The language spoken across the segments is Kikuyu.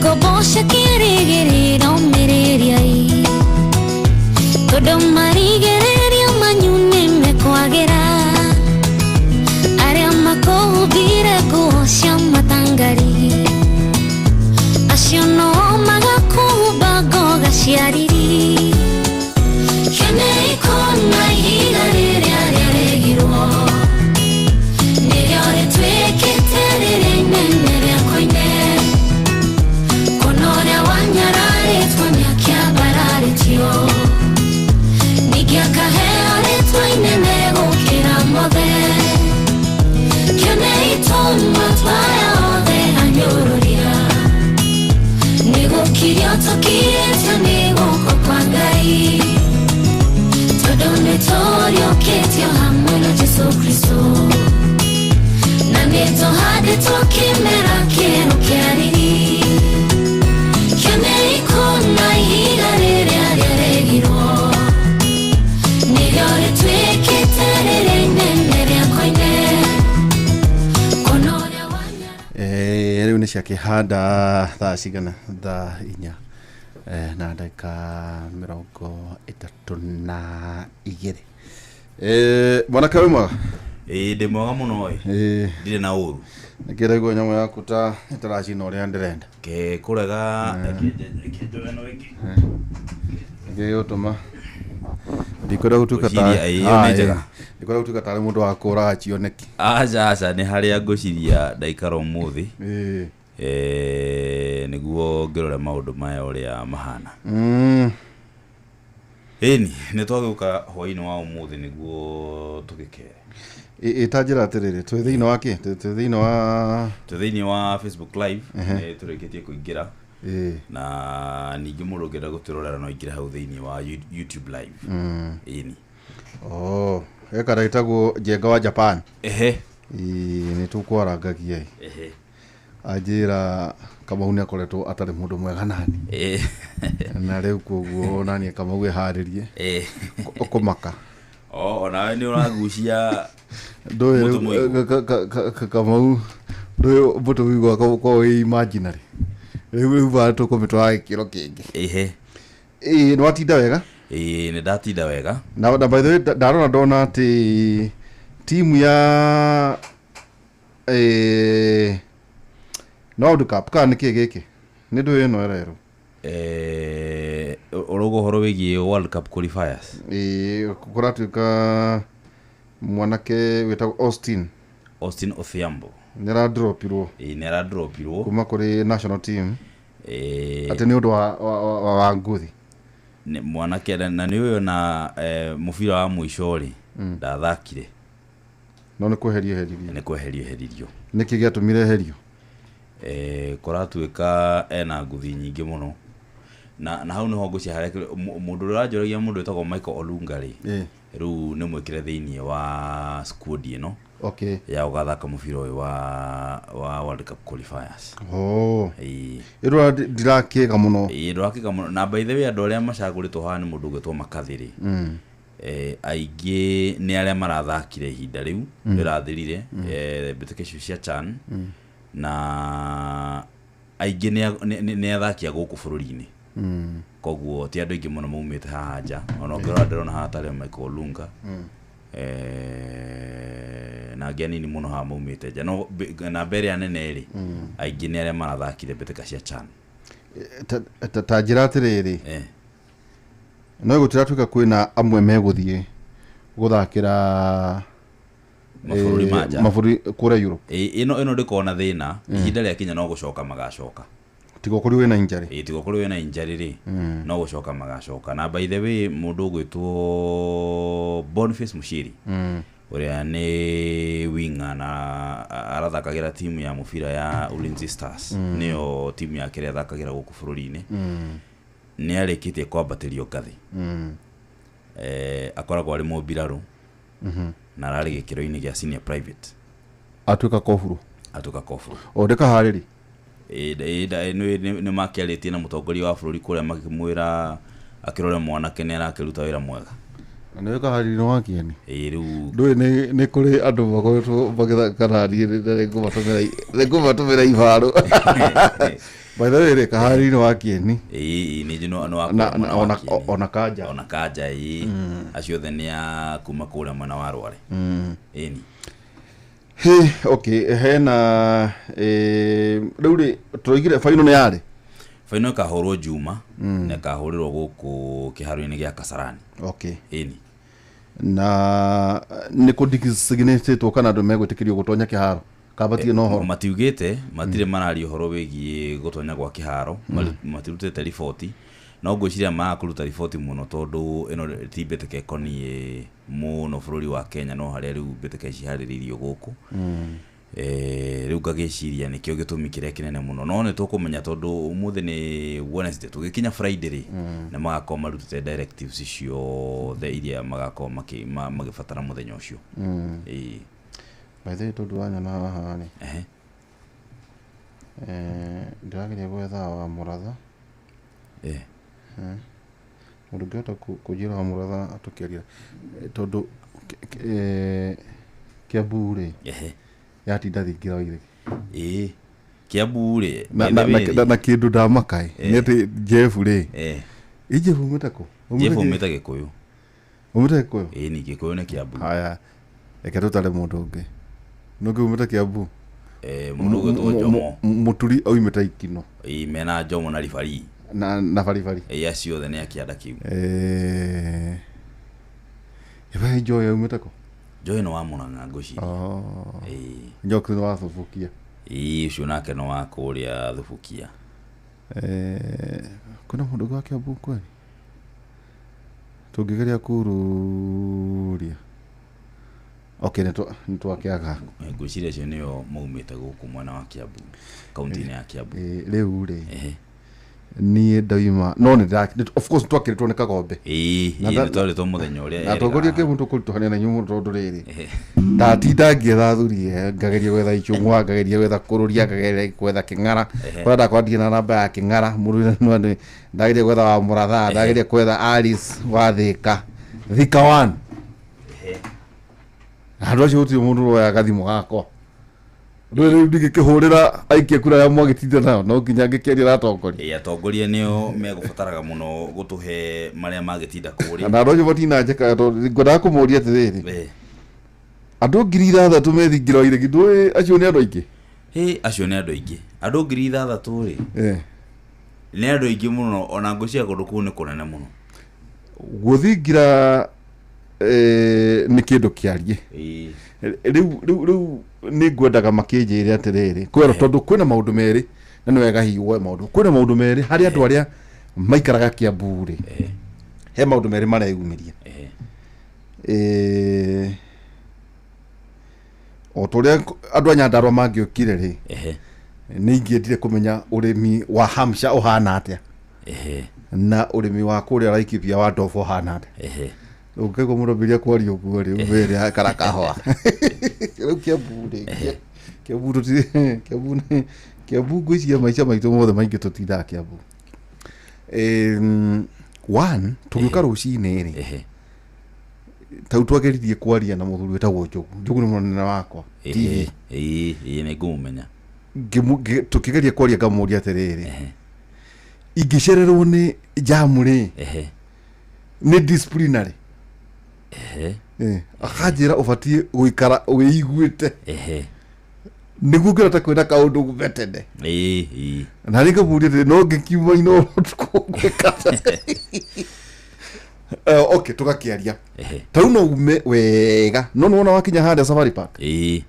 Ngombo cia kĩrĩgĩrĩro mĩrĩriai, tondũ marigĩrĩrio manyu nĩ mekwagĩra. Arĩa makũhumbire nguo cia matangari, acio no magakũhumba ngoga cia riri. Kĩonei kũna ihiga rĩrĩa rĩaregirwo, nĩrĩo rĩtuĩkĩte rĩrĩa inene rĩa koine. Kũna ũrĩa wanyararĩtwo nĩakĩambararĩtio, ningĩ akaheo rĩtwa inene gũkĩra mothe. Kĩonei tũmatwaya othe anyũrũria, nĩgũkirio tũkirĩtio nĩ guoko kwa Ngai, tondũ nĩtũriũkĩtio hamwe na Jesũ Kristo, na nĩtũhandĩtwo kĩmera kĩerũ kĩa riri. Kĩonei kũna ihiga rĩrĩa rĩaregirwo, nĩrĩo rĩtuĩkĩte rĩrĩa inene rĩa koine. Kũna ũrĩa wanya Rĩu nĩ ciakĩhanda thaa cigana? Thaa 4 na ndagĩka 32. Mwanake, wĩ mwega? Ĩĩ, ndĩ mwega mũno ĩ. Ndirĩ na ũru. Nĩkĩraigua nyamũ yaku ta ĩtaracina ũrĩa ndĩrenda. Ke kũrega, reke njoe ĩno ĩngĩ. Nĩkĩ gĩgũtũma ndikwenda gũtuĩka ta Ngwĩciria, ĩĩ, ĩyo nĩ njega. Ndikwenda gũtuĩka tarĩ mũndũ wa kũraga cioneki. Aca, aca, nĩ harĩa ngwĩciria ndaikara ũmũthĩ nĩguo ngĩrore maũndũ maya ũrĩa mahana. Ĩni nĩ twagĩũka hwaĩ-inĩ wa ũmũthĩ nĩguo tũgĩkere. Ĩ ta njĩra atĩrĩrĩ, twĩ thĩinĩ wa kĩ? Twĩ thĩinĩ wa Twĩ thĩinĩ wa Facebook Live, nĩ tũrĩkĩtie kũingĩra, na ningĩ mũndũ ũngĩenda gũtwĩrorera no aingĩre hau thĩinĩ wa YouTube Live. Ĩni. Oh, gekara gĩtagwo Njenga wa Japan. Ehe. Ĩ, nĩ tũkwarangagia ĩ. Anjĩra Kamau nĩ akoretwo atarĩ mũndũ mwega nani, na rĩu koguo nani Kamau eharĩrie kũmaka. O onawe nĩ ũragucia. Ndũĩ Mũtũ rĩu, mũigũ. Kamau ndũĩ mũtũ mũigũ akorwo wĩ imaginary, rĩu bara tũkũmĩtwara gĩkĩro kĩngĩ. Ĩ, nĩ watinda wega? Ĩĩ, nĩ ndatinda wega. Na by the way, ndarora ndona atĩ timu ya World Cup kana nĩ kĩ gĩkĩ nĩ ndũĩ ĩno ĩrerwo? Ũrauga ũhoro wĩgiĩ World Cup qualifiers? Ĩĩ, kũratuĩka mwanake wĩtagwo Austin. Austin Odhiambo. Nĩ aradropirwo. Ĩĩ, nĩ aradropirwo. Kuma kũrĩ national team, atĩ nĩ ũndũ wa nguthi. Nĩ mwanake na nĩ ũyũ na mũbira wa mũico rĩ ndathakire. No nĩ kweherio eheririo. Nĩ kweherio eheririo. Nĩkĩ gĩatũmire eherio? Kũratuĩka ena nguthi nyingĩ mũno, na hau nĩho ngũcia harĩa mũndũ ũrĩa ũranjũragia, mũndũ wĩtagwo Michael Olunga rĩ, rĩu nĩ mwĩkĩre thĩinĩ wa squad ĩno ya ũgathaka mũbira ũyũ wa World Cup qualifiers. Oh. Ĩĩ. Ĩrora ndirakĩga mũno. Ĩĩ, ndũrakĩga mũno. Na by the way, andũ arĩa macagũrĩtwo haha nĩ mũndũ ũgwĩtwo Makathĩ rĩ, aingĩ nĩ arĩa marathakire ihinda rĩu rĩrathirire, mbĩtĩka icio cia CHAN, na aingĩ nĩ athaki a gũkũ bũrũri-inĩ, koguo ti andũ aingĩ mũno maumĩte haha nja. Ona ũngĩrora ndĩrona haha tarĩ Michael Olunga, na angĩ anini mũno haha maumĩte nja, no namba ĩrĩa nene rĩ, aingĩ nĩ arĩa marathakire mbĩtĩka cia CHAN. Ta njĩra atĩrĩrĩ, no gũtiratuĩka kwĩna amwe megũthiĩ gũthakĩra mabũrũri ma nja? Mabũrũri kũrĩa Europe. Ĩno ndĩkoragwo na thĩna, ihinda rĩakinya no gũcoka magacoka. Tiga ũkorirwo wĩna injury. Ĩ, tiga ũkorwo wĩna injury rĩ, no gũcoka magacoka. Na by the way, mũndũ ũgwĩtwo Boniface Mushiri, ũrĩa nĩ winger na arathakagĩra timu ya mũbira ya Ulinzi Stars, nĩyo timu yake ĩrĩa athakagĩra gũkũ bũrũri-inĩ, nĩ arĩkĩtie kwambatĩrio ngathĩ. Akoragwo arĩ mũmbirarũ na ararĩ gĩkĩro-inĩ gĩa senior private. Atuĩka koburu? Atuĩka koburu. O ndĩkaharĩri. Ĩ, nĩ makĩarĩtie na mũtongoria wa bũrũri kũrĩa, makĩmwĩra akĩrore mwanake nĩ arakĩruta wĩra mwega. Na nĩwe kaharĩri nĩ wa kĩeni. Ĩ, rĩu Ndũĩ nĩ kũrĩ andũ makoretwo magĩthaka na niĩ nĩngũmatũmĩra ibaro. By the way rĩ, Kaharĩ-inĩ wa Kieni. Ĩĩ, nĩ no no Na- na- ona ona Kanja. Ona Kanja, ĩĩ, acio othe nĩ a kuma kũrĩa mwena wa Rware, ĩni. Hĩ, okay, hena rĩu rĩ, tũroigire baino nĩ yarĩ. Baino ĩkahũrwo Juma na ĩkahũrĩrwo gũkũ kĩharo-inĩ gĩa Kasarani. Okay. Ĩni. Na nĩ kũ designated kana andũ megwĩtĩkĩrio gũtonya kĩharo kambatie na ũhoro? Matiugĩte, matirĩ mararia ũhoro wĩgiĩ gũtonya gwa kĩharo. Matirutĩte riboti, no ngwĩciria marakũruta riboti mũno tondũ ĩno ti mbĩtĩka ĩkoniĩ mũno bũrũri wa Kenya, no harĩa rĩu mbĩtĩka ici iharĩrĩirio gũkũ. Rĩu ngagĩciria nĩkĩo gĩtũmi kĩrĩa kĩnene mũno, no nĩ tũkũmenya tondũ ũmũthĩ nĩ Wednesday, tũgĩkinya Friday rĩ, nĩ magakorwo marutĩte directives ciothe iria magakorwo magĩbatara mũthenya ũcio. Ĩĩ. By the way, tondũ wanyona haha rĩ, ndĩrageria gwetha wa Mũratha. Mũndũ ũngĩhota kũnjĩra wa Mũratha atũkĩaria. Tondũ Kiambu rĩ, yatinda thingira wa Iregi. Ĩĩ, Kiambu rĩ, Na by the way rĩ, na kĩndũ ndamaka ĩ, nĩ atĩ Jeff rĩ, ĩ Jeff umĩte kũ? Umĩte Jeff kĩ- umĩte Gĩkũyũ. Umĩte Gĩkũyũ? Ĩĩ, ni Gĩkũyũ nĩ Kiambu. Haya, reke tũtare mũndũ ũngĩ. Nũngĩ umĩte Kiambu? Mũndũ ũgwĩtwo Njomo. Mũturi oimĩte Ikino. Ĩĩ, mena Njomo na Ribari. Na Baribari. Ĩĩ, acio othe nĩ a kĩanda kĩu. Ĩba Njoya aumĩte kũ? Njoya nĩ wa Mũrang'a ngwĩciria. Oh. Ĩĩ. Njoki nĩ wa Thubukia. Ĩĩ, ũcio nake nĩ wa kũrĩa Thubukia. Kwĩna mũndũ ũngĩ wa Kiambu kweli? Tũngĩgeria kũrũria. Okay, nĩ twakĩaga. Ngwĩciria acio nĩo maumĩte gũkũ mwena wa Kiambu, kaunti-inĩ ya Kiambu. Rĩu rĩ, niĩ ndauma no nĩ of course twakĩrĩtwo nĩ Kagombe. Ĩĩ, Na ĩĩ, nĩ twarĩtwo mũthenya ũrĩa na atongoria erĩga. kĩmwe tũkũritũhania na inyuĩ mũno tondũ rĩrĩ, ndatinda ngĩetha athuri, ngageria gwetha icũng'wa, ngageria gwetha kũrũria, ngageria gwetha kĩng'ara, kũrĩa ndakorwo ndirĩ na namba ya kĩng'ara mũndũ nĩ ndageria gwetha wa Mũratha, ndageria kwetha Alice wa Thika, Thika one. Andũ acio gũtirĩ mũndũ ũroya gathimũ gakwa. Rĩu rĩu ndingĩkĩhũrĩra aikia kura arĩa mwagĩtinda nao, no nginya ngĩkĩaria na atongoria. Ĩĩ, atongoria nĩo megũbataraga mũno gũtũhe marĩa magĩtinda kũrĩa. Na andũ acio matinanjĩka tondũ ngwendaga kũmũria atĩrĩrĩ, andũ 6,000 methingira wa Iregi, ndũĩ acio nĩ andũ aingĩ? Hĩ, acio nĩ andũ aingĩ. Andũ 6,000 rĩ, nĩ andũ aingĩ mũno, ona ngwĩciria kũndũ kũu nĩ kũnene mũno. Gũthingira nĩ kĩndũ kĩarie. Ĩĩ. Rĩu rĩu rĩu nĩ ngwendaga makĩnjĩre atĩrĩrĩ, kwĩra tondũ kwĩna maũndũ merĩ, na nĩ wega hihi woe maũndũ. Kwĩna maũndũ merĩ harĩ andũ arĩa maikaraga Kiambu rĩ, he maũndũ merĩ mareyumĩria. O ta ũrĩa andũ a Nyandarua mangĩokire rĩ, nĩ ingĩendire kũmenya ũrĩmi wa Hampshire ũhana atĩa, na ũrĩmi wa kũrĩa Laikipia wa Ndobo ũhana atĩa. Ũngĩkaigua mũndũ ambĩrĩria kwaria ũguo rĩ, ũmwĩre kara kahũa. Rĩu Kiambu rĩ, Kiambu tũtirĩ, Kiambu nĩ, Kiambu ngwĩciria maica maitũ mothe maingĩ tũtindaga Kiambu. One, tũgĩũka rũcinĩ rĩ, tau twageririe kwaria na mũthuri wĩtagwo Njogu. Njogu nĩ mũnene wakwa. TV. Ĩĩ, ĩĩ, nĩ ngũmũmenya. Tũkĩgeria kwaria ngamũria atĩrĩrĩ, ingĩcererwo nĩ jamu rĩ, nĩ disciplinary. Akanjĩra ũbatiĩ gũikara wĩiguĩte. Nĩguo ngĩona ta kwĩna kaũndũ gume tene. Ĩĩ, ĩĩ. Na rĩ ngamũria atĩrĩ, no ngĩkiuma Inooro ũtukũ ngwĩka atĩa? Okay, tũgakĩaria. Ta rĩu no ume wega, no nĩwona wakinya harĩa Safari Park? Ĩĩ.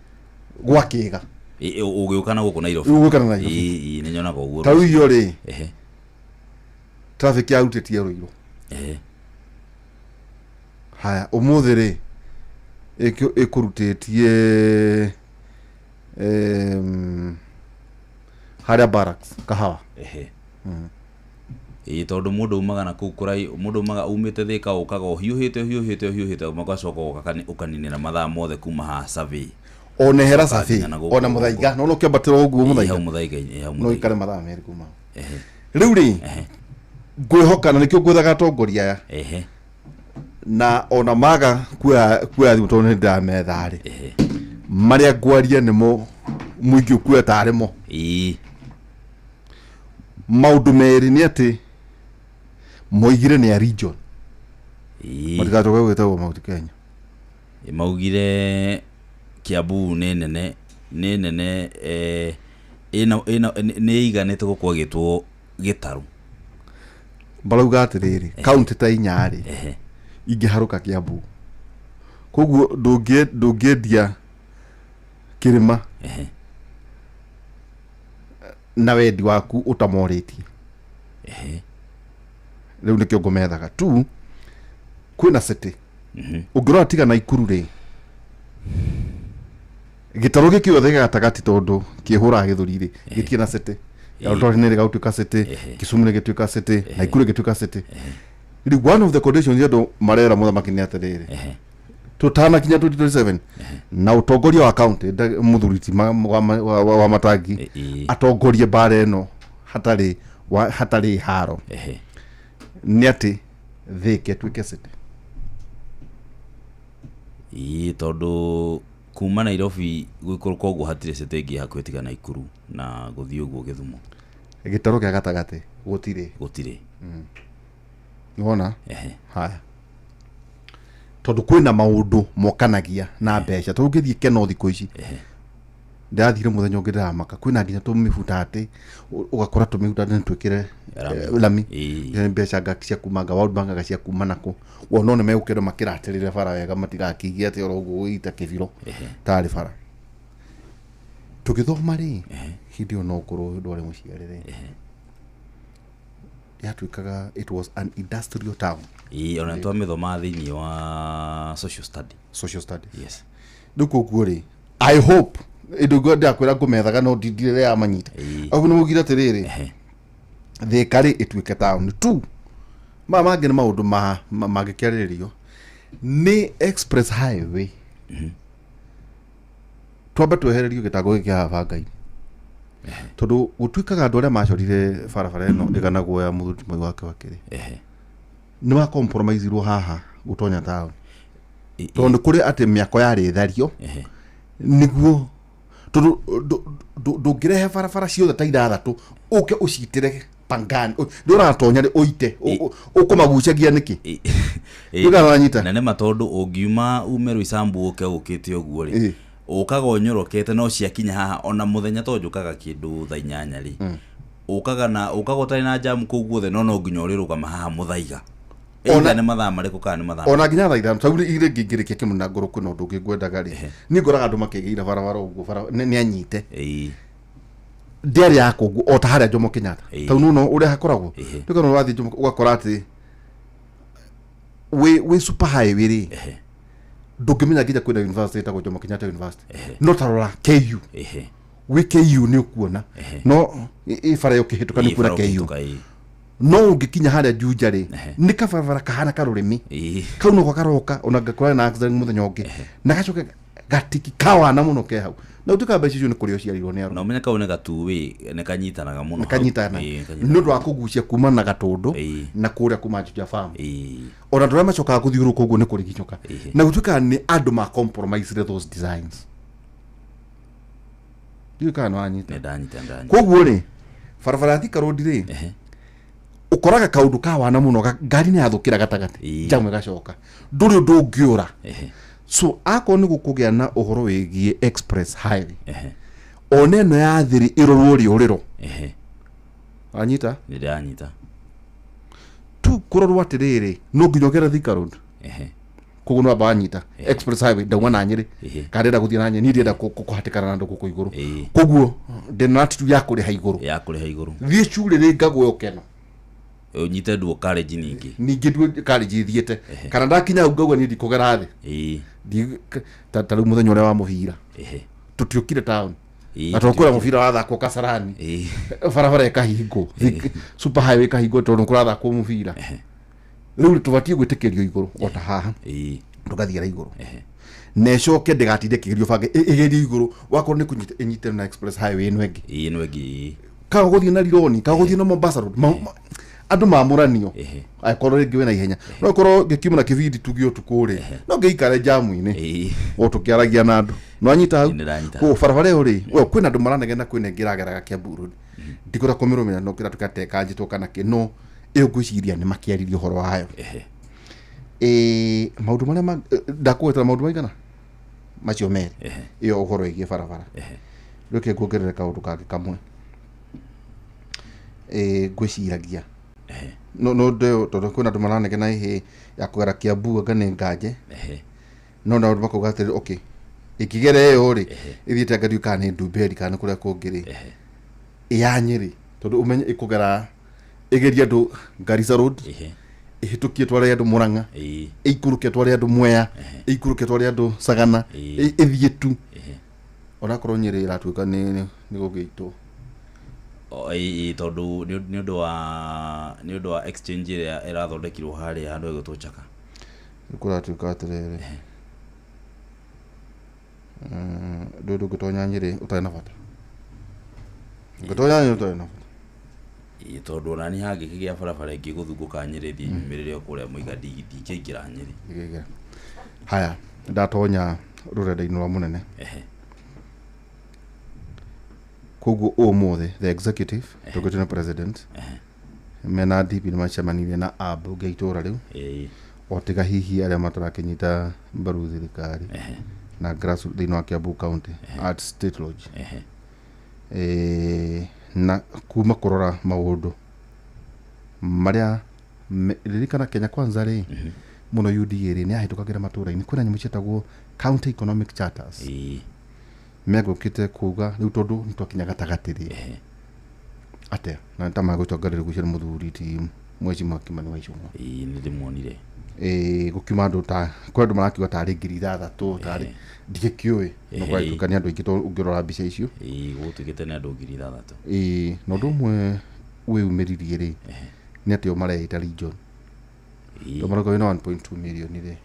Gwa kĩga. Ĩĩ, ũgĩũka na gũkũ Nairobi. Ũgĩũka na Nairobi. Ĩĩ, ĩĩ, nĩnyonaga ũguo. Ta rĩu iyo rĩ, traffic yarutĩtie Ruiru. Haya, ũmũthĩ rĩ, ĩkũrutĩtie, harĩa Barracks, Kahawa. Ĩĩ, tondũ mũndũ umaga na kũu kũrai, mũndũ umaga umĩte Thika ũkaga ũhiũhĩte, ũhiũhĩte, ũhiũhĩte, ũgacoka ũkaninĩra mathaa mothe kuma haha Survey. Ona hera Ũkakinya Survey, na gũkũ ona gũkũ. Mũthaiga, no ũkĩambatĩra ũguo Ĩĩ, Mũthaiga. hau Mũthaiga-inĩ, hau No Mũthaiga. ũikare mathaa merĩ kuma hau. Rĩu rĩ, ngwĩhoka na nĩkĩo ngwethaga atongoria aya. Na ona maga kuoya thimũ tondũ nĩ ndĩrametha rĩ. Marĩa ngwaria nĩmo mũingĩ ũkuoya tarĩ mo. Maũndũ merĩ nĩ atĩ moigire nĩ a region. Matigacoke gwĩtagwo Mount Kenya. Maugire Kiambu nĩ nene, nĩ nene, ĩna ĩna nĩ ĩiganĩte gũkorwo ĩgĩtwo gĩtarũ. Marauga atĩrĩrĩ, kaunti ta inya rĩ ingĩharũka Kiambu, koguo ndũngĩendia kĩrĩma na wendi waku ũtamorĩtie. Rĩu nĩkĩo ngũmethaga tu kwĩna city. Ũngĩrora tiga Naikuru rĩ, gĩtarũ gĩkĩ gĩothe gĩa gatagatĩ tondũ kĩhũraga gĩthũri rĩ, gĩtirĩ na city. Eldoret nĩ gĩgatuĩka city, Kisumu nĩ gĩtuĩka city, Naikuru gĩtuĩka city. Rĩu one of the conditions andũ marera mũthamaki nĩ atĩrĩrĩ, tũtanakinya 2027 na ũtongoria wa county mũthuri ti wa Matangi atongorie mbara ĩno hatarĩ hatarĩ haro, nĩ atĩ Thika ĩtuĩke city. Ĩĩ, tondũ kuma Nairobi gũikũrũka ũguo hatirĩ city ĩngĩ hakuhĩ tiga Naikuru na gũthiĩ ũguo Gĩthumo. Gĩtarũ kĩa gatagatĩ gũtirĩ. Gũtirĩ. Nĩwona? Haya, tondũ kwĩna maũndũ mokanagia na mbeca. Tondũ ũngĩthiĩ Keno thikũ ici, ndĩrathire mũthenya ũngĩ ndĩramaka, kwĩna nginya tũmĩbuta atĩ ũgakora tũmĩbuta nĩ twĩkĩre Rami. rami. Ĩĩ. Mbeca nga cia kuma nga World Bank, nga cia kuma nakũ, wona nĩ megũkĩenda makĩratĩrĩre bara wega, matigakĩigie atĩ oro ũguo gũita kĩbiro tarĩ bara. Tũgĩthoma rĩ, hĩndĩ ĩyo no ũkorwo ndwarĩ mũciarĩ rĩ, yatuĩkaga it was an industrial town. Ĩĩ, ona twamĩthoma thĩinĩ wa social study. Social studies. Yes. Rĩu koguo rĩ, I hope ĩndũ ndakwĩra ngũmethaga no ndindirĩ yamanyita. Aguo nĩ mũgire atĩrĩrĩ, Thika rĩ ĩtuĩke town tu. Maya mangĩ nĩ maũndũ mangĩkĩarĩrĩrio nĩ express highway. Twambe twehererio gĩtango gĩkĩ haha bangainĩ, tondũ gũtuĩkaga andũ arĩa macorire barabara ĩno ĩganagwo ya mũthuri Mwai wake wa Kĩrĩ nĩ wa compromise-irwo haha gũtonya town, tondũ nĩ kũrĩ atĩ mĩako yarĩ thario nĩguo, tondũ ndũngĩrehe barabara ciothe ta ithathatũ ũke ũcitĩre Pangani nĩ ũratonya rĩ ũite ũkũmagucagia nĩkĩ? Ndũkaranyita. Na nĩma, tondũ ũngiuma ume Roysambu ũke ũkĩte ũguo rĩ, ũkaga ũnyorokete, no ciakinya haha ona mũthenya to njũkaga kĩndũ thaa 8 rĩ, ũkaga na ũkaga ũtarĩ na jamu kũu guothe, no no nginya ũrĩrũgama haha mũthaiga. Either nĩ mathaa marĩkũ kana nĩ mathaa Ona nginya thaa 5 tau irĩ ngĩngĩrĩkia kĩmwe na ngoro kwĩna ũndũ ũngĩ ngwendaga rĩ, niĩ ngoraga andũ makĩgĩira barabara ũguo bara nĩ anyite ndĩarĩ ya kũguo o ta harĩa Jomo Kenyatta tau nĩwona ũrĩa hakoragwo. Nĩkona ũrathiĩ Jomo ũgakora atĩ wĩ super highway rĩ, ndũngĩmenya nginya kwĩna university ĩtagwo Jomo Kenyatta University. No tarora KU, wĩ KU nĩ ũkuona, no ĩ bara ĩyo ũkĩhĩtũka nĩ ũkuona KU, no ũngĩkinya harĩa Juja rĩ, nĩ kabarabara kahana karũrĩmĩ kau noko karoka, ona ngakora na accident mũthenya ũngĩ na gacoke gatiki kawana mũno ke hau, na ũtuĩka mbeca icio nĩ kũrĩa ũciarirwo nĩ arũme. Na ũmenye kau nĩ gatuĩ nĩ kanyitanaga mũno hau. Kanyitana Ĩĩ, nĩ kanyitanaga. ũndũ wa kũgucia kuma na Gatũndũ na kũrĩa kuma Juja Farm. Ona andũ arĩa macokaga gũthiũrũrũka ũguo nĩ kũriginyũka na gũtuĩkaga nĩ andũ ma compromise those designs. Ndiũĩ kana nĩ wanyita. Nĩ ndanyita, ndanyita. Koguo rĩ, barabara ya Thika Road rĩ, ũkoraga kaũndũ kawana mũno, ngari nĩ yathũkĩra gatagatĩ, jamu ĩgacoka, ndũrĩ ũndũ ũngĩũra. So akorwo nĩ gũkũgĩa na ũhoro wĩgiĩ express highway, ona ĩno ya thĩrĩ ĩrorwo rĩũrĩro. Wanyita? Nĩ ndanyita. Tu kũrorwo atĩrĩrĩ, no nginya ũgere Thika Road. Koguo no amba wanyita express highway, ndauma na Nyĩrĩ kana ndĩrenda gũthiĩ na Nyĩrĩ, niĩ ndĩrenda kũhatĩkana na andũ gũkũ igũrũ. Koguo ndĩna attitude ya kũrĩha igũrũ. Ya kũrĩha igũrũ. Thiĩ curĩrĩ ngagwe ũkeno. Ũnyite nduo college ningĩ. Ningĩ nduo college thiĩte kana ndakinya hau ngauga niĩ ndikũgera thĩ. Ta rĩu mũthenya ũrĩa wa mũbira, tũtiũkire town na tondũ kwĩna mũbira wathakwo Kasarani, barabara ĩkahingwo, super highway ĩkahingwo tondũ kũrathakwo mũbira. Rĩu tũbatiĩ gwĩtĩkĩrio igũrũ o ta haha, tũgathiĩra igũrũ na ĩcoke ndĩgatinde ĩkĩgerio bange ĩgerio igũrũ, wakorwo nĩ kũnyita ĩnyite na express highway ĩno ĩngĩ. Ĩno ĩngĩ. Kana gũthiĩ na Rironi, kana gũthiĩ na Mombasa Road. Andũ mamũranio angĩkorwo rĩngĩ wĩna ihenya no korwo ngĩkiuma na kĩbindi tuge ũtukũ rĩ no ngĩikare jamu-inĩ o tũkĩaragia na andũ no anyita hau koguo barabara ĩyo rĩ we kwĩna andũ maranegena kwĩna ĩngĩ ĩrageraga Kiambu Road ndikũra kũmĩrũmĩrĩra no kĩratuĩka ta ĩkanjĩtwo kana kĩ no ĩyo ngwĩciria nĩ makĩaririe ũhoro wayo. Maũndũ marĩa ndakũgwetera maũndũ maigana macio merĩ ĩyo ũhoro ĩgiĩ barabara. Reke nguongerere kaũndũ kangĩ kamwe ngwĩciragia no no tondũ kwĩna andũ maranegena ĩhĩ ya kũgera Kiambu anga nĩ nganje no na andũ makauga atĩrĩ okay ĩkĩgera ĩyo rĩ ĩthiĩte anga ndiũĩ kana nĩ Ndumberi kana nĩ kũrĩa kũngĩ rĩ ya Nyĩrĩ tondũ ũmenye ĩkũgera ĩgerie andũ Garissa Road ĩhĩtũkie tware andũ Murang'a ĩikũrũke tware andũ Mwea ĩikũrũke tware andũ Sagana ĩthiĩ tu onakorwo Nyĩrĩ ĩratuĩka nĩ gũgĩitwo tondũ nĩ ũndũ wa exchange ĩrĩa ĩrathondekirwo harĩa handũ ĩgwĩtwo Chaka kũratuĩka atĩrĩrĩ ndũĩ ndũngĩtonya Nyĩrĩ ũtarĩ na bata ndũngĩtonya Nyĩrĩ ũtarĩ na bata tondũ ona niĩ hangĩkĩgĩa barabara ĩngĩ gũthungũka Nyĩrĩ thiĩ nyumĩrĩre o kũrĩa Mũiga ndingĩingĩra Nyĩrĩ. Haya ndatonya rũrenda-inĩ rwa mũnene koguo ũmũthĩ the executive tũgĩtwo nĩ president mena DP nĩ macemanirie na ambunge a itũra rĩu o tiga hihi arĩa matarakĩnyita mbaru thirikari na grassroots thĩinĩ wa Kiambu County at State Lodge na kuma kũrora maũndũ marĩa ririkana Kenya Kwanza rĩ mũno UDA rĩ nĩ yahĩtũkagĩra matũra-inĩ kwĩna nyamũ ciĩtagwo county economic charters megũkĩte kuga rĩu tondũ nĩ twakinya gatagatĩ rĩ atĩa na ta magũtongoreria gucio nĩ mũthuri ti Mheshimiwa Kimani wa Ichung'wa nĩ ndĩmuonire gũkiuma andũ ta kwĩ andũ marakiuga tarĩ 6,000 tarĩ ndigĩkĩũĩ no kũratuĩka nĩ andũ aingĩ tondũ ũngĩrora mbica icio gũtuĩkĩte nĩ andũ 6,000. Na ũndũ ũmwe wĩyumĩririe rĩ nĩ atĩ o mareita region tondũ marauga wĩna 1.2 million rĩ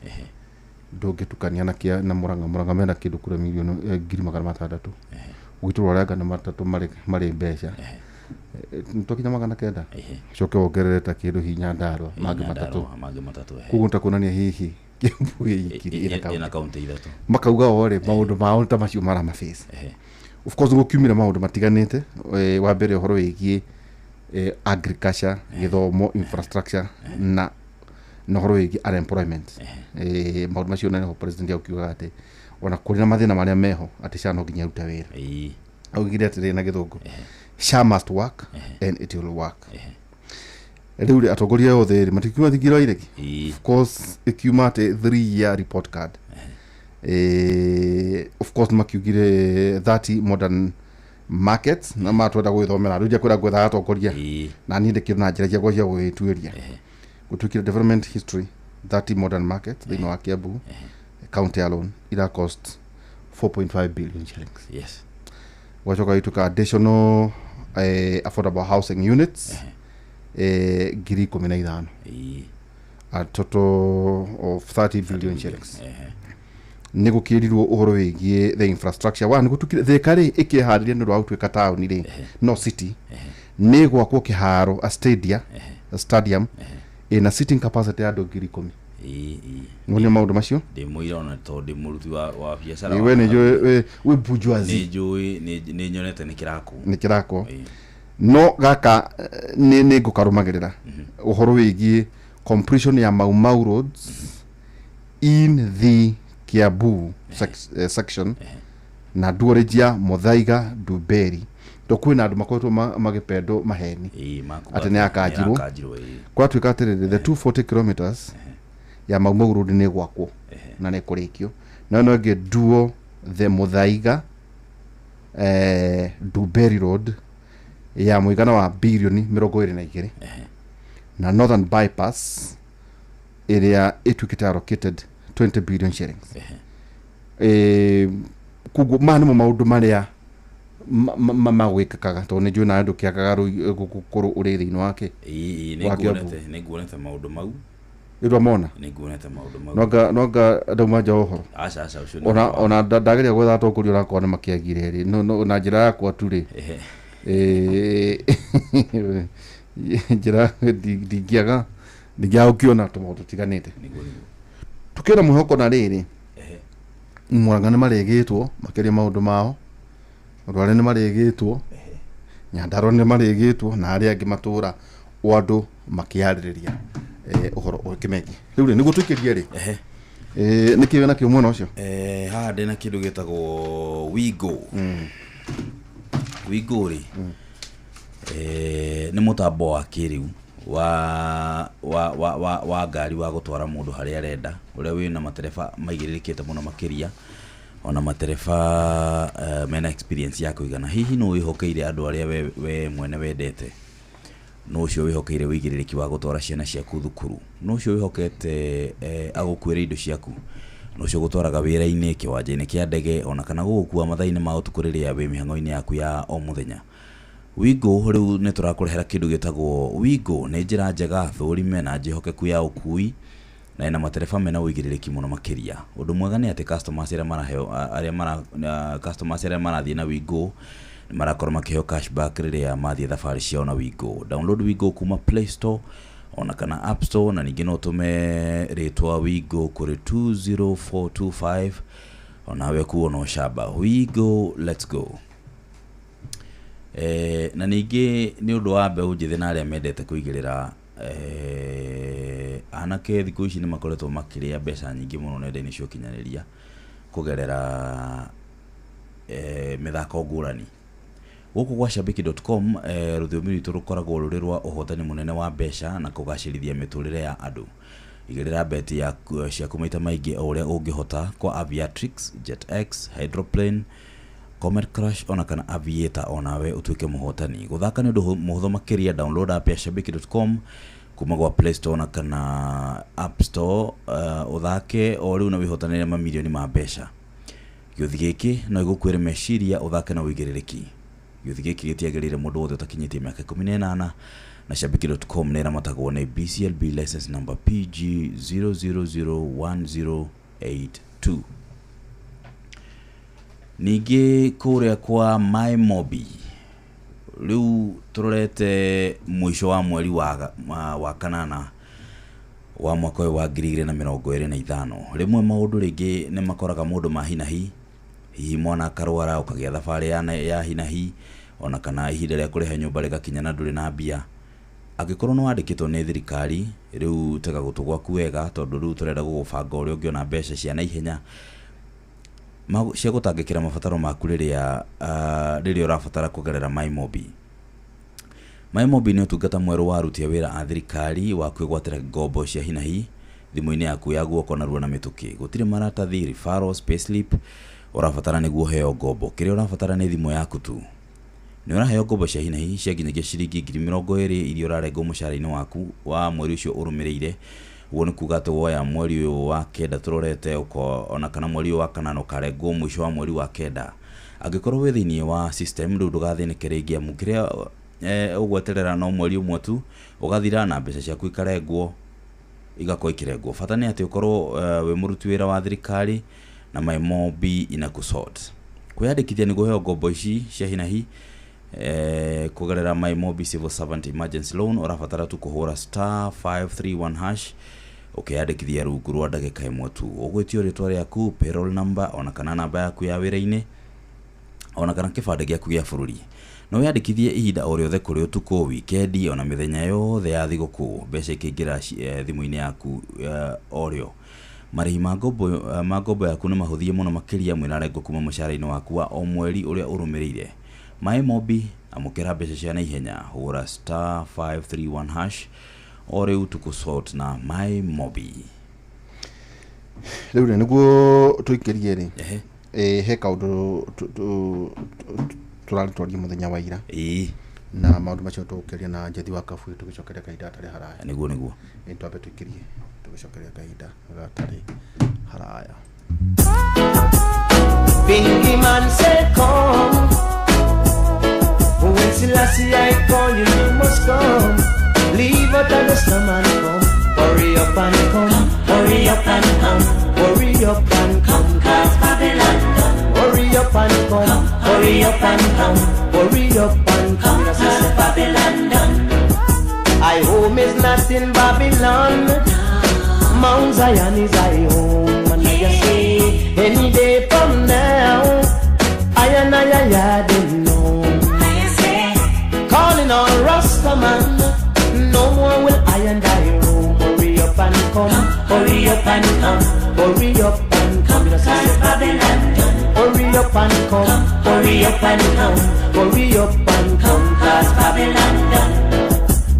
ndũngĩtukania na Murang'a Murang'a mena kĩndũ kũrĩa milioni 600,000 ũgĩtũrwo arĩa anga nĩ matatũ marĩ mbeca twakinya 900 coke wongerere ta kĩndũ hihi Nyandarua mangĩ matatũ koguo ta kuonania hihi Kiambu ĩikiri ĩna kaunti ithatũ makauga o rĩ maũndũ mao ta macio maramaface. Of course gũkiumĩra maũndũ matiganĩte wa mbere ũhoro wĩgiĩ agriculture gĩthomo infrastructure na ũhoro wĩgiĩ unemployment maũndũ macio na nĩho president akiugaga atĩ ona kũrĩ na mathĩna marĩa meho atĩ SHA no nginya ĩrute wĩra augire atĩrĩ na gĩthũngũ SHA must work and it will work. Rĩu rĩ atongoria othe rĩ matikiuma thingira iregi of course ĩkiuma atĩ 3 year report card of course makiugire 30 modern markets na matwenda gwĩthomera rĩu ndiakwĩra ngwethaga atongoria na niĩ ndĩkĩrĩ na njĩra ciakwa cia gũgĩtuĩria gũtuĩkire development history 30 modern markets thĩinĩ wa Kiambu county alone ira cost 4.5 billion shillings. Yes. Gwacoka gĩtuĩka additional affordable housing units 15,000 a total of 30 billion shillings. Nĩ gũkĩrirwo ũhoro wĩgiĩ the infrastructure wa nĩ gũtukire Thika rĩ ĩkĩharĩria nĩ ũndũ wa gũtuĩka taũni rĩ no city nĩ gwakwo kĩharo a stadium ĩna sitting capacity ya andũ 10,000. Nĩ maũndũ macio ndĩ mũira ona tondũ ndĩ mũruti wa biacara we nĩ njũĩ wĩ bourgeoisie nĩ njũĩ nĩ nyonete nĩ kĩrakwo nĩ kĩrakwo no gaka nĩ ngũkarũmagĩrĩra ũhoro wĩgiĩ completion ya Mau Mau roads in the Kiambu section na duorage ya Muthaiga Ndumberi to kwĩna andũ makoretwo magĩpendwo maheni atĩ nĩ akanjirwo kwatuĩka atĩrĩrĩ the 240 kilometers ya Mau Mau road nĩ gwakwo na nĩ kũrĩkio na ĩno ĩngĩ duo the Muthaiga Ndumberi road ya mũigana wa bilioni 22 na Northern Bypass ĩrĩa ĩtuĩkĩte allocated 20 billion shillings. Koguo maya nĩmo maũndũ marĩa magwĩkĩkaga tondũ nĩ njũĩ nawe ndũkĩagaga gũkorwo ũrĩ thĩinĩ wake nĩ nguonete maũndũ mau nĩ nĩ nguonete maũndũ mau nonga ndauma nja ũhoro aca aca ũcio ona ndageria gwetha atongoria onakorwo nĩ makĩagire rĩ na njĩra yakwa tu rĩ Njĩra ndingĩaga gũkĩona tũmaũndũ tũtiganĩte. Nĩguo nĩguo. Tukĩra mwĩhoko na rĩrĩ, Ehe. Murang'a nĩ marĩgĩtwo makĩria maũndũ mao, Rware nĩ marĩgĩtwo, Nyandarua nĩ marĩgĩtwo, na arĩa angĩ matũra o andũ makĩarĩrĩria ũhoro ũkĩmegiĩ. Rĩu rĩ, nĩguo tũikĩrie rĩ, Ehe. Nĩkĩ wĩna kĩo mwena ũcio? Haha ndĩna kĩndũ gĩtagwo Wigo. Wigo rĩ, nĩ mũtambo wa kĩrĩu wa ngari wa gũtwara mũndũ harĩa arenda, ũrĩa wĩna matereba maigĩrĩrĩkĩte mũno makĩria, ona matereba mena experience ya kũigana. Hihi nũ wĩhokeire andũ arĩa we mwene wendete? Nũ ũcio wĩhokeire wĩigĩrĩrĩki wa gũtwara ciana ciaku thukuru? Nũ ũcio wĩhokete agũkuĩre indo ciaku? Nũ ũcio ũgũtwaraga wĩra-inĩ, kĩwanja-inĩ kĩa ndege, ona kana gũgũkua mathaa-inĩ ma ũtukũ rĩrĩa wĩ mĩhang'o-inĩ yaku ya o mũthenya? Wigo rĩu nĩ tũrakũrehera kĩndũ gĩtagwo Wigo. Nĩ njĩra njega, thũrime na njĩhokeku ya ũkui, na ĩna matereba mena ũigĩrĩrĩki mũno makĩria. Ũndũ mwega nĩ atĩ customers arĩa maraheo, arĩa mara, customers arĩa marathiĩ na Wigo nĩ marakorwo makĩheo cashback rĩrĩa mathiĩ thabarĩ ciao na Wigo. Download Wigo kuma Play Store ona kana App Store, na ningĩ no ũtũme rĩtwa Wigo kũrĩ 20425 onawe kuona ũcamba. Wigo, let's go. Na ningĩ nĩ ũndũ wa mbeũ njĩthĩ na arĩa mendete kũigĩrĩra, anake thikũ ici nĩ makoretwo makĩrĩa mbeca nyingĩ mũno nenda-inĩ cia ũkinyanĩria kũgerera mĩthako ngũrani. Gũkũ gwa shabiki.com, rũthiomi rwitũ rũkoragwo rũrĩ rwa ũhotani mũnene wa mbeca na kũgacĩrithia mĩtũrĩre ya andũ. Igĩrĩra beti yaku ciaku maita maingĩ o ũrĩa ũngĩhota kwa Aviatrix, JetX, Hydroplane, Comet Crash ona kana Aviator, onawe ũtuĩke mũhotani. Gũthaka nĩ ũndũ mũhũthũ makĩria. Download app ya shabiki.com kuma gwa Play Store na kana App Store, ũthake o rĩu na wĩhotanĩre mamirioni ma mbeca. Gĩũthi gĩkĩ no gĩgũkuĩre meciria, ũthake na ũigĩrĩrĩki. Gĩũthi gĩkĩ gĩtiagĩrĩire mũndũ wothe ũtakinyĩtie mĩaka 18, na shabiki.com nĩ ĩramatagwo nĩ BCLB license number PG 0001082. Ningĩ kũrĩa kwa MyMobi, rĩu tũrorete mũico wa mweri wa kanana wa mwaka ũyũ wa 2025. Rĩmwe maũndũ rĩngĩ nĩ makoraga mũndũ ma hi na hi, hihi mwana akarwara, ũkagĩa thabarĩ ya hi na hi, ona kana ihinda rĩa kũrĩha nyũmba rĩgakinya na ndũrĩ na mbia. Angĩkorwo nĩ wandĩkĩtwo nĩ thirikari, rĩu tega gũtũ gwaku wega, tondũ rĩu tũrenda gũgũbanga ũrĩa ũngĩona mbeca cia naihenya cia gũtangĩkĩra mabataro maku rĩrĩa rĩrĩa ũrabatara kũgerera MyMobi. MyMobi nĩ ũtungata mwerũ wa aruti a wĩra a thirikari wa kwĩgwatĩra ngombo cia hi na hi thimũ-inĩ yaku ya guoko narua na mĩtũkĩ. Gũtirĩ maratathi, referrals, payslip ũrabatara nĩguo ũheo ngombo. Kĩrĩa ũrabatara nĩ thimũ yaku tu. Nĩ ũraheo ngombo cia hi na hi cia nginyagia ciringi 20,000 iria ũrarengwo mũcara-inĩ waku wa mweri ũcio ũrũmĩrĩire. Ũguo nĩ kuga atĩ woya mweri ũyũ wa kenda tũrorete, ona kana mweri ũyũ wa kanana ũkarengwo mũico wa mweri wa kenda. Angĩkorwo wĩ thĩinĩ wa system rĩu ndũgathĩnĩke rĩngĩ, amu kĩrĩa ũgweterera no mweri ũmwe tu ũgathira na mbeca ciaku ikarengwo, igakorwo ikĩrengwo. Bata nĩ atĩ ũkorwo wĩ mũruti wĩra wa thirikari na MyMobi inakusort. Kwĩyandĩkithia nĩguo ũheo ngombo ici cia hi na hi kũgerera MyMobi Civil Servant Emergency Loan, ũrabatara tu kũhũra star 531 hash ũkeyandĩkithia rungu rwa ndagĩka ĩmwe tu. Ũgwĩtio rĩtwa rĩaku, payroll number, ona kana namba yaku ya wĩra-inĩ, ona kana kĩbandĩ gĩaku gĩa bũrũri. No wĩyandĩkithie ihinda o rĩothe kũrĩ ũtukũ, wikendi, ona mĩthenya yothe ya thigũkũ, mbeca ikĩingĩra thimũ-inĩ yaku o rĩo. Marĩhi ma ngombo yaku nĩ mahũthie mũno makĩria, mwĩnarengwo kuma mũcara-inĩ waku wa o mweri ũrĩa ũrũmĩrĩire. MyMobi, amũkĩra mbeca cia naihenya, hũra star 531 hash o rĩu tũkũsort na MyMobi. Rĩu rĩ, nĩguo tũikĩrie rĩ, Ehe. He kaũndũ tũrarĩ twarie mũthenya wa ira. Ĩĩ. Na maũndũ macio tũgũkĩaria na Njethi wa Kabui tũgĩcokeria kahinda gatarĩ haraya. Nĩguo nĩguo. Ĩ, twambe tũikĩrie tũgĩcokeria kahinda gatarĩ haraya. Bingy man say come. When Selassie I call you, you must come. Leave out of the slum and come. Hurry up and come. Hurry up and come. Hurry up and come. 'Cause Babylon done. Hurry up and come. Hurry up and come. Hurry up and come. 'Cause Babylon done. not in Babylon. Mount Zion is I home, and I say any day from now, I and I didn't know. Calling on Rasta man, no more will I and I roam. Hurry up and come, hurry up and come, hurry up and come. 'Cause Babylon done. Hurry up and come, hurry up and come, hurry up and come, 'cause Babylon done.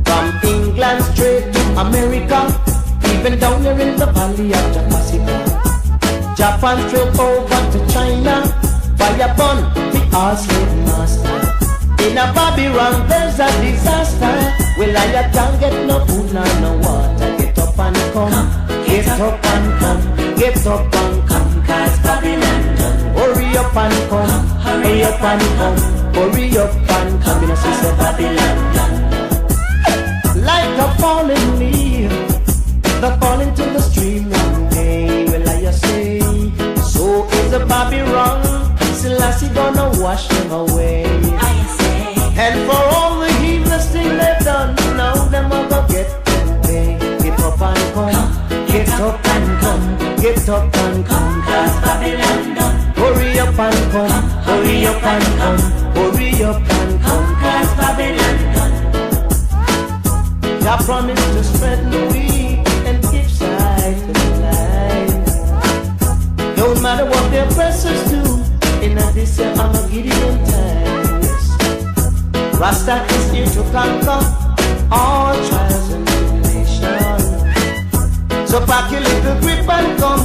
From England straight to America, even down here in the valley of Japasica, Japan straight over to China, fire burn the all slave master. In a Babylon there's a disaster. Well, I can't get no food nor no water. Get up and come, get up and come, get up and come, 'cause Babylon done. Hurry up and come, hurry up and come, hurry up and come, you know, sister Babylon done. Like a fallen leaf that fall into the stream one day, well, I say, so is a Babylon. Selassie gonna wash them away. And for all the heedless thing they've done, now them a go get them pay. Get up and come, get up and come, get up and come, 'cause Babylon done. Hurry up and come, hurry up and come, hurry up and come, 'cause Babylon done. Jah promised to strengthen the weak and give sight to the blind. Don't matter what their oppressors do, in this year Armageddon time. Yes. Rasta is here to conquer all trials and tribulations. So pack your little grip and come,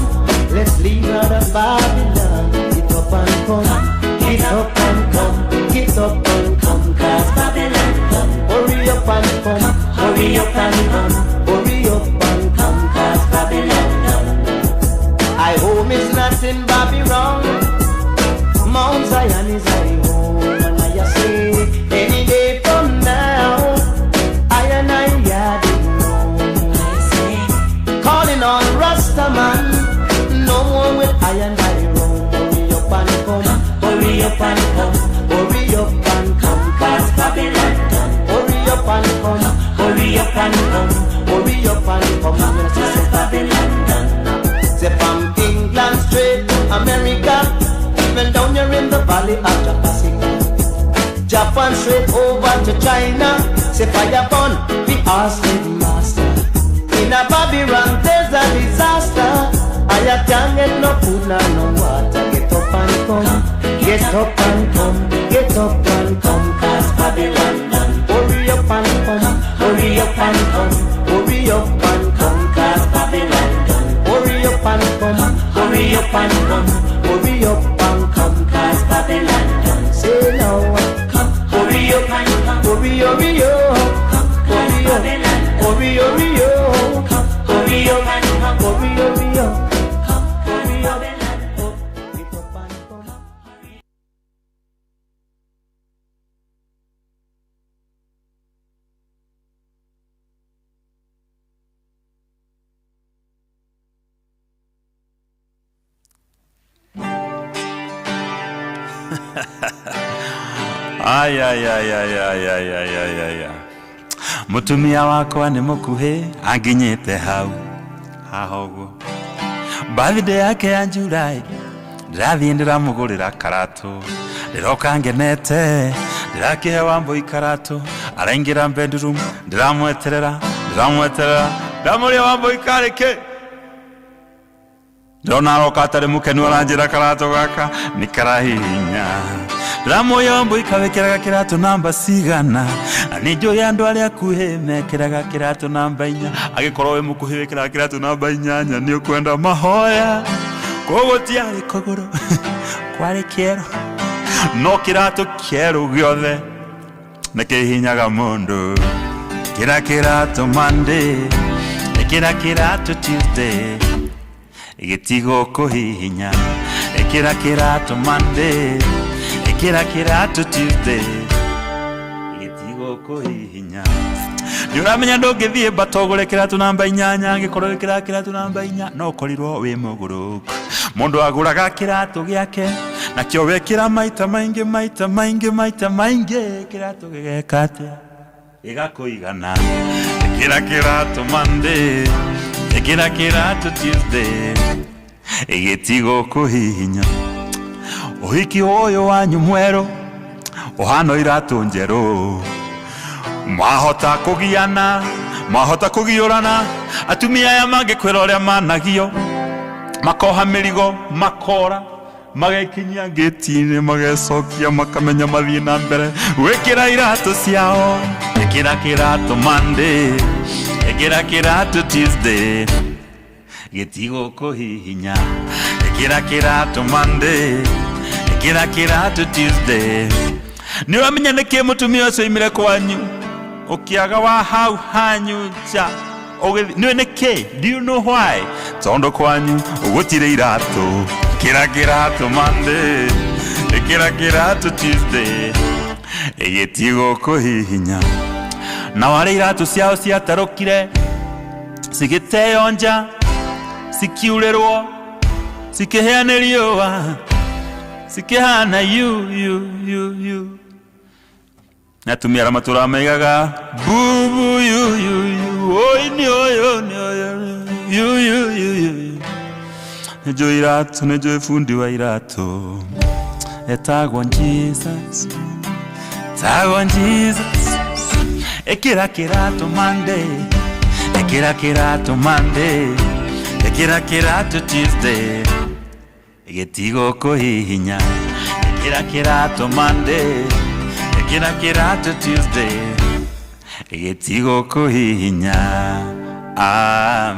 let's leave out of Babylon. Get up and come, get up and come, get up and come, 'cause Babylon done. Hurry up and come, hurry up and come, hurry up and come, 'cause Babylon done. I home is not in Babylon, Mount Zion is I home, and I say any day from now, I and I didn't know. Calling on Rasta man, no more will I and I roam. Hurry up and come, hurry up and come, hurry up and come, 'cause Babylon done. Hurry up and come, hurry up and come, hurry up and come, 'cause Babylon done. Say from England straight to America, even down here in the valley of Japasica, Japan straight over to China, say fire burn the all slave master. In a Babylon there's a disaster. I can't get no food nor no water. Get up and come, get up and come, get up and come, 'cause Babylon done. Hurry up and come, hurry up and come, hurry up and come, 'cause Babylon done. Hurry up and come, hurry up and come, hurry up and come, 'cause Babylon done. Say now, come, hurry up and come, hurry, hurry up, come, hurry up, hurry, hurry up, come, hurry up and come, hurry, hurry up, come, hurry up, get up and come. Ay, ay, ay, ay, ay, ay, ay, ay, ay, ay. Mutumia wakwa nĩ mũkuhĩ anginyĩte hau haha ũguo. Birthday yake ya July ndĩrathiĩ ndĩramũgũrĩra karatũ, ndĩroka ngenete, ndĩrakĩhe Wambũi karatũ, araingĩra bedroom, ndĩramweterera, ndĩramweterera, ndamũria Wambũi karĩ kĩ? Ndĩrona aroka atarĩ mũkenu aranjĩra karatũ gaka nĩ karahihinya. Ndĩramũria Wambũi kawĩkĩraga kĩratũ namba cigana, na nĩ njũĩ andũ arĩa akuhĩ mekĩraga kĩratũ namba 4, angĩkorwo wĩ mũkuhĩ wĩkĩraga kĩratũ namba 8 nĩ ũkwenda mahoya. Koguo tiarĩ kũgũrũ kwarĩ kĩero, no kĩratũ kĩerũ gĩothe nĩ kĩhihinyaga mũndũ. Kĩra kĩratũ Monday, ĩkĩra kĩratũ Tuesday, gĩtigũkũhihinya. Ĩkĩra kĩratũ Monday, ĩkĩra kĩratũ Tuesday, gĩtigũkũhihinya. Nĩ ũramenya ndũngĩthiĩ mbata ũgũre kĩratũ namba 8, angĩkorwo wĩkĩraga kĩratũ namba 4 no ũkorirwo wĩ mũgũrũku. Mũndũ agũraga kĩratũ gĩake nakĩo wekĩra maita maingĩ maita maingĩ maita maingĩ, kĩratũ gĩgeka atĩa? Gĩgakũigana. Ĩkĩra kĩratũ Monday, ĩkĩra kĩratũ Tuesday, gĩtigũkũhihinya. Ũhiki ũyũ wanyu mwerũ ũhana iratũ njerũ. Mwahota kũgiana, mwahota kũgiũrana, atumia aya mangĩkwĩra ũrĩa managio, makoha mĩrigo, makora, magekinyia ngĩti-inĩ, magecokia, makamenya mathiĩ na mbere gwĩkĩra iratũ ciao. Ĩkĩra kĩratũ Monday, ĩkĩra kĩratũ Tuesday, gĩtigũkũhihinya. Ĩkĩra kĩratũ Monday, ĩkĩra kĩratũ Tuesday. Nĩ ũramenya nĩkĩ mũtumia ũcio oimire kwanyu ũkĩaga wa hau hanyu nja ũgĩthiĩ? Nĩũĩ nĩkĩ? Do you know why? Tondũ kwanyu gũtirĩ iratũ. Ĩkĩra kĩratũ Monday, ĩkĩra kĩratũ Tuesday, gĩtigũkũhihinya. Nao arĩa iratũ ciao ciatarũkire cigĩteo nja, cikiurĩrwo, cikĩhĩa nĩ riũa, cikĩhana yu yu yu yu. Na atumia arĩa matũraga maigaga bubu yu yu yu, oi nĩ ũyũ nĩ ũyũ yu yu yu yu. Nĩnjũĩ iratũ, nĩnjũĩ bundi wa iratũ etagwo Jesus, etagwo Jesus. Ĩkĩra kĩratũ Monday, ĩkĩra kĩratũ Monday, ĩkĩra kĩratũ Tuesday, gĩtigũkũhihinya. Ĩkĩra kĩratũ Monday, ĩkĩra kĩratũ Tuesday, gĩtigũkũhihinya. Amen.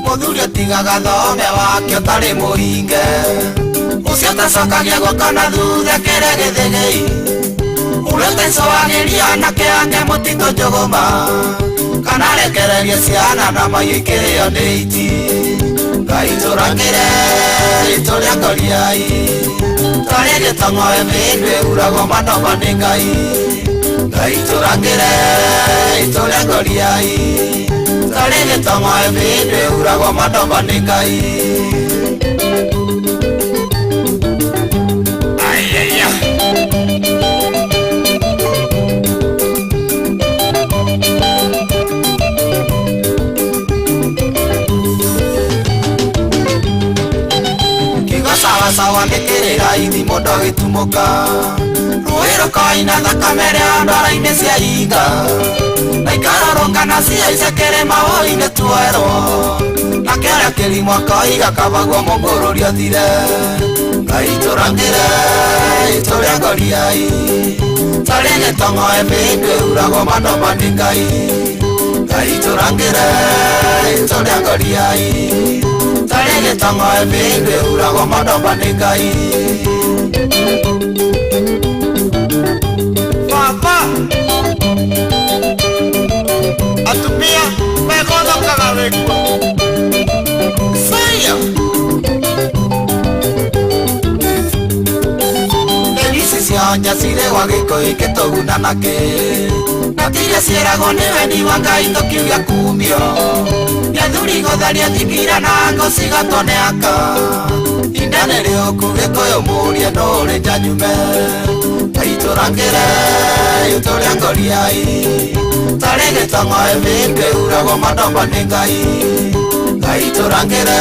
Mũthuri atigaga thome wake ũtarĩ mũhinge, ũcio ũtacokagia guoko na thutha kĩrĩa gĩthĩgĩi, ũrĩa ũtaicoagĩria anake ake mũtitũ njũgũma, kana rekererie ciana na maiyo ikĩrĩo nĩ iti. Ngai tũrangĩre itũrĩa ngoriai, tarĩ gĩtong'oe mĩndũ ĩhuragwo manoma nĩ Ngai. Ngai tũrangĩre itũrĩa ngoriai, tarĩ gĩtong'oe mĩndũ ĩhuragwo manoma nĩ Ngai. Ayaya. Kiugo sawasawa nĩkĩrĩra ithimo ndagĩtumũka, rũĩ rũkoina thakame rĩa ndwara-inĩ cia ihinga, na ikarũrũngana ciaice kĩrĩma wũi-inĩ tuoerwo, na kĩrĩa kĩrimũ akoiga kabaguo mũngũrũri athire. Ngai tũrangĩre itũrĩa ngoriai, tarĩ gĩtong'oe mĩndũ ĩhuragwo manoma nĩ Ngai. Ngai tũrangĩre itũrĩa ngoriai, tarĩ gĩtong'oe mĩndũ ĩhuragwo manoma nĩ Ngai. Baba, atumia megothokaga wĩkuo. Saya. Ici cionja cirĩ gwa gĩkũyũ gĩtũguna nakĩ, na tiria ciĩragwo nĩ wendi wa Ngai tũkiuga kumio, nĩ athuri gũtharia thikira na ngo cigatwo nĩ aka. Inda nĩ rĩũku gĩkũyũ mũrie nũ ũrĩ nja nyume. Ngai tũrangĩre itũrĩa ngoriai, tarĩ gĩtong'oe mĩndũ ĩhuragwo manoma nĩ Ngai. Ngai tũrangĩre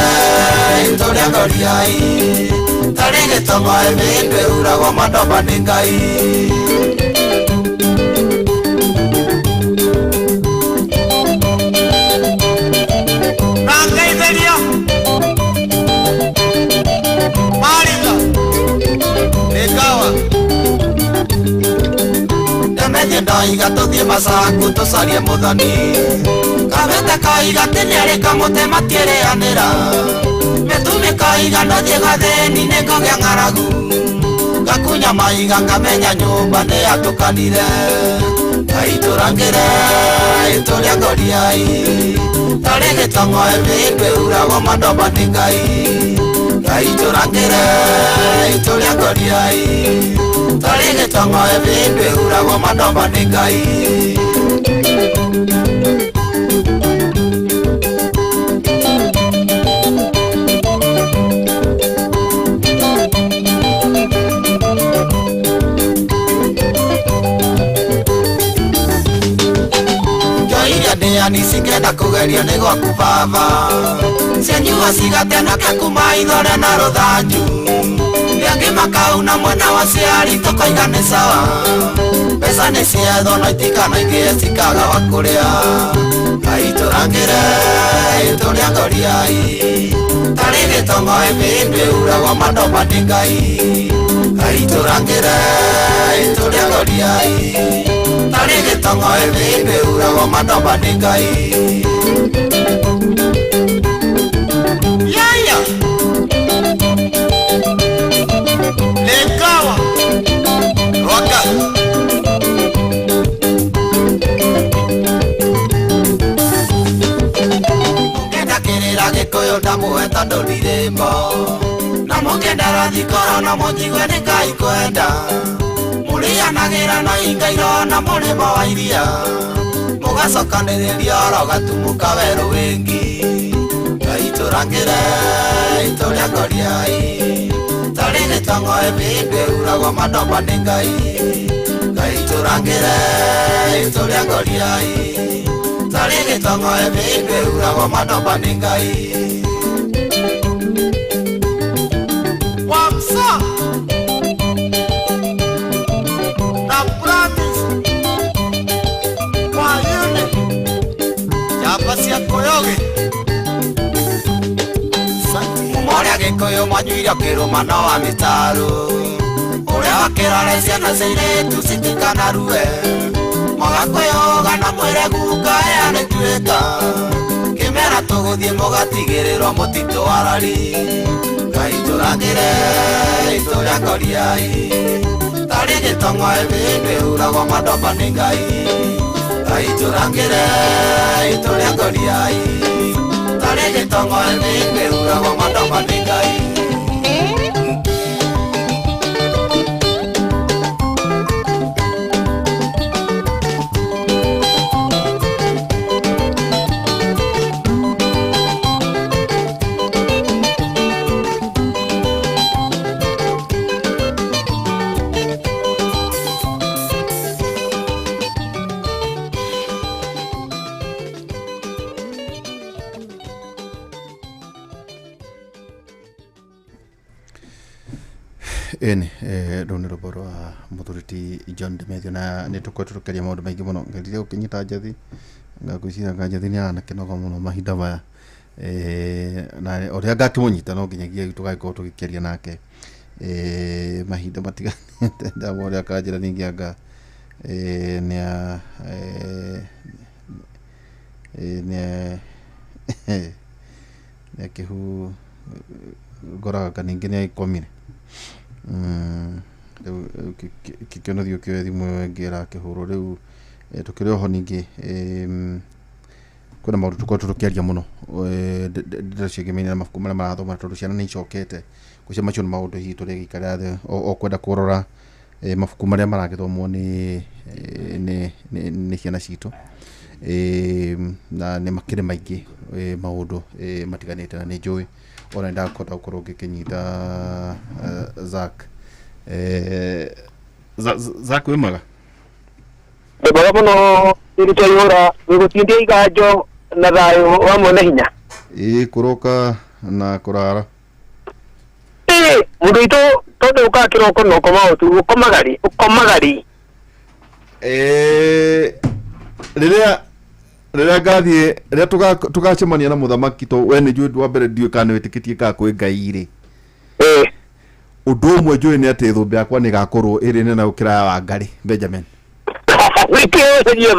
itũrĩa ngoriai, tarĩ gĩtong'oe mĩndũ ĩhuragwo manoma nĩ Ngai. Na ngeithĩria Maritha Nĩngawa. Ndemethie ndoiga tũthiĩ Masaku tũcarie mũthoni, Kabete koiga atĩ nĩarĩ kamũtĩ matiĩrĩanĩra, Mĩtumĩ koiga ndũthiĩ gathĩni nĩngũgĩa ng'aragu, Gakunya maiga ngamenya nyũmba nĩyatũkanire. Ngai tũrangĩre itũrĩa ngoriai, tarĩ gĩtong'oe mĩndũ ĩhuragwo manoma nĩ Ngai. Ngai tũrangĩre itũrĩa ngoriai, gĩtongo ĩbĩndũ ĩhuragwo madomba nĩ Ngai. Njoiria ndĩani cingĩenda kũgerio nĩ gwaku baba, cianyua cigatenake kuma ithore na rũthanju. Rĩangĩ makauna mwena wa ciari tũkoiga nĩ sawa, mbeca nĩ ciethwo no itikanaingĩhe cikaga wa kũrĩa. Ngai tũrangĩre tũrĩa ngoriai, tarĩ gĩtongo ĩbĩndũ ĩhuragwo madomba nĩ Ngai. Ngai tũrangĩre tũrĩa ngoriai, tarĩ gĩtongo ĩbĩndũ ĩhuragwo madomba nĩ Ngai. Yaya Lekawa Rwaka Mũngĩenda kĩrĩra Gĩkũyũ ndamũhe tondũ ndirĩmo, na mũngĩenda rathikoro no mũnjigue nĩ Ngai kwenda. Mũrĩanagĩra na hinga irona mũrĩmo wa iria, mũgacokanĩrĩria oro gatumuka werũ wĩngi. Ngai tũrangĩre tũrĩa ngoriai, tarĩ gĩtongo ĩbĩndũ ĩhuragwo madomba nĩ Ngai. Ngai tũrangĩre tũrĩa ngoriai, tarĩ gĩtongo ĩbĩndũ ĩhuragwo madomba nĩ Ngai. Wamsa na Promise Wayune Njamba cia Koyoge. Mũrĩa Gĩkũyũ mwanyuire kĩrũma no wa mĩtaro, ũrĩa wakĩrore ciana cia airĩtu citikanarue, mũgakwĩyũga na mwĩre guka ĩya nĩtuĩka, kĩmera tũgũthiĩ mũgatigĩrĩrwo mũtitũ warari. Ngai tũrangĩre tũrĩa ngoriai, tarĩ gĩtongo ĩbĩndũ ĩhuragwo madomba nĩ Ngai. Ngai tũrangĩre tũrĩa ngoriai, tarĩ gĩtongo ĩbĩndũ ĩhuragwo madomba nĩ Ngai. Ĩni rũu nĩ rwĩmbo rwa mũthuri ti John Demetrio, na nĩ tũkoretwo tũkĩaria maũndũ maingĩ mũno. Ngeririe gũkĩnyita Njathi, ngwĩciria anga Njathi nĩ aranakĩnoga mũno mahinda maya, na ũrĩa ngakĩmũnyita no nginyagia rĩu tũgagĩkorwo tũgĩkĩaria nake mahinda matiganĩte. Ndamwona ũrĩa akanjĩra ningĩ anga nĩ nĩ akĩhu ngoraga anga ningĩ nĩ agĩkomire. Rĩu kĩkĩono thiĩ ũkĩoe thimũ ĩyo ĩngĩ ĩrakĩhũrwo rĩu. Tũkĩrĩ oho ningĩ kwĩna maũndũ tũkoretwo tũkĩaria mũno, ndeto ciĩgĩmaine na mabuku marĩa marathoma tondũ ciana nĩ icokete. Ngwĩciria macio nĩ maũndũ hihi tũrĩgĩikarĩra thĩ o kwenda kũrora mabuku marĩa maragĩthomwo nĩ ciana citũ, na nĩ makĩrĩ maingĩ maũndũ matiganĩte, na nĩ njũĩ ona nĩ ndakũhota gũkorwo ngĩkĩnyita Zack. Zack, wĩ mwega? Wĩ mwega mũno irutwo ihũra gũtindia iganjo na thayũ wa mwene hinya. Ĩĩ, kũroka na kũrara. Ĩĩ, mũndũ witũ, tondũ ũkaga kĩroko na ũkoma ũtukũ, ũkomaga rĩ? Ũkomaga rĩ? Rĩrĩa ngathiĩ, rĩrĩa tũgacemania na mũthamaki, to we nĩ njũĩ wa mbere ndiũĩ kana nĩ wĩtĩkĩtie kana kwĩ Ngai rĩ. Ũndũ ũmwe njũĩ nĩ atĩ thũmbĩ yakwa nĩ ĩgakorwo ĩrĩ nene gũkĩra ya Wangarĩ Benjamin. Wĩkĩũcagia.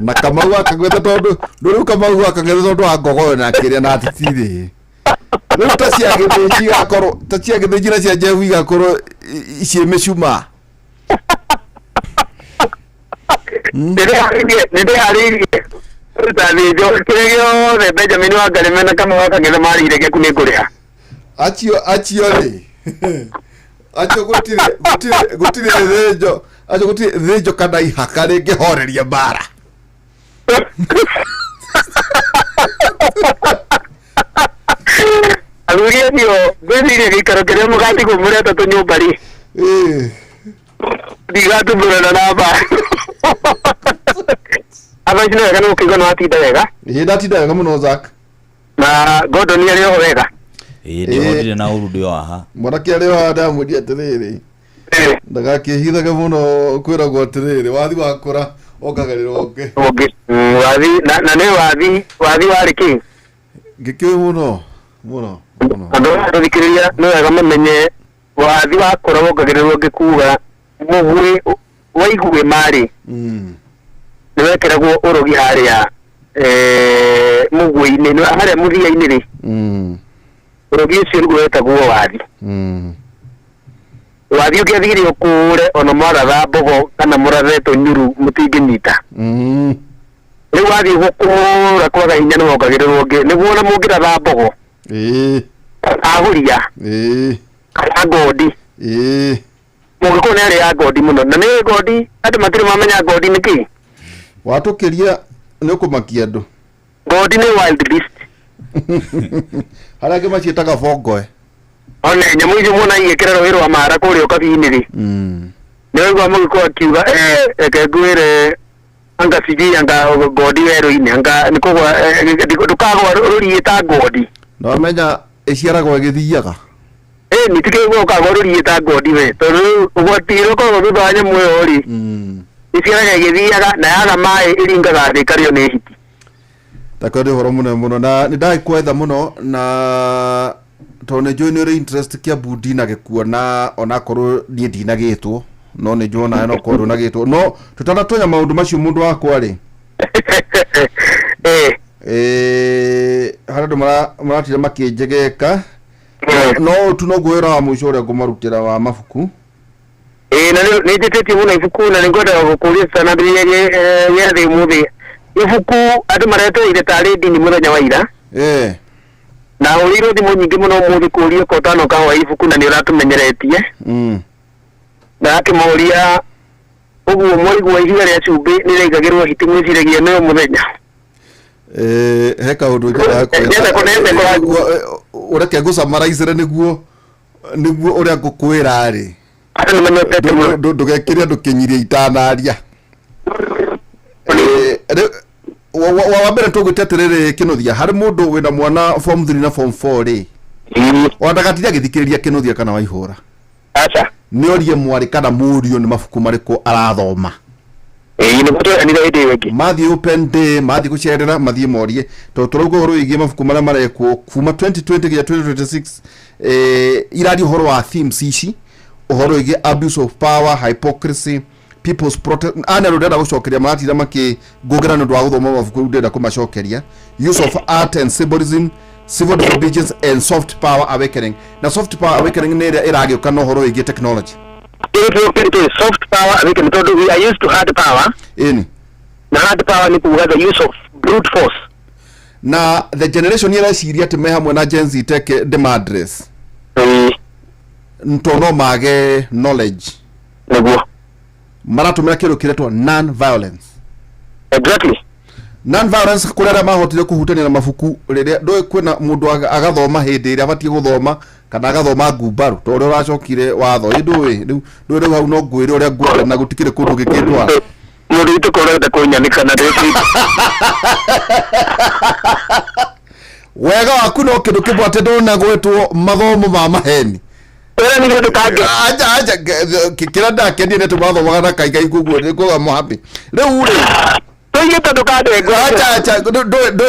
Na Kamau akagwetha, tondũ rĩu Kamau akagwetha tondũ wa ngogoyo na kĩrĩa na atitirĩ rĩu ta cia gĩthĩnji igakorwo ta cia gĩthĩnji na cia Jehu igakorwo ciĩ mĩcumaa. Nĩndĩharĩirie kũruta thĩnjo kĩrĩa gĩothe Benjamin Wangarĩ mena Kamau akagĩtha marĩire gĩaku nĩ ngũrĩha. Acio rĩ. Acio gũtirĩ gũtirĩ gũtirĩ thĩnjo, acio gũtirĩ thĩnjo kana ihaka rĩngĩhoreria mbara. Athuri acio ngwĩciria gĩikaro kĩrĩa mũgatigwo mũrĩ atatũ nyũmba rĩ, ndigathumbũrana na mbara. Atha ici nĩ wega nĩ gũkĩigua nĩ watinda wega. Ĩĩ, ndatinda wega mũno, Zack. Na Gordon arĩ oho wega. Ĩĩ, ndĩhotire na ũru ndĩ haha. Mwanake arĩ oha, ndamwĩria atĩrĩrĩ, ndagakĩhithage mũno, kwĩragwo atĩrĩrĩ, wathi wakũra ongagĩrĩrwo ũngĩ. Ũngĩ. Wathi na nĩ wathi warĩ kĩ? Ngĩkĩũĩ mũno mũno mũno. Andũ arĩa mathikĩrĩria nĩ wega mamenye wathi wakũra wongagĩrĩrwo ũngĩ, kuga mũguĩ waiguĩ marĩ nĩ wekĩragwo ũrogi harĩa mũguĩ-inĩ harĩa mũthia-inĩ rĩ, ũrogi ũcio nĩguo wetagwo wathi. Wathi ũngĩathire ũkũũre, ona mwaratha mbogo kana mũrathe tũnyuru, mũtingĩnyita. Rĩu wathiĩ gũkũra kwaga hinya nĩ wongagĩrĩrwo ũngĩ nĩguo ona mũngĩratha mbogo, agũria kana ngondi, mũgĩkũyũ nĩ arĩa ngondi mũno, na nĩ ngondi andũ matirĩ mamenya ngondi nĩ kĩ. Watũkĩria nĩ ũkũmakia andũ. Ngondi nĩ wild beast. Harĩa angĩ maciĩtaga bongoe. One nyamũ icio muona igĩkĩra rũĩ rwa Mara kũrĩa ũkabi-inĩ rĩ, nĩ waigua mũgĩkũyũ akiuga, "Eh, reke ngwĩre, anga sijui anga ngondi werũ-inĩ, anga nĩ kũgwa, ndũkagwa rũriĩ ta ngondi." Na wamenya ĩciaragwo ĩgĩthiaga. Ĩ nĩtikĩigua ũkagwa rũriĩ ta ngondi we, tondũ rĩu ũgwati ũrĩa ũkoragwo thutha wa nyamũ ĩyo rĩ, ĩciaraga ĩgĩthiaga, na yaga maĩ ĩringaga thĩ ĩkarĩo nĩ hiti. Takorwo nĩ ũhoro mũnene mũno na nĩ ndagĩkwetha mũno, na tondũ nĩ njũĩ nĩ ũrĩ interest Kiambu ndinagĩkuona, onakorwo niĩ ndinagĩtwo, no nĩ njũĩ onawe no korwo ndũnagĩtwo. No tũtanatonya maũndũ macio, mũndũ wakwa rĩ, harĩ andũ maratinda makĩnjegeka, no tu noguo wĩra wa mũico ũrĩa ngũmarutĩra wa mabuku. Ĩĩ, na nĩ njĩtĩtie mũno ibuku, na nĩ ngwendaga gũkũria tũtanambĩrĩria gĩathĩ ũmũthĩ. Ibuku andũ maretereire tarĩ ndini mũthenya wa ira. Na hũrĩirwo thimũ nyingĩ mũno ũmũthĩ kũũria ko ũtanoka hoya ibuku, na nĩ ũratũmenyeretie. Na akĩmoria ũguo, mwaigua ihiga rĩa cumbĩ nĩ rĩaigagĩrwo hiti, mwĩciragia nĩyo mũthenya. He kaũndũ njendaga Ndĩrenda kũnete ũreke ngũcamaraicĩre nĩguo ũrĩa ngũkwĩra rĩ. Andũ nĩ manyotete mũno. Ndũgekĩre andũ kĩnyiria itanaria. Wa mbere tũgwĩte atĩrĩrĩ, Kĩnũthia, harĩ mũndũ wĩna mwana form 3 na form 4 rĩ, ona ndagatinde agĩthikĩrĩria Kĩnũthia kana Waihũra. Aca. Nĩ orie mwarĩ kana mũriũ nĩ mabuku marĩkũ arathoma. Ĩĩ, nĩguo tweranire hĩndĩ ĩyo ĩngĩ. Mathiĩ open day, mathiĩ gũcerera, mathiĩ morie, tondũ tũrauga ũhoro wĩgiĩ mabuku marĩa marekwo kuma 2020 nginya 2026, iraria ũhoro wa themes ici, ũhoro wĩgiĩ abuse of power, hypocrisy, people's protest. Ana andũ ndĩrenda gũcokeria maratinda makĩngũngĩra nĩ ũndũ wa gũthoma mabuku, rĩu ndĩrenda kũmacokeria: use of art and symbolism, civil disobedience and soft power awakening. Na soft power awakening nĩ ĩrĩa ĩragĩũka na ũhoro wĩgiĩ technology. Ĩĩ, soft power awakening, tondũ we are used to hard power. Ĩni. Na hard power nĩ kuga the use of brute force. Na the generation ĩreciria atĩ me hamwe na Gen Z tech ndĩma-address, to no mage knowledge. Nĩguo. Maratũmĩra kĩndũ kĩretwo non violence. Non violence, kũrĩ arĩa mahotire kũhutania na mabuku rĩrĩa ndũĩ kwĩna mũndũ agathoma hĩndĩ ĩrĩa abatiĩ gũthoma, kana agathoma ngumbaru ta ũrĩa ũracokire watho. Ĩ ndũĩ rĩu, ndũĩ rĩu hau no ngwĩre ũrĩa ngwenda na gũtikĩrĩ kũndũ gĩkĩndwara. Mũndũ witũ ko ũrenda kũnyanĩka na ndĩci. Wega waku no kĩndũ kĩmwe atĩ ndũna gwĩtwo mathomo ma maheni. Ĩra nĩ kĩndũ kangĩ. Aja aja, kĩrĩa ndakenia nĩ atĩ mathomaga na kaikai, koguo nĩ kuga mũhappy rĩu rĩ. Tũigĩte ndũkandengũra. Acha acha,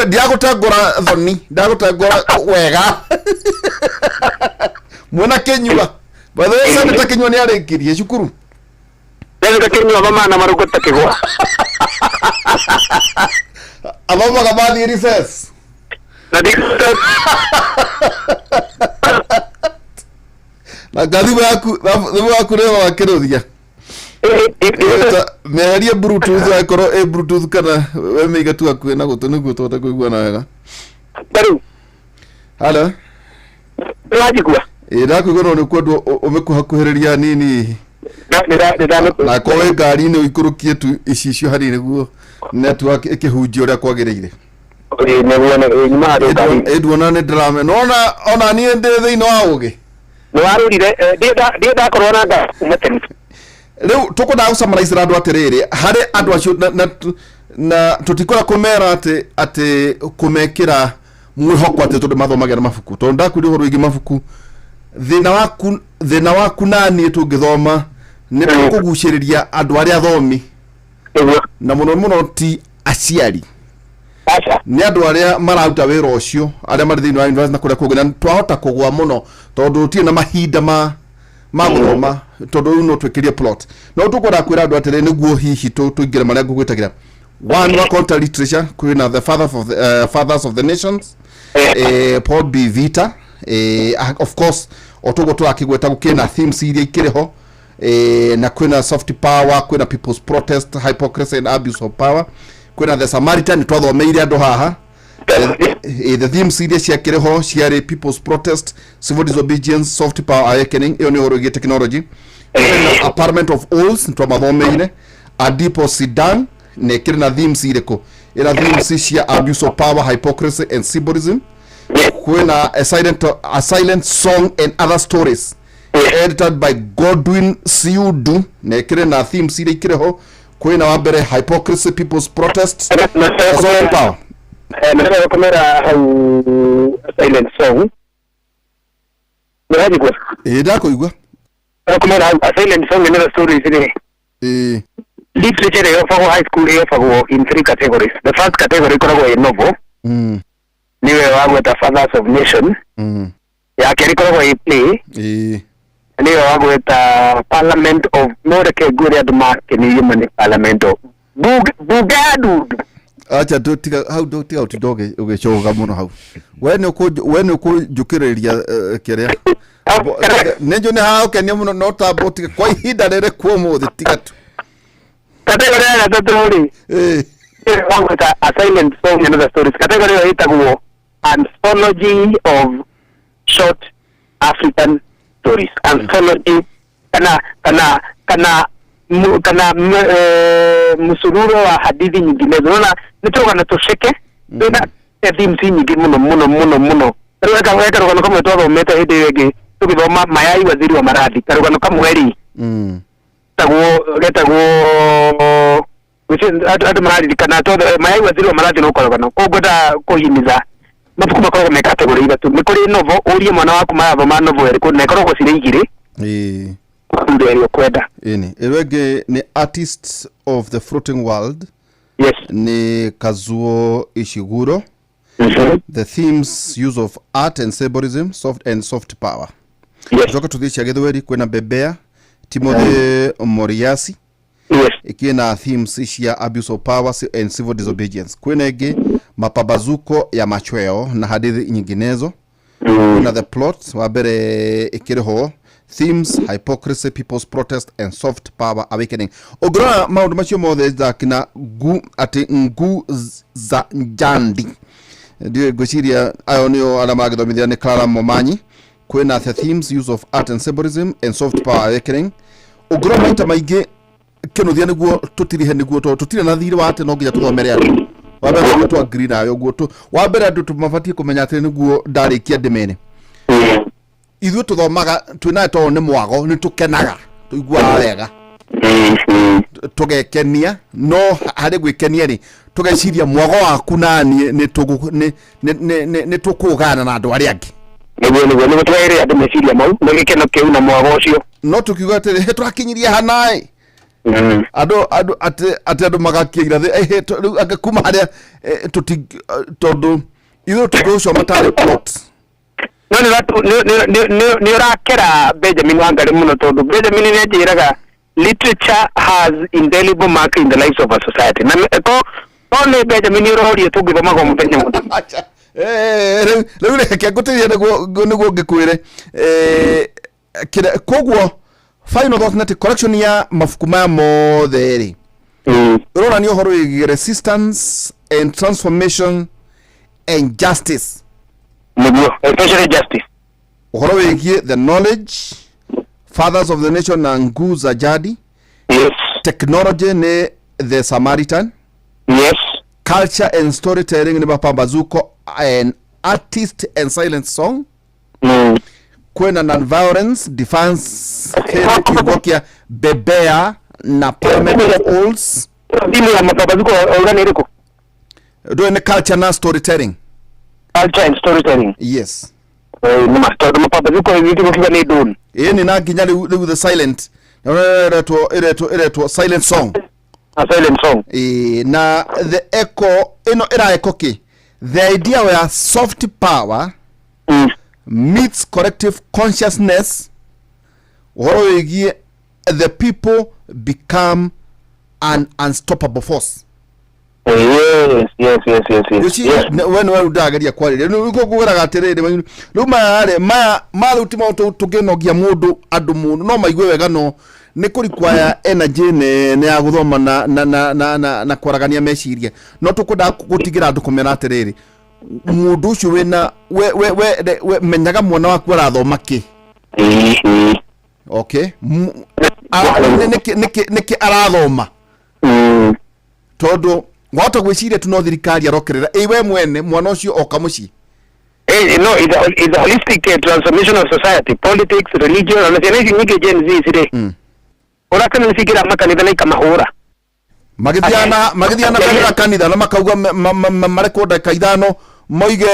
ndiagũtengũra thoni, ndiagũtengũra wega mwena Kĩnyua. By the way, Senator Kĩnyua nĩ arĩkirie cukuru. Nĩ Kĩnyua mama na marũngũ ta kĩgwa. Athomaga mathiĩ recess. Na ndi Na nga thimũ yaku nĩyo wakĩrũthia. Mĩeherie bluetooth angĩkorwo ĩ bluetooth, kana we mĩige tu hakuhĩ na gũtũ nĩguo tũhote kũiguana wega. Rĩu Halo. Nĩwanjigua? Ĩ ndakũigua no nĩ kwendwo ũmĩkuhakuhĩrĩria nini. Na korwo wĩ ngari-inĩ ũikũrũkie tu icicio hanini nĩguo network ĩkĩhunjia ũrĩa kwagĩrĩire. Nĩguo nyuma handũ ngari. Ĩ nduona nĩ ndĩrame nona ona niĩ ndĩ thĩinĩ wa ũgĩ. Nĩ warũrire ndiĩ ndakorwo na ngari kuma tene. Rĩu tũkwendaga gũcamaraicĩra andũ atĩrĩrĩ harĩ andũ acio na tũtikwenda kũmera atĩ kũmekĩra mwĩhoko atĩ tondũ mathomagĩra mabuku tondũ ndakwĩra ũhoro wĩgiĩ mabuku thĩna waku na niĩ tũngĩthoma nĩ tũkũgucĩrĩria andũ arĩa athomi na mũno mũno ti aciari nĩ andũ arĩa mararuta wĩra ũcio arĩa marĩ thĩinĩ wa university na kũrĩa kũngĩ na twahota kũgwa mũno tondũ tũtirĩ na mahinda ma gũthoma tondũ rĩu no twĩkĩrie plot no tũkwenda kwĩra andũ atĩrĩ nĩguo hihi tũingĩre marĩa ngũgwĩtagĩra. One wa counter literature kwĩna the fathers of the nations Paul B. Vita of course otoguo tũrakĩgweta gũkĩrĩ na themes iria ikĩrĩ ho na kwĩna soft power, kwĩna people's protest, hypocrisy and abuse of power, kwĩna the Samaritan twathomeire andũ haha the themes iria ciakĩrĩ ho ciarĩ people's protest, civil disobedience, soft power awakening, ĩyo nĩ ũhoro wĩgiĩ technology. Kwĩna apartment of owls nĩtwamathomeire, Adipo Sidan na ĩkĩrĩ na themes irĩkũ, ĩna themes cia abuse of power, hypocrisy and symbolism. Kwĩna a silent song and other stories edited by Godwin Siudu na ĩkĩrĩ na themes iria ikĩrĩ ho. Kwĩna wa mbere hypocrisy, people's protest, soft power. Nataka kũmera hau silent song. Nĩwajigua? Ĩĩ ndakũigua. Kũmera hau a silent song and other stories rĩ. Ĩĩ. Literature ĩyobagwo high school ĩyobagwo in three categories. The first category ĩkoragwo ĩ novel. Nĩwe wagweta Fathers of Nation. Ya kerĩ ĩkoragwo ĩ play. Ĩĩ. Nĩwe wagweta Parliament of no reke ngwĩre andũ makenirio mũno nĩ Parliament of bunge ya ndundu. Acha tiga hau tiga ũtinda ũgĩcũga mũno hau. We nĩ ũkũnjũkĩrĩria kĩrĩa. Nĩ njũĩ nĩ hagũkenia mũno no tamba ũtige kwa ihinda rĩrĩ kuo ũmũthĩ tiga tu. Category ya gatatũ rĩ. Wagweta a silent song and other stories. Category ĩyo ĩtagwo anthology of short African stories. Anthology kana kana kana kana msururo wa hadithi nyinginezo. Unaona nĩ tũrũgano tũceke twĩna themes nyingĩ mũno mũno mũno mũno. Rĩu karũgano kamwe twathomete hĩndĩ ĩyo ĩngĩ tũgĩthoma Mayai Waziri wa Maradhi, karũgano kamwe rĩ getagwo andũ mararirikana tondũ Mayai Waziri wa Maradhi no karũgano. Koguo ngwendaga kũhimiza mabuku makoragwo me category ithatũ. Nĩ kũrĩ novel, ũrie mwana waku marathoma novel ĩrĩkũ, na ĩkoragwo cirĩ igĩrĩ. Ĩĩ. Ũthure ĩrĩa ũkwenda. Ĩni. Ĩyo ĩngĩ nĩ Artists of the Floating World. Yes. Nĩ Kazuo Ishiguro. The themes use of art and symbolism, soft and soft power. Yes. Tucoke tũthiĩ cia Gĩthweri kwĩna Bebea Timothy Moriasi. Yes. Ĩkĩna themes cia abuse of power and civil disobedience. Kwĩna ĩngĩ Mapambazuko ya Machweo na hadithi nyinginezo. Kwĩna The Plot wa mbere ĩkĩrĩ ho themes hypocrisy, people's protest and soft power awakening. Ũngĩrora maũndũ macio mothe Jack na ngu atĩ ngu za njandi ndiũĩ ngwĩciria ayo nĩo arĩa maragĩthomithia nĩ Clara Momanyi. Kwĩna the themes use of art and symbolism and soft power awakening. Ũngĩrora maita maingĩ kĩnuthia nĩguo tũtirihe nĩguo tondũ tũtirĩ na thirĩ wa atĩ no nginya tũthomere andũ. Wa mbere nĩguo tũ agree nawe ũguo wa mbere andũ tũmabatiĩ kũmenya atĩ nĩguo ndarĩkia ndĩmene. Ithuĩ tũthomaga twĩnayo tondũ nĩ mwago nĩ tũkenaga tũiguaga wega tũgekenia no harĩ gwĩkenia rĩ tũgeciria mwago waku na niĩ nĩ tũkũgana na andũ arĩa angĩ. Nĩguo nĩguo nĩguo tũgaĩrĩra andũ meciria mau nĩ gĩkeno kĩu na mwago ũcio. No tũkiuga atĩrĩ tũrakinyirie hanaĩ andũ andũ atĩ andũ magakia irathi rĩu angĩ kuma harĩa tondũ ithuĩ tũngĩgũcoma tarĩ plot. No nĩ ũrakera Benjamin Wangari mũno tondũ Benjamin nĩ anjĩraga literature has indelible mark in the lives of a society. Na ko nĩ Benjamin ũrorie tũngĩthomaga o mũthenya mũthenya. Rĩu reke ngũtĩrie nĩguo ngĩkwĩre. Koguo final thought nĩ atĩ collection ya mabuku maya mothe rĩ ĩronania ũhoro wĩgiĩ resistance and transformation and justice. Nĩguo, especially justice. Ũhoro wĩgiĩ the knowledge, fathers of the nation na nguu za jadi. Yes. Technology nĩ the Samaritan. Yes. Culture and storytelling nĩ mapambazuko and artist and silent song. Kwĩna non-violence defense kĩrĩ kiugo kĩa bebea na parliament of owls. Thimũ ya mapambazuko auga nĩ ĩrĩkũ? Ndũĩ nĩ culture na storytelling. Culture and storytelling. Yes. Nĩ ma tondũ mapambazuko gĩkiugo kiuga nĩ dawn. Ĩni na nginya rĩu the silent na ĩretwo ĩretwo ĩretwo silent song. A silent song. Ĩĩ, na the echo ĩno ĩra echo kĩ the idea where soft power meets collective consciousness, ũhoro wĩgiĩ the people become an unstoppable force. Yes. Ngwĩciria we nĩwe rĩu ndĩrageria kwarĩria rĩu kũgeraga atĩrĩrĩ, rĩu maya rĩ, maya rĩu ti maũndũ tũngĩnogia mũndũ andũ mũno no maigue wega, no nĩ kũ require energy nene ya gũthoma na kwaragania meciria, no tũkwendaga gũtigĩra andũ kũmera atĩrĩrĩ, mũndũ ũcio wĩna we menyaga mwana waku arathoma kĩ. Okay, nĩkĩ arathoma, tondũ wahota gwĩciria tu no thirikari arokerera, ĩ we mwene mwana ũcio oka mũciĩ. No, it's a holistic transformation of society, politics, religion, na ciana ici nyingĩ Gen Z rĩ, ũrakana nĩ cingĩra makanitha na ikamahũra. Magĩthiaga na mbere kanitha na makauga marekwo ndagĩka 5 moige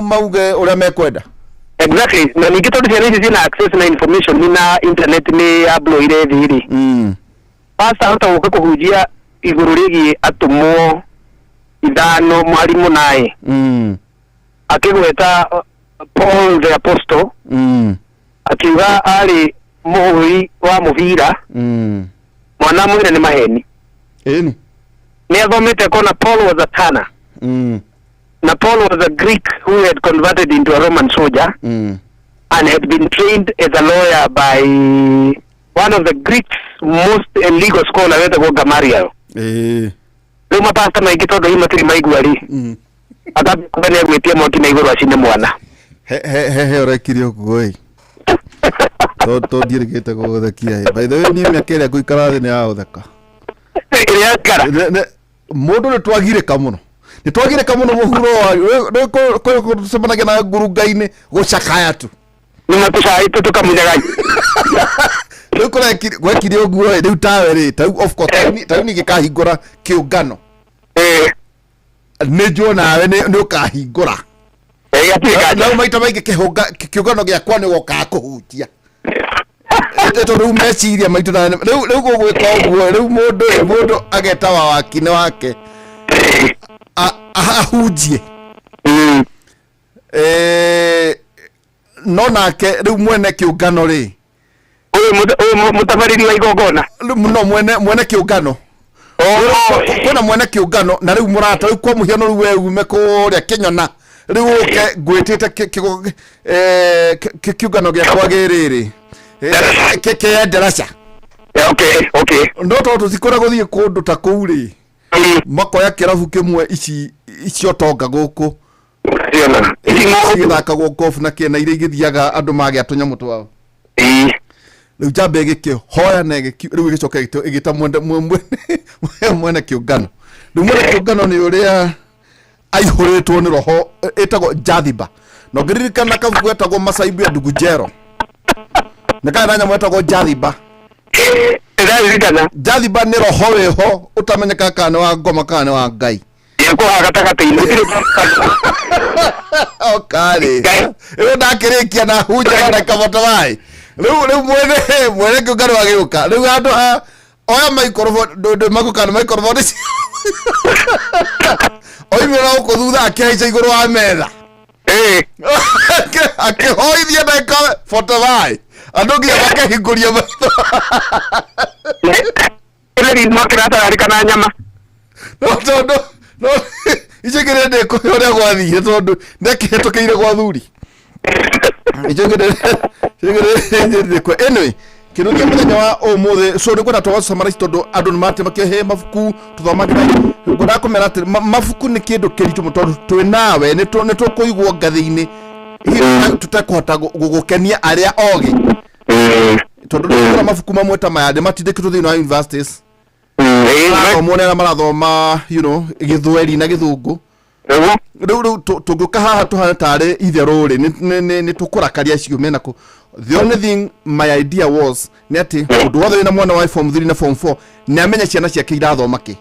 mauge ũrĩa mekwenda. Exactly. Na ningĩ tondũ ciana ici ciĩna access na information na internet nĩ yabloire thĩ rĩ, pastor ahota gũka kũhunjia igũrũ rĩgiĩ atũmwo 5 mwarimũ naĩ, akĩgweta Paul the Apostle, akiuga arĩ mũhũri wa mũbira, mwana mwĩre nĩ maheni. Ĩni. Nĩ athomete akona Paul was a tanner. Na Paul was a Greek who had converted into a Roman soldier and had been trained as a lawyer by one of the Greeks' most legal scholar wetagwo Gamaliel. Rĩu mapasta maingĩ tondũ hihi matirĩ maigua rĩ, akambia nĩ agwĩtia mwaki na igũrũ acine mwana. He ũrekire ũguo ĩ, to ndiĩrĩgĩte gũgũthekia ĩ. By the way, niĩ mĩaka ĩrĩa ngũikara thĩ nĩ ya gũtheka. Ĩrĩa yakara. Mũndũ nĩ twagirĩka mũno, nĩ twagirĩka mũno mũhuro wa rĩu tũcemanagia na ngurunga-inĩ gũcakaya tu. Nĩ matũcaĩte tũkamunyaga. Rĩu gwekire ũguo ĩ, rĩu tawe rĩ, tarĩu of course tarĩu ningĩ kahingũra kĩũngano. Nĩ njũĩ nawe nĩ ũkahingũra. Na maita maingĩ kĩũngano gĩakwa nĩ ũgokaga kũhunjia. Tondũ rĩu meciria maitũ na rĩu gũgwĩka ũguo, rĩu mũndũ ageta wa wakine wake ahunjie. No nake rĩu mwene kĩũngano rĩ, ũyũ mũtabarĩri wa igongona. No mwene kĩũngano. Kwĩna mwene kĩũngano na rĩu mũrata, rĩu kwa mũhiano rĩu we ume kũrĩa Kĩnyona, rĩu ũke ngwĩtĩte kĩũngano gĩakwa gĩrĩrĩ kĩa ndaraca. Okay. No tondũ tũtikũra gũthiĩ kũndũ ta kũu rĩ, makoya kĩrabu kĩmwe ici icio tonga gũkũ igĩthakagwo golf na kĩ, na iria igĩthiaga andũ magĩa tũnyamũ twao. Rĩu njamba ĩgĩkĩhoya na rĩu ĩgĩcoka ĩgĩta mwene kĩũngano. Rĩu mwene kĩũngano nĩ ũrĩa aihũrĩtwo nĩ roho ĩtagwo Jathiba. Na ũngĩririkana kabuku getagwo Masaibu ya Ndugu Jero, nĩ karĩ na nyamũ ĩtagwo Jathiba. Ndĩraririkana. Jathiba nĩ roho wĩho ũtamenyekaga kana nĩ wa ngoma kana nĩ wa Ngai. Ĩkũhaga gatagatĩ-inĩ. Okarĩ. Rĩu ndakĩrĩkia na hunja na ndagĩka motorai. Rĩu mwene kĩũngano agĩũka. Rĩu handũ ha oya microphone, ndũ magũka na microphone ici. Oimĩra gũkũ thutha akĩhaica igũrũ wa metha. Akĩhoithia ndagĩka 45. Andũ nginya makĩhingũria maitho. Ĩrĩ makĩratararĩka na nyama. No tondũ no icio ingĩ nĩ ndĩkũhe ũrĩa gwathire tondũ ndekĩhĩtũkĩire gwa thuri. Icio ingĩ ndĩkũhe. Anyway, kĩndũ kĩa mũthenya wa ũmũthĩ, so nĩ ngwenda twaga summarize tondũ andũ nĩ matĩ makĩhe mabuku tũthomagĩra. Ngwendaga kũmera atĩ mabuku nĩ kĩndũ kĩritũ mũno tondũ twĩ nawe nĩ tũkũigwo ngathĩ-inĩ Hihi tũtekũhota gũgũkenia arĩa ogĩ, tondũ nĩ mabuku mamwe ta maya nĩ matindĩkĩtwo thĩinĩ wa universities, marathomwo nĩ arĩa marathoma gĩthweri na gĩthũngũ. Rĩu tũngĩũka haha tũhane tarĩ itherũ rĩ, nĩ tũkũrakaria acio mena kũ. The only thing my idea was nĩ atĩ mũndũ wothe wĩna mwana wa form 3 na form 4 nĩ amenye ciana ciake irathoma kĩ.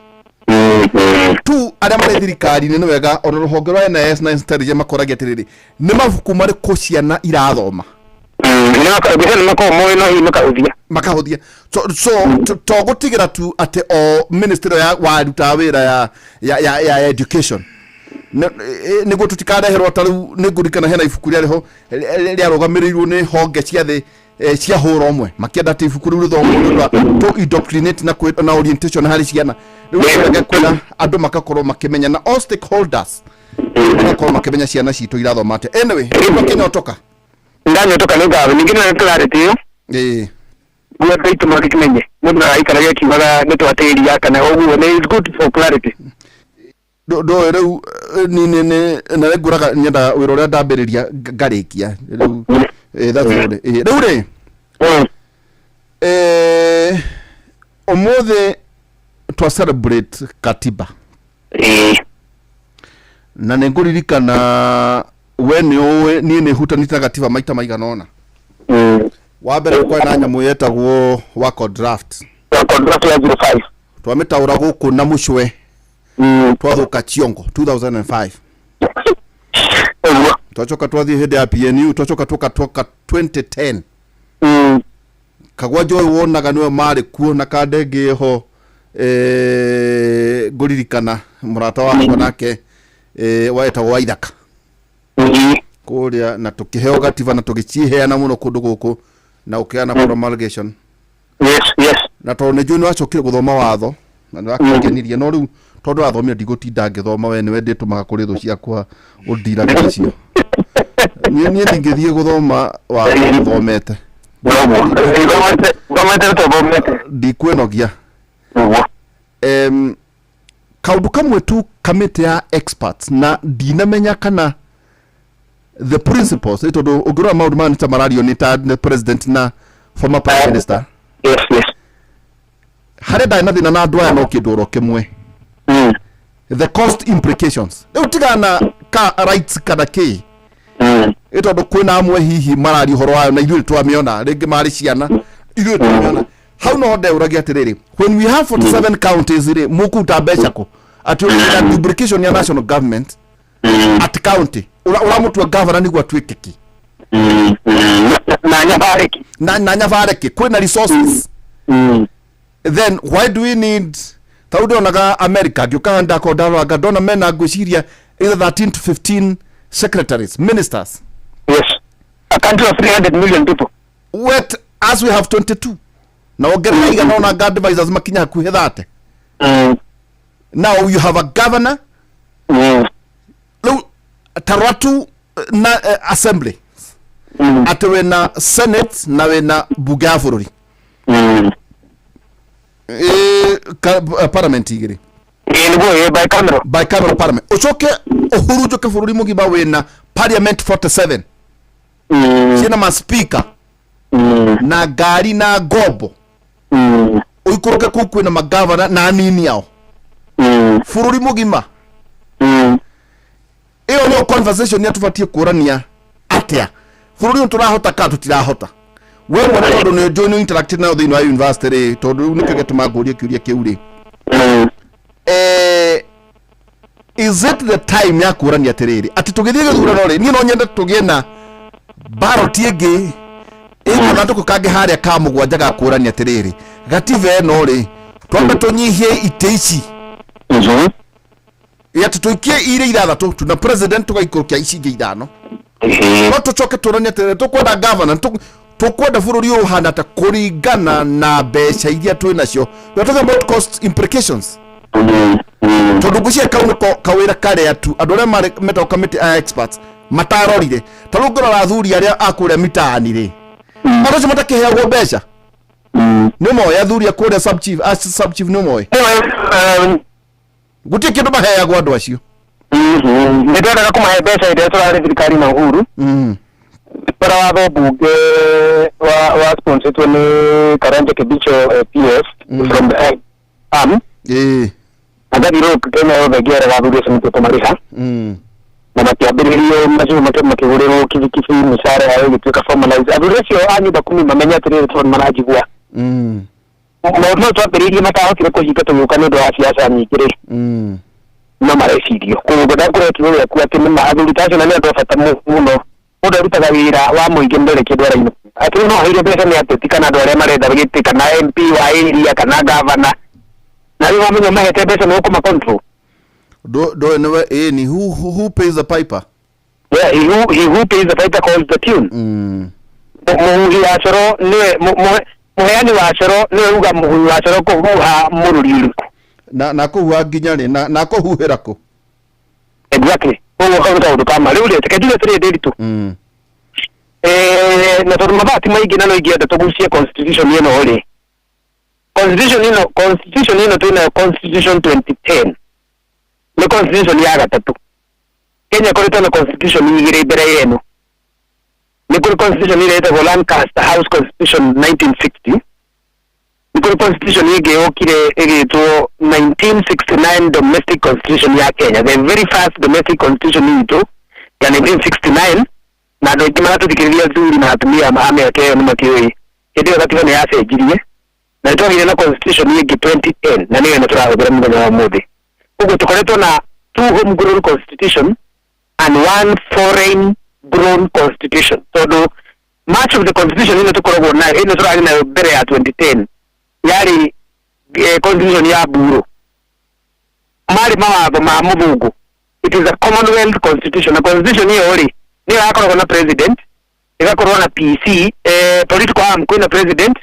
Tu arĩa marĩ thirikari-inĩ, nĩ wega ona rũhonge rwa NIS na intelligence makoragia atĩrĩrĩ, nĩ mabuku marĩkũ ciana irathoma? Nĩ makoragwo moĩ, no hihi makahũthia. Makahũthia. So to gũtigĩra tu atĩ o ministry ya warutaga wĩra ya education, nĩguo tũtikareherwo. Ta rĩu nĩ ngũririkana hena ibuku rĩarĩ ho rĩarũgamĩrĩirwo nĩ honge cia thĩ, cia hũra ũmwe, makĩenda atĩ ibuku rĩu rĩthomwo nĩ ũndũ wa to indoctrinate na orientation harĩ ciana. Rĩu nĩ kwenda andũ makakorwo makĩmenya na all stakeholders magakorwo makĩmenya ciana citũ irathoma atĩa. Anyway, twakĩnyotoka. Ndanyotoka, nĩ ngatho. Ningĩ nĩ clarity ĩyo guo andũ aitũ makĩmenye, mũndũ ndagaikarage akiugaga nĩ twatĩria kana ũguo. Nĩ is good for clarity. Ndũĩ rĩu, ni nĩ na rĩ ngũraga nyendaga wĩra ũrĩa ndambĩrĩria ngarĩkia rĩu. That's all. Rĩu rĩ, ũmũthĩ twa celebrate katiba, na nĩ ngũririkana we nĩ ũĩ niĩ nĩ hutanĩte na gatiba maita maigana ũna. Wa mbere kwarĩ na nyamũ yetagwo wako draft. Wako draft ya 05. Twamĩtaũra gũkũ na mũcwe, twathũka ciongo 2005. Twacoka twathiĩ hĩndĩ ya PNU, twacoka tũka 2010. Kagwa Joy wonaga nĩwe marĩ kuo na kandenge ho, ngũririkana mũrata wakwa nake, wetagwo Waithaka kũrĩa, na tũkĩheo gatiba na tũgĩciheana mũno kũndũ gũkũ na ũkĩheana promulgation. Na tondũ nĩ njũĩ nĩ wacokire gũthoma watho na nĩ wakĩngenirie, no rĩu tondũ wathomire ndigũtinda ngĩthoma, we nĩwe ndĩtũmaga kũrĩ thũ ciakwa ũndiraga nacio. Niĩ ndingĩthiĩ gũthoma watho thomete. Thomete tũthomete. Ndikwĩnogia. Kaũndũ kamwe tu, kamĩtĩ ya experts, na ndinamenya kana the principles, tondũ ũngĩrora maũndũ maya nĩ ta marario nĩ ta nĩ president na former prime minister. Harĩa ndarĩ na thĩna na andũ aya no kĩndũ oro kĩmwe, the cost implications. Rĩu tigana ka rights kana kĩ, ĩ tondũ kwĩna amwe hihi mararia ũhoro wayo na ithuĩ twamĩona rĩngĩ marĩ ciana, ithuĩ twamĩona hau. No ndeũragia atĩrĩrĩ, when we have 47 counties rĩ, mũkũruta mbeca kũ atĩ ũrĩ duplication ya national government at county? Ũramũtua governor nĩguo atuĩke kĩ? Na nyabarĩki. Na nyabarĩki kwĩna resources, then why do we need? Ta rĩu ndĩronaga America, ngĩũkaga ndakorwo ndaroranga ndona mena, ngwĩciria, either 13 to 15 secretaries, ministers. Yes, a country of 300 million people. Wait, as we have 22 na wongerera igana ona nga advisors makinya hakuhĩ 30. Now you have a governor. Rĩu taratu na assembly, atĩ wĩna senate na wĩna bunge ya bũrũri, parliament igĩrĩ. Ĩĩ, nĩguo, ĩ bicameral. Bicameral parliament. Ũcoke ũhurunjũke bũrũri mũgima wĩna parliament 47, ciĩna ma speaker na ngari na ngombo. Ũikũrũke kũu kwĩna magavana na anini ao, bũrũri mũgima. Ĩyo nĩyo conversation ya tũbatiĩ kũrania atĩa bũrũri ũyũ tũrahota kana tũtirahota. We mwene, tondũ nĩ njũĩ nĩ interact nayo thĩinĩ wa university rĩ, tondũ rĩu nĩkĩo gĩatũma ngũrie kĩũria kĩu rĩ, is it the time ya kũrania atĩrĩrĩ, atĩ tũgĩthiĩ gĩthurano rĩ, niĩ no nyende tũgĩe na ballot ĩngĩ, ĩ gathandũkũ kangĩ harĩa ka mũgwanja ga kũrania atĩrĩrĩ, gatiba ĩno rĩ, twambe tũnyihie itĩ ici, ĩ atĩ tũikie irĩ ithathatũ tuna president, tũgaikũrũkia ici ingĩ ithano, no tũcoke tũranie atĩrĩrĩ, tũkwenda governor, tũkwenda bũrũri ũyũ ũhana ta kũringana na mbeca iria twĩ nacio. We are talking about cost implications, tondũ ngwĩciria kau nĩko kawĩra karĩa tu andũ arĩa marĩ metagwo committee aya experts matarorire. Ta rĩu ngĩrora athuri arĩa a kũrĩa mitaani rĩ, andũ acio matakĩheagwo mbeca nĩ moĩ, athuri a kũrĩa sub chief, a sub chief nĩ moĩ gũtirĩ kĩndũ maheagwo andũ acio. Nĩ twendaga kũmahe mbeca hĩndĩ ĩrĩa tũrarĩ thirikari na Uhuru. Bara watho mbunge wa sponsored nĩ Karanja Kibicho, PS from the arm. Agathiĩ Kenya yothe ngĩeraga athuri acio nĩtũ kũmarĩha. Na makĩambĩrĩrio macio makĩgũrĩrwo kibikibi, mĩcara yao ĩgĩtuĩka formalized. Athuri acio a nyũmba kumi mamenye atĩrĩrĩ, tondũ nĩ maranjigua, maũndũ mau twambĩrĩirie matahotire kũhinga tũgĩũka nĩ ũndũ wa siasa nyingĩ rĩ, no marecirio. Koguo ngwenda kũrehe kiugo gĩaku atĩ nĩma athuri ta acio na nĩ andũ a bata mũno. Mũndũ arutaga wĩra wa mũingĩ mbere kĩndũ arainũka atĩ no aheire mbeca nĩ ateti kana andũ arĩa marenda gĩtĩ kana MP wa area kana gavana, na rĩu wamenya mahete mbeca nĩ ũkũma control. Ndũĩ nĩwe ĩni who pays the piper. Yeah, he who pays the piper calls the tune. Mũhuhi wa coro nĩwe mũheani wa coro nĩwe uga mũhuhi wa coro kũhuha mũrũri ũrĩkũ. Na kũhuha nginya rĩ, na kũhuhĩra kũ? Exactly. Koguo kau nĩ kaũndũ kama rĩu rĩ, reke njuge atĩrĩrĩ, Ndĩritũ. Na tondũ mathaa ti maingĩ na no ingĩenda tũgucie constitution ĩno rĩ, constitution ĩno twĩnayo, constitution 2010, nĩ constitution ya gatatũ. Kenya ĩkoretwo na constitution igĩrĩ mbere ya ĩno. Nĩ kũrĩ constitution ĩrĩa ĩtagwo Lancaster House Constitution 1960, nĩ kũrĩ constitution ĩngĩ yũkire ĩgĩtwo 1969 domestic constitution ya Kenya, the very first domestic constitution itũ ya 1969. Na andũ aingĩ maratũthikĩrĩria, athuri na atumia a mĩaka ĩyo, nĩ makĩũĩ hĩndĩ ĩyo gatiba nĩ yacenjirie na nĩ twagĩire na constitution ĩngĩ 2010, na nĩyo ĩno tũrahũthĩra mũthenya wa ũmũthĩ. Ũguo tũkoretwo na two homegrown constitution and one foreign grown constitution, tondũ much of the constitution ĩno tũkoragwo nayo, ĩno tũrarĩ nayo mbere ya 2010, yarĩ constitution ya mburo, marĩ mawatho ma mũthũngũ. It is a Commonwealth constitution, na constitution ĩyo rĩ, nĩyo yakoragwo na president, ĩgakorwo na PC, political arm, kwĩna president,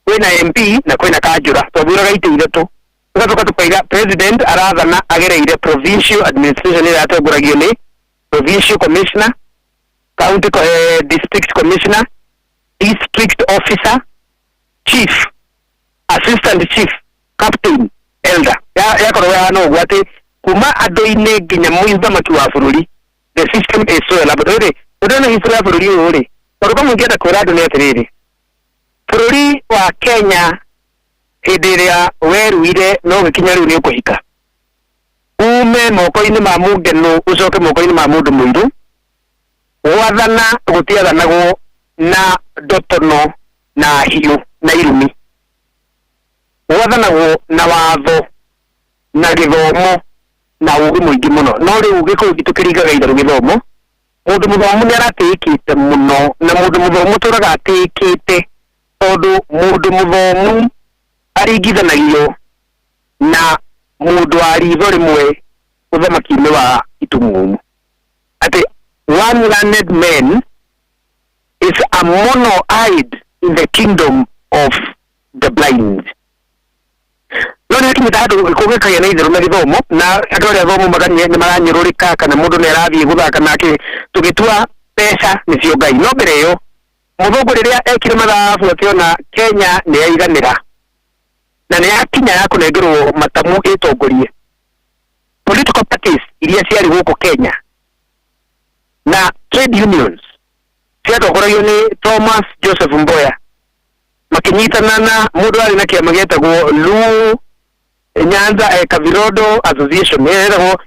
kwĩna MP na kwĩna kanjũra. Twathuraga itĩ ithatũ, tũgacoka tũkaiga president arathana agereire provincial administration ĩrĩa yatongoragio nĩ provincial commissioner, county, district commissioner, district officer, chief, assistant chief, captain, elder. Yakoragwo yahana ũguo atĩ kuma andũ-inĩ nginya mũthamaki wa bũrũri. The system is so elaborate rĩ, ũndũ history ya bũrũri ũyũ rĩ, tondũ kamwe ingĩenda kwĩra andũ nĩ atĩrĩrĩ, bũrũri wa Kenya hĩndĩ ĩrĩa weruire no gĩkinya rĩu nĩ ũkũhika ume moko-inĩ ma mũngenũ ũcoke moko-inĩ ma mũndũ mũirũ. Gwathana gũtiathanagwo na ndotono na hiũ na irumi, gwathanagwo na watho na gĩthomo na ũgĩ mũingĩ mũno. No rĩu gĩkũyũ gitũ kĩringaga itherũ gĩthomo. Mũndũ mũthomu nĩ aratĩĩkĩte mũno, na mũndũ mũthomu tũraga atĩĩkĩte tondũ mũndũ mũthomu aringithanagio na mũndũ wa ritho rĩmwe ũthamaki-inĩ wa itumumu, atĩ one learned man is a mono-eyed in the kingdom of the blind. No nĩ akinyĩte handũ gũgĩkagĩa na itherũ na gĩthomo, na andũ arĩa athomu nĩ maranyũrũrĩka kana mũndũ nĩ arathiĩ gũthaka nake tũgĩtua mbeca nĩcio Ngai. No mbere ĩyo mũthũngũ rĩrĩa ekire mathabu akĩona Kenya nĩ yaiganĩra na nĩ yakinya ya kũnengerwo matamu ĩtongorie, political parties iria ciarĩ gũkũ Kenya na trade unions ciatongoragio nĩ Thomas Joseph Mboya makĩnyitana na mũndũ warĩ na kĩama gĩetagwo Luo Nyanza Kavirondo Association, ĩtagwo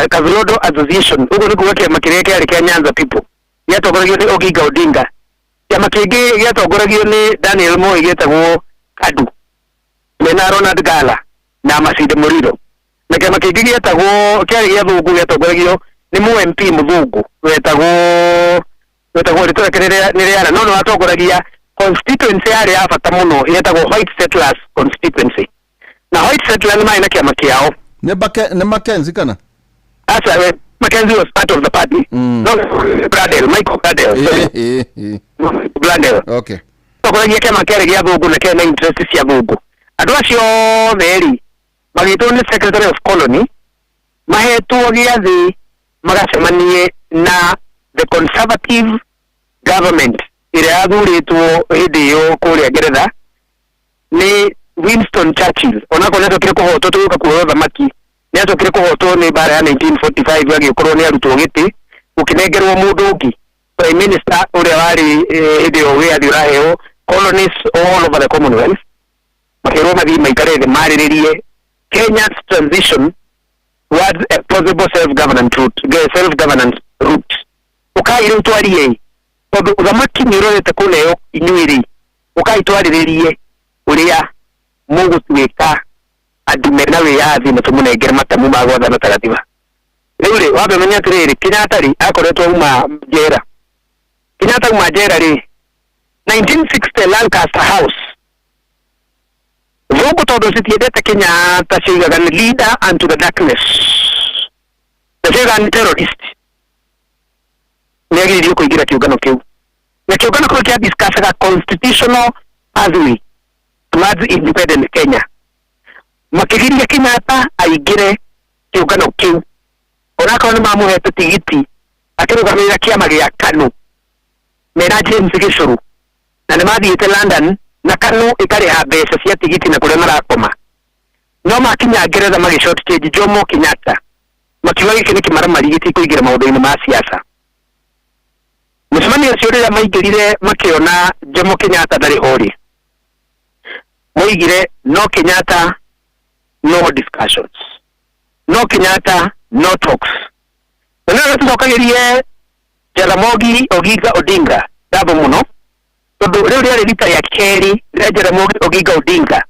Kavirondo Association. Ũguo nĩ kuga kĩama kĩrĩa kĩarĩ kĩa Nyanza people gĩatongoragio nĩ Oginga Odinga. Kĩama kĩngĩ gĩatongoragio nĩ Daniel Moi gĩetagwo KADU mena Ronald Gala na Masinde Muliro, na kĩama kĩngĩ gĩetagwo kĩarĩ gĩa thũngũ gĩatongoragio nĩ mũ MP mũthũngũ wetagwo rĩtwa rĩake nĩ rĩara, no nĩ watongoragia constituency yarĩ ya bata mũno yetagwo White Settlers constituency, na White Settlers nĩ marĩ na kĩama kĩao. Nĩ Mackenzie kana? Aca, Mackenzie was part of the party. No Bradel, Michael Bradel, sorry. Bradel. Tongoragia kĩama kĩarĩ gĩa thũngũ na kĩarĩ na interest cia thũngũ. Andũ acio othe rĩ, magĩtwo nĩ secretary of colony, mahetwo gĩathĩ magacemanie na the Conservative government ĩrĩa yathurĩtwo hĩndĩ ĩyo kũrĩa Ngeretha nĩ Winston Churchill, onakorwo nĩacokire kũhotwo tũgĩũka kuoya ũthamaki. Nĩ acokire kũhotwo nĩ mbara ya 1945, agĩkorwo nĩ arutwo gĩtĩ, gũkĩnengerwo mũndũ ũngĩ prime minister ũrĩa warĩ hĩndĩ ĩyo wĩyathi ũraheo colonies all over the Commonwealth, makĩrwo mathiĩ maikare thĩ marĩrĩrie Kenya's transition towards a possible self-governance route, self-governance route. Ũkai rĩu twarie, tondũ ũthamaki nĩ ũrorete kũneo inyuĩ rĩ, ũkai twarĩrĩrie ũrĩa mũgũtuĩka andũ mena wĩyathi na tũmũnengere matamu ma gwathana ta gatiba. Rĩu rĩ, wambe ũmenye atĩrĩrĩ, Kenyatta rĩ, akoretwo auma njera. Kenyatta auma njera rĩ, 1960, Lancaster House, thũngũ tondũ citiendete Kenyatta, ciaugaga nĩ leader unto the darkness, na ciaugaga nĩ terrorist, nĩ agĩrĩirwo kũingĩra kĩũngano kĩu, na kĩũngano kĩu kĩa discussaga constitutional pathway towards independent Kenya. Makĩgiria Kenyatta aingĩre kĩũngano kĩu, onakorwo nĩ mamũhete tigiti akĩrũgamĩrĩra kĩama gĩa KANU mena James Gĩcũrũ, na nĩ mathiĩte London na KANU ĩkarĩha mbeca cia tigiti na kũrĩa marakoma, no makinya Ngeretha magĩ short change Jomo Kenyatta, makiuga gĩkĩ nĩ kĩmaramari, gĩtikũingĩra maũndũ-inĩ ma siasa. Mũcemanio ũcio rĩrĩa maingĩrire makĩona Jomo Kenyatta ndarĩ ho rĩ, moigire no Kenyatta, no discussions, no Kenyatta, no talks. Na nĩyo tũcokagĩrie Jaramogi Oginga Odinga ngatho mũno, tondũ rĩu rĩarĩ rita rĩa kerĩ rĩa Jaramogi Oginga Odinga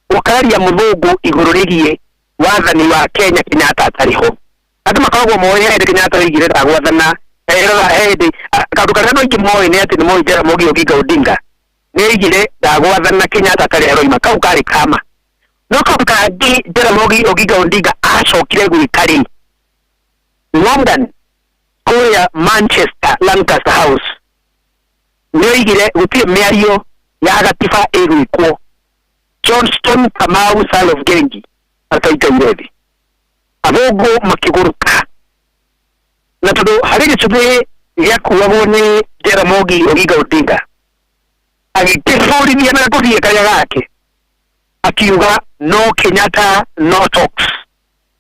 gũkararia mũthũngũ igũrũ rĩgiĩ wathani wa Kenya Kenyatta atarĩ ho. Andũ makoragwo moĩ he hĩndĩ Kenyatta oigire ndagwathana, he hĩndĩ kaũndũ karĩa andũ aingĩ moĩ nĩ atĩ nĩ moĩ Jaramogi Oginga Odinga nĩ oigire ndagwathana Kenyatta atarĩ aroima, kau karĩ kama. No kaũndũ kangĩ Jaramogi Oginga Odinga acokire gwĩka rĩ, London kũrĩa Manchester, Lancaster House, nĩ oigire gũtirĩ mĩario ya gatiba ĩgwĩkwo Johnston Kamau Salov Gengi ataikaire thĩ. Athũngũ makĩgũrũka, na tondũ harĩ gĩcũthĩ gĩakuagwo nĩ Jaramogi Oginga Odinga, agĩkĩbũrithia na gakũbia karĩa gake, akiuga no Kenyatta, no talks,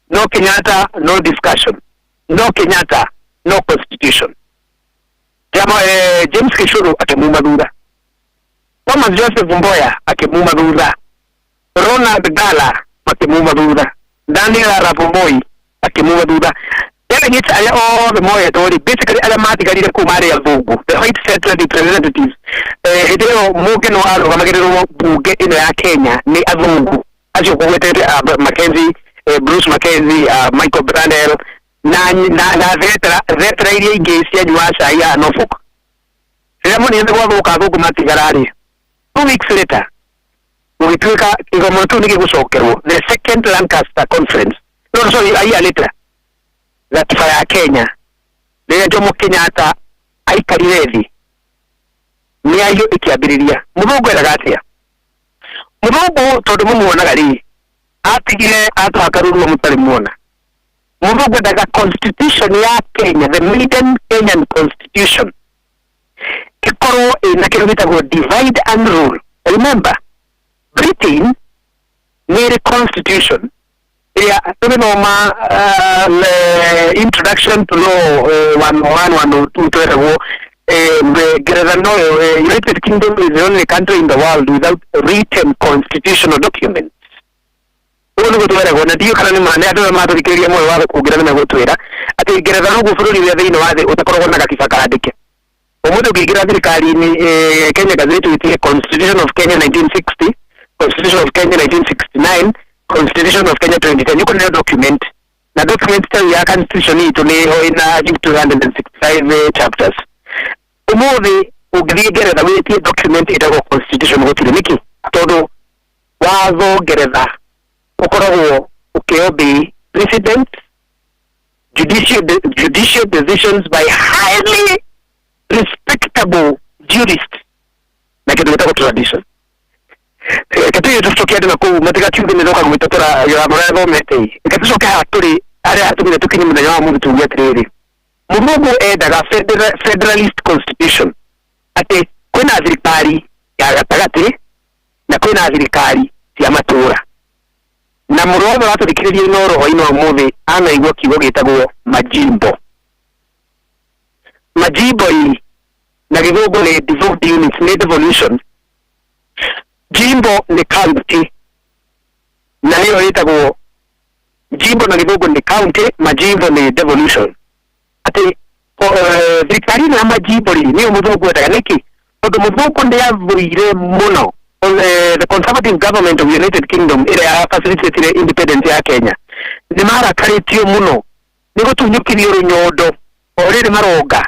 no Kenyatta, no discussion, no Kenyatta, no constitution. Jama, James Gishuru akĩmuma thutha, Thomas Joseph Mboya akĩmuma thutha, Ronald Gala makĩmuma thutha, Daniel Arap Moi akĩmuma thutha. Delegates arĩa othe moetwo rĩ, basically arĩa matigarire kũu marĩ athũngũ, the white settler representatives. Hĩndĩ ĩyo mũngeno arũgamagĩrĩrwo mbunge ĩno ya Kenya nĩ athũngũ acio kũgwetete, Mackenzie, Bruce Mackenzie, Michael Brandel na thetera iria ingĩ cianyuaga cai ya Norfolk. Rĩrĩa monire nĩ gwathũka, athũngũ matigara rĩ, 2 weeks later gũgĩtuĩka kĩgomano kĩu nĩ gĩgũcokerwo, the second Lancaster Conference, no, sorry, a year later, gatiba ya Kenya. Rĩrĩa Jomo Kenyatta aikarire thĩ, mĩario ĩkĩambĩrĩria. Mũthũngũ eraga atĩa? Mũthũngũ tondũ mũmuonaga rĩ, atigire atũhaka rũrua mũtarĩ muona. Mũthũngũ endaga constitution ya Kenya, the maiden Kenyan constitution, ĩkorwo ĩna kĩndũ gĩtagwo divide and rule. Remember, Britain nĩ ĩrĩ constitution ĩrĩa tũgĩthoma introduction to law 101, 102, tweragwo Ngeretha noyo, United Kingdom is the only country in the world without written constitutional documents. Ũguo nĩguo tweragwo, na ndiũ kana nĩ ma nĩ andũ arĩa matũthikĩrĩria moĩ watho kũngĩra nĩ megũtwĩra atĩ Ngeretha noguo bũrũri ũrĩa thĩinĩ wa thĩ ũtakoragwo na gatiba kandĩke. Ũmũthĩ ũngĩingĩra thirikari-inĩ, Kenya Gazette, wĩtie Constitution of Kenya 1960, Constitution of Kenya 1969, Constitution of Kenya 2010, nĩ ũkũneo document, na document ta ya constitution itũ nĩ ho ĩna 265 chapters. Ũmũthĩ ũngĩthiĩ Ngeretha wĩtie document ĩtagwo constitution, gũtirĩ. Nĩkĩ? Tondũ watho Ngeretha ũkoragwo ũkĩobey president, judicial decisions by highly respectable jurists, na kĩndũ gĩtagwo tradition. Reke tũthiĩ tũcoke andũ na kũu matigakiuge nĩ roka gwĩtetera mũrathomete. Reke tũcoke haha tũrĩ harĩa hatũmire tũkinye mũthenya wa mũthĩ, tuge atĩrĩrĩ, mũthũngũ endaga federalist constitution, atĩ kwĩna thirikari ya gatagatĩ na kwĩna thirikari cia matũũra. Na mũndũ wothe ũratũthikĩrĩria Inooro hwainĩ wa ũmũthĩ anaigua kiugo gĩtagwo majimbo. Majimbo ĩ na gĩthũngũ nĩ devolved units, nĩ devolution. Jimbo nĩ county na nĩyo ĩtagwo jimbo na gĩthũngũ nĩ county, majimbo nĩ devolution. Atĩ thirikari ĩno ya majimbo rĩ nĩyo mũthũngũ endaga nĩkĩ? Tondũ mũthũngũ nĩ athũire mũno the Conservative government of United Kingdom ĩrĩa ya facilitatire independence ya Kenya nĩ marakarĩtio mũno nĩ gũtunyũkithio rũnyondo o rĩrĩ maronga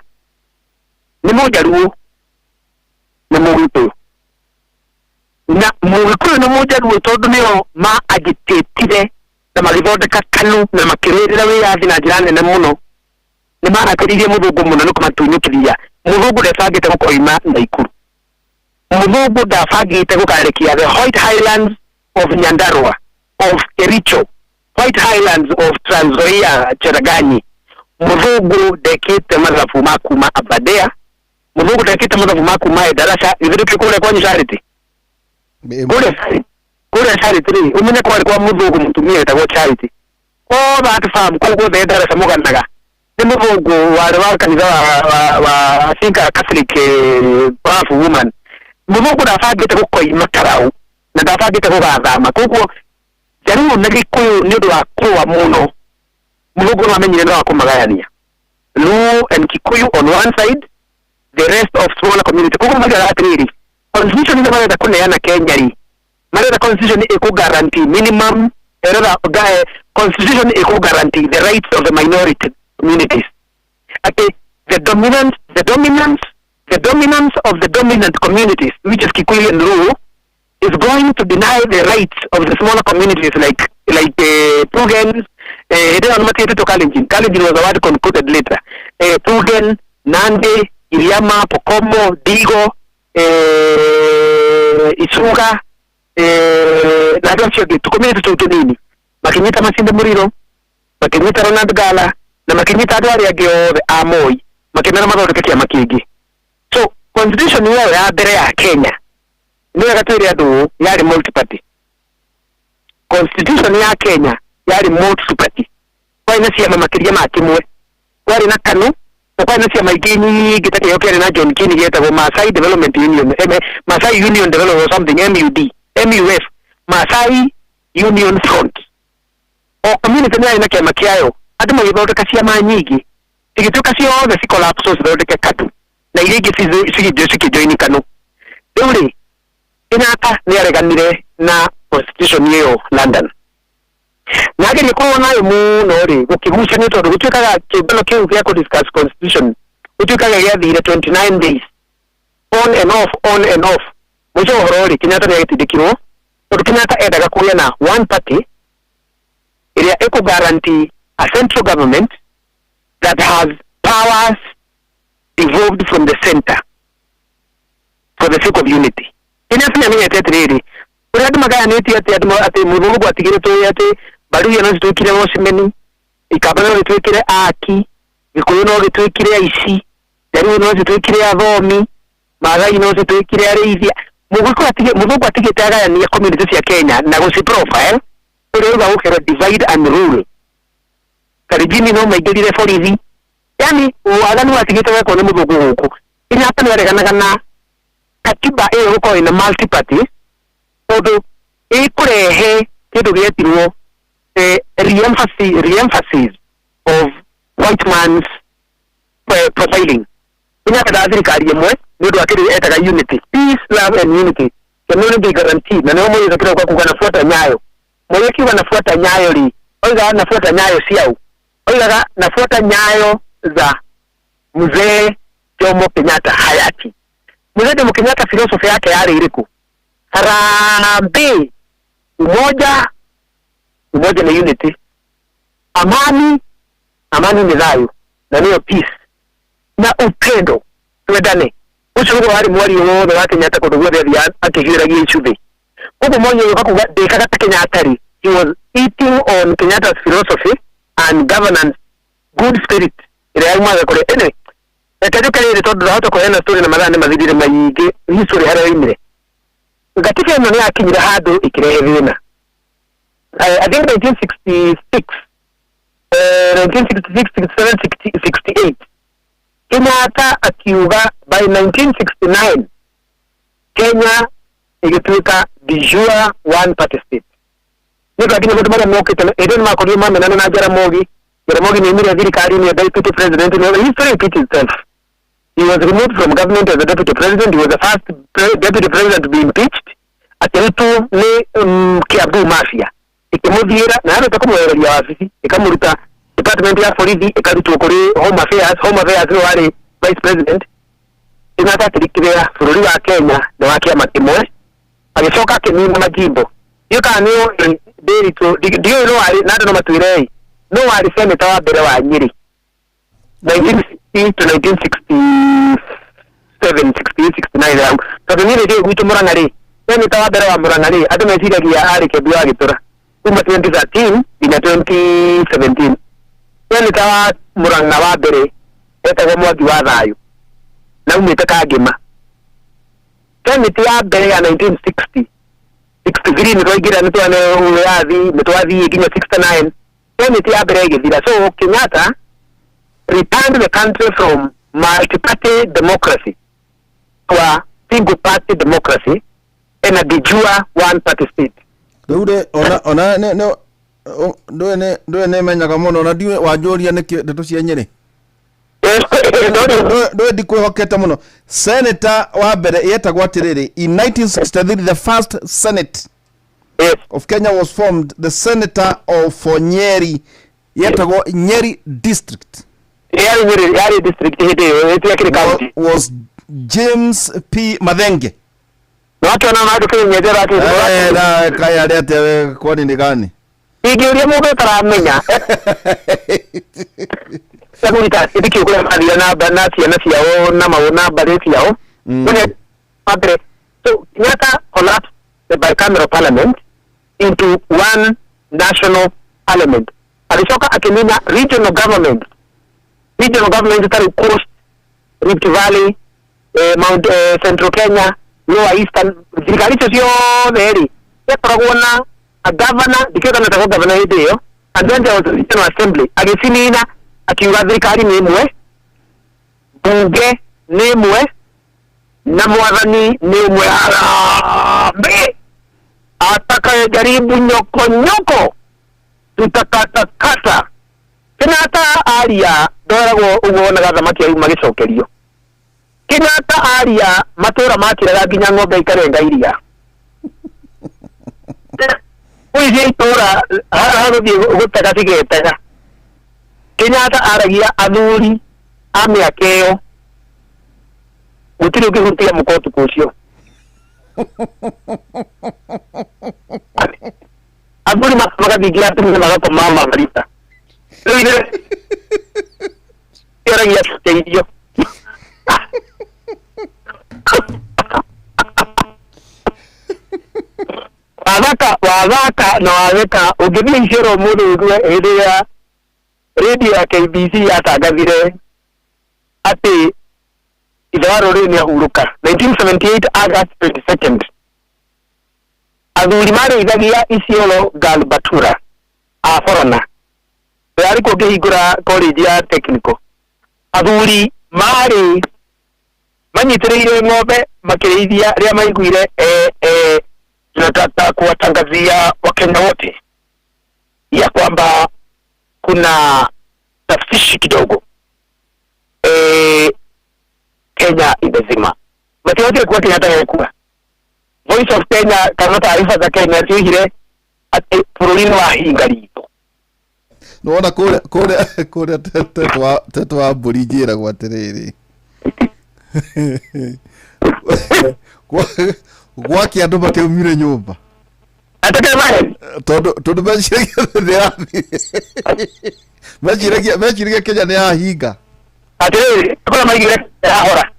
nĩ mũnjaruo na mũgĩkũyũ na mũgĩkũyũ na mũnjaruo tondũ nĩo ma agitatire na magĩthondeka KANU na makĩrũĩrĩra wĩyathi na njĩra nene mũno nĩ marakarĩirie mũthũngũ mũno nĩ kũmatunyũkithia. Mũthũngũ ndebangĩte gũkoima Naikuru, mũthũngũ ndabangĩte gũkarekia the White Highlands of Nyandarua, of Kericho, White Highlands of Trans Nzoia, Cherangany. Mũthũngũ ndekĩte mathabu ma kuma Aberdare, mũthũngũ ndekĩte mathabu ma kuma Endarasha. Githĩ ndũkĩũĩ kũrĩa kwanyu Charity? Kũrĩa Charity rĩ, ũmenye kwarĩ kwa mũthũngũ mũtumia wetagwo Charity. All that farm kũu guothe Endarasha mũganaga nĩ mũthũngũ warĩ wa kanitha wa I think a Catholic powerful woman. Mũthũngũ ndabangĩte gũkoima Karau na ndabangĩte gũgathama, koguo Jaluo na Gĩkũyũ nĩ ũndũ wa kũrũa mũno mũthũngũ no amenyire no wa kũmagayania, Luo and Kikuyu on one side, the rest of smaller community. Koguo marauga atĩrĩrĩ, constitution ĩrĩa marenda kũneana Kenya rĩ, marenda constitution ĩkũ guarantee minimum, ĩrenda constitution ĩkũ guarantee the rights of the minority communities, atĩ the dominance of the dominant communities, which is Kikuyu and Luo, is going to deny the rights of the smaller communities like Tugen, hĩndĩ ĩyo nĩmatiĩtĩtwo Kalenjin. Kalenjin was a word concluded later. Tugen, Nandi, Iriama, Pokomo, Digo, Isuga, na andũ acio angĩ, tũcommunity tũu tũnini, makĩnyita Masinde Muliro, makĩnyita Ronald Ngala na makĩnyita andũ arĩa angĩ othe a Moi, makĩmera mathondeke kĩama kĩngĩ. So constitution ĩyo ya mbere ya Kenya, nĩ wega twĩre andũ ũũ, yarĩ multi-party. Constitution ya Kenya yarĩ multi-party, kwarĩ na ciama makĩria ma kĩmwe, kwarĩ na KANU na kwarĩ na ciama ingĩ nyingĩ ta kĩo kĩarĩ na John Kini gĩetagwo Maasai Development Union, Maasai Union Development or something, MUD, MUF, Maasai Union Front. O community nĩ yarĩ na kĩama kĩayo, andũ magĩthondeka ciama nyingĩ cigĩtuĩka ciothe ci collapse cithondeke KANU na iria ingĩ cikĩjoini KANU. Rĩu rĩ, Kenyatta nĩ areganire na constitution ĩyo London na ageria kũrũa nayo mũno rĩ, gũkĩgucanio tondũ gũtuĩkaga kĩũngano kĩu gĩa kũ discuss constitution gũtuĩkaga gĩathire 29 days on and off, on and off. Mũico wa ũhoro rĩ, Kenyatta nĩ agĩtindĩkirwo tondũ Kenyatta endaga kũgĩa na one party ĩrĩa ĩkũ guarantee a central government that has powers devolved from the center for the sake of unity. Kenyatta nĩ amenyete atĩrĩrĩ, ũrĩa andũ magayanĩtie atĩ andũ atĩ mũthũngũ atigĩrĩtwo atĩ Baruya no cituĩkire watchmen, Ikamba no gĩtuĩkire aki, Gĩkũyũ no gĩtuĩkire aici, Jaluo no cituĩkire athomi, Maathai no cituĩkire arĩithia. Mũgĩkũyũ atigĩ mũthũngũ atigĩte agayania community cia Kenya na gũci profile ũrĩa uga gũkerwo divide and rule. Karenjini no maingĩrire borithi, yani waganu watigĩte wekwo nĩ mũthũngũ gũkũ. Kenyatta nĩ areganaga na katiba ĩyo gũkorwo ĩna multi party tondũ ĩkũrehe kĩndũ gĩetirwo re-emphasis of white man's profiling. Kenyatta endaga thirikari ĩmwe nĩ ũndũ wa kĩndũ etaga unity, peace, love and unity can only be guaranteed, na nĩho Moi kĩroka kuga "nafuata nyayo". Moi akiuga "nafuata nyayo" rĩ, oigaga nafuata nyayo ciau, oigaga nafuata nyayo za Mzee Jomo Kenyatta hayati. Mzee Jomo Kenyatta philosophy yake yarĩ ĩrĩkũ? Harambee, umoja, umoja ni unity, amani, amani ni thayũ na nĩyo peace, na upendo, twendane. Ũcio nĩguo warĩ mwario wothe wa Kenyatta kũndũ guothe athiaga akĩhiũragia icũthĩ. Koguo Moi agĩũka kuga ndĩkaga ta Kenyatta rĩ, he was eating on Kenyatta's philosophy and governance, good spirit ĩrĩa yaumaga kũrĩ. Anyway, reke njũke rĩrĩ tondũ ndahota kũheana story na mathaa nĩ mathirire maingĩ. History harĩa yoimire gatiba ĩno nĩ yakinyire handũ ĩkĩrehe thĩna. I think 1966, 1966, 67, 60, 68, Kenyatta akiuga by 1969 Kenya ĩgĩtuĩka de jure one party state. Nĩ twakinya maũndũ marĩa mokĩte hĩndĩ ĩyo nĩmakorirwo mamenana na Jaramogi. Jaramogi nĩaumire thirikari-inĩ deputy president. No, history repeats itself. He was removed from government as a deputy president. He was the first deputy president to be impeached. Akĩrutwo nĩ Kiambu Mafia ĩkĩmũthiĩra na yarĩte kũmwehereria wabici, ĩkamũruta department ya borithi, ĩkarutwo kũrĩ Home Affairs. Home Affairs nĩwe warĩ vice president. Kenyatta akĩrikĩrĩra bũrũri wa Kenya nĩ wa kĩama kĩmwe, agĩcoka akĩnina majimbo. Ndiũĩ kana nĩ ũĩ Ndĩritũ, ndiũĩ no warĩ na andũ no matwĩre no warĩ senator wa mbere wa Nyĩrĩ 1960 to 1967, 68, 69 hau, tondũ niĩ rĩndĩ gwitũ Mũrang'a rĩ, senator wa mbere wa Mũrang'a rĩ, andũ meciragia arĩ Kembi wa Gĩtũra kuma 2013 nginya 2017. Senator wa Mũrang'a wa mbere etagwo Mwangi wa Thayũ na umĩte Kangĩma. Senate ya mbere ya 1960, 63 nĩ twaingĩra, nĩ twane wĩyathi, nĩ twathiĩ nginya 69, Senate ya mbere ĩgĩthira. So Kenyatta returned the country from multi-party democracy to a single party democracy and a de jure one party state. Rĩu rĩ, ona nĩ ndũĩ nĩ menyaga mũno na ndiũĩ wanjũria nĩkĩ ndeto cia Nyĩrĩ. Ndũĩ ndikwĩhokete mũno. Senator wa mbere yetagwo atĩrĩrĩ, in 1963 the first senate of Kenya was formed. The senator of for Nyeri yetagwo Nyeri district. Yarĩ Nyĩrĩ, yarĩ district hĩndĩ ĩyo, ĩtiakĩrĩ county. Was James P Mathenge. Nĩwakĩona na andũ kĩnyenjera. Na kaya arĩa atĩa kwani nĩ gani? Ingĩũria mũndũ ũtaramenya kũruta kĩndũ kũrĩa mathire na ciana ciao na maũ na mbarĩ ciao. Mbere, so Kenyatta collapsed the bicameral parliament into one national parliament. Agĩcoka akĩnina regional government. Regional government ta rĩu Coast, Rift Valley, Mount Central Kenya, Lower Eastern, thirikari icio ciothe rĩ ciakoragwo na a governor, ndikĩũĩ kana etagwo governor hĩndĩ ĩyo, and then there was a regional assembly. Agĩcinina, akiuga thirikari nĩ ĩmwe, bunge nĩ ĩmwe na mwathani nĩ ũmwe. Harambee! Atakayejaribu nyoko nyoko tutakatakata. Kenyatta aria ndoragwo ũguo wonaga thamaki auma gĩcokerio. Kenyatta aria matũra makĩraga nginya ng'ombe ikarenga iria. Ũici itũra hagũthiĩ gũtega cigetega. Kenyatta aragia athuri a mĩaka ĩyo gũtirĩ ũngĩhutia mũka ũtukũ ũcio. Athuri magathingira atumia magakoma mamarita. Rĩu ithuĩ aragia teithio. Wathaka wathaka na watheka ũngĩthiĩ Isiolo ũmũthĩ ũigue hĩndĩ ĩrĩa radio ya KBC yatangathire atĩ ithe wa rũrĩrĩ nĩ ahurũka 1978 August 22nd, athuri marĩithagia Isiolo Galbatura a Borana yarĩ kuo ngĩhingũra college ya technical. Athuri marĩ manyitĩrĩire ng'ombe makĩrĩithia rĩrĩa maiguire tunataka kuwatangazia Wakenya wote ya kwamba kuna taftishi kidogo, Kenya imezima. Matiotire kuwa Kenyatta yekua Voice of Kenya kana taarifa za Kenya cioigire atĩ bũrũri nĩ wahinga ritho. Nĩwona kũrĩa teto wa mbũri njĩragwo atĩrĩrĩ, gwake andũ matiaumire nyũmba tondũ meciragia meciragia Kenya nĩ yahinga. Atĩrĩrĩ, kũrĩa maiguire yahora.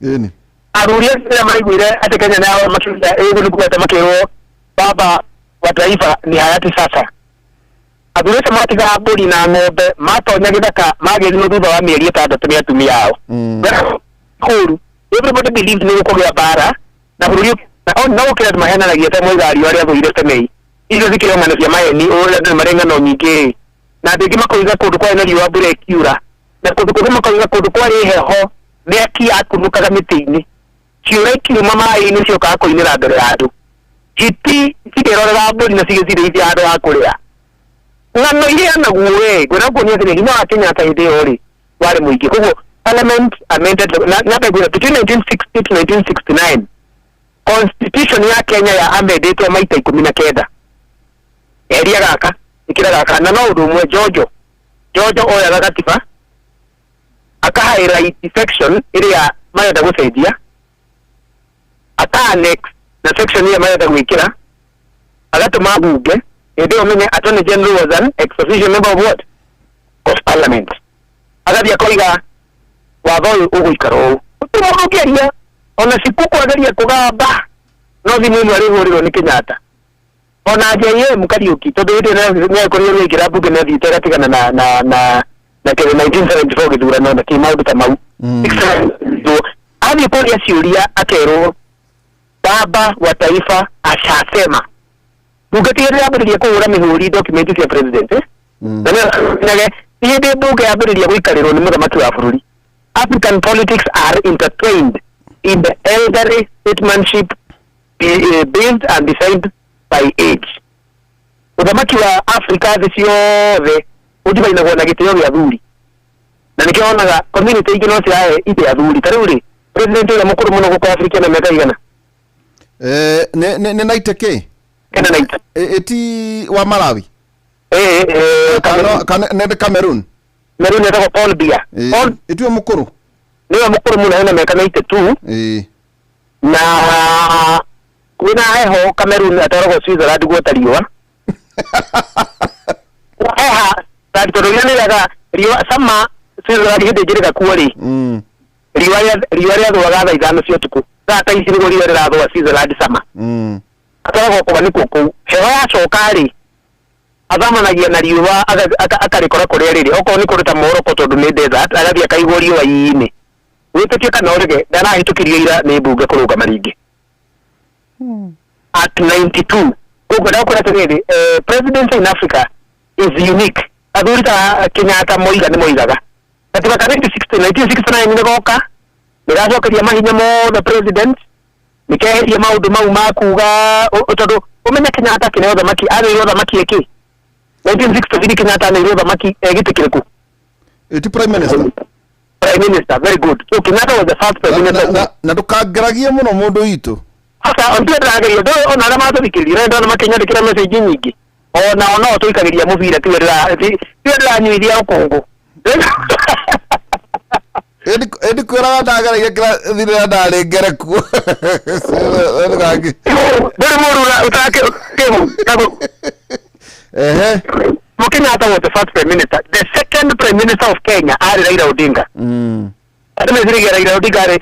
Ĩni. Athuri acio rĩrĩa maiguire atĩ Kenya nĩ yahora makiuga ĩguo nĩ kuga atĩ makĩrwo baba wa taifa ni hayati sasa. Athuri acio matigaga mbũri na ng'ombe matonya gĩthaka magĩthimwo thutha wa mĩeri 6 nĩ atumia ao. Kũru everybody believed nĩ gũkũgĩa mbara na bũrũri no gũkĩra andũ mahenanagia ta moigario arĩa athũire Semei. Icio cikĩrĩ ng'ano cia maheni, ũrĩa andũ nĩ marĩ ng'ano nyingĩ. Na andũ aingĩ makoiga kũndũ kwarĩ na riũa mbura ĩkiura, na kũndũ kũngĩ makoiga kũndũ kwarĩ heho mĩaki yakunũkaga mĩtĩ-inĩ, ciũra ikiuma maĩ-inĩ ciokaga kũinĩra mbere ya andũ, hiti cikĩrorera mbũri na cigĩcirĩithia handũ ha kũrĩa. Ng'ano iheanagwo we ngwenda kuonia atĩrĩ, hinya wa Kenyatta hĩndĩ ĩyo rĩ warĩ mũingĩ. Koguo parliament amended na nyambe ngwĩra, between 1960 to 1969 constitution ya Kenya ya amendĩtwo maita 19. Eheria gaka, ĩkĩra gaka, na no ũndũ ũmwe. Jojo Jojo oyaga gatiba aka highlight section ĩrĩa marenda gũcenjia, aka annex na section ĩrĩa marenda gwĩkĩra, agatũma mbunge. Hĩndĩ ĩyo menye attorney general was an ex officio member of what? Of parliament. Agathiĩ akoiga watho ũyũ ũgũikara ũũ, gũtirĩ mũndũ ũngĩaria. Ona Shikuku ageria kũgamba, no thimũ ĩmwe arĩhũrĩrwo nĩ Kenyatta. Ona JM Kariuki, tondũ hĩndĩ ĩyo nĩakorirwo nĩ mbunge, nĩ athiĩte agatigana na kĩrĩ 1974 gĩthurano na kĩ maũndũ ta mau. Athiĩ kũria ciũria akerwo baba wa taifa ashasema. Mbunge ti hĩndĩ yambĩrĩria kũhũra mĩhũri document cia president, eh? Na nĩnyage ti hĩndĩ mbunge yambĩrĩria gũikarĩrwo nĩ mũthamaki wa bũrũri. African politics are intertwined in the elderly statesmanship built and designed by age. Ũthamaki wa Africa thĩ ciothe ũndibainagwo na gĩtĩo gĩa athuri, na nĩkĩo wonaga community ingĩ no cirahe ithe athuri. Ta rĩu rĩ, president ũrĩa mũkũrũ mũno gũkũ Africa na mĩaka igana? Nĩ naite kĩ? Kenda na ita. Ĩti wa Malawi? Eh. Kana nĩ Cameroon? Cameroon, etagwo Paul Biya. Paul Ĩtiwe mũkũrũ? Nĩwe mũkũrũ mũno, ena mĩaka 92. Na kwĩna heho Cameroon atwaragwo Switzerland guota riũa heha, tondũ rĩrĩa nĩrĩaga riũa sama Switzerland hĩndĩ ĩngĩrĩga kuo rĩ, riũa rĩathũaga thaa 5 cia ũtukũ. Thaa ta ici nĩguo riũa rĩrathũa Switzerland sama. Atwaragwo kũganĩkwo kũu. Heho yacoka rĩ, athamanagia na riũa akarĩkora kũrĩa rĩrĩ, okorwo nĩ kũndũ ta Morocco, tondũ nĩ desert, agathiĩ akaigwo riũa-inĩ. Wĩtĩkie kana ũrege, ndarahĩtũkirio ira nĩ mbunge kũrũgama rĩngĩ at 92. Koguo ndakwĩra atĩrĩrĩ, presidency in Africa is unique. Athuri ta Kenyatta moiga nĩ moigaga gatiba ka 1960 1969 nĩ goka nĩ gacokeria mahinya mothe president, nĩ keheria maũndũ mau ma kuga tondũ ũmenye Kenyatta akĩneo ũthamaki, aneirwo ũthamaki ĩkĩ 1963? Kenyatta aneirwo ũthamaki gĩtĩ kĩrĩkũ? Ĩti prime minister. Prime minister, very good. So Kenyatta was the first prime minister. Na ndũkangeragie mũno mũndũ witũ. Asa ontie ndĩrageria ndũ ona arĩa matũthikĩrĩria na ndona makĩnyandĩkĩra message nyingĩ, ona o no tũikagĩria mũbira, tiwe ndĩranyuithia rũkũngũ. Ĩndĩ kwĩraga ndageragia kĩrathirĩra ndarĩ ngereku. Ndũrĩ mũru ũtakĩhu. Ehe. Kenyatta was the first prime minister. The second prime minister of Kenya arĩ Raila Odinga. Andũ meciragia Raila Odinga arĩ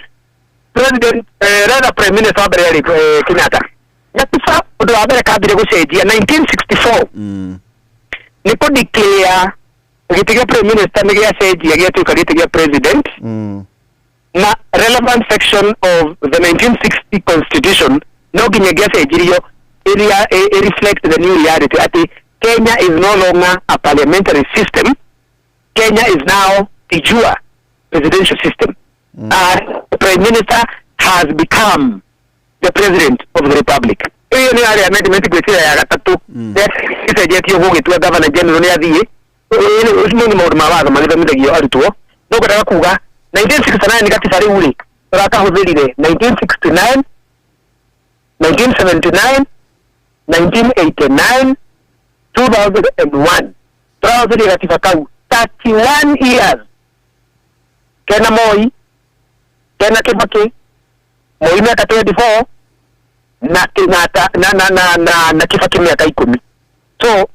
president, rather prime minister wa mbere arĩ Kenyatta. Gatiba ũndũ wa mbere kambire gũcenjia 1964 nĩ kũ declare gĩtĩ gĩa prime minister nĩ gĩacenjia gĩatuĩka gĩtĩ gĩa president, na relevant section of the 1960 constitution no nginya gĩacenjirio ĩrĩa ĩ reflect the new reality atĩ Kenya is no longer a parliamentary system. Kenya is now de jure presidential system. The prime minister has become the president of the republic. Ĩyo nĩ yarĩ amendment gwĩciria ya gatatũ ĩcenjetio gũgĩtua governor general nĩ athiĩ. Ũcio nĩ maũndũ ma watho magĩthomithagio arutwo. No ngwendaga kuga 1969 gatiba rĩu rĩ tũrakahũthĩrire 1969, 1979, 1989, 2001. Tũrahũthĩrire gatiba kau 31 years, kena Moi, kena Kibaki. Moi mĩaka 24 na Kenyatta na Kibaki mĩaka 10. So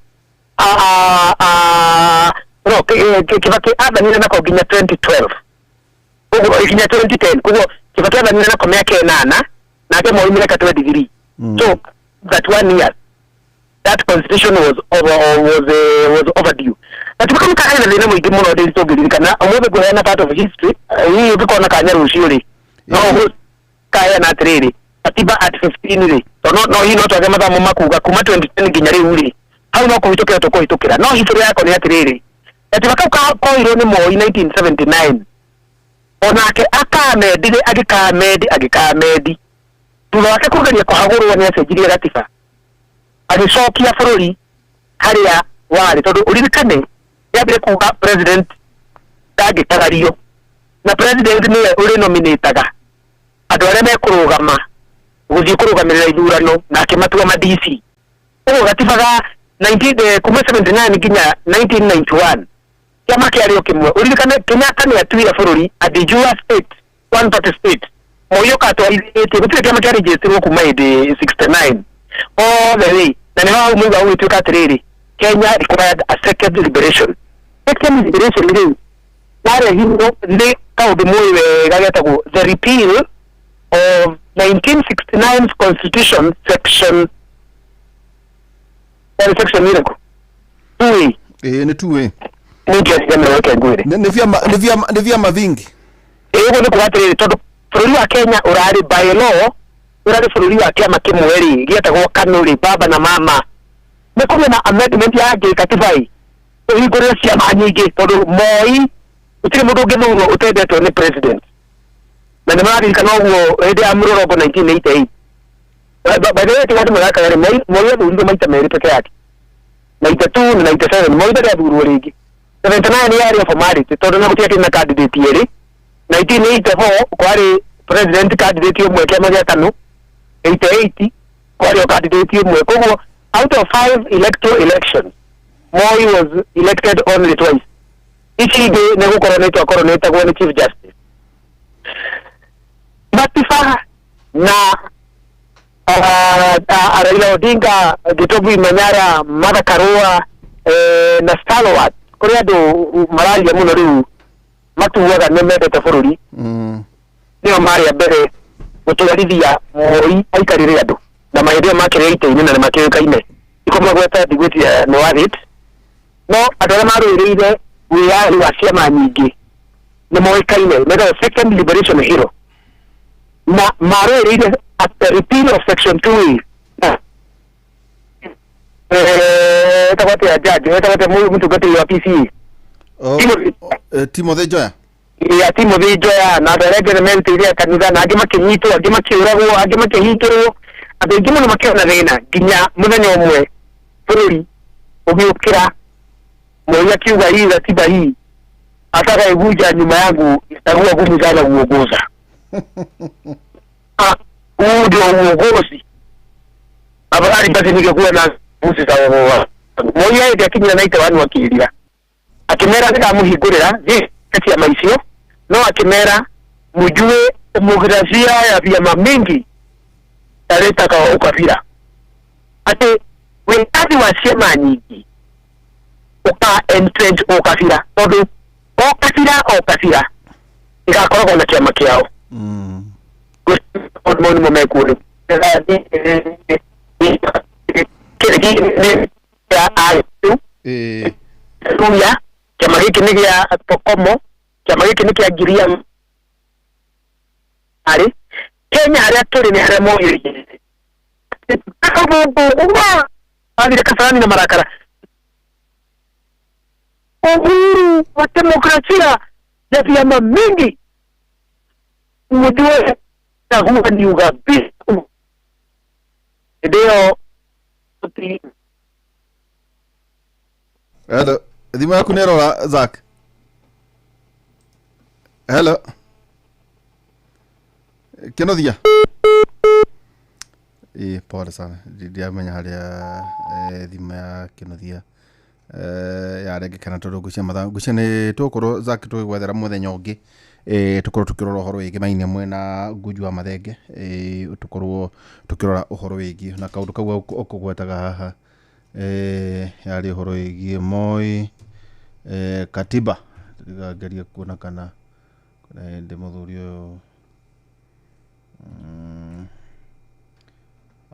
no Kibaki athanire nako nginya 2012, koguo nginya 2010. Koguo Kibaki athanire nako mĩaka 8, nake Moi mĩaka 23. So that one year that constitution was over, was overdue. Gatiba kau karĩ na thĩna mũingĩ mũno ndĩ tũngĩririkana ũmũthĩ ngũheana part of history. Hihi ũngĩkona kanya rũciũ rĩ, no kaheana atĩrĩrĩ. Katiba at 15 rĩ, tondũ no hihi no twage mathaa makuga kuma 2010 nginya rĩu rĩ, hau no kũhĩtũkĩra tũkũhĩtũkĩra. No history yako nĩ atĩrĩrĩ, gatiba kau koirwo nĩ Moi 1979, onake akamendire agĩkamendi agĩkamendi, thutha wake kũgeria kũhagũrwo nĩ acenjirie gatiba agĩcokia bũrũri harĩa warĩ, tondũ ũririkane nĩambire kuga president ndangĩtagario, na president nĩwe ũrĩ nominataga andũ arĩa mekũrũgama gũthiĩ kũrũgamĩrĩra ithurano na akĩmatua ma DC. Ũguo gatiba ga 19 kuma 79 nginya 1991 kĩama kĩarĩ o kĩmwe. Ũririkane Kenyatta nĩ atuire bũrũri a de jure state, one party state. Moi ũkatwarithĩtie gũtirĩ kĩama kĩarĩnjĩtirwo kuma hĩndĩ 69 all the way, na nĩho hau mũiga ũgĩtuĩka atĩrĩrĩ, Kenya required a second liberation. Second liberation rĩu warehirwo nĩ kaũndũ mũĩ wega getagwo the repeal of 1969 constitution section, sorry, section ĩrĩkũ? 2A. Ĩĩ, nĩ 2A. Ningĩariganĩrwo, reke ngwĩre. Nĩ vyama vingi. Ĩĩ, ũguo nĩ kuga atĩrĩrĩ, tondũ bũrũri wa Kenya ũrarĩ by law ũrarĩ bũrũri wa kĩama kĩmwe rĩ, gĩetagwo KANU rĩ, baba na mama, nĩ kũgĩa na amendment ya gĩkatiba ĩ tũhingũrĩre ciama nyingĩ, tondũ Moi gũtirĩ mũndũ ũngĩthurwo ũtendetwo nĩ president, na nĩ mararirikana ũguo hĩndĩ ya mũrũrongo 1988. By the way, tiga andũ marakaga rĩ, Moi athurirwo maita merĩ peke yake, 92 na 97. Moi ndarĩ athurwo rĩngĩ. 79 yarĩ o formality tondũ na gũtiakĩrĩ na candidate erĩ. 1984 kwarĩ president candidate ũmwe kĩama gĩa KANU, 88 kwarĩ o candidate ũmwe. Koguo out of five electoral elections, Moi was elected only twice. Ici ingĩ nĩ gũkoronĩtwo akoronĩtagwo nĩ chief justice. Matiba na Raila Odinga, Gitobu Manyara, Martha Karua na Stalwart, kũrĩ andũ mararia mũno rĩu matuaga nĩ mendete bũrũri, nĩo marĩ a mbere gũtwarithia Moi aikarĩre andũ na mahĩndĩ ĩyo makĩrĩ itĩ-inĩ na nĩ makĩũĩkaine, ikomagweta ndigwĩtia nĩ wathit, no andũ arĩa marũĩrĩire wĩyathi wa ciama nyingĩ nĩ moĩkaine, metagwo second liberation hero, na marũĩrĩire at the repeal of section 2A. Etagwo atĩa judge, etagwo atĩa mũtungatĩri wa PCA? Timothy Njoya. Ya Timothy Njoya na andũ arĩa angĩ merutĩire kanitha, na angĩ makĩnyitwo, angĩ makĩũragwo, angĩ makĩhingĩrwo, andũ aingĩ mũno makĩona thĩna nginya mũthenya ũmwe bũrũri ũgĩũkĩra, Moi akiuga hii ratiba hii atakayevuja nyuma yangu itakuwa gumu sana kuongoza. Ah, huu ndio uongozi. Afadhali basi ningekuwa na mbuzi za Moi hĩndĩ akinyira 91 akĩrira akĩmera nĩkamũhingũrĩra thiĩ ciama icio, no akĩmera mjue demokrasia ya vyama mingi taleta kwa ukabila, atĩ wĩyathi wa ciama nyingĩ ũka entrench ũkabila, tondũ o kabila o kabila ĩgakoragwo na kĩama kĩao. Maũndũ mau nĩmo mekuo rĩu. Ruya kĩama gĩkĩ nĩ gĩa Pokomo, kĩama gĩkĩ nĩ kĩa Ngiria arĩ Kenya harĩa tũrĩ nĩ harĩa Moi athire Kasarani na marakara, uhuru wa demokrasia ya vyama mingi mjue na huwa ni ugabiku. Hĩndĩ ĩyo Hello, thimũ yaku nĩ ĩrora, Zack. Hello, Kĩnuthia. Ĩ, pole sana, ndiramenya harĩa thimũ ya Kĩnuthia yarengekana, tondũ ngwĩciria mathaa ngwĩciria nĩ tũgũkorwo, Zack, tũgĩgwethera mũthenya ũngĩ, tũkorwo tũkĩrora ũhoro wĩgiĩ Mainia mwena Ngunju wa Mathenge, tũkorwo tũkĩrora ũhoro wĩgiĩ na kaũndũ kau ũkũgwetaga haha, yarĩ ũhoro wĩgiĩ Moi, katiba. Ngerie kuona kana kuna hĩndĩ mũthuri ũyũ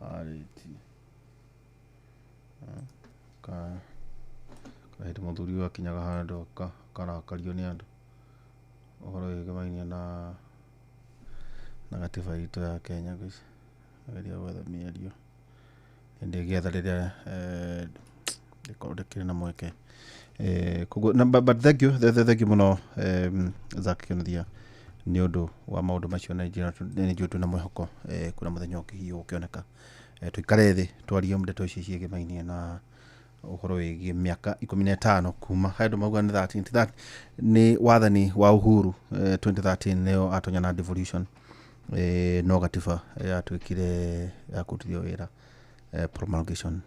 arĩtie kana hĩndĩ mũthuri ũyũ akinyaga handũ akarakario nĩ andũ ũhoro wĩgĩmainie na gatiba itũ ya Kenya. Ngwĩciria Geria gwetha mĩario ndĩgĩetha rĩrĩa ndĩkorwo ndĩkĩrĩ na mweke. Koguo but thank you, thank you mũno, Zack Kĩnuthia, nĩ ũndũ wa maũndũ macio, na nĩ njũĩ twĩna mwĩhoko kwĩna mũthenya ũngĩ hihi ũgũkĩoneka, tũikare thĩ twarie ndeto ici ciĩgĩmainie na ũhoro wĩgiĩ mĩaka 15 kuma he andũ mauga nĩ 13, ti 13, nĩ wathani wa Uhuru, 2013 nĩyo atonya na devolution, no gatiba yatuĩkire ya kũrutithio wĩra, promulgation,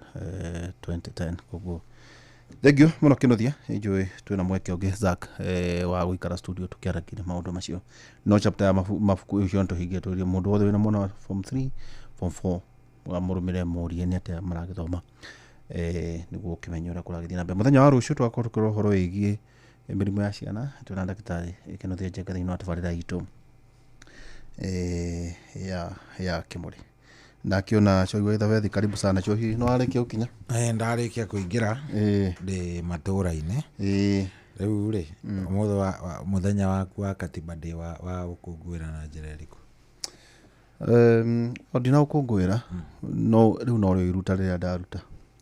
2010. Koguo thank you mũno, Kĩnuthia. Njũĩ twĩna mweke ũngĩ, Zack, wa gũikara studio tũkĩaragia maũndũ macio, no chapter ya mabuku ũcio nĩtũhingie. Tũrie mũndũ wothe wĩna mwana wa form 3, form 4 mũrũmĩre, mũrie nĩ atĩa maragĩthoma, nĩguo ũkĩmenye ũrĩa kũragĩthiĩ na mbere. Mũthenya wa rũciũ tũgakorwo tũkĩrora ũhoro wĩgiĩ mĩrimũ ya ciana. Twĩna ndagĩtarĩ Kĩnuthia Njenga thĩinĩ wa tabarĩra itũ ya Kĩmũrĩ. Ndakiona Cohi wa Ithabethi, karibu sana, Cohi. No warĩkia gũkinya? Ndarĩkia kũingĩra. Ndĩ matũra-inĩ. Rĩu rĩ, ũmũthĩ mũthenya waku wa Katiba Day wa gũkũngũĩra na njĩra ĩrĩkũ? O ndinagũkũngũĩra, no rĩu no rĩo iruta rĩrĩa ndaruta.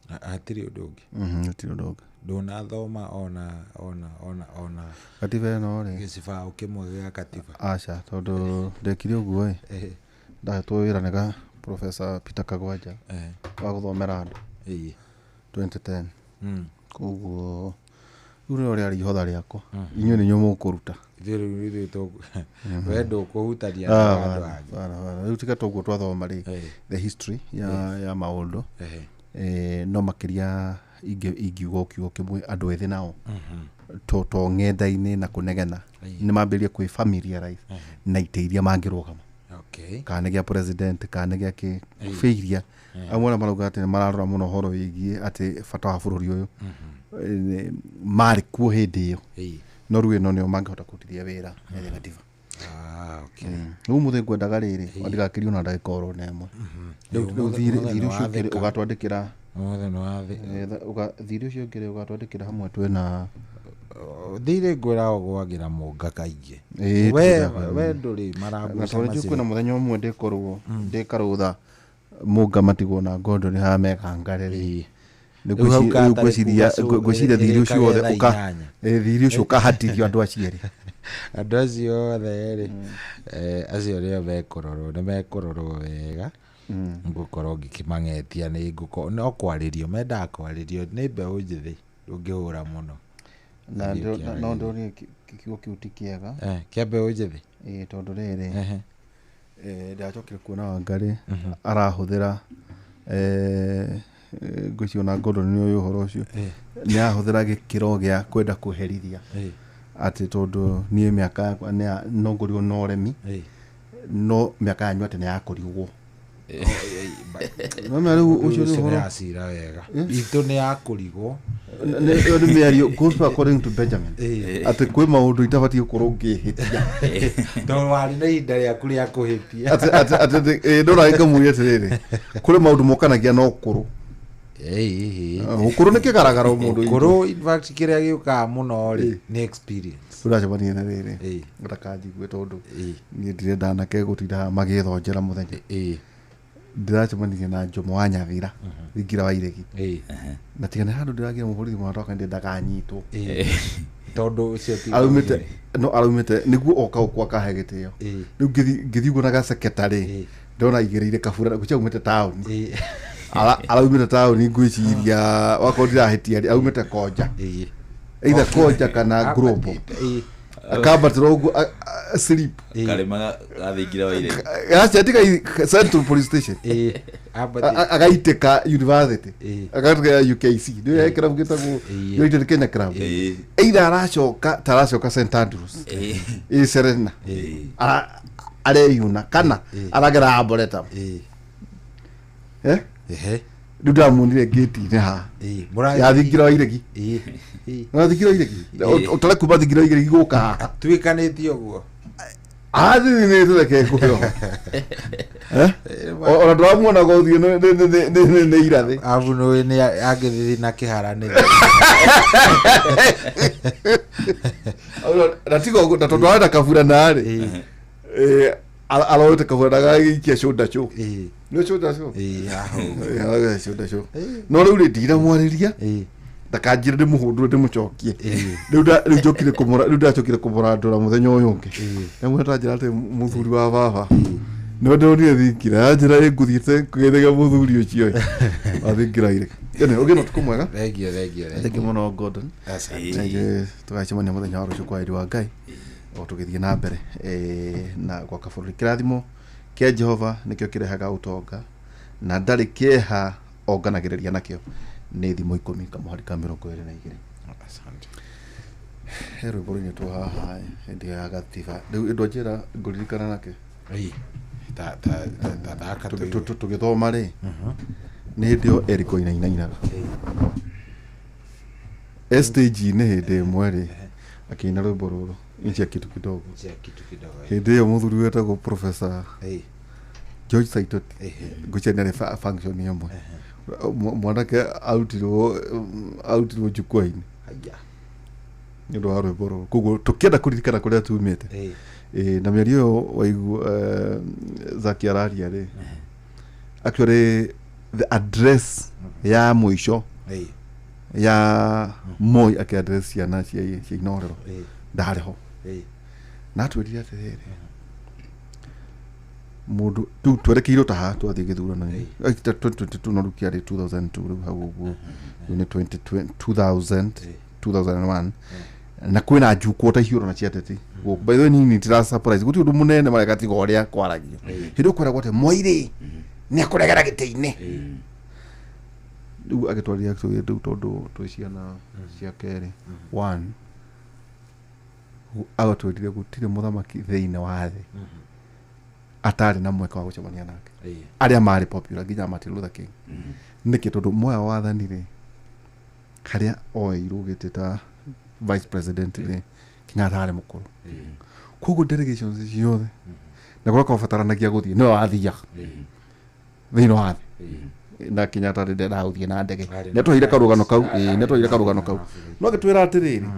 Hatirĩ ũndũ ũngĩ? Hatirĩ ũndũ ũngĩ. Ndũnathoma ona katiba ĩno rĩ? Gĩcibaũ kĩmwe gĩa katiba? Aca, tondũ ndekire ũguo ĩ, ndahetwo wĩra nĩ ga Professor Peter Kagwanja wa gũthomera andũ 2010. Koguo rĩu nĩrĩo rĩarĩ ihotha rĩakwa. Inyuĩ nĩ inyuĩ mũkũruta. Ithuĩ rĩu ithuĩ we ndũkũhutania na andũ angĩ. Bana, bana. Rĩu tiga toguo twathoma rĩ, the history ya maũndũ, no makĩria ingiuga o kiugo kĩmwe, andũ ethĩ nao to ng'enda-inĩ na kũnegena nĩ mambĩrĩrie kwĩ familiarize na itĩ iria mangĩrũgama, kana nĩ gĩa president kana nĩ gĩa kĩ failure. Amwe arĩa marauga atĩ nĩ mararora mũno ũhoro wĩgiĩ atĩ bata wa bũrũri ũyũ, marĩ kuo hĩndĩ ĩyo, no rĩu ĩno nĩo mangĩhota kũrutithia wĩra ya gatiba. Ah, okay. Rĩu mũthĩ ngwendaga rĩrĩ ndigakĩrio na ndagĩka oro na ĩmwe. Rĩu Ũmũthĩ thirĩ nĩ thirĩ ũcio ũngĩ wathĩka. ũgatwandĩkĩra. Ũmũthĩ nĩ wathĩ. Thirĩ ũcio ũngĩ rĩ, ũgatwandĩkĩra hamwe twĩna Thirĩ ngwĩra ũgwagĩra mũnga kaingĩ. Ĩĩ, We we ndũrĩ na marambuca tondũ njũĩ kwĩna macio. mũthenya ũmwe ndĩkorwo ndĩkarũtha mũnga matigwo na ngondo nĩ haha mekangare rĩ. Nĩ Rĩu hau rĩu katarĩ ngwĩciria kuga ngwĩciria thirĩ ũcio wothe ĩrĩkagia thaa ũka 8. Thirĩ ũcio ũkahatithio andũ acio erĩ. Andũ acio othe rĩ, acio nĩo mekũrorwo, nĩ mekũrorwo wega. Ngũkorwo ngĩkĩmang'etia, nĩ ngũkorwo no kwarĩrio mendaga kwarĩrio nĩ mbeũ njĩthĩ, ndũngĩhũra mũno. Na Thiĩ no ũkĩaragia. ndĩronire kiugo kĩu ti kĩega. Kĩa mbeũ njĩthĩ? Ĩĩ, tondũ rĩrĩ, ndacokire kuona Wangarĩ arahũthĩra, ngwĩciria ona Gordon nĩ ũĩ ũhoro ũcio, nĩ arahũthĩra gĩkĩro gĩa kwenda kũherithia atĩ tondũ niĩ mĩaka yakwa no ngũrigwo na ũremi, no mĩaka yanyu atĩ nĩ ya kũrigwo. Nĩwona rĩu ũcio nĩ Ũcio nĩ ũhoro yacira wega, itũ nĩ ya kũrigwo. Ĩyo nĩ mĩario gospel according to Benjamin, atĩ kwĩ maũndũ itabatiĩ gũkorwo ngĩhĩtia. Tondũ warĩ na ihinda rĩaku rĩa kũhĩtia. Atĩ ndona ngamũria atĩrĩrĩ, kũrĩ maũndũ mokanagia na ũkũrũ. Ũkũrũ nĩ kĩgaragaro mũndũ. Ũkũrũ, in fact, kĩrĩa gĩũkaga mũno rĩ nĩ experience. Tũracemania na rĩrĩ ndakanjigue tondũ niĩ ndirenda anake gũtinda magĩthonjera mũthenya. Ndĩracemanirie na Jomo wa Nyathira thingira wa Iregi, na tiga nĩ handũ ndĩragira mũborithi mwana twaka ndakanyitwo. Tondũ ũcio ti Araumĩte, no araumĩte nĩguo oka gũkũ akahe gĩtĩo. Rĩu ngĩthiĩ ũguo na gasekretarĩ, ndona aigĩrĩire kabura gwĩciria aumĩte taũni. Araumĩte taũni, ngwĩciria wakorwo ndirahĩtia rĩ, aumĩte Konja, either Konja kana Global, akambatĩra ũguo slip. Karĩma gathingira wa Iregi. Acia tiga Central Police Station. Agaitĩka university, agatwĩka UKC, nĩyo kĩrabu gĩtagwo United Kenya Club. Either aracoka ta aracoka St Andrews, ĩ Serena, areyuna kana aragera Arboretum. Rĩu ndamuonire ngĩti-inĩ haha ya thingira wa Iregi. Na thingira wa Iregi ũtare kuma thingira wa Iregi gũka haha. Tuĩkanĩtie ũguo. Athĩ nĩ tũreke ngũyo ona ndũramuonaga ũthiũ nĩ irathĩ. Abu nĩ nĩ angĩthiĩ na kĩhara nĩ Na tiga ũguo, na tondũ arenda kabura narĩ. Aroete kahũra gagĩikia shoulder show. Ĩĩ. Nĩ shoulder show? Ĩĩ, haha ũguo. Ĩĩ, aroete shoulder show. No rĩu rĩ ndiramwarĩria Ĩĩ. ndakanjĩre ndĩmũhũndũre ndĩmũcokie. Ĩĩ. Rĩu rĩu njokire kũmũra rĩu ndacokire kũmũrandũra mũthenya ũyũ ũngĩ. Ndamwĩra tanjĩra atĩ mũthuri wa baba nĩwe ndĩronire thingira yanjĩra ĩngũthiĩte kũgeithĩria mũthuri ũcio ĩ. Wa thingira irĩ. Ene ũgĩe na ũtukũ mwega. Thengiũ, thengiũ, Thengiũ thengiũ. mũno Gordon. Asante. Thengiũ, tũgacemania mũthenya wa rũciũ kwa wendi wa Ngai o tũgĩthiĩ na mbere na gwaka bũrũri. Kĩrathimo kĩa Jehova nĩkĩo kĩrehaga ũtonga na ndarĩ kĩeha onganagĩrĩria nakĩo. Nĩ thimo 10 kamũhari ka 22. Asante. He rwĩmbo rũinĩtwo haha hĩndĩ ya gatiba. Rĩu ĩndũ njĩra ngũririkana nake. Ĩĩ. Ta ta ta- ta thaka tũigue. Tũgĩthoma rĩ nĩ hĩndĩ ĩyo Eric Wainaina e stage-inĩ hĩndĩ ĩmwe rĩ akĩina rwĩmbo rũrũ nchi ya kitu kidogo. Nchi ya kitu kidogo. Hĩndĩ ĩyo mũthuri wetagwo Professor Ĩĩ. George Saitoti Ehe. ngwĩciria nĩ arĩ function ĩmwe. Mwanake arutirwo jukwaa-inĩ Haya. nĩ ũndũ wa rwĩmbo rũrũ. Koguo tũkĩenda kũririkana kũrĩa tumĩte. Ĩĩ. Ĩĩ, na mĩario ĩyo waigua Zaki araria rĩ actually the address ya mũico Ĩĩ. ya Moi akĩ-address ciana cia Inooro Ĩĩ. ndarĩ ho. Ĩĩ. Na atwĩrire atĩrĩrĩ mũndũ rĩu twerekeirwo ta haha twathiĩ gĩthurano-inĩ 2022 no rĩu kĩarĩ 2002 rĩu hau ũguo rĩu nĩ 2000 2001 na kwĩna njukwo ta icio na cia ateti gũkũ. By the way nini tira surprise gũtirĩ ũndũ mũnene mareka tiga ũrĩa kwaragio. Hĩndĩ ĩyo kweragwo atĩ Moi rĩ nĩ akũregera gĩtĩ-inĩ. Rĩu agĩtwarĩria rĩu tondũ twĩ ciana cia kerĩ one agatwĩrire gũtirĩ mũthamaki thĩinĩ wa thĩ atarĩ na mweke wa gũcemania nake. Ĩĩ. Arĩa marĩ popular nginya Martin Luther King. Nĩkĩ? Tondũ Moi wathani rĩ harĩa oeirwo gĩtĩ ta vice president rĩ Kenyatta arĩ mũkũrũ. Koguo delegations ciothe na kũrĩa kwabataranagia gũthiĩ nĩwe wathiaga thĩinĩ wa thĩ na Kenyatta rĩ ndendaga gũthiĩ na ndege. Arĩ na Nĩatwaire karũgano kau, ĩĩ, nĩatwaire karũgano kau. No agĩtwĩra atĩrĩrĩ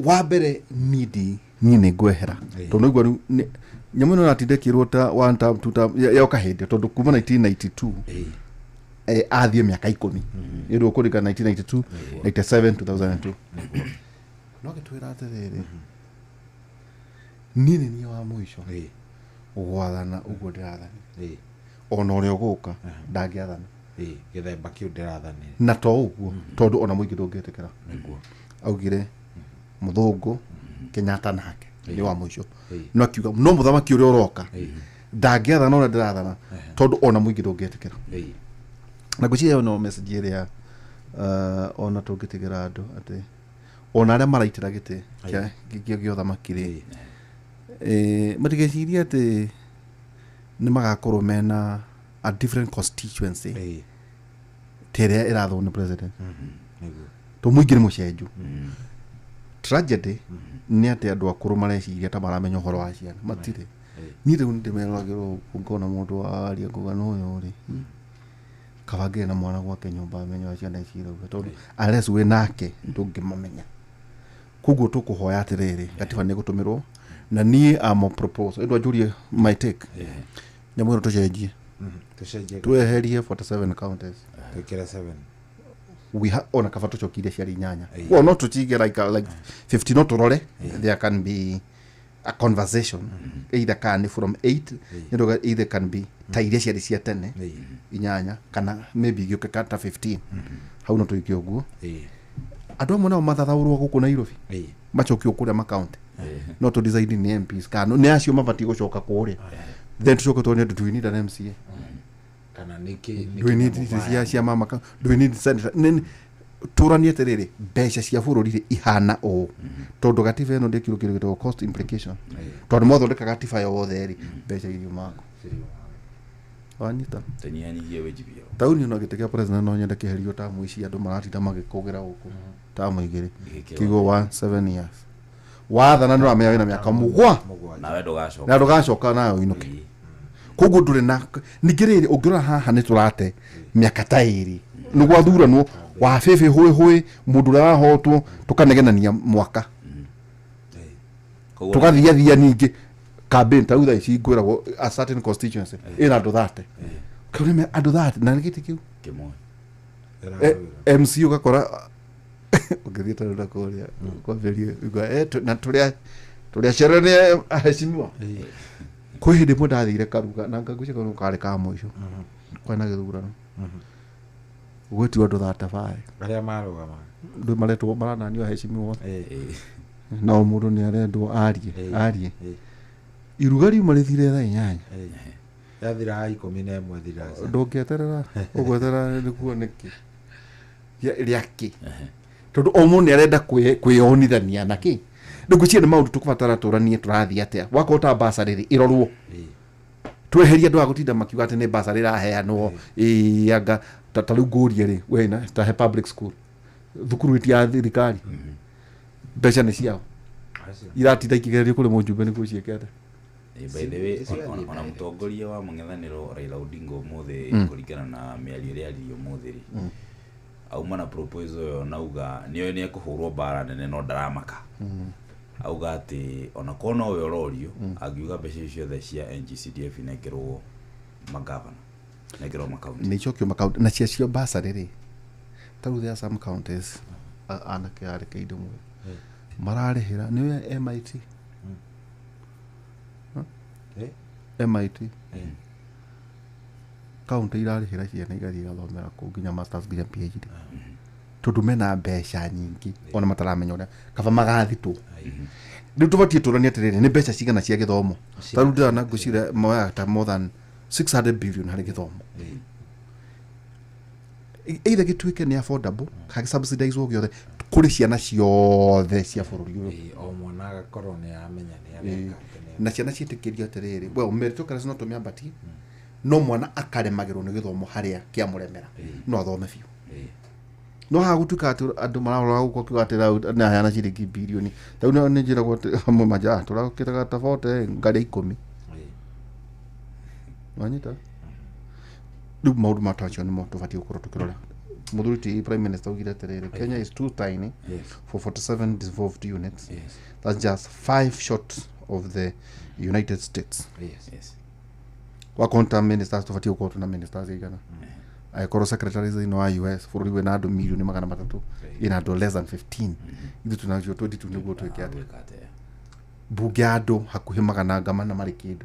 wa mbere niĩ nĩ ngwehera tondũ naigua rĩu nyamũ ĩno ĩratinda ĩkĩrwo ta one term two term yoka hĩndĩ tondũ kuma 1992 athiĩ mĩaka 10 nĩ ũndũ ũkũririkana 1992 97 2002 no agĩtwĩra atĩrĩrĩ niĩ nĩ niĩ wa mũico Ĩĩ. gwathana ũguo ndĩrathana Ĩĩ. ona ũrĩa ũgũka ndangĩathana. Ĩĩ. Gĩthemba kĩu ndĩrathanire. Na to ũguo tondũ ona mũingĩ ndũngĩtĩkĩra. Nĩguo. Augire mũthũngũ Kenyatta nake nĩ wa mũico. Ĩĩ. No akiuga no mũthamaki ũrĩa ũroka ndangĩathana ũrĩa ndĩrathana tondũ ona mũingĩ ndũngĩtĩkĩra. Ĩĩ. Na ngwĩciria ĩyo no message ĩrĩa ona tũngĩtigĩra andũ atĩ ona arĩa maraitĩra gĩtĩ kĩa ũthamaki rĩ matigecirie atĩ nĩ magakorwo mena a different constituency Ĩĩ. ta ĩrĩa ĩrathwo nĩ president. Nĩguo. To mũingĩ nĩ mũcenju. Tragedy nĩ atĩ andũ akũrũ mareciria ta maramenya ũhoro wa ciana matirĩ. Niĩ rĩu nĩndĩmeroragĩrwo ũguo ngona mũndũ waria ngauga no ũyũ rĩ kaba ngĩrĩ na mwana gwake nyũmba amenye ũrĩa ciana ici irauga tondũ unless wĩ nake ndũngĩmamenya. Koguo tũkũhoya atĩrĩrĩ gatiba nĩ gũtũmĩrwo na niĩ am a propose ĩndũ anjũrie my take nyamũ ĩno tũcenjie. Tũcenjie. Tweherie 47 counties. Twĩkĩre 7. We ona kaba tũcokirie ciarĩ inyanya. Ĩĩ. Well no tũtige like 50 no tũrore there can be a conversation either can from 8 nĩ either can be ta iria ciarĩ cia tene Ĩĩ. inyanya kana maybe igĩũke ta 15 hau no tũike ũguo. Ĩĩ. Andũ amwe nao mathathaũrwo gũkũ Nairobi Ĩĩ. macokio kũrĩa makaunti no tũ decide nĩ MPs kana nĩ acio mabatiĩ gũcoka kũrĩa then tũcoke tuone do we need an MCA Kana nĩkĩ do we need cia mama do we need senator tũranie atĩrĩrĩ mbeca cia bũrũri rĩ ihana ũũ tondũ gatiba ĩno ndĩkirwo kĩndũ gĩtagwo cost implication tondũ mwathondeka gatiba yothe rĩ mbeca iriumaga wanyita Tũnyihanyihie wage bill. tauni ona gĩtĩ kĩa president no nyende kĩherio tamu ici andũ maratinda magĩkũgĩra gũkũ tamu igĩrĩ Gĩkĩrwo. kĩigwo 1 7 years wathana nĩ ũramenya wĩna mĩaka mũgwa Nawe ndũgacoka. na ndũgacoka nayo inũke koguo ndũrĩ na ningĩ rĩrĩ ũngĩrora haha nĩ tũrate mĩaka ta ĩrĩ nĩ gwathuranwo wa bĩbĩ hũĩ hũĩ mũndũ ũrĩa wahotwo tũkanegenania mwaka Koguo tũgathiathia ningĩ Campaign ta rĩu thaa ici ngwĩragwo a certain constituency ĩna andũ 30. Kau nĩ andũ 30 na nĩ gĩtĩ kĩu Kĩmwe. MC ũgakora ũngĩthiĩ ta rĩu na kũrĩa kwambĩrĩria uga, na tũrĩa tũrĩa cere nĩ aheshimiwa. Kwĩ hĩndĩ ĩmwe ndathire Karuga na ngagwĩciria kau karĩ ka mũico kwarĩ na gĩthurano, gwĩtio andũ 35 arĩa marũgamaga. Ndũ maretwo marananio aheshimiwa othe, na o mũndũ nĩ arendwo arie arie. Iruga riuma rĩthire thaa 8. Yathira 11 thiraca. Ndũngĩeterera ũgweterera nĩguo nĩkĩ rĩakĩ, tondũ o mũndũ nĩ arenda kwĩyonithania na kĩ. Rĩu ngwĩciria nĩ maũndũ tũkũbatara tũranie tũrathiĩ atĩa. Wakorwo ta basarĩ rĩ ĩrorwo, tweherie andũ a gũtinda makiuga atĩ nĩ basarĩ ĩraheanwo ĩĩ anga ta rĩu ngũrie rĩ wena ta he public school, thukuru iti ya thirikari, mbeca nĩ ciao iratinda ikĩgererio kũrĩ mũjumbe nĩguo ciĩke atĩa. By the way, ona mũtongoria wa mũng'ethanĩro Raila Odinga ũmũthĩ, kũringana na mĩario ĩrĩa aririe ũmũthĩ rĩ, auma na proposal ĩyo nauga nĩoĩ nĩ ekũhũrwo mbara nene no ndaramaka. Auga atĩ ona korwo nowe ũrorio, angiuga mbeca icio ciothe cia NGCDF inengerwo magavana, inengerwo makaunti. Nĩ icokio makaunti na cia cio basarĩ rĩ, ta rĩu there are some counties, anake a reke indo mwe mararĩhĩra nĩ MIT. MIT kaunti irarĩhĩra ciana igathiĩ igathomera kũu nginya masters nginya PhD, tondũ mena mbeca nyingĩ ona mataramenya ũrĩa kaba magathitwo. Rĩu tũbatiĩ tũranie atĩrĩrĩ, nĩ mbeca cigana cia gĩthomo? Ta rĩu ndĩrona ngwĩciria moyaga ta more than 600 billion harĩ gĩthomo, either gĩtuĩke nĩ affordable kana gĩ-subsidize gĩothe kũrĩ ciana ciothe cia bũrũri ũyũ. O mwana agakorwo nĩ aramenya nĩ areka atĩ Na ciana ciĩtĩkĩrio atĩrĩrĩ, well, meritocracy no tũmĩambatie, no mwana akaremagĩrwo nĩ gĩthomo harĩa kĩamũremera no athome biũ. No haha gũtuĩka atĩ andũ mararora gũkũ akiuga atĩ rau nĩ aheana ciringi birioni, ta rĩu nĩ njĩragwo atĩ amwe manja tũrakĩraga ta 40 ngarĩa 10. Wanyita rĩu maũndũ matacio nĩmo tũbatiĩ gũkorwo tũkĩrora. Mũthuri ti prime minister augire atĩrĩrĩ, Kenya is too tiny for 47 devolved units. That's just 5 short of the United States. Wakonta ministers tũbatiĩ gũkorwo twĩna ministers igana, angĩkorwo secretaries thĩinĩ wa US, bũrũri wĩna andũ mirioni 300, ĩna andũ less than 15, ithuĩ twĩnacio 22 nĩguo twĩke atĩa? Gwĩka atĩa? Mbunge ya andũ hakuhĩ magana ngama na marĩ kĩndũ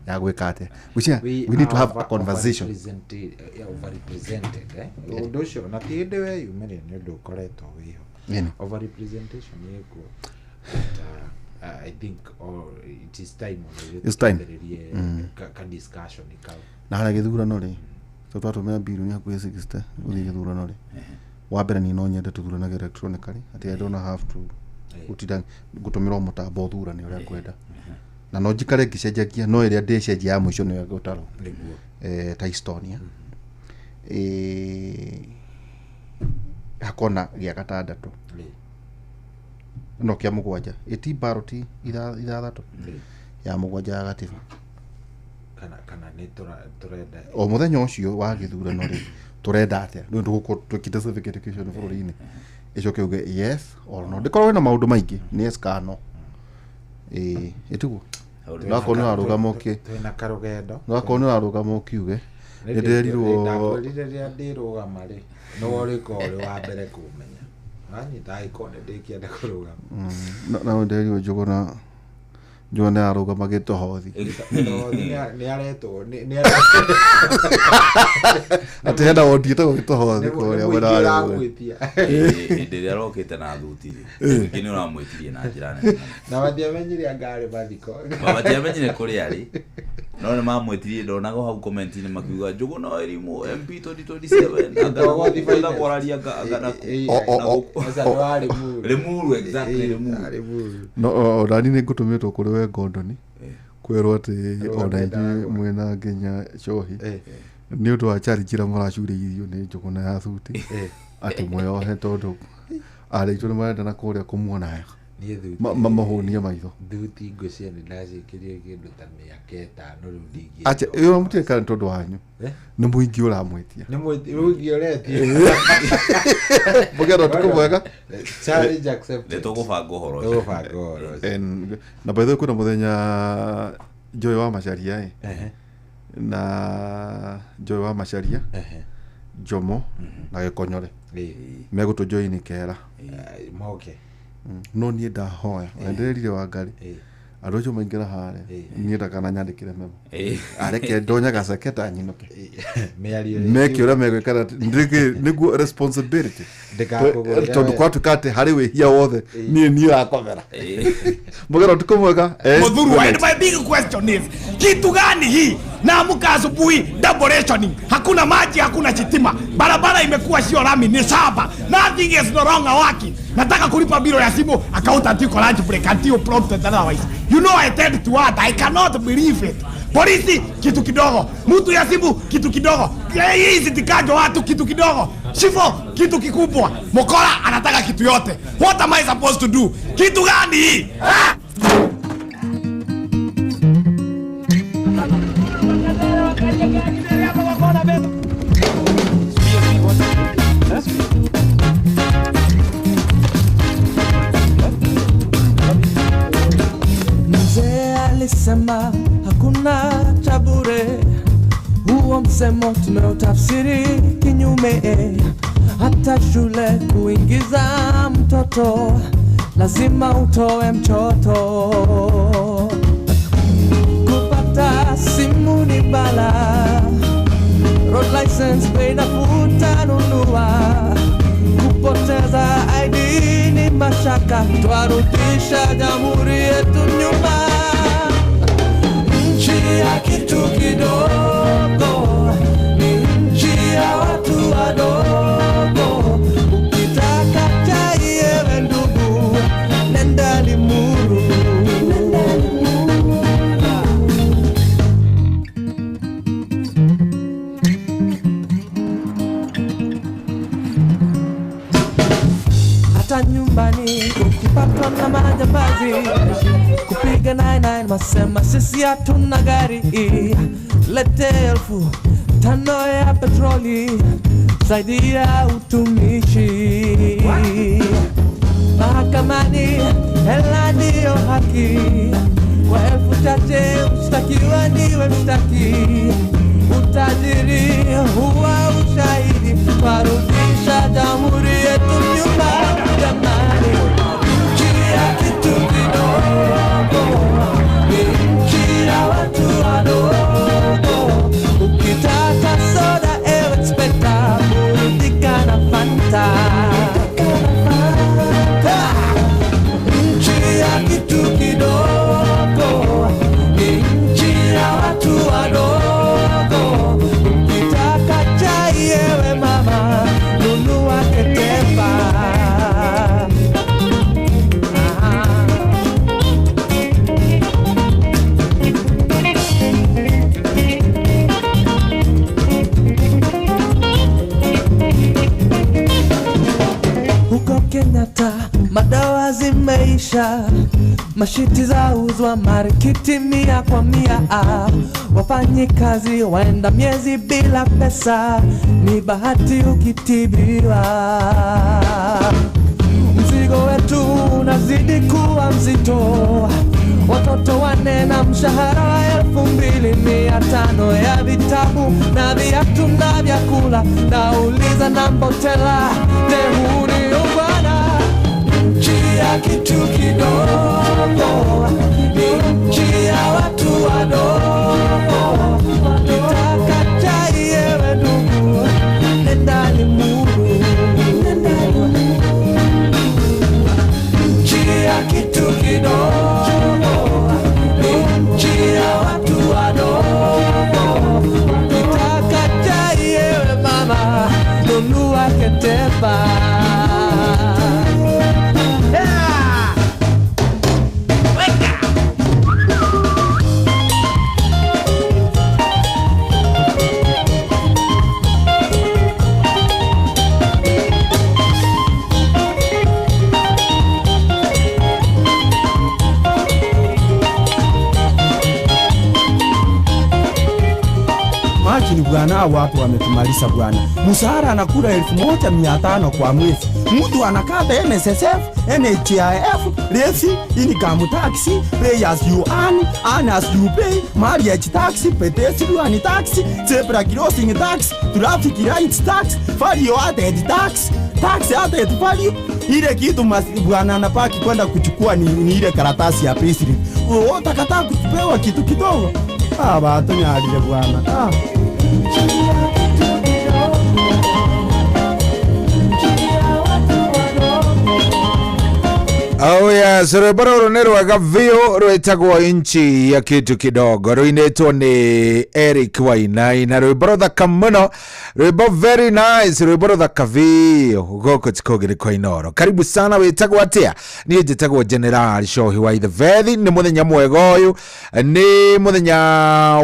ya gwĩka atĩa? Gwĩciria we need to have a conversation. Overrepresented, ũndũ ũcio na ti hĩndĩ weyumĩria, nĩ ũndũ ũkoretwo wĩho. Ĩni. Overrepresentation ĩkuo, but I think it is time ona ithuĩ It's time. twambĩrĩrie ka discussion kau. Na harĩa gĩthurano rĩ, so twatũmĩra birioni hakuhĩ 60 gũthiĩ gĩthurano rĩ, wa mbere niĩ no nyende tũthuranage electronically, atĩ I don't have to gũtinda ngũtũmĩra o mũtambo ũthurane ũrĩa ngwenda, na no njikare ngĩcenjagia, no ĩrĩa ndĩcenjia ya mũico nĩyo ĩgũtarwo. Nĩguo. Ta Estonia. Hakona gĩa gatandatũ no kĩa mũgwanja ĩti baroti ithathatũ ya mũgwanja ya gatiba. Kana nĩ tũrenda O mũthenya ũcio wa gĩthurano rĩ, tũrenda atĩa? Rĩu tũgũkorwo twĩkĩte civic education bũrũri-inĩ, ĩcoke uge yes or no, ndĩkorwo ĩna maũndũ maingĩ, nĩ yes kana no. Ĩĩ, ĩtiguo no akorwo nĩ ũrarũgama ũkĩ Twĩna karũgendo. No akorwo nĩ ũrarũgama ũkiuge nĩ ndĩrerirwo. Ndakwĩrire rĩrĩa ndĩrũgama rĩ, nĩwe ũrĩkorwo ũrĩ wa mbere kũmenya, wanyita, angĩkorwo nĩ ndĩkĩenda kũrũgama. Na ndĩrerirwo Njũgũna Njũgũna nĩ ararũgama gĩtohothi. Gĩtohothi nĩ aretwo Atĩ hena wondi ĩtagwo gĩtohothi nĩ kũrĩa mũingĩ mwena wa Rĩgũrĩ. ũramwĩtia. Hĩndĩ ĩrĩa arokĩte na thuti rĩ, mũingĩ nĩ ũramwĩtirie na njĩra nene mũno. Na matiamenyire anga arĩ mathiko. Matiamenyire kũrĩa arĩ, no nĩ mamwĩtirie. Ndonaga hau comment-inĩ makiuga Njũgũna wa Irimũ MP 2027 anga Ndogothi kwenda finest. kwararia anga na O- Aca nĩ wa Limuru. Limuru, exactly, Limuru. Arĩ Limuru. No onani nĩ ngũtũmĩtwo kũrĩ we Ngondoni kwĩrwo atĩ ona inyuĩ mwĩna nginya cohi nĩ ũndũ wa challenge ĩrĩa mũracurĩirio nĩ Njũgũna ya thuti, atĩ mwĩyohe tondũ arĩa aitũ nĩ marenda na kũrĩa kũmuona Niĩ thuti mamahũnie maitho. Thuti ngwĩciria nĩ ndaciĩkĩrire kĩndũ ta mĩaka 5 rĩu ndingĩ. Acha ĩyo mũtiĩka nĩ tondũ wanyu. Eh? Nĩ mũingĩ ũramwĩtia. Nĩ mũingĩ ũretia. Mũgĩe ũtukũ mwega. Challenge accepted. Nĩ tũgũbanga ũhoro ũcio. Tũgũbanga ũhoro ũcio. Na by the way kwĩna mũthenya Joy wa Macharia ĩ na Joy wa Macharia, Jomo na Gĩkonyore megũtũ join kera. Moke. No niĩ ndahoya endererire wa ngari andũ acio maingĩra harĩa niĩ ndakana nyandĩkĩre memo, areke ndonya gaceke ta nyinũke. Mĩario meke ũrĩa megwĩka nĩguo responsibility, Ndĩgakũgũrĩra tondũ we. kwatuĩka atĩ harĩ wĩhia wothe niĩ niĩ rakomera. Mũgera, ũtukũ mwega. Muthurwa. Good And night. my big question is, kitu gani hii? Naamka asubuhi, double rationing, hakuna maji, hakuna chitima, barabara imekuwa sio lami, ni saba, nothing is no longer working. Nataka kulipa bilo ya simu, accountant yuko lunch break until prompted otherwise. You know I tend to what? I cannot believe it. Polisi kitu kidogo, mtu ya simu kitu kidogo, hizi tikajo watu kitu kidogo, shifo kitu kikubwa, mokora anataka kitu yote. What am I supposed to do? Kitu gani hii? Ah! Mzee alisema hakuna cha bure, huo msemo tumeutafsiri kinyume. Hata shule kuingiza mtoto lazima utoe mchoto. Kupata simu ni bala, road license bei nafuu utanunua. Kupoteza ID ni mashaka, twarudisha jamhuri yetu nyuma. Nchi ya kitu kidogo ni nchi ya watu wadogo. Ukitaka chai ewe ndugu, nenda Limuru. Hata nyumbani ukipatwa na majambazi, kupiga 99 masema sisi hatuna gari. Lete 5,000 ya petroli, saidia utumishi. Mahakamani hela ndiyo haki, kwa elfu chache mshtakiwa ndiwe mshtaki. Utajiri huwa ushahidi, twarudisha jamhuri yetu nyuma. Jamani, nchi ya kitu kidogo ni nchi ya watu wadogo. Ukitaka soda ewe inspekta, burudika na Fanta. Nchi ya kitu kidogo ni nchi ya watu wadogo. Ukitaka chai ewe mama, nunua Ketepa. Huko Kenyatta madawa zimeisha, mashiti zauzwa marikiti 100 kwa 100. Wafanyikazi waenda miezi bila pesa, ni bahati ukitibiwa. Mzigo wetu unazidi kuwa mzito, watoto 4 na mshahara wa 2,500 ya vitabu na viatu na vyakula. Nauliza na mbotela dehuni ungwana. Nchi ya kitu kidogo ni nchi ya watu wadogo. Ukitaka chai ewe ndugu, nenda Limuru. Nchi ya kitu kidogo ni nchi ya watu wadogo. Ukitaka chai ewe mama, nunua Ketepa. Bwana, hao watu wametumaliza bwana. Mshahara anakula 1500 kwa mwezi. Mtu anakata NSSF, NHIF, levy, income tax, pay as you earn, earn as you pay, marriage tax, pedestrian tax, zebra crossing tax, traffic lights tax, value added tax, tax added value. Ile kitu bwana anapaki kwenda kuchukua ni ile karatasi ya payslip. Wewe utakataa kupewa kitu kidogo. Ah, watu nyalile bwana. Ah. Oh yes, rwĩmbo rũrũ nĩ rwega biũ rwĩtagwo inchi ya kitu kidogo rũinĩtwo nĩ Eric Wainaina, rwĩmbo rũthaka mũno, rwĩmbo very nice, rwĩmbo rũthaka biũ. Gũkũ ti kũngĩ nĩ kwa Inooro. Karibu sana, wĩtagwo atĩa? Niĩ njĩtagwo General Shohi wa Ithebethi. Nĩ mũthenya mwega ũyũ, nĩ mũthenya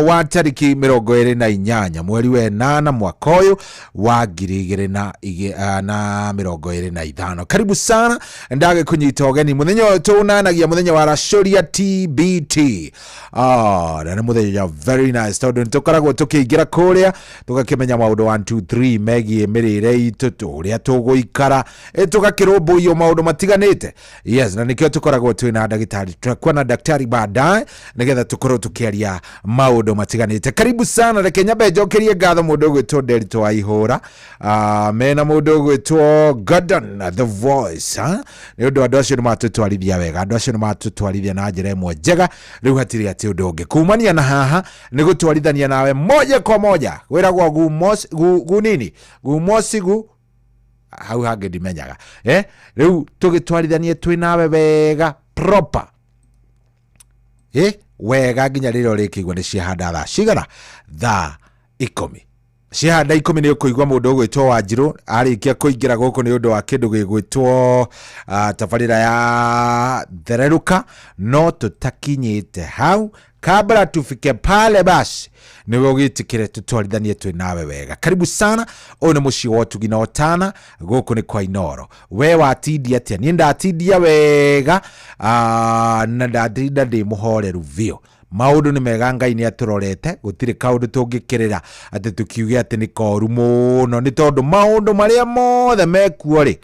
wa tarĩki 28 mweri wa 8 mwaka ũyũ wa 2025. Karibu sana, ndagĩkũnyita ũgeni muthenya ũyũ tũnanagia muthenya wa Racũria TBT. Na nĩ muthenya very nice tondũ nĩ tũkoragwo tũkĩingĩra kũrĩa tũgakĩmenya maũndũ 1 2 3 megiĩ mĩrĩre itũ, ũrĩa tũgũikara, tũgakĩrũmbũiyo maũndũ matiganĩte. Yes, na nĩkĩo tũkoragwo twĩna ndagĩtarĩ, tũrakuwa na daktari baadaye nĩgetha tũkorwo tũkĩaria maũndũ matiganĩte. Karibu sana, reke nyambe njokerie ngatho mũndũ ũgwĩtwo Nderitu wa Ihũra, mena mũndũ ũgwĩtwo Gordon the Voice, nĩ ũndũ andũ acio nĩ matũtwarithia wega, andũ acio nĩ matũtwarithia na njĩra ĩmwe njega. Rĩu hatirĩ atĩ ũndũ ũngĩ kumania na haha nĩ gũtwarithania nawe moja kwa moja wĩragwo gumosi gu nini gumosi gu hau hangĩ ndimenyaga, rĩu tũgĩtwarithanie twĩ nawe wega proper, wega nginya rĩrĩa ũrĩkĩigua nĩ ciahanda thaa cigana, thaa 10 ciahanda 10 nĩ ũkũigua mũndũ ũgwĩtwo Wanjirũ arĩkia kũingĩra gũkũ nĩ ũndũ wa kĩndũ gĩgwĩtwo tabarĩra ya thererũka. No tũtakinyĩte hau, kabla tufike pale basi niwe ũgĩtĩkĩre tũtwarithanie twĩ nawe wega. Karibu sana, ũyũ nĩ mũciĩ wa ũtugi na ũtana, gũkũ nĩ kwa Inooro. We watindia atĩa? Niĩ ndatindia wega, na ndatinda ndĩ mũhoreru biũ. Maũndũ nĩ mega, Ngai nĩ atũrorete, gũtirĩ kaũndũ tũngĩkĩrĩra atĩ tũkiuge atĩ nĩ koru mũno, nĩ tondũ maũndũ marĩa mothe mekuo rĩ,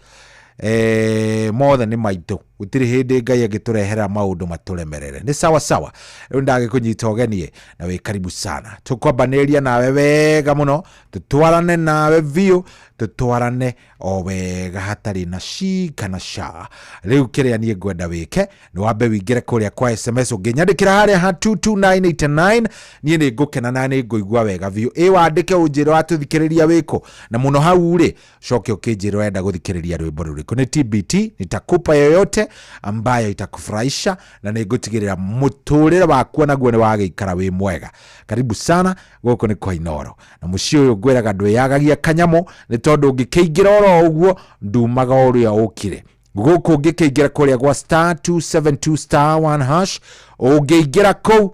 mothe nĩ maitũ. Gũtirĩ hĩndĩ Ngai angĩtũrehera maũndũ matũremerere. Nĩ sawa sawa. Rĩu ndagĩkũnyita ũgeni na wĩ karibu sana. Tũkwambanĩria nawe wega mũno, tũtwarane nawe biũ, tũtwarane o wega hatarĩ na shi kana sha. Rĩu kĩrĩa niĩ ngwenda wĩke nĩ wambe wĩingĩre kũrĩa kwa SMS ũngĩnyandĩkĩra harĩa ha 22989, niĩ nĩ ngũkena na nĩ ngũigua wega biũ. Ĩ wandĩke ũnjĩre watũthikĩrĩria wĩkũ, na mũno hau rĩ coke ũkĩnjĩre ũrenda gũthikĩrĩria rwĩmbo rũrĩkũ. Nĩ TBT, nitakupa yoyote ambayo itakufurahisha na nĩ ngũtigĩrĩra mũtũrĩre waku naguo nĩ wagĩikara wĩ mwega. Karibu sana, gũkũ nĩ kwa Inooro. Na mũciĩ ũyũ ngwĩraga ndwĩyagagia kanyamũ, nĩ tondũ ũngĩkĩingĩra oro ũguo ndumaga ũrĩa ũkire. Gũkũ ũngĩkĩingĩra kũrĩa gwa star 272 star 1 hash, ũngĩingĩra kũu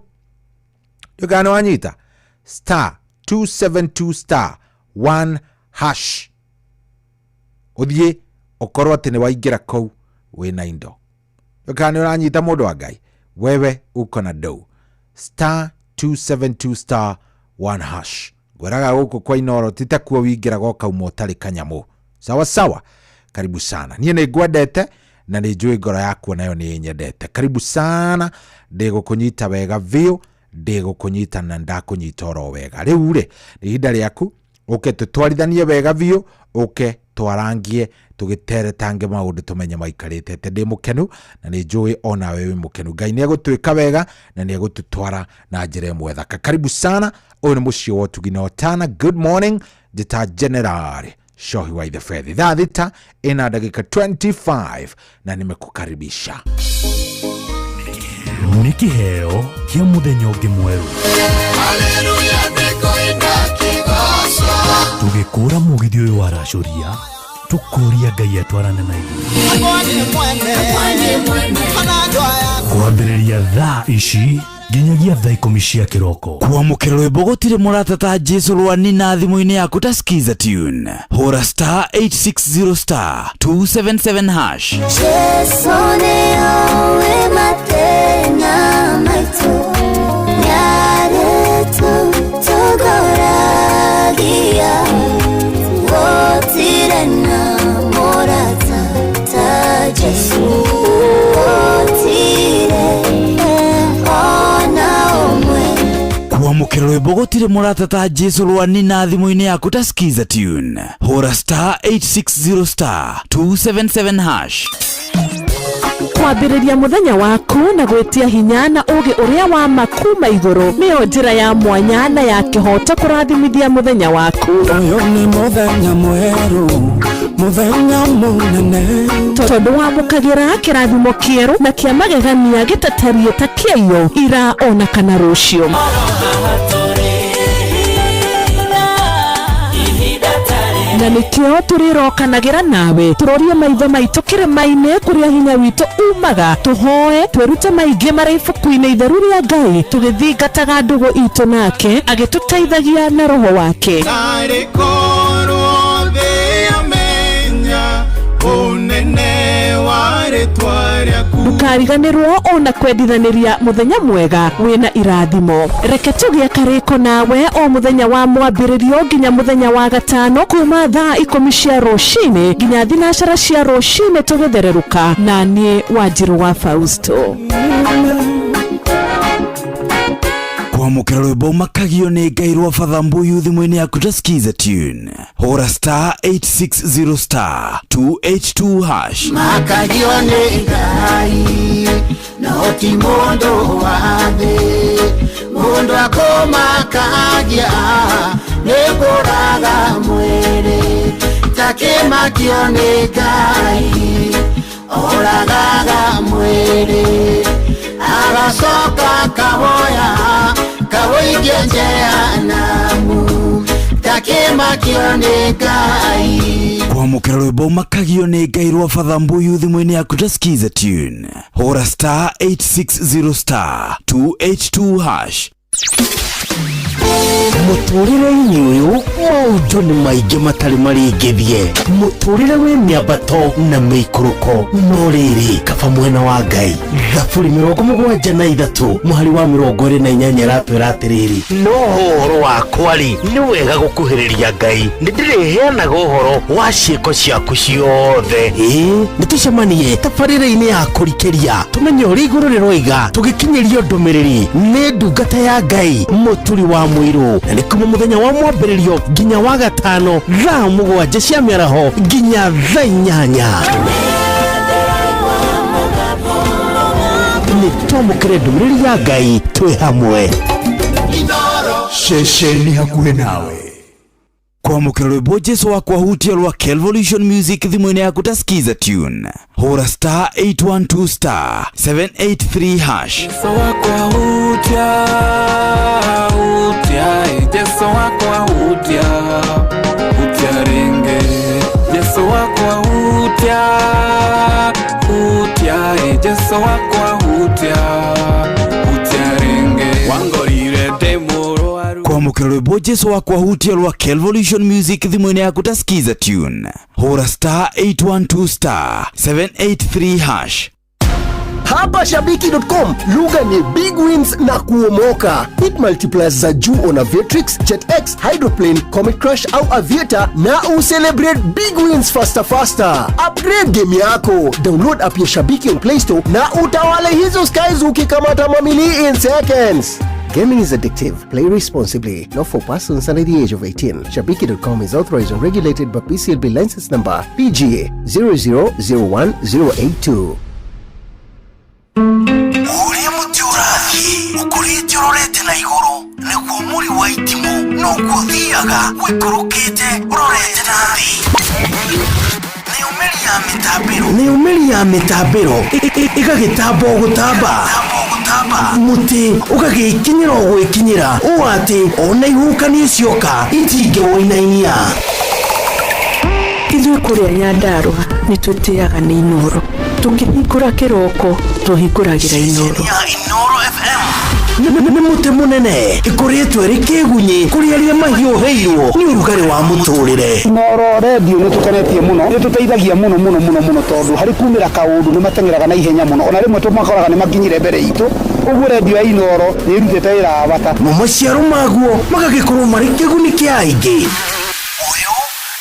ndũkana nĩ wanyita star 272 star 1 hash, ũthiĩ ũkorwo atĩ nĩ waingĩra kũu wĩna indo. Ndũkana nĩ ũranyita mũndũ wa Ngai, wewe uko na dou. Star 272 star 1 hash. Ngwĩraga gũkũ kwa Inooro ti ta kuo wĩingĩraga ũkauma ũtarĩ kanyamũ. Sawa sawa. Karibu sana. Niĩ nĩ ngwendete na nĩ njũĩ ngoro yaku nayo nĩ ĩnyendete. Karibu sana, ndĩgũkũnyita wega biũ, ndĩgũkũnyita na ndakũnyita oro wega. Rĩu rĩ, nĩ ihinda rĩaku ũke tũtwarithanie wega biũ, ũke twarangie tũgĩteretange maũndũ tũmenye maikarĩte atĩa. Ndĩ mũkenu na nĩ njũĩ onawe wĩ mũkenu. Ngai nĩ egũtwĩka wega na nĩ egũtũtwara na njĩra ĩmwe thaka. Karibu sana, ũyũ nĩ mũciĩ wa ũtugi na ũtana. Good morning, njĩta General Shohi wa Ithebethi. Thaa 6 ina dakika 25 na nimekukaribisha. Nĩ kĩheo kĩa mũthenya ũngĩ mwerũ. Tũgĩkũra mũgithi ũyũ wa Racũria, tũkũria Ngai atwarane na ithuĩ. Kwambĩrĩria thaa ici nginyagia thaa 10 cia kĩroko. Kwamũkĩra rwĩmbo gũtirĩ mũrata ta Jesu rwani na thimũ-inĩ yaku ta Skiza Tune. Hũra star 860 star 277 hash. Jesu nĩoĩ mathĩna maitũ, nĩarĩtũtongoragia. Ndĩrathiaga gũtirĩ na mũrata ta Jesũ, gũtirĩ ona ũmwe. Kwamũkĩra rwĩmbo gũtirĩ mũrata ta Jesu rwa Nina thimũ-inĩ yaku ta Skiza tune. Hũra star 860 star 277 hash. Kwambĩrĩria mũthenya waku na gwĩtia hinya na ũũgĩ ũrĩa wa ma kuma igũrũ nĩyo njĩra ya mwanya na ya kĩhooto kũrathimithia mũthenya waku. Ũyũ nĩ mũthenya mwerũ, mũthenya mũnene. Tondũ wamũkagĩra kĩrathimo kĩerũ na kĩa magegania gĩtatariĩ ta kĩaiyo ira ona kana rũciũ. Na nĩkĩo tũrĩrokanagĩra nawe tũrorie maitho maitũ kĩrĩma-inĩ kũrĩa hinya witũ umaga, tũhoe twĩrute maingĩ marĩ ibuku-inĩ itheru rĩa Ngai, tũgĩthingataga ndũgũ itũ nake agĩtũteithagia na roho wake. Narĩ korwo thĩ yamenya ũnene wa rĩtwa rĩaku. Ndũkariganĩrwo ona kwendithanĩria mũthenya mwega wĩna irathimo. Reke tũgĩe karĩko nawe o mũthenya wa mwambĩrĩrio nginya mũthenya wa gatano kuma thaa 10 cia rũcinĩ nginya 9 cia rũcinĩ tũgĩthererũka na niĩ Wanjirũ wa Fausto. Kwamũkĩra rwĩmbo makagio nĩ Ngai rwa Father Mbuyu thimũ-inĩ yaku ta Skiza tune. Hũra star 860 star 282 hash. Makagio nĩ Ngai no ti mũndũ wa thĩ, mũndũ akũmakagia nĩ kũraga mwĩrĩ, takĩmakio nĩ Ngai oragaga mwĩrĩ, agacoka kawoya kawoigie jehanamu, takĩmakio nĩ Ngai. Kwamũkĩra rwĩmbo makagio nĩ Ngai rwa Father Mbuyu thimũ-inĩ yaku ta Skiza tune. Hũra star 860 star 282 hash. Mũtũrĩre-inĩ ũyũ maũndũ nĩ maingĩ matarĩ marĩngĩthie, mũtũrĩre wĩ mĩambato na mĩikũrũko, no rĩrĩ kaba mwena wa Ngai. Thaburi 73 mũhari wa 28 ĩratwĩra atĩrĩrĩ, no ũhoro wakwa rĩ nĩ wega gũkuhĩrĩria Ngai, nĩ ndĩrĩheanaga ũhoro wa ciĩko ciaku ciothe. Ĩĩ nĩ tũcemanie tabarĩra-inĩ ya kũrikĩria tũmenye ũrĩa igũrũ rĩroiga, tũgĩkinyĩrio ndũmĩrĩri nĩ ndungata ya Ngai mũturi wa mũirũ, na nĩ kuma mũthenya wa mwambĩrĩrio nginya wa gatano thaa 7 cia mĩaraho nginya thaa 8. Nĩ twamũkĩre ndũmĩrĩri ya Ngai twĩ hamwe. Ceceni hakuhĩ nawe. Kwamũkĩra rwĩmbo Jesu wakwa hutia rwa Kelvolution Music thimũ-inĩ yaku ta Skiza tune. Hũra star 812 star 783 hash. Jesu wakwa hutia, hutia, Jesu wakwa hutia, hutia ringe. Jesu wakwa hutia, hutia, Jesu wakwa hutia, hutia ringe. Wangorire ndĩ Kwamũkĩra rwĩmbo Jesu wakwa hutia rwa Kelvolution Music thimũ-inĩ yaku ta Skiza tune. Hũra star 812 star 783 hash. Hapa Shabiki.com lugha ni big wins na kuomoka. Hit multipliers za juu on Aviatrix, JetX, Hydroplane, Comet Crush au Aviator na ucelebrate big wins faster faster. Upgrade game yako. Download app ya Shabiki on Play Store na utawale hizo skies ukikamata mamili in seconds. Gaming is addictive. Play responsibly. Not for persons under the age of 18. Shabiki.com is authorized and regulated by PCLB license number PGA 0001082. Ũrĩa mũtĩ ũrathiĩ ũkũrĩte ũrorete na igũrũ nĩguo mũri wa itimũ noguo ũthiaga ũikũrũkĩte ũrorete na thĩ. Nĩyo mĩri ya mĩtambĩro ĩgagĩtamba o gũtamba, mũtĩ ũgagĩkinyĩra o gwĩkinyĩra ũũ atĩ ona ihuhũkanio cioka itingĩwũinainia. Ithuĩ kũrĩa Nyandarũa nĩ twĩtĩaga nĩ Inooro, tũkĩhingũra kĩroko tũhingũragĩra Inooro. Inooro FM. Nĩ mũtĩ mũnene ĩkoretwo ĩrĩ kĩgunyĩ kũrĩ arĩa mahiũhĩirwo nĩ ũrugarĩ wa mũtũrĩre. Inooro redio nĩ tũkenetie mũno, nĩ tũteithagia mũno mũno mũno mũno, tondũ harĩ kumĩra kaũndũ nĩ mateng'eraga na ihenya mũno, ona rĩmwe tũmakoraga nĩ makinyire mbere itũ. Ũguo redio ya Inooro nĩ ĩrutĩte wĩra wa bata. Mo maciaro maguo magagĩkorwo marĩ kĩguni kĩa aingĩ. Ũyũ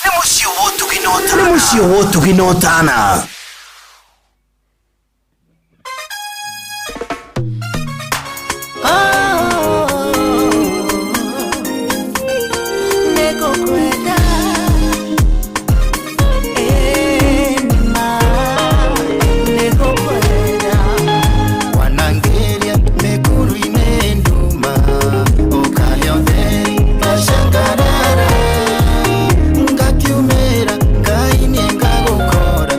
nĩ mũciĩ wa ũtugi na ũtana. Nĩ mũciĩ wa ũtugi na ũtana. Nĩngũkwenda, ĩma, nĩngũkwenda. Wanangeria mĩkuru-inĩ nduma, ũkarĩa ũtheri ngacangarara, ngakiumĩra Ngai nĩ ngagũkora.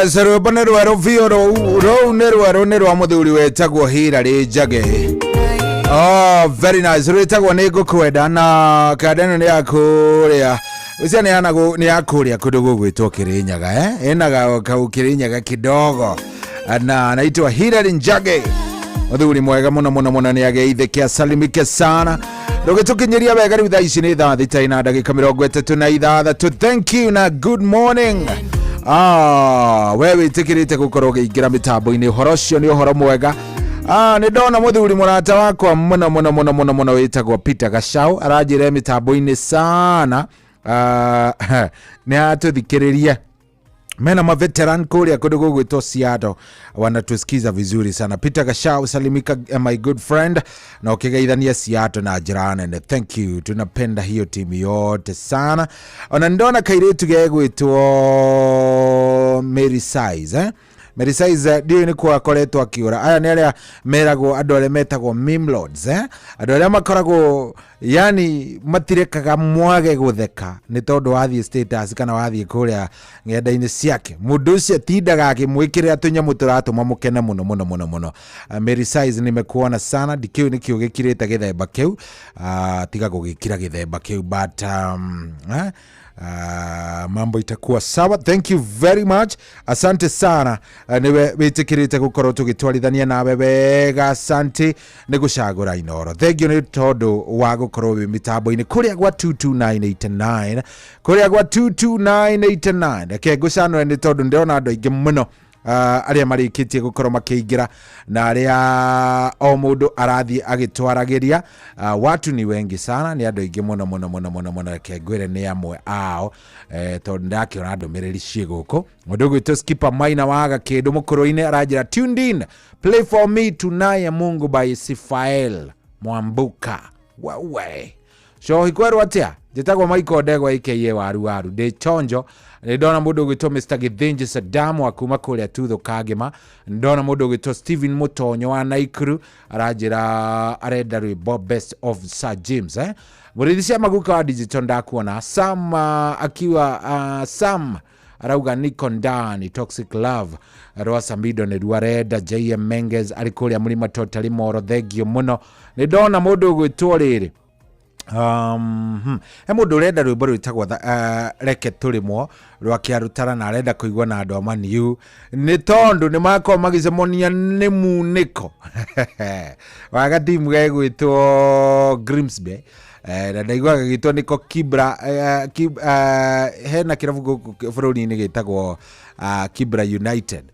Yes, rwĩmbo nĩ rwerũ biũ rũu rũu nĩ rwerũ nĩ rwa mũthuri wĩtagwo Hilary Njage. Oh, very nice. Rwĩtagwo nĩ ngũkwenda na kanda ĩno nĩ ya kũrĩa ũcio nĩ yana nĩ ya kũrĩa kũndũ gũgwĩtwo Kĩrĩnyaga eh? Ĩna kau Kĩrĩnyaga kidogo na anaitwa Hilary Njage muthuri mwega muno muno muno nĩ ageithĩke asalimike sana ndũgĩtũkinyĩria wega rĩu thaa ici nĩ thaa thita na ndagĩka 36. Thank you na good morning. We wĩtĩkĩrĩte gũkorwo ũkĩingĩra mĩtambo-inĩ ũhoro ũcio nĩ ũhoro mwega. Nĩ ndona mũthuri mũrata wakwa mũno mũno mũno mũno mũno wĩtagwo Peter Gachau aranjĩra mĩtambo-inĩ sana. Nĩ atũthikĩrĩria mena maveteran kuria kundu gugwitwo Seattle wanatusikiza vizuri sana. Peter Gachau, salimika my good friend, na ukigeithania Seattle na njĩra nene. Thank you, tunapenda hiyo timu yote sana. Ona ndona kairitu gegwitwo Mary Size eh? Mary Size ndiũĩ nĩ kwa akoretwo akiũra. Aya nĩ arĩa meragwo andũ arĩa metagwo meme lords eh? Andũ arĩa makoragwo yani matirekaga mwage gũtheka nĩ tondũ wathiĩ status kana wathiĩ kũrĩa ng'enda-inĩ ciake. Mũndũ ũcio atindaga akĩmwĩkĩrĩra tũnyamũ tũratũma mũkene mũno mũno mũno mũno. Mary Size nimekuona sana, ndikĩũĩ nĩkĩo gĩkirĩte gĩthemba kĩu. Tiga gũgĩkira gĩthemba kĩu but mambo itakuwa sawa. Thank you very much, asante sana. Niwe witikirite gukorwo tugitwarithania nawe wega, asante ni gucagura Inoro. Thank you ni tondu wa gukorwo wi mitambo-ini kuria gwa 22989 kuria gwa 22989. Reke ngucanũre ni tondu ndirona andu aingi muno arĩa marĩkĩtie gũkorwo makĩingĩra na arĩa o mũndũ arathiĩ agĩtwaragĩria. Watu ni wengi sana, nĩ andũ aingĩ mũno mũno mũno mũno mũno. Reke ngwĩre nĩ amwe ao tondũ ndakĩona ndũmĩrĩri ciĩ gũkũ. Mũndũ ũgwĩtwo Skipper Maina wa Gakĩndũ mũkũrũ-inĩ aranjĩra tuned in, play for me tunaye Mungu by Sifael Mwambuka. Wewe cohi kwerwo atia? Njĩtagwo Michael Ndegwa aka Waru Waru, ndĩ chonjo. Nĩ ndona mũndũ ũgwĩtwo Mr Githinji Saddam wa kuma kũrĩa Tutho Kagema. Ndona mũndũ ũgwĩtwo Steven Mutonyo wa Naikuru aranjĩra arenda rwĩmbo Best of Sir James eh? Mũrĩithi cia maguka wa digital ndakuona Sam akiwa Sam arauga niko ndani Toxic Love rwa Samido nĩ ruo arenda. JM Menges arĩ kũrĩa mũrĩma Totally Moro, thengio mũno. Nĩ ndona mũndũ ũgwĩtwo rĩrĩ he mũndũ ũrenda rwĩmbo rwĩtagwo reke tũrĩmwo rwa Kĩarutara na arenda kũigua na andũ a Maniu nĩ tondũ nĩ makorwo magĩcemania nĩ munĩko wa gatimu gegwĩtwo Grimsby na ndaiguaga gĩgĩtwo nĩko Kibra hena kĩrabu gũkũ bũrũri-inĩ gĩtagwo Kibra United.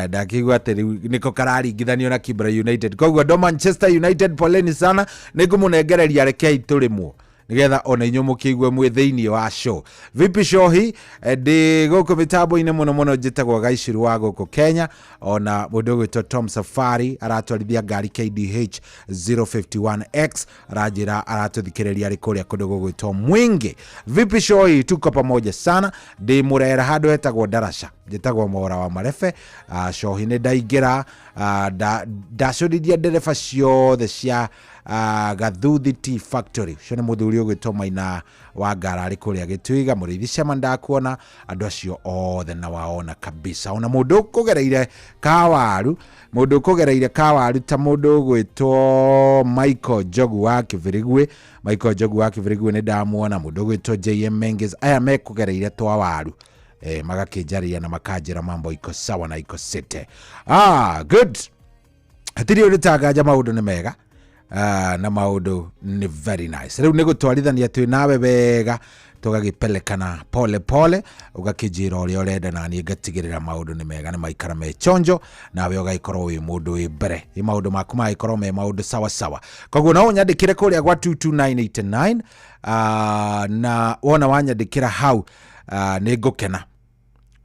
Ndakĩigua atĩ rĩu nĩko kararingithanio na Kibra United. Koguo andũ a Manchester United poleni sana, nĩngũmũnengereria rekei tũrĩmwo nigetha ona inyuĩ mũkĩigue mwĩ thĩinĩ wa show. Vipi shohi ndĩ gũkũ mĩtambo-inĩ mũno mũno, njĩtagwo Gaicuru wa gũkũ Kenya. Ona mũndũ ũgwĩtwo Tom Safari aratwarithia ngari KDH 051X aranjĩra aratũthikĩrĩria arĩ kũrĩa kũndũ gũgwĩtwo Mwingi. Vipi shohi, tuko pamoja sana. Ndĩ mũrera handũ hetagwo Darasha, njĩtagwo Mora wa Marefe. Shohi nĩ ndaingĩra ndacũrithia ndereba ciothe cia Gathuthi Tea Factory. Ũcio nĩ mũthuri ũgwĩtwo Maina wa Ngara arĩ kũrĩa Gĩtuiga. Mũrĩithi cema ndakuona andũ acio othe na waona kabisa. Ona mũndũ ũkũgereire kawaru, mũndũ ũkũgereire kawaru ta mũndũ ũgwĩtwo Michael Njogu wa Kĩbĩrĩgwe. Michael Njogu wa Kĩbĩrĩgwe nĩ ndamuona. Mũndũ ũgwĩtwo JM Menges, aya mekũgereire twa waru magakĩnjarĩria na makanjĩra mambo iko sawa na iko sete. Good. Hatirĩ ũrĩtanganja maũndũ nĩ mega na maũndũ nĩ very nice. Rĩu nĩ gũtwarithania twĩ nawe wega, tũgagĩpelekana pole pole, ũgakĩnjĩra ũrĩa ũrenda na niĩ ngatigĩrĩra maũndũ nĩ mega, nĩ maikara me chonjo, nawe ũgagĩkorwo wĩ mũndũ wĩ mbere, ĩ maũndũ maku magĩkorwo me maũndũ sawa sawa. Koguo no ũnyandĩkĩre kũrĩa gwa 22989 na wona wanyandĩkĩra hau nĩ ngũkena.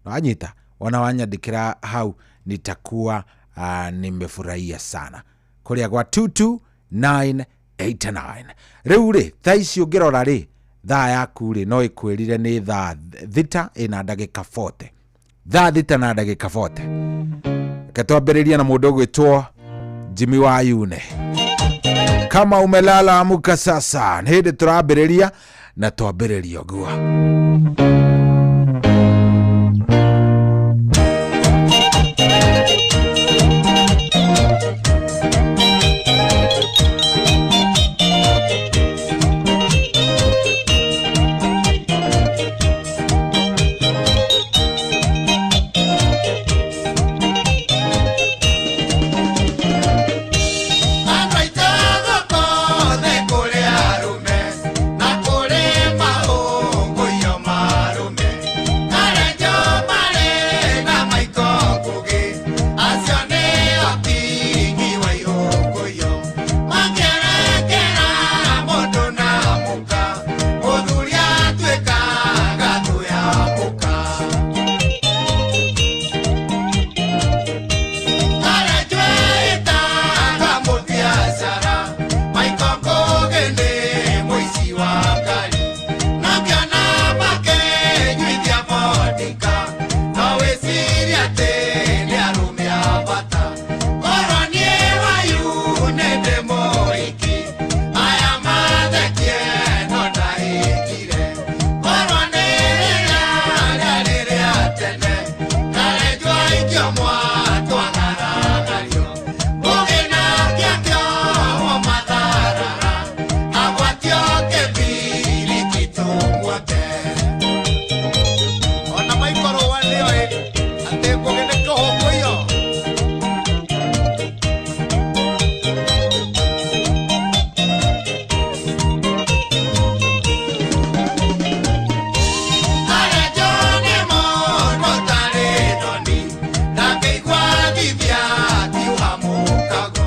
Wanyita, wona wanyandĩkĩra hau nitakuwa nimefurahia sana. Kũrĩa gwa 22989. Rĩu rĩ thaa ici ũngĩrora rĩ thaa yaku rĩ no ĩkwĩrire nĩ thaa 6 ĩna ndagĩka 40. Thaa 6 na ndagĩka 40. Reke twambĩrĩrie na mũndũ ũgwĩtwo Jimmy wa Yune. Kama umelala amuka sasa. Nĩ hĩndĩ tũrambĩrĩria na twambĩrĩria ũguo. aikio mwatwagaragario Ngũgĩ nake akĩohwo matharara agwatio kĩbiriti tũmuote. Ona maikorwo nĩoĩ atĩ Ngũgĩ nĩ kĩhũngũiyo. Karenjo nĩ mũndũ ũtarĩ thoni ndangĩigua thithia akiuga mũkago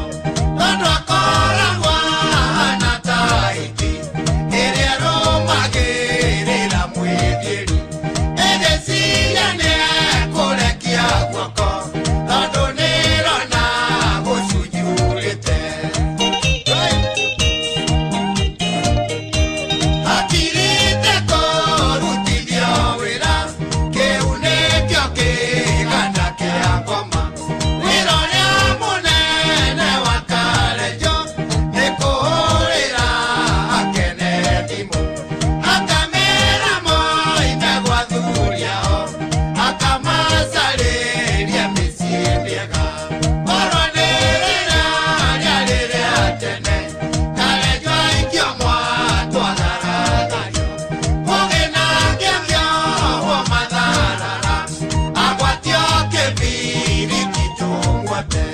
tondũ akoragwo ahana ta hiti ĩrĩa ĩrũmagĩrĩra mwĩthiĩri ĩgĩciria nĩekũrekia guoko tondũ nĩrona gũcunjurĩte. Hakirite kũrutithio wĩra kĩu nĩkĩo kĩganda kĩa ngoma wĩra ũrĩa mũnene wa Karenjo nĩ kũhũrĩra akene thimũ akamera moime gwa athuri ao akamacarĩria mĩciĩ mĩega korwo nĩ rĩrĩa rĩarĩ rĩa tene Karenjo aikio mwatwagaragario Ngũgĩ nake akĩohwo matharara agwatio kĩbiriti tũmuote.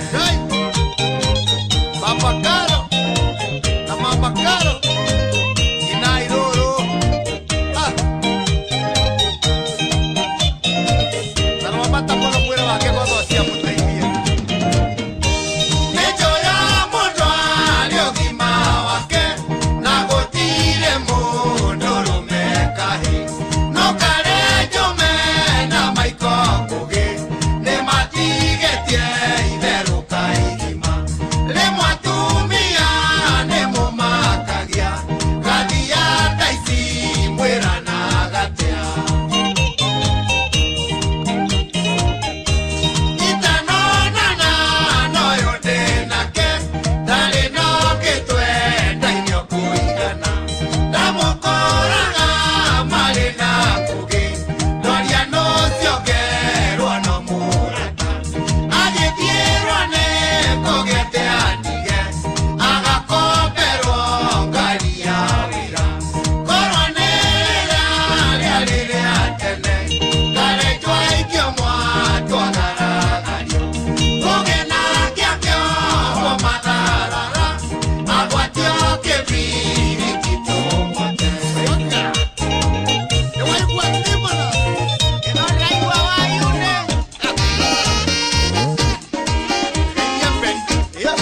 Baba Karo na Mama Karo inai rũrũ. Ah. Na rwamata mũno mwĩra wake gotho ciamũteithie. Nĩnjũĩ mũndũ arĩ ũgima wake na gũtirĩ mũndũrũme kahĩ no Karenjo mena Maiko Ngũgĩ nĩmatigĩtie itherũ kaigima rĩmwe atumia nĩmũmakagia gathia ta ici mwĩranaga atĩa. Itanonana noyũ ndĩ nake ndarĩ no gĩtwendainio kũigana ndamũkoraga marĩ na Ngũgĩ ndoria nũciongerwo no mũrata agĩthiĩrwo nĩ Ngũgĩ atĩ andige agakomberwo ngari ya wĩra korwo nĩ rĩrĩa rĩarĩ rĩa tene Karenjo aikio mwatwagaragario Ngũgĩ nake akĩohwo matharara agwatio kĩbiriti tũmuote. Nĩwaigua Timona? Ĩno ndĩraigua wayune. Geithia Mberi. Ĩyo.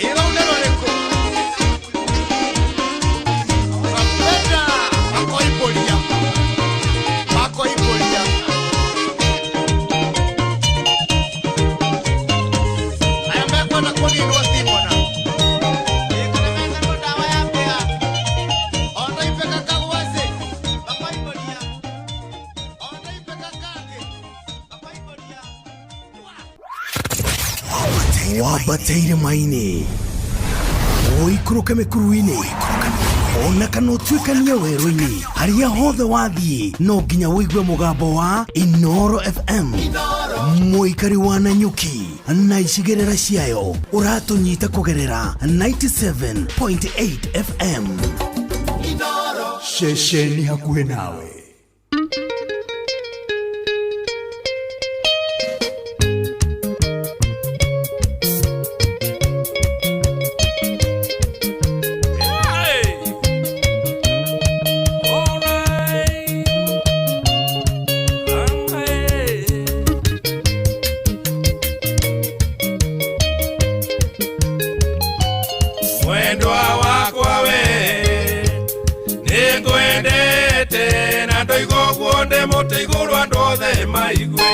Ĩ rũu nĩ rũrĩkũ? Mapenda makoimbũria. Makoimbũria. Aya mekwenda kũninwo Timona. Ĩ kana metherwo ndawa ya mbĩa. Ona ibeka kagwacĩ. Makoimbũria. Ona ibeka kangĩ. Makoimbũria. Wambateire maini ũikũrũke mĩkuru-inĩ ona kana ũtuĩkanie werũ-inĩ harĩa hothe wathiĩ no nginya ũigue mũgambo wa Inoro FM mũikari wa Nanyuki na icigĩrĩra ciayo ũratũnyita kũgerera 97.8 FM. Ceceni hakuhĩ nawe. Mwendwa wakwa we nĩngwendete na ndoiga ũguo ndĩ mũtĩ igũrũ andũ othe maigue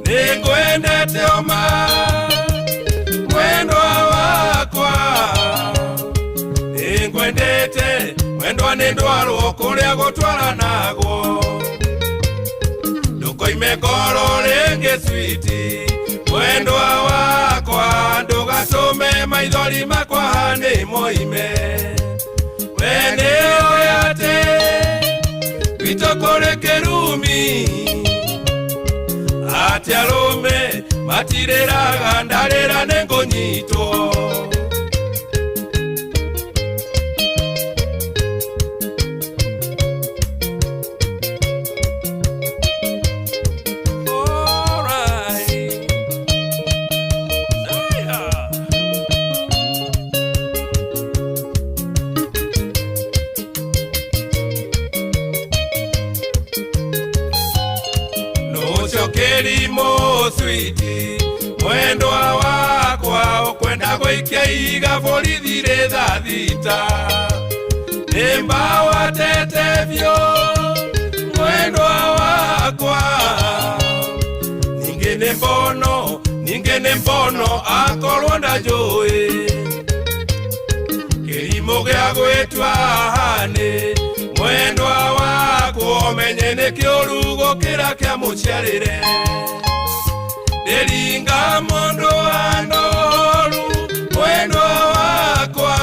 nĩngwendete oma mwendwa wakwa nĩngwendete mwendwa nĩ ndwarwo kũrĩa gũtwaranagwo ndũkoime ngoro rĩngĩ switi mwendwa wakwa ndũgatũme maithori makwa nĩ moime we nĩũĩ atĩ Gwitũ kũrĩ kĩrumi atĩ arũme matirĩraga ndarĩra nĩngũnyitwo. Switi mwendwa wakwa ukwenda gwikia iga borithi thaa thita nimba watete vyo mwendwa wakwa ninge ni mbono akorwo ndanjũĩ kĩrimũ gĩa gwĩtua hanĩ mwendwa wakwa ũmenye nĩ kĩũru gũkĩra kĩa mũciarĩre. Ndĩringa mũndũ anoru mwendwa wakwa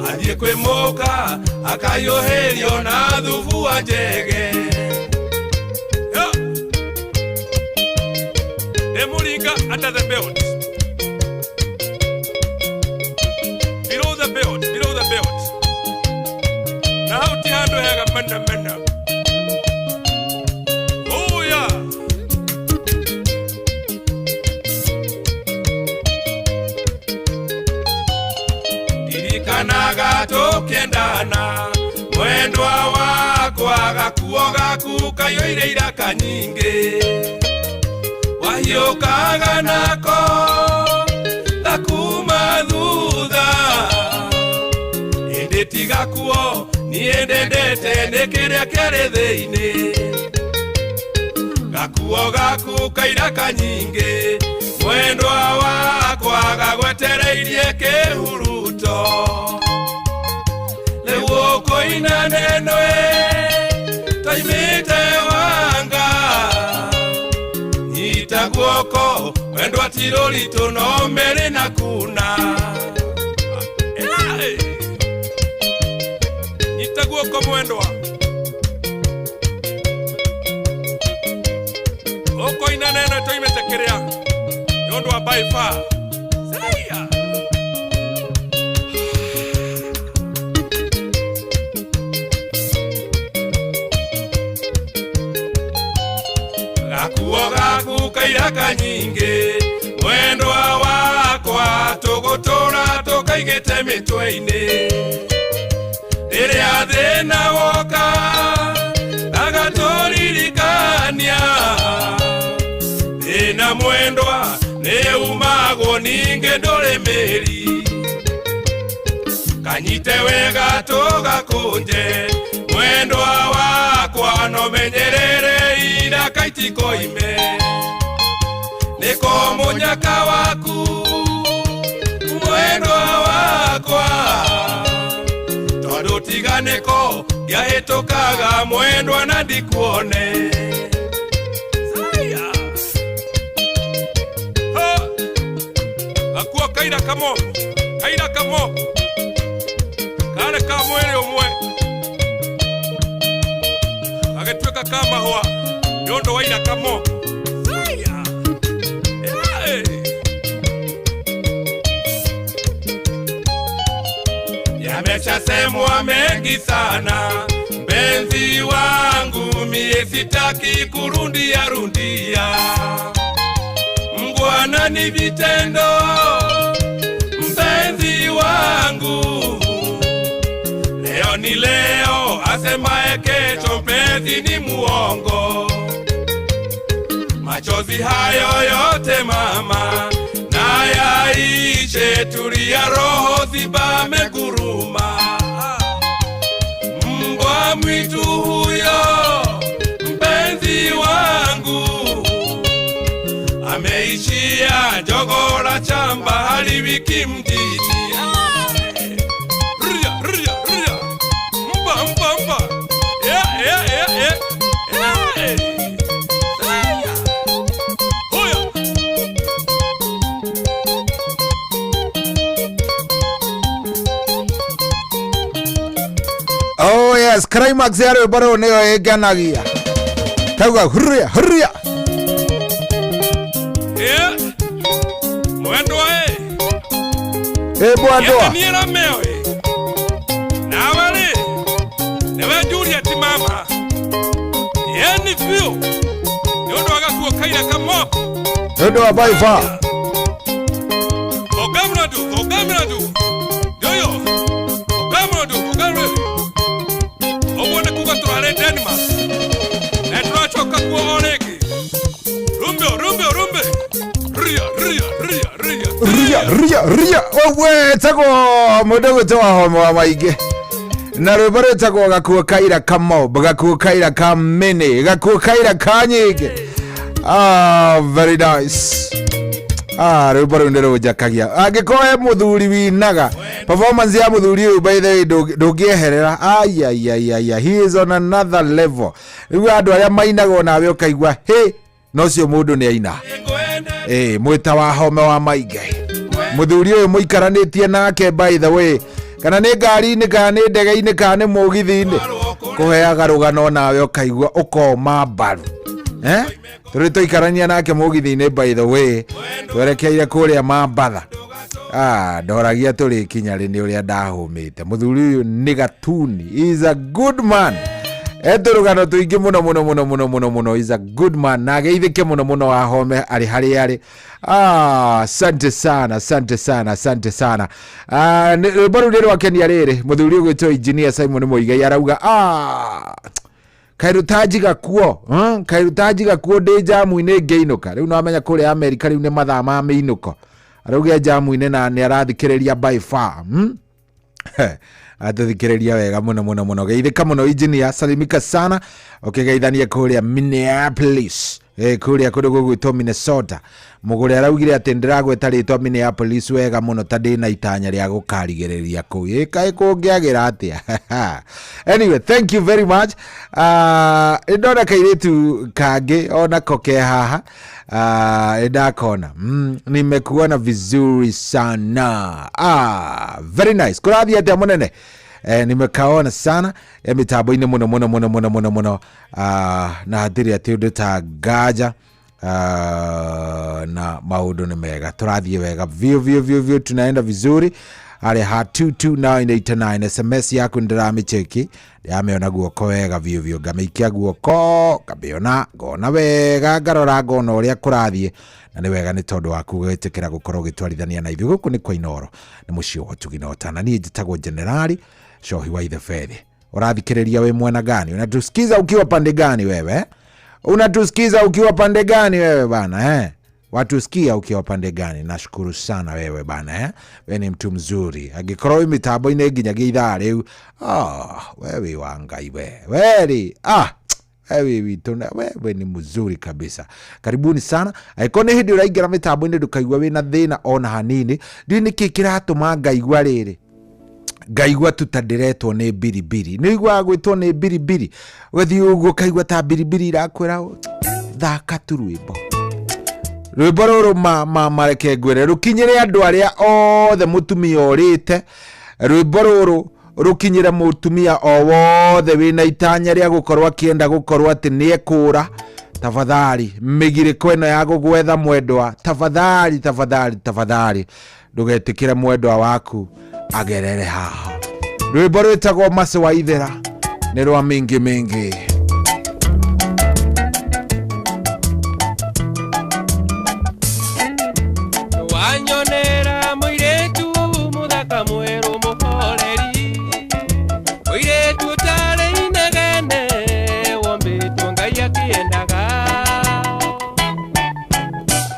athiĩ kwĩ mũka akayũhĩrio na thubu wa njege. Ndĩmũringa under the belt, below the belt, below the belt. Na hau ti handũ hega mena mena. Oh yeah. Ndirikanaga tũkĩendana mwendwa wakwa gakuo gaku kaiyũire iraka nyingĩ wahiũkaga nako gakuma thutha ĩndĩ ti gakuo niĩ ndendete nĩ kĩrĩa kĩarĩ thĩinĩ gakuo gaku kairaka nyingĩ mwendwa wakwa gagwetereirie kĩhuruto rĩu ũkũina neno twaimĩte wanga nyita guoko mwendwa ti rũritũ no mĩrĩ na kuna. Nyita guoko mwendwa ũkũina neno twaimĩte kĩrĩa nĩ ũndũ wa by far. Saia. Gakuo gaku kairaka nyingĩ mwendwa wakwa tũgũtũra tũkaigĩte mĩtwe-inĩ rĩrĩa thĩna woka agatũririkania thĩna mwendwa nĩ umagwo ningĩ ndũrĩ mĩri kanyite wega tũgakũnje mwendwa wakwa no menyerere iraka itikoime nĩko mũnyaka waku mwendwa wakwa tondũ tiga nĩko ngĩahĩtũkaga mwendwa na ndikuone. Saia. Ha. Gakuo kaira kamo karĩ ka mwĩrĩ ũmwe gagĩtuĩka ka mahũa nĩ ũndũ wa iraka mo. Saia. Yameshasemwa mengi sana mpenzi wangu, mie sitaki kurundia rundia. Mngwana ni vitendo mpenzi wangu, leo ni leo, asemaye kesho mpenzi ni muongo. Machozi hayo yote mama na yaishe, tulia roho zibame guruma. Mbwa mwitu huyo mpenzi wangu ameishia jogo la chamba haliwiki mjini. Ria ria ria mba mba mba yeah yeah yeah yeah yeah. Hoya. Oh yes, Karaino. Climax ya rwĩmbo rũrũ nĩyo ĩngenagia. Kauga huria huria. Eh. Mwendwa eh. Eh mwendwa. Niĩ Romeo eh. Nawe rĩ. Nĩwe Juliet mama. Yeni biũ. Nĩ ũndũ wa gakuo kaira kamoko. Nĩ ũndũ wa by far. Ogamradu. Yoyo. Ogamradu, ogamradu. Ũguo nĩ kuga tũrarĩ Denmark. Na tũracoka kuo o rĩngĩ. Rumbe, rumbe, rumbe. Ria, ria, ria, ria. Ria, ria, ria. Owe, tagwo mũndũ gwĩtwo Wahome wa Maingĩ. Na rwĩmbo rwĩtagwo gakuo kaira ka mob, gakuo kaira ka mini, gakuo kaira ka nyingĩ. Ah, very nice. Ah, rwĩmbo rũu nĩ rũnjakagia. Angĩkorwo he mũthuri winaga, performance ya mũthuri ũyũ by the way ndũngĩeherera. Ai ai ai ai, he is on another level. Rĩu andũ arĩa mainaga onawe ũkaigua hĩ, no ũcio mũndũ nĩ aina. Mwĩta Wahome wa Maingĩ. Mũthuri ũyũ mũikaranĩtie nake by the way, kana nĩ ngari-inĩ kana nĩ ndege-inĩ kana nĩ mũgithi-inĩ, kũheaga rũgano nawe ũkaigua ũkoma mbaru. Tũrĩ tũikarania nake mũgithi-inĩ by the way, twerekeire kũrĩa Mambatha. Ah, ndoragia tũrĩkinya rĩ nĩ ũrĩa ndahũmĩte. Mũthuri ũyũ nĩ gatuni. He is a good man. Etũrũgano tũingĩ mũno mũno mũno mũno mũno mũno. He is a good man. Na ageithĩke mũno mũno Wahome arĩ harĩa arĩ. Ah, asante sana, asante sana, asante sana. Ah, rwĩmbo rũu nĩ rwakenia rĩrĩ. Mũthuri ũgwĩtwo Engineer Simon Muigai arauga, ah, kairutaji gakuo, kairutaji gakuo ndĩ jamu-inĩ ngĩinũka. Rĩu nĩwamenya kũrĩa Amerika rĩu nĩ mathaa ma mĩinũko. Arauga jamu-inĩ na nĩ arathikĩrĩria by far. Atũthikĩrĩria wega mũno mũno mũno. Geithĩka mũno engineer, salimika sana ũkĩgeithania kũrĩa Minneapolis. Kũrĩa kũndũ gũgwĩtwo Minnesota. Mũgũre araugire atĩ ndĩragweta rĩtwa Minneapolis wega mũno ta ndĩna itanya rĩa gũkarigĩrĩria kũu. Kaĩ kũngĩagĩra atĩa? Anyway, thank you very much. Ndona kairĩtu kangĩ onako ke haha. Ndakona. Nimekuona vizuri sana. Ah, very nice. Kũrathiĩ atĩa mũnene? Nimekaona sana mĩtambo-inĩ mũno mũno mũno mũno mũno mũno. Na hatirĩ atĩ ũndũ ta ngaja. Na maũndũ nĩ mega, tũrathiĩ wega vio vio vio vio, tunaenda vizuri. Harĩa ha 22989 SMS yaku ndĩramĩcheki, ndĩramĩona guoko wega vio vio, ngamĩikia guoko ngamĩona, ngona wega, ngarora ngona ũrĩa kũrathiĩ, na nĩ wega nĩ tondũ waku gwĩtĩkĩra gũkorwo ũgĩtwarithania na ithuĩ. Gũkũ nĩ kwa Inooro, nĩ mũciĩ wa ũtugi na ũtana. Niĩ njĩtagwo Generali Shohi wa Ithebethe. Ũrathikĩrĩria wĩ mwena gani? Unatusikiza ukiwa pande gani wewe? Unatusikiza ukiwa pande gani wewe bana, eh? Watusikia ukiwa pande gani? Nashukuru sana wewe bana, eh? Wewe ni mtu mzuri. Angĩkorwo wĩ mĩtambo-inĩ nginyagia ithaa rĩu, ah, wewe wa Ngai we. Weri, ah, wewe witũ na wewe ni mzuri kabisa. Karibuni sana. Angĩkorwo nĩ hĩndĩ ũraingĩra mĩtambo-inĩ ndũkaigua wĩna thĩna ona hanini. Ndiũĩ nĩkĩ kĩratũma ngaigua rĩrĩ. Ngaigua tu ta ndĩretwo nĩ biribiri. Nĩ ũiguaga gwĩtwo nĩ biribiri? Ũgathiĩ ũguo ũkaigua ta biribiri irakwĩra thaka tu rwĩmbo. Rwĩmbo rũrũ mareke ngwĩre rũkinyĩre andũ arĩa othe mũtumia ũrĩte. Rwĩmbo rũrũ rũkinyĩre mũtumia o wothe wĩna itanya rĩa gũkorwo akĩenda gũkorwo atĩ nĩ ekũra. Tafadhali mĩgirĩko ĩno ya gũgwetha mwendwa, tafadhali tafadhali tafadhali ndũgetĩkĩre mwendwa waku agerere haha. Rwĩmbo rwĩtagwo Mercy wa Ithera nĩ rwa Mingi Mingi. Wanyonera mũirĩtu mũthaka mwerũ mũhoreri, mũirĩtu ũtarĩ inegene wombĩtwo Ngai akĩendaga.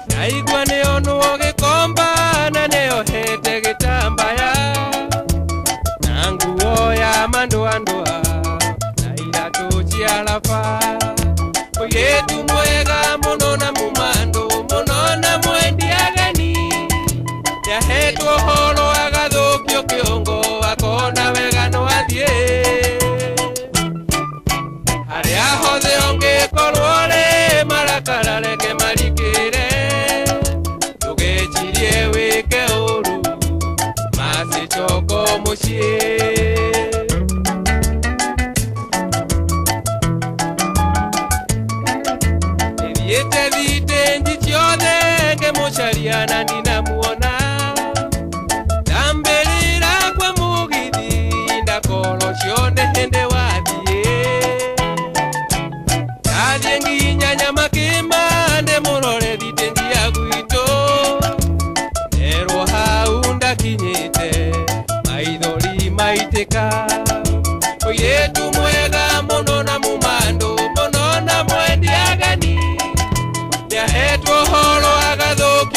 Ndaigua nĩonwo gĩkomba na nĩohete gĩtambaya na nguo ya mandoandoa na iratũ cia raba. Mũirĩtu mwega mũno na mumandũ mũno na mwendi ageni, nĩahetwo ũhoro agathũkio kĩongo akona wega no athiĩ. Harĩa hothe ũngĩkorwo rĩ marakara reke marikĩre, ndũgecirie wĩke ũru macicoko mũciĩ.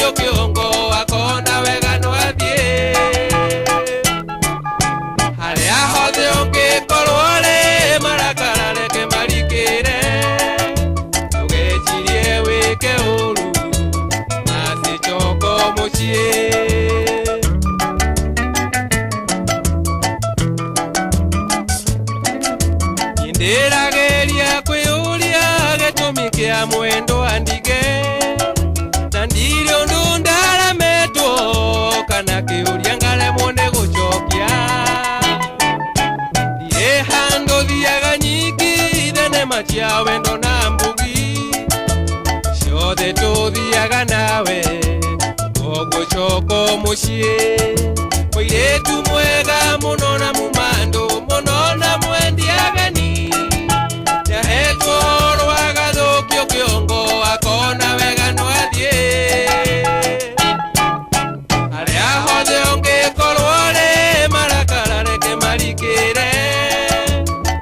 agathũkio kĩongo akona wega no athiĩ harĩa hothe ũngĩkorwo rĩ marakara reke marikĩre ndũgecirie wĩke ũru macicoko mũciĩ. Ndĩrageria kwĩyũria gĩtũmi kĩa mwendo andige na ndirĩ ũndũ ndaremetwo kana kĩũria ngaremwo nĩ gũcokia ndirĩ handũ thiaga nyingĩ thenema cia wendo na mbugi ciothe tũthiaga nawe koguo coko mũciĩ mũirĩtu mwega mũno na mumandũ mũno na mwendi ageni nĩahetwo ũhoro agathũkio kĩongo akona wega no athiĩ harĩa hothe ũngĩkorwo rĩ marakara reke marikĩre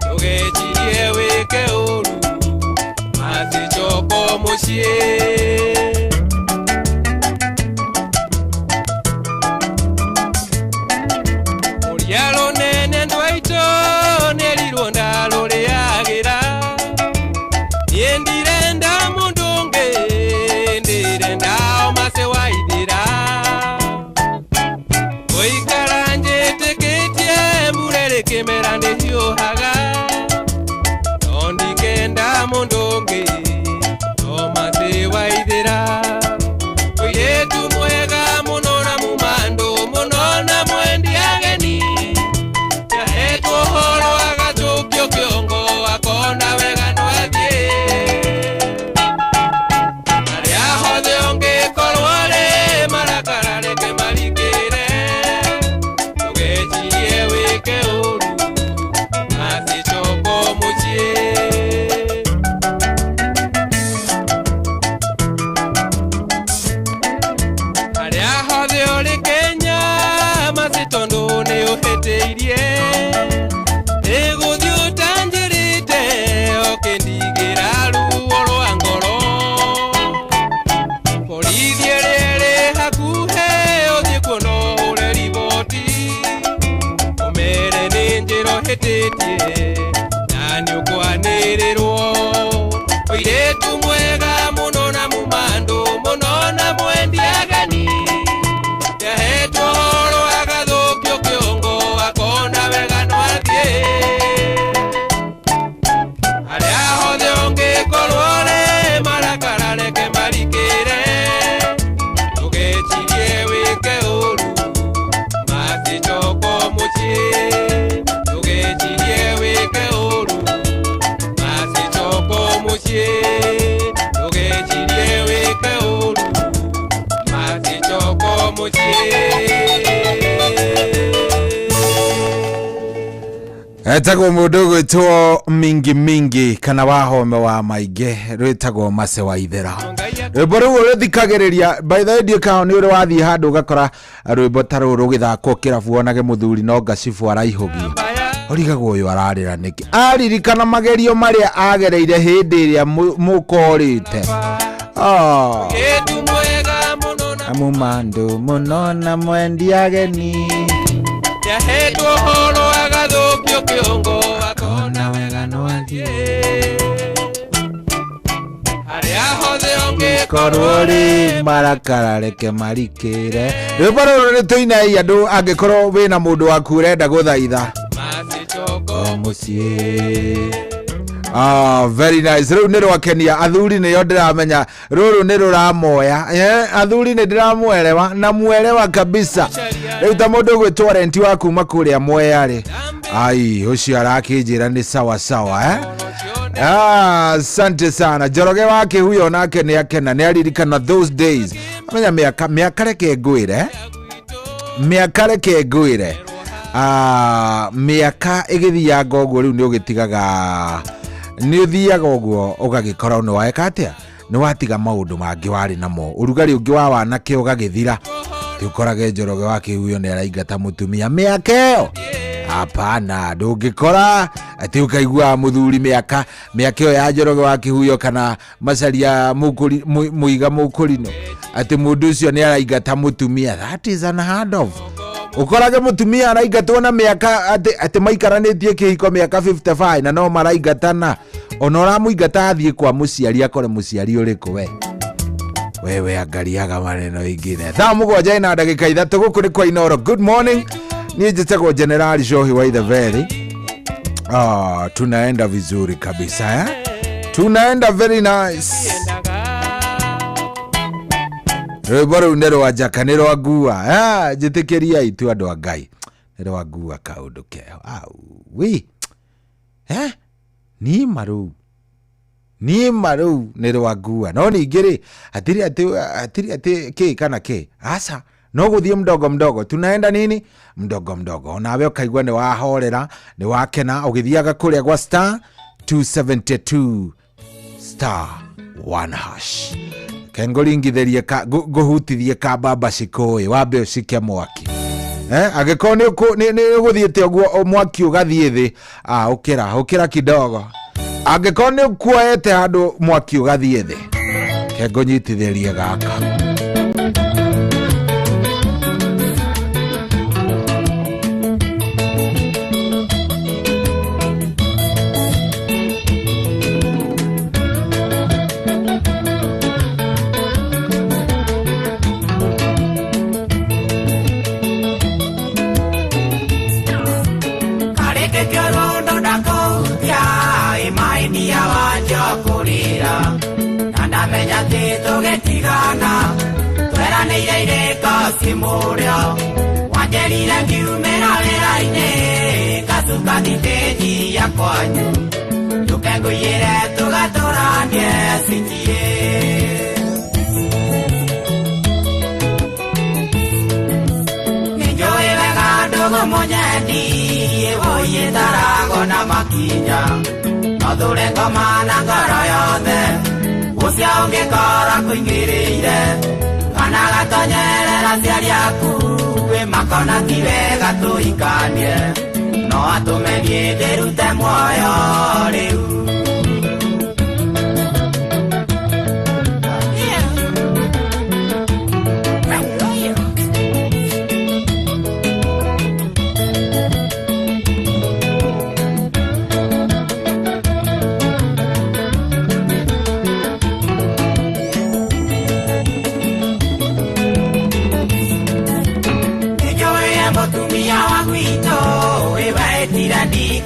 ndũgecirie wĩke ũru macicoko mũciĩ. Mũria rũnene ndwaitũ nĩerirwo ndarũrĩagĩra niĩ ndirenda mũndũ ũngĩ ndĩrenda o mace waithĩra gũikara njĩtĩkĩtie mbura ĩrĩ kĩmera nĩhiũhaga no ndikenda mũndũ ũngĩ no mace waithĩra mũirĩtu mwega mũno na mumandũ mũno na mwendi ageni nĩahetwo ũhoro agathũkio kĩongo akona wega no athiĩ harĩa hothe ũngĩkorwo rĩ marakara reke marikĩre ndũgecirie wĩke ũru macicoko mũciĩ. Harĩa hothe ũrĩ Kenya maci tondũ nĩ ũhĩtĩirie ĩgũthiĩ ũtanjĩrĩte ũkĩndigĩra ruo rwa ngoro borithi ĩrĩa ĩrĩ hakuhĩ ũthiĩ kuo no ũhũre riboti ũmere nĩ njĩra ũhĩtĩtie na nĩ ũkwanĩrĩrwo mũirĩtu mwega mũno na mumandũ mũno na mwendi ageni nĩahetwo ũhoro agathũkio kĩongo akona wega no athiĩ harĩa hothe ũngĩkorwo rĩ marakara reke marikĩre ndũgecirie wĩke ũru macicoko mũciĩ ndũgecirie wĩke ũru macicoko mũciĩ ndũgecirie wĩke ũru macicoko mũciĩ. Etagwo mũndũ ũgwĩtwo Mingi Mingi kana wahome wa maingĩ rwĩtagwo Mace wa Ithera. Rwĩmbo rũu rũthikagĩrĩria by the way ndiũ kana nĩ ũrĩ wathiĩ handũ ũgakora rwĩmbo ta rũrũ rũgĩthakwo kĩrabu wonage mũthuri no ngacibũ araihũgia ũrigagwo ũyũ ararĩra nĩkĩ aririkana magerio marĩa agereire hĩndĩ ĩrĩa mũkorĩte. Oh. Mũirĩtu mwega mũno na mumandũ mũno na mwendi ageni nĩahetwo ũhoro agathũkio kĩongo akona wega no athiĩ harĩa hothe ũngĩkorwo korwo rĩ marakara reke marikĩre. Rwĩmbo rũrũ nĩ tũinai andũ angĩkorwo wĩna mũndũ waku ũrenda gũthaitha macicoko mũciĩ. Ah, very nice. Rĩu nĩ rwakenia athuri nĩo ndĩramenya rũrũ nĩ rũramoya. Athuri nĩ ndĩramwerewa na mwelewa kabisa. Rĩu ta mũndũ ũgwĩtwo renti wa kuma kũrĩa Mwea rĩ, ai ũcio arakĩnjĩra nĩ sawa sawa eh? Ah, asante sana. Njoroge wa Kĩhuyo nake nĩ akena nĩ aririkana those days. Amenya mĩaka reke ngwĩre mĩaka reke ngwĩre mĩaka ĩgĩthianga ũguo rĩu nĩ ũgĩtigaga nĩ ũthiaga ũguo ũgagĩkora nĩ waeka atĩa nĩ watiga maũndũ mangĩ warĩ namo ũrugarĩ ũngĩ wa wanake ũgagĩthira ti ũkorage Njoroge wa Kĩhuyo nĩ araingata mũtumia mĩaka ĩyo. Hapana, ndũngĩkora atĩ ũkaigua mũthuri mĩaka ĩyo ya Njoroge wa Kĩhuyo kana Macharia Mũiga Mũkũrinũ atĩ mũndũ ũcio nĩ araingata mũtumia. That is unheard of. Ũkorage mũtumia araingatwo na mĩaka atĩ maikaranĩtie kĩhiko mĩaka 55 na no maraingatana. Ona ũramũingata athiĩ kwa mũciari akore mũciari ũrĩkũ we. Wewe angariaga maneno ingine. Thaa 7 na ndagĩka 3 gũkũ nĩ kwa Inoro. Good morning. Niĩ njĩtagwo Generali Shohi wa Itheveri. Tunaenda vizuri kabisa eh? Tunaenda very nice. Rwĩmbo rũu nĩ rwa njaka, nĩ rwa ngua. Njĩtĩkĩriai tu andũ a Ngai, nĩ rwa ngua kaũndũ keho. Wi. Niĩ marũu. Niĩ marũu nĩ rwa ngua. No ningĩ rĩ, hatirĩ atĩ kĩ kana kĩ. Aca, no gũthiĩ mdogo mdogo. Tunaenda nini? Mdogo mdogo. Onawe ũkaigua nĩ wahorera, nĩ wakena, ũgĩthiaga kũrĩa gwa star 272 star 1 hash. Kengoringithĩrie ngũhutithie ka baba cikũĩ wambe ũcike mwaki. Angĩkorwo nĩ ũgũthiĩte ũguo mwaki ũgathiĩ thĩ, ũkĩra kidogo. Angĩkorwo nĩ ũkuoete handũ mwaki ũgathiĩ thĩ, kengũnyitithĩrie gaka. Wanjerire ngiumĩra wĩra-inĩ ngacuka thitĩnji ya kwanyu njũke ngũiyĩre tũgatũranie citiĩ. Nĩnjũĩ wega ndũgũ mũnyendi ĩwũiyĩtarago na makinya no thure ngoma na ngoro yothe ũcio ũngĩkora kũingĩrĩire kana gatonyerera aciari aku makona ti wega tũhikanie no atũme niĩ ndĩrute muoyo rĩu.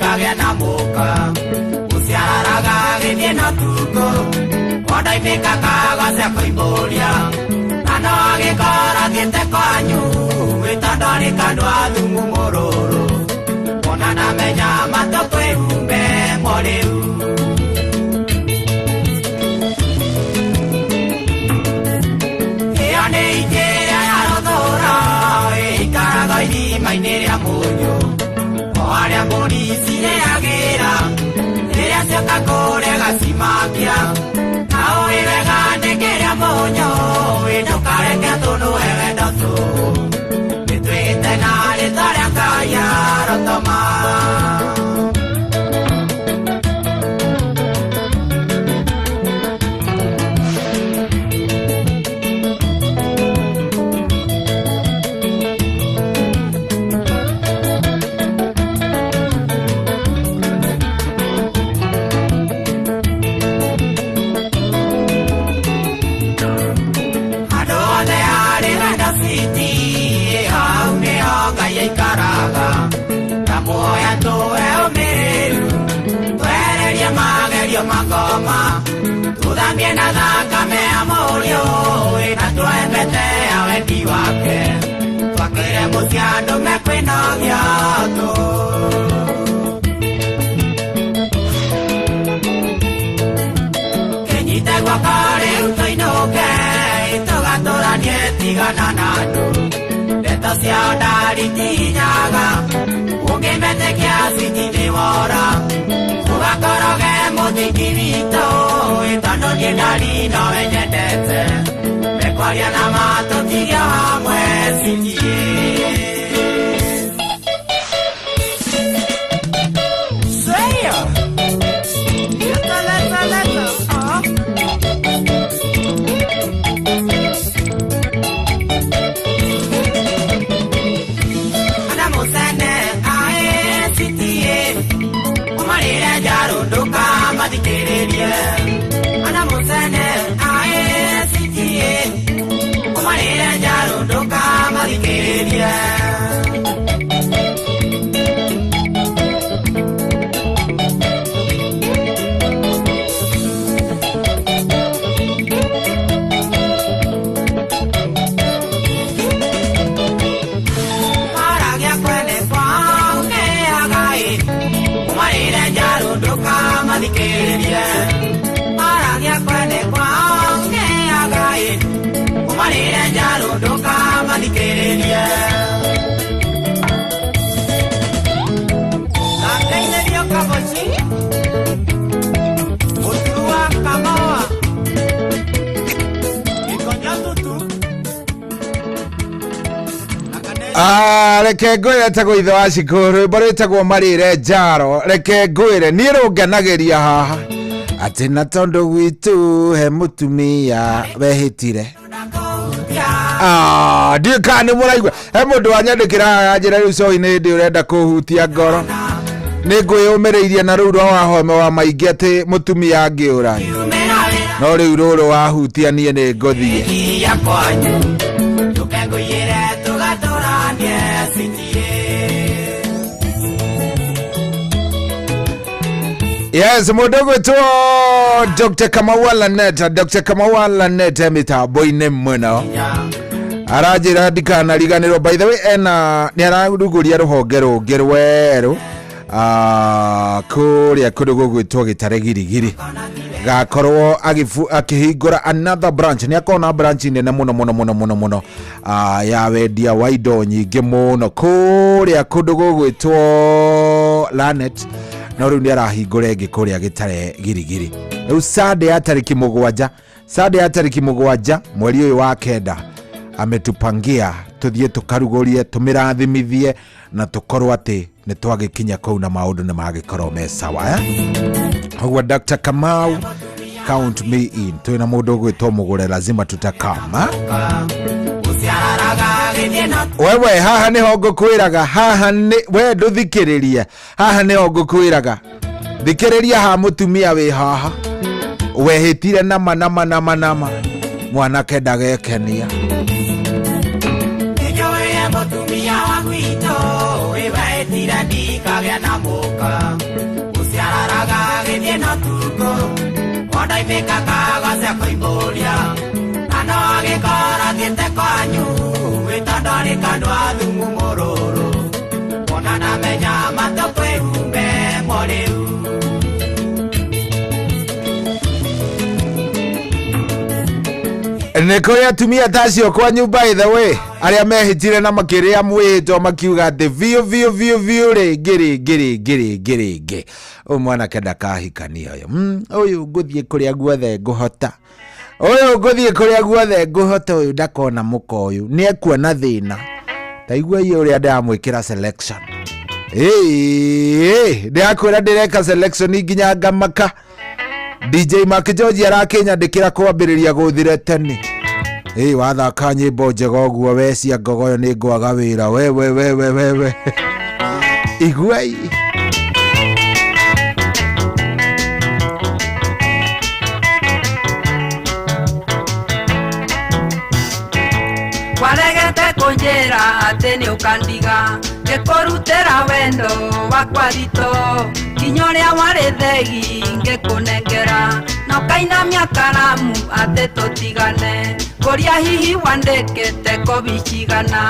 Kagĩa na mũka ũciararaga gĩthiĩ na tukũ ondoimĩkaga gacia kũimbũria na no agĩkora thiĩte kwanyu wĩtondũ nĩ kandũ a thumu mũrũrũ ona ndamenya matũ kwĩhumbe morĩu. Ĩyo nĩ ingĩrĩa ya rũthũra ĩikaraga irima-inĩ rĩa mũnyũ arĩa mbũri cirĩagĩra rĩrĩa cioka kũrĩa gacimakia na ũĩ wega nĩ kĩrĩa mũnyũ ndũkareke tũnũhe wendo tũhũ nĩtwĩte na rĩtwa rĩa Ngai arotoma. Makoma tuthambie na thakame ya mũriũ na tuoe ya wendi wake twakĩre mũciĩ andũ mekwĩnogia tũ. Kĩnyite guoko rĩu tũinũke tũgatũranie tigana na andũ ndeto ciao ndaritinyaga ũngĩmetĩkia citi wora ũgakoroge mũthingi witũ tondũ niĩ ndari nowe nyendete mekwaria na matũtige hamwe citiĩ. Ndũkamathikĩrĩrie. Ana mũcene ACTA, ũmarĩre njaro ndũkamathikĩrĩrie. Maragia kwene kwao keagai, ũmarĩre njaro ndũkamathikĩrĩrie. Maragia kwene kwao keagai, ũmarĩre njaro ndũkamathikĩrĩrie. Gateithĩrio Kaboci, mũturu wa Kamoa, Gĩkonyo tutu. Ah, reke ngwĩre tagwo ithe wa cikũ rwĩmbo rwĩtagwo marĩre njaro. Reke ngwĩre niĩ rũngenagĩria haha atĩ na tondũ gwitũ he mũtumia wehĩtire. Ah, ndiũĩ kana nĩ mũraigua he mũndũ wanyandĩkĩra haha njĩra rĩu coinĩ hĩndĩ ũrenda kũhutia ngoro nĩ ngwĩyũmĩrĩirie na rũu rwa wahome wa maingĩ atĩ mũtumia angĩũra no rĩu rũrũ wahutia niĩ nĩ ngũthiĩ. Iria kwanyu ndũkengũiyĩre tũgatũranie CTA. Yes, mũndũ ũgwĩtwo Dr. Kamau Lanet, Dr. Kamau Lanet mĩtambo-inĩ mũno aranjĩra ndikanariganĩrwo. By the way, ena nĩ ararugũria rũhonge rũngĩ rwerũ kũrĩa kũndũ gũgwĩtwo Gĩtare Girigiri, gakorwo akĩhingũra another branch. Nĩ akorwo na branch nene mũno mũno mũno mũno mũno ya wendia wa indo nyingĩ mũno kũrĩa kũndũ gũgwĩtwo Lanet, no rĩu nĩ arahingũra ĩngĩ kũrĩa Gĩtare Girigiri. Rĩu Sunday ya tarĩki 7, Sunday ya tarĩki 7 mweri ũyũ wa 9 ametupangia tuthiĩ tũkarugũrie tũmĩrathimithie na tũkorwo atĩ nĩ twagĩkinya kũu na maũndũ nĩ magĩkorwo me sawa, eh? Ũguo Dr. Kamau, count me in. Twĩna mũndũ ũgwĩtwo Mũgũre, lazima tutakama. Wewe haha nĩho ngũkwĩraga, haha nĩ we ndũthikĩrĩrie, haha nĩho ngũkwĩraga thikĩrĩria ha mũtumia wĩ haha wehĩtire nama nama nama nama mwanake ndagekenia. Nĩnjũĩ mũtumia wa gwitũ wĩwetire ndikagĩa na mũka ũciararaga gĩthiĩ na tukũ ondaimĩkaga gacia kũimbũria na no agĩkora thiĩte kwanyu wĩtondorĩ kandwa thumu mũrũrũ ona ndamenya matũkwĩhumbe morĩu. Nĩ kũrĩ atumia ta acio kwanyu, by the way, arĩa mehĩtire na makĩrĩa mwĩhĩtwa makiuga atĩ biũ biũ biũ biũ rĩngĩ rĩngĩ rĩngĩ rĩngĩ rĩngĩ ũyũ mwanake ndakahikania ũyũ. Ũyũ ngũthiĩ kũrĩa guothe ngũhota, ũyũ ngũthiĩ kũrĩa guothe ngũhota, ũyũ ndakona mũka ũyũ nĩ ekuona thĩna. Ta igua iye ũrĩa ndĩramwĩkĩra selection. Ĩĩ, ndĩrakwĩra ndĩreka selection nginya ngamaka. DJ Mark George arakĩnyandĩkĩra kwambĩrĩria gũthire tene. Ĩĩ, wathaka nyĩmbo njega ũguo we cia ngogoyo nĩ ngwaga wĩra wewe wewe wewe. Iguai. Waregete kũnjĩra atĩ nĩ ũkandiga ngĩkũrutĩra wendo wakwa ritũ kinya ũrĩa warĩ thegi ngĩkũnengera na ũkainamia karamu atĩ tũtigane kũrĩa hihi wandĩkĩte kobi cigana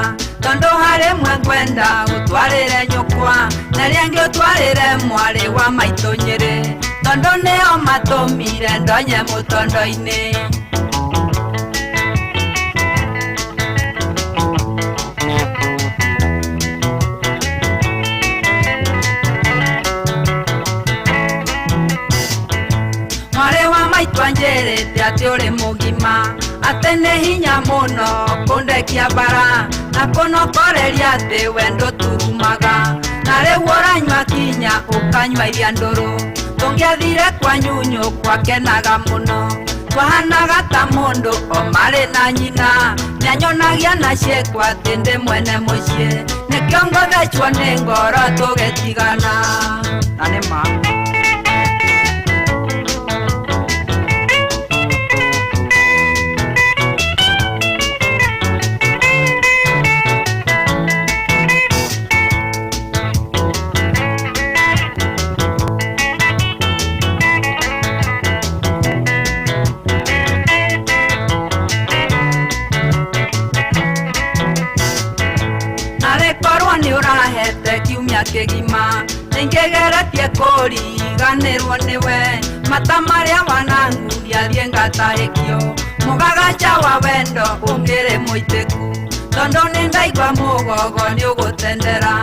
tondũ harĩ mwe ngwenda ũtwarĩre nyũkwa na rĩa ngĩ ũtwarĩre mwarĩ wa maitũ Nyĩrĩ tondũ nĩo matũmire ndonye mũtondo-inĩ. Mwarĩ wa maitũ anjĩrĩte atĩ ũrĩ mũgima atĩ nĩ hinya mũno kũndekia bara na kũnokoreria atĩ we ndũturumaga na rĩu ũranyua kinya ũkanyua iria ndũrũ tũngĩathire kwa nyunyũ kwakenaga mũno twahanaga ta mũndũ o marĩ na nyina nĩanyonagia na ciĩko atĩ ndĩ mwene mũciĩ nĩkĩo ngũthecwo nĩ ngoro tũgĩtigana na nĩ ma. kĩgima nĩngĩgeretie kũriganĩrwo nĩwe mata marĩa wananguria thiĩ ngatahĩkio mũgagaca wa wendo ũkĩrĩ mũitĩku tondũ nĩndaigua mũgogo nĩũgũtendera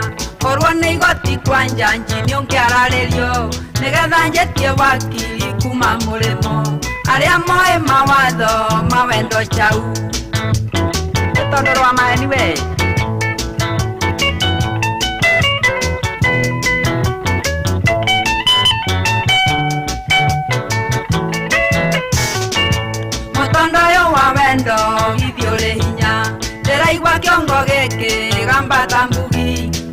korwo nĩ igoti kwa njanji nĩũngĩararĩrio nĩgetha njĩtie wakiri kuma mũrĩmo arĩa moĩ mawatho ma wendo chau nĩ tondũ rwa maheni we. Mũtondo ũyũ wa wendo ithiĩ ũrĩ hinya ndĩraigua kĩongo gĩkĩ gambata mbugi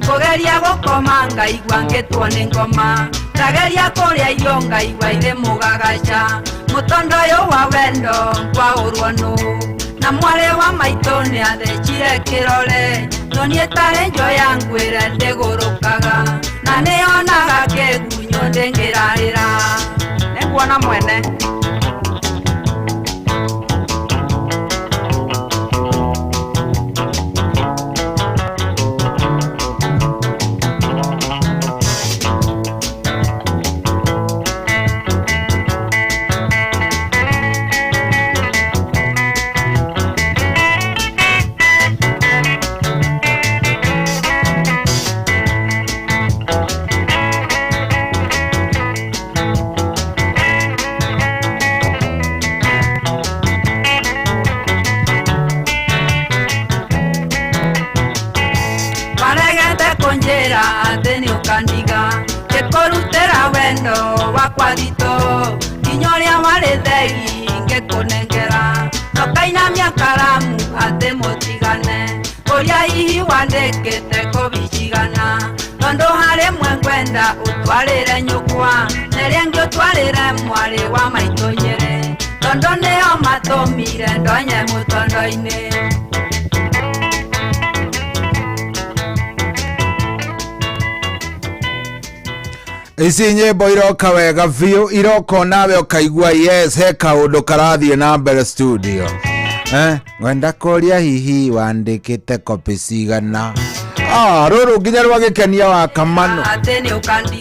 kũgeria gũkoma ngaigua ngĩtwo nĩ ngoma ndageria kũrĩa irio ngaigua irĩ mũgagaca mũtondo ũyũ wa wendo ngwaũrwo nũ na mwarĩ wa maitũ nĩathecire kĩrore no niĩ tarĩ njoya ngwĩre ndĩgũrũkaga na nĩyonaga kĩgunyũ ndĩngĩrarĩra nĩnguona mwene. Wandĩkĩte kobi cigana tondũ harĩ mwengwenda ũtwarĩre nyũkwa na ĩrĩa ĩngĩ ũtwarĩre mwarĩ wa maitũ Nyĩrĩ tondũ nĩo matũmire ndonye mũtondo-inĩ. Ici nyĩmbo iroka wega biũ iroka nawe ũkaigua yes he kaũndũ karathiĩ na mbere studio. Ngwenda kũria hihi wandĩkĩte kopi cigana. Rũrũ nginya rwa gĩkenia wa Kamano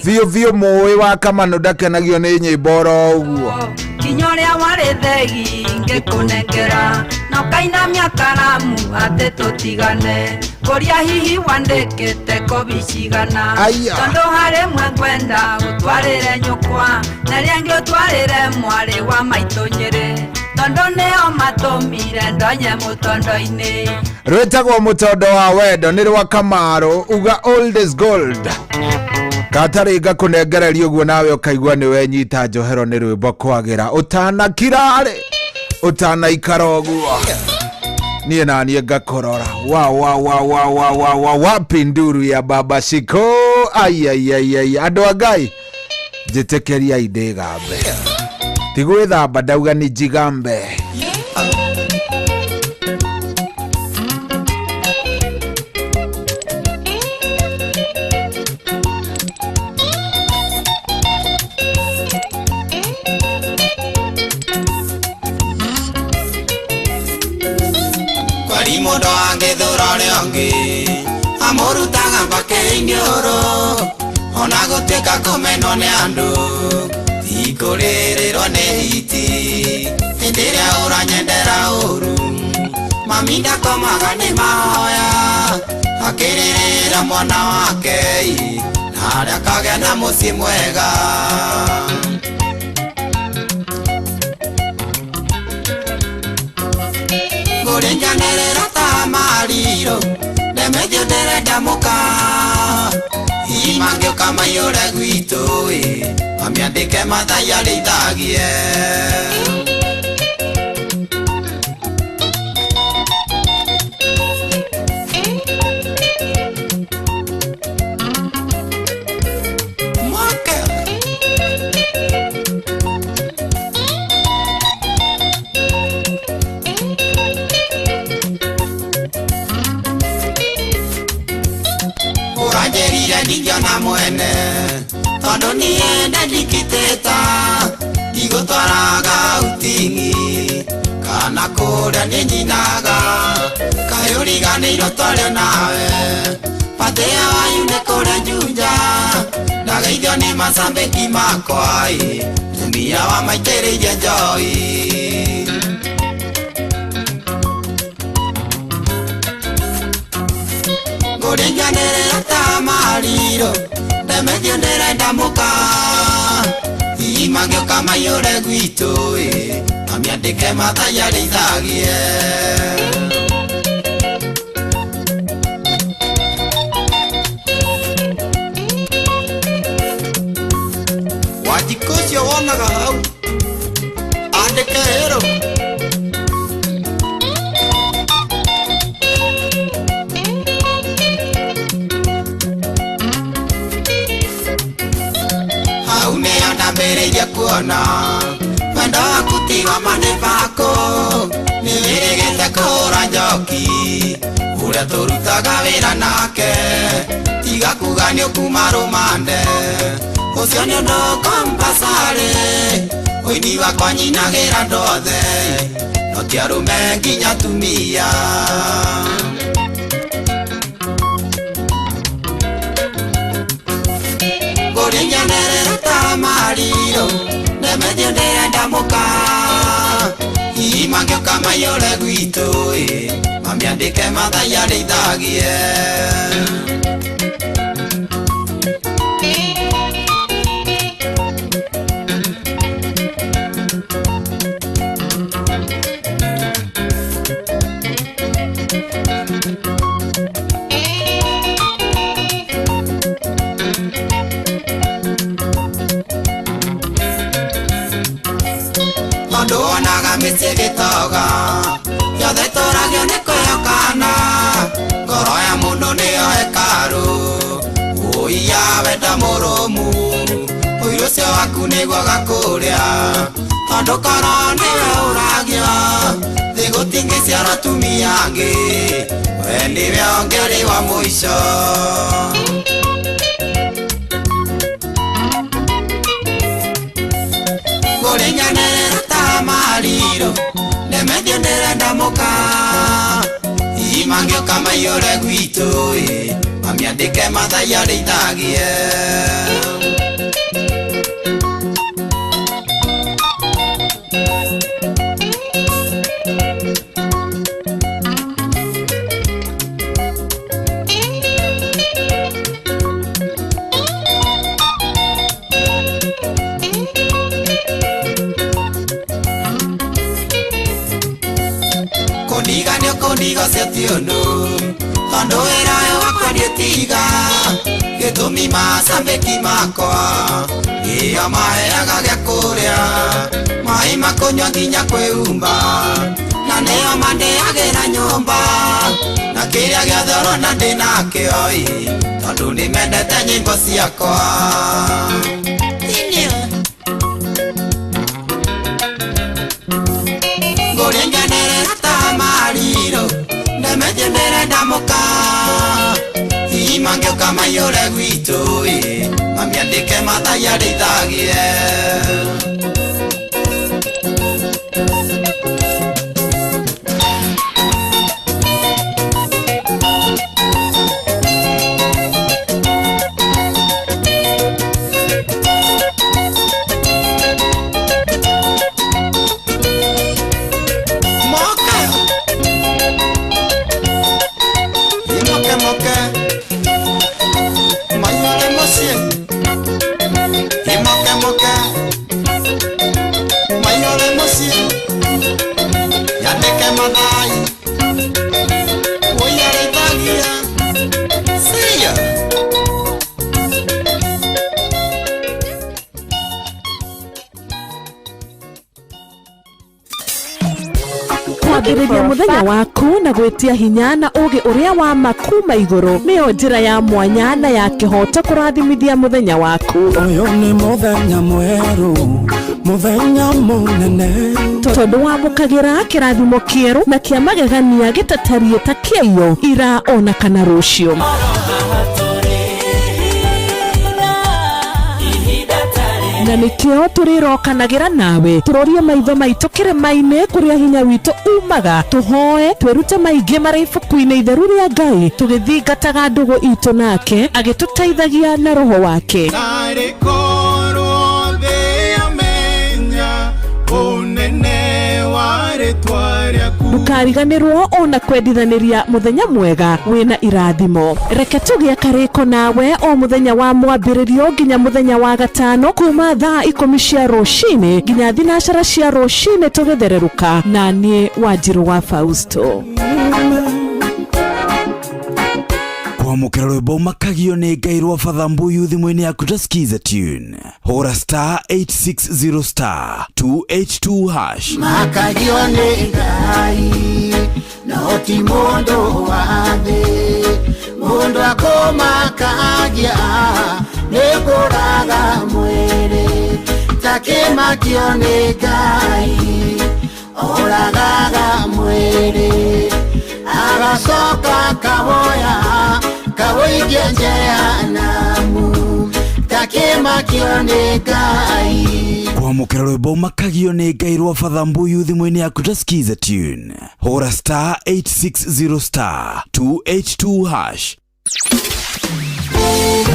biũ biũ mũĩ wa Kamano ndakenagio nĩ nyĩmbo oro ũguo nginya ũrĩa warĩ thegi ngĩkũnengera na ũkainamia karamu atĩ tũtigane kũria hihi wandĩkĩte kobi cigana tondũ harĩ mwengwenda ũtwarĩre nyũkwa na ĩrĩa ĩngĩ ũtwarĩre mwarĩ wa maitũ Nyĩrĩ tondũ nĩo matũmire ndonye mũtondo-inĩ. Rwĩtagwo mũtondo wa wendo nĩ rwa Kamaru uga old is gold katarĩ ngakũnengereria ũguo nawe ũkaigua nĩ wenyita njohero nĩ rwĩmbo kwagĩra ũtanakirarĩ ũtanaikara ũguo niĩ na niĩ ngakũrora wa wa wa wa wa wa wa wapi nduru ya baba Shiko ai ai ai ai andũ a Ngai njĩtĩkĩriai ndĩgambe ti gwĩthamba ndauga nĩ njigambe. Kwari mũndũ angĩthũra ũrĩa ũngĩ amũrutaga mpaka iniũrũ ona gũtuĩka kũmenwo nĩ andũ tikũrĩrĩrwo nĩ hiti hĩndĩ ĩrĩa ũranyendera ũru mami ndakomaga nĩ mahoya akĩrĩrĩra mwana wake na harĩa akagĩa na mũciĩ mwega. Ngũrĩnjanĩrĩra ta mariro ndemethio ndĩrenda mũka hihi mangĩũka maiyũre gwitũ mamiandĩke mathai arĩithagie. Ndingĩona mwene tondũ niĩ ndendikitĩta ndigũtwaraga uting'i kana kũrĩa nĩ nyinaga kaĩ ũriganĩirwo twario nawe batĩa wanyu nĩ kũrĩ kũrĩa Juja ndageithio nĩ macambĩki makwa ĩ tumia wa maitĩrĩirie njoi. Ngũringanĩrĩra ta mariro ndemethio ndĩrenda mũka hihi mangĩũka maiyũre gwitũ ĩ mamiandĩke Maathai arĩithagie. Wanjikũ ũcio wonaga hau andĩke hĩrũ. Hau nĩyo ndambĩrĩirie kuona wendo waku ti wa ma nĩ bako nĩ wĩrĩgĩte kũhũra njoki ũrĩa tũrutaga wĩra nake tiga kuga nĩ ũkuma rũmande ũcio nĩ ũndũ kompasarĩ ũini wakwa nyinagĩra andũ othe no ti arũme nginya atumia. Ngũringanĩrĩra ta mariro ndemethio ndĩrenda mũka hihi mangĩũka maiyũre gwitũ ĩ mamiandĩke Maathai arĩithagie. Tondũ wonaga mĩciĩ gĩtoga yothe tũragio nĩ kwĩhokana ngoro ya mũndũ nĩyo hekarũ ũiya wenda mũrũmu ũiru ũcio waku nĩguo gakũrĩa tondũ korwo nĩwe ũragio thĩ gũtingĩciara atumia angĩ we nĩwe ũngĩrĩ wa mũico. Ngũringanĩrĩra ta mariro ndemethio ndĩrenda mũka hihi mangĩũka maiyũre gwitũ ĩ mamiandĩke Maathai arĩithagie. Kũndiga nĩ ũkũndiga ũcio ti ũndũ tondũ wĩra ũyũ wakwa ndiũtiga gĩtũmi macambĩki makwa nĩo maheaga gĩa kũrĩa maĩ ma kũnyua nginya kwĩhumba na nĩo mandĩagĩra nyũmba na kĩrĩa gĩothe ũrona ndĩnakĩo ĩ tondũ nĩmendete nyĩmbo ciakwa. Ngũringanĩrĩra ta mariro ndemethio ndĩrenda mũka hihi mangĩũka maiyũre gwitũ ĩ mamiandĩke Maathai arĩithagie. Kwambĩrĩria mũthenya waku na gwĩtia hinya na ũũgĩ ũrĩa wa ma kuma igũrũ nĩyo njĩra ya mwanya na ya kĩhoto kũrathimithia mũthenya waku. Ũyũ nĩ mũthenya mwerũ, mũthenya mũnene tondũ wamũkagĩra kĩrathimo kĩerũ na kĩa magegania gĩtatariĩ ta kĩaiyo ira ona kana rũciũ. Na nĩkĩo tũrĩrokanagĩra nawe tũrorie maitho maitũ kĩrĩma-inĩ kũrĩa hinya witũ umaga, tũhoe twĩrute maingĩ marĩ ibuku-inĩ itheru rĩa Ngai, tũgĩthingataga ndũgũ itũ nake agĩtũteithagia na roho wake. Narĩ korwo thĩ yamenya ũnene wa rĩtwa rĩaku. Ndũkariganĩrwo ona kwendithanĩria mũthenya mwega wĩna irathimo. Reke tũgĩe karĩko nawe o mũthenya wa mwambĩrĩrio nginya mũthenya wa gatano kuma thaa 10 cia rũcinĩ nginya 9 cia rũcinĩ tũgĩthererũka, na niĩ Wanjirũ wa Fausto. Kwamũkĩra rwĩmbo makagio nĩ Ngai rwa Father Mbuyu thimũ-inĩ yaku ta skiza tune. Hũra star 860 star 282 hash. Makagio nĩ Ngai no ti mũndũ wa thĩ, mũndũ akũmakagia nĩ kũraga mwĩrĩ, takĩmakio nĩ Ngai oragaga mwĩrĩ, agacoka kawoya kawoigia jehanamu, takĩmakio nĩ Ngai. Kwamũkĩra rwĩmbo makagio nĩ Ngai rwa Father Mbuyu thimũ-inĩ yaku ta skiza tune. Hũra star 860 star 282 hash.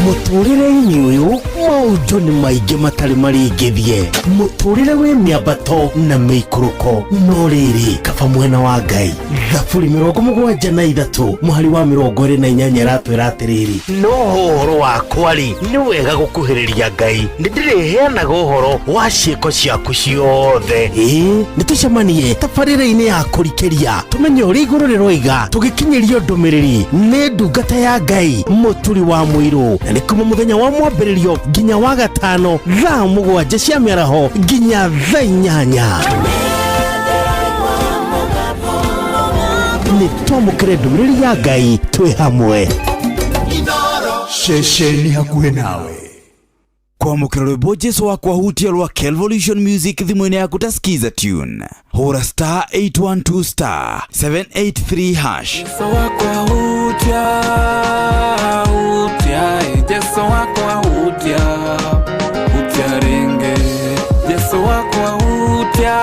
Mũtũrĩre-inĩ ũyũ maũndũ nĩ maingĩ matarĩ marĩngĩthie, mũtũrĩre wĩ mĩambato na mĩikũrũko, no rĩrĩ kaba mwena wa Ngai. Thaburi 73 mũhari wa 28 ĩratwĩra atĩrĩrĩ, no ũhoro wakwa rĩ nĩ wega gũkuhĩrĩria Ngai, nĩ ndĩrĩheanaga ũhoro wa ciĩko ciaku ciothe. Ĩĩ nĩ tũcemanie tabarĩra-inĩ ya kũrikĩria tũmenye ũrĩa igũrũ rĩroiga, tũgĩkinyĩrio ndũmĩrĩri nĩ ndungata ya Ngai Mũturi wa Mũirũ, na nĩ kuma mũthenya wa mwambĩrĩrio nginya wa gatano thaa 7 cia mĩaraho nginya thaa 8. Nĩ twamũkĩre ndũmĩrĩri ya Ngai twĩ hamwe. Ceceni hakuhĩ nawe. Kwamũkĩra rwĩmbo Jesu wakwa hutia rwa Kelvolution Music thimũ-inĩ yaku ta skiza tune. Hũra star 812 star 783 hash. Jesu wakwa hutia, hutia, Jesu wakwa hutia, hutia ringe. Jesu wakwa hutia,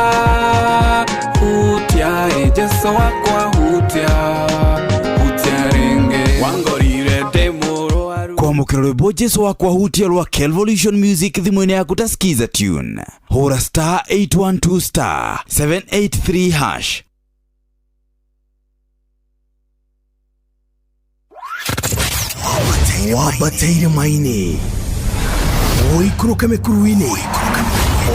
hutia, Jesu wakwa hutia, hutia ringe. Wangorire ndĩ Kwamũkĩra rwĩmbo Jesu wakwa hutia rwa Kelvolution Music thimũ-inĩ yaku ta skiza tune. Hũra star 812 star 783 hash. Wambateire maini ũikũrũke mĩkuru-inĩ,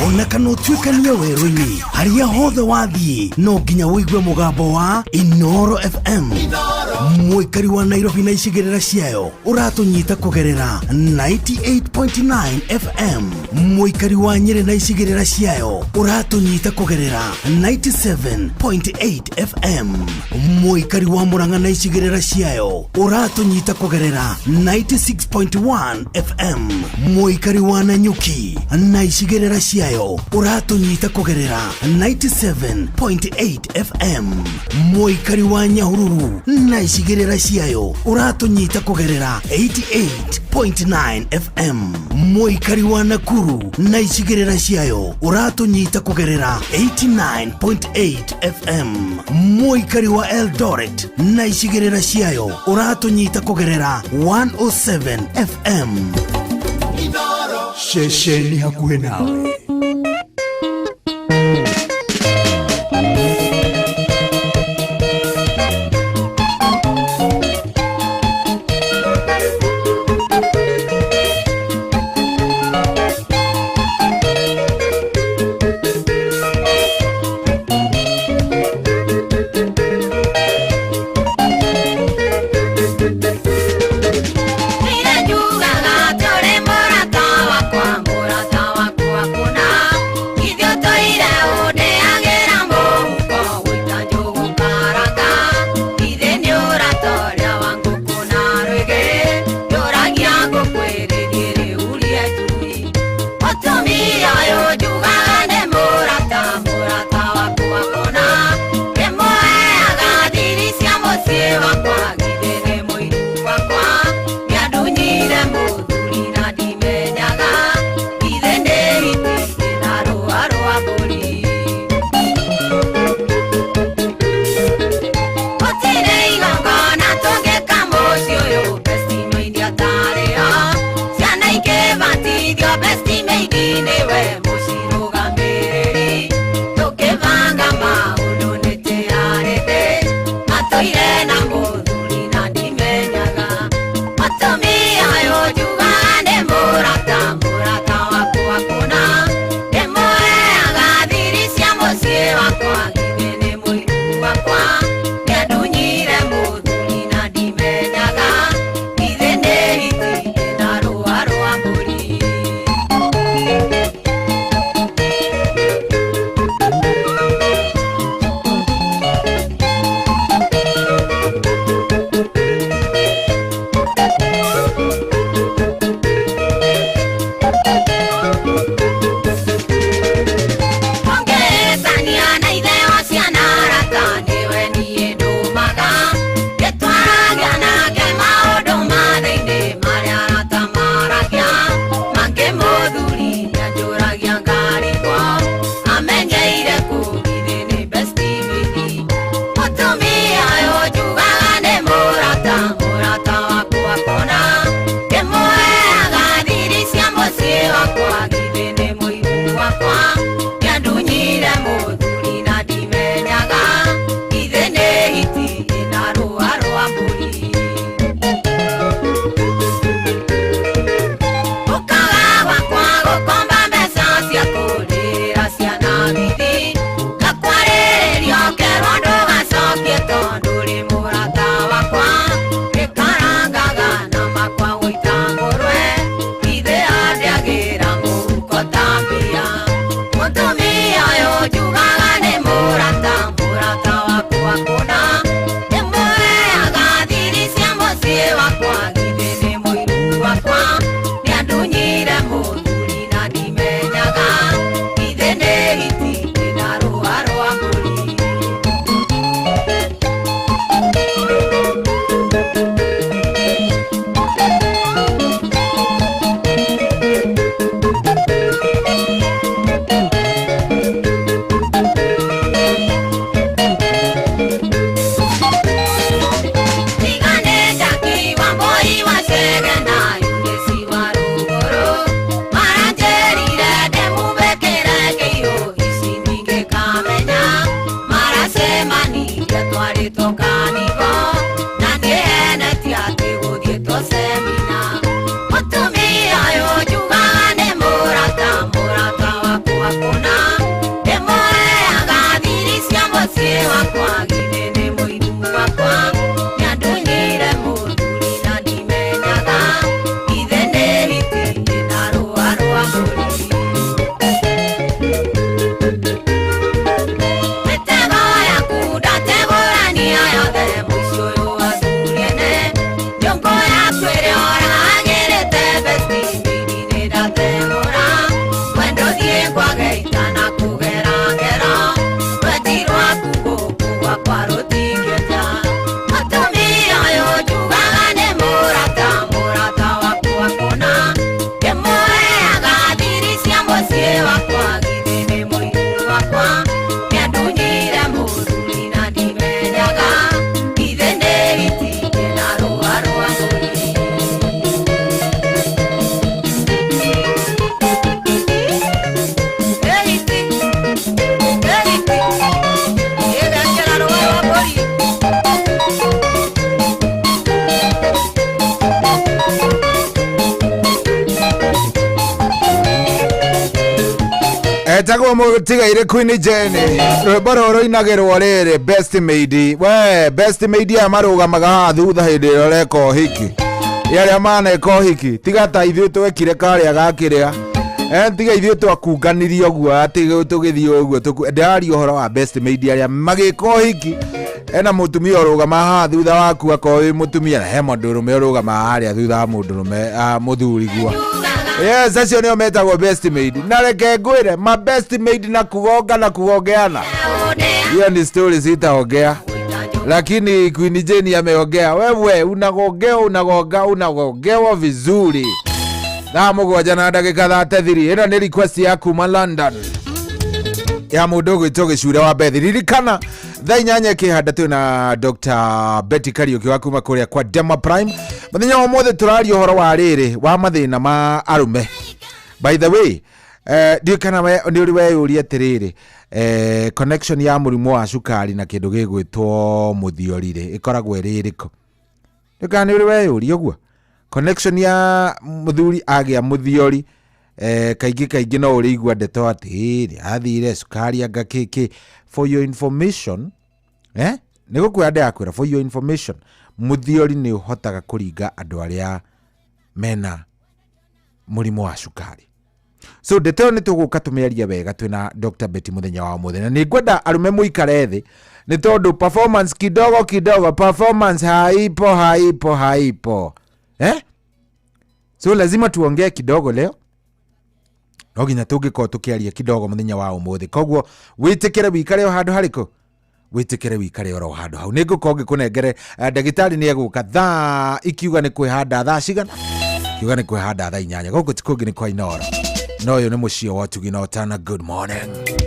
ona kana ũtuĩkanie werũ-inĩ, harĩa hothe wathiĩ no nginya ũigue mũgambo wa Inoro FM. Mũikari wa Nairobi na icigĩrĩra ciayo ũratũnyita kũgerera 98.9 FM. Mũikari wa Nyĩrĩ na icigĩrĩra ciayo ũratũnyita kũgerera 97.8 FM. Mũikari wa Murang'a na icigĩrĩra ciayo ũratũnyita kũgerera 96.1 FM. Mũikari wa Nanyuki na icigĩrĩra ciayo ũratũnyita kũgerera 97.8 FM. Mũikari wa Nyahururu na icigĩrĩra ciayo ũratũnyita kũgerera 88.9 FM. Mũikari wa Nakuru na icigĩrĩra ciayo ũratũnyita kũgerera 89.8 FM. Mũikari wa Eldoret na icigĩrĩra ciayo ũratũnyita kũgerera 107 FM. Ceceni hakuhĩ nawe. Njugaga tũrĩ mũrata wakwa, mũrata wakwa. Etagwo mũtigaire Queen Jane. Rwĩmbo rũrũ rũinagĩrwo rĩrĩ best maid. We best maid aya marũgamaga haha thutha hĩndĩ ĩrĩa ũreka ũhiki. Ĩ arĩa maneka ũhiki tiga ta ithuĩ twekire karĩa gakĩrĩa. Tiga ithuĩ twakunganirie ũguo atĩ tũgĩthiĩ ũguo ndĩraria ũhoro wa best maid arĩa magĩka ũhiki. Ena mũtumia ũrũgama haha thutha waku akorwo wĩ mũtumia na he mũndũrũme ũrũgama harĩa thutha wa mũndũrũme mũthurigua. Yes, acio nĩo metagwo best maid. Na reke ngwĩre ma best maid na kugonga na kugongeana, hiyo ni story sitaongea, lakini Queen Jane ameongea. Wewe unagongea unagonga unagongewa vizuri. Thaa 7 na ndagĩka 33. Ĩno nĩ request ya kuma London ya mũndũ ũgwĩtwo Gĩcure wa Bethi. Ririkana thaa 8 ĩkĩhanda twĩ na Dr. Betty Kariũki wa kuma kũrĩa kwa Dema Prime. Mũthenya wa ũmũthĩ tũraria ũhoro wa rĩrĩ wa mathĩna ma arũme. By the way, ndiũĩ kana nĩ ũrĩ weyũria atĩrĩrĩ, connection ya mũrimũ wa cukari na kĩndũ gĩgwĩtwo mũthiori rĩ ĩkoragwo ĩrĩ ĩrĩkũ? Ndiũĩ kana nĩ ũrĩ weyũria ũguo. Connection ya mũthuri agĩa mũthiori, kaingĩ kaingĩ no ũrĩigua ndeto atĩ nĩ athire cukari anga kĩkĩ. For your information, nĩ gũkwĩra ndĩrakwĩra, for your information, mũthiori nĩ ũhotaga kũringa andũ arĩa mena mũrimũ wa cukari. So ndeto ĩyo nĩ tũgũka tũmĩarie wega twĩna Dr. Betty mũthenya wa ũmũthĩ. Na nĩ ngwenda arũme mũikare thĩ nĩ tondũ performance kidogo kidogo, performance haipo haipo haipo. So lazima tuongee kidogo leo. No nginya tũngĩkorwo tũkĩaria kidogo mũthenya wa ũmũthĩ. Koguo wĩtĩkĩre wĩikare o handũ harĩkũ? Wĩtĩkĩre wĩikare oro handũ hau. Nĩ ngũkorwo ngĩkũnengere, ndagĩtarĩ nĩ egũka thaa ikiuga nĩ kwĩhanda thaa cigana? Ikiuga nĩ kwĩhanda thaa 8. Gũkũ ti kũngĩ nĩ kwa Inooro. No ũyũ nĩ mũciĩ wa ũtugi na ũtana. Good morning.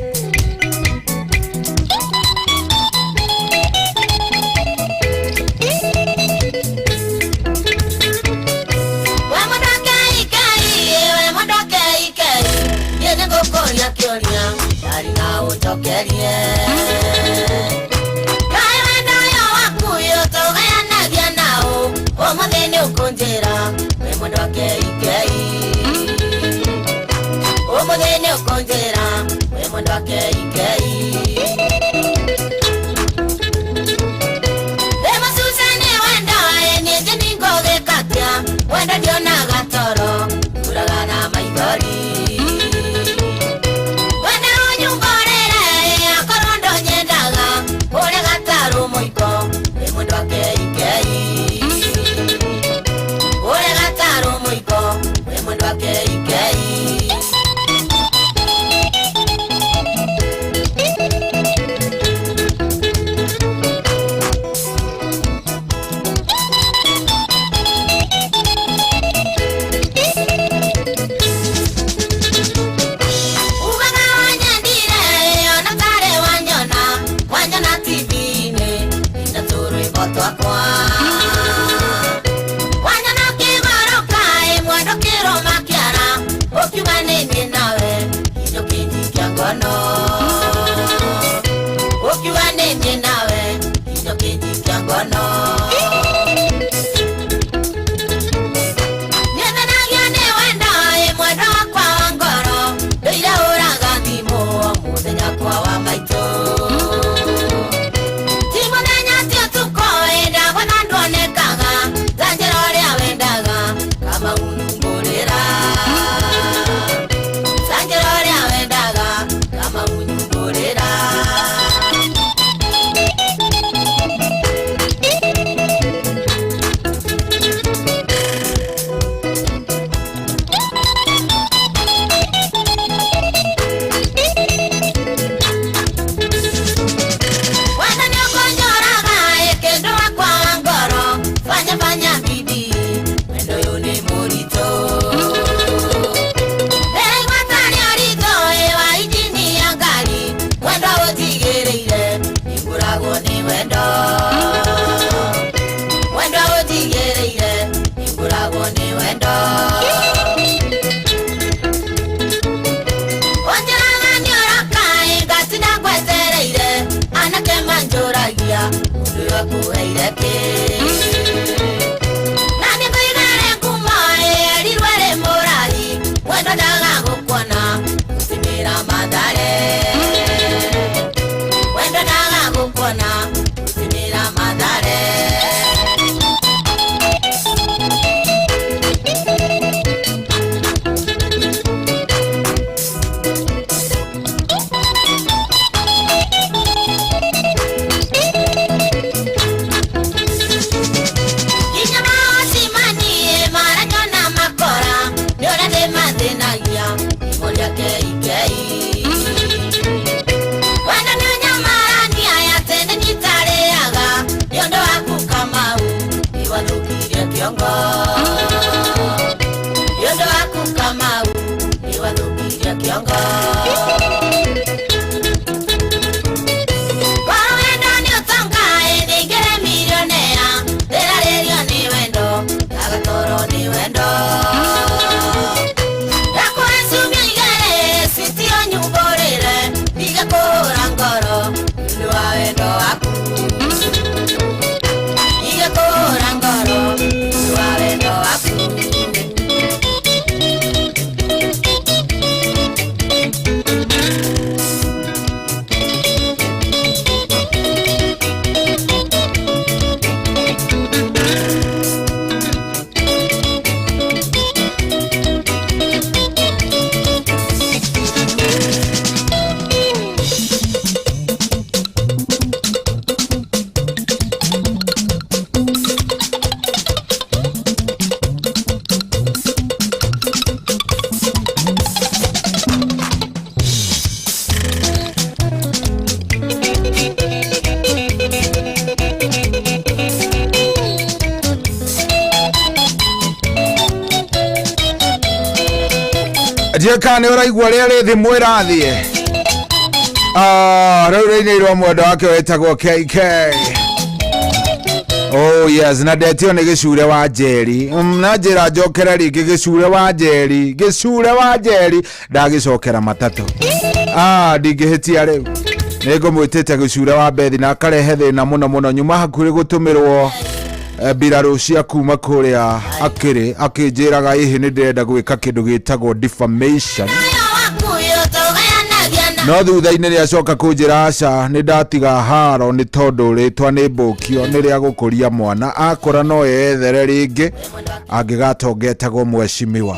Ndiũĩ kana nĩ ũraigua ũrĩa rĩthimũ ĩrathiĩ. Ah, rĩu rĩinĩirwo mwendo wake wĩtagwo KK. Oh yes, na ndetio nĩ gĩcure wa Njeri. Na njĩra njokere rĩngĩ gĩcure wa Njeri, gĩcure wa Njeri, ndagĩcokera matatũ. Ah, ndingĩhĩtia rĩu. Nĩ ngũmwĩtĩte gĩcure wa Bethi na akarehe thĩna mũno mũno nyuma hakuhĩ gũtũmĩrwo mbirarũ cia kuma kũrĩa akĩrĩ akĩnjĩraga ĩhĩ nĩ ndĩrenda gwĩka kĩndũ gĩtagwo defamation no thutha-inĩ nĩ acoka kũnjĩra aca nĩ ndatiga haro nĩ tondũ rĩtwa nĩ mbũkio nĩ rĩa gũkũria mwana akũra no eyethere rĩngĩ angĩgatonga etagwo mheshimiwa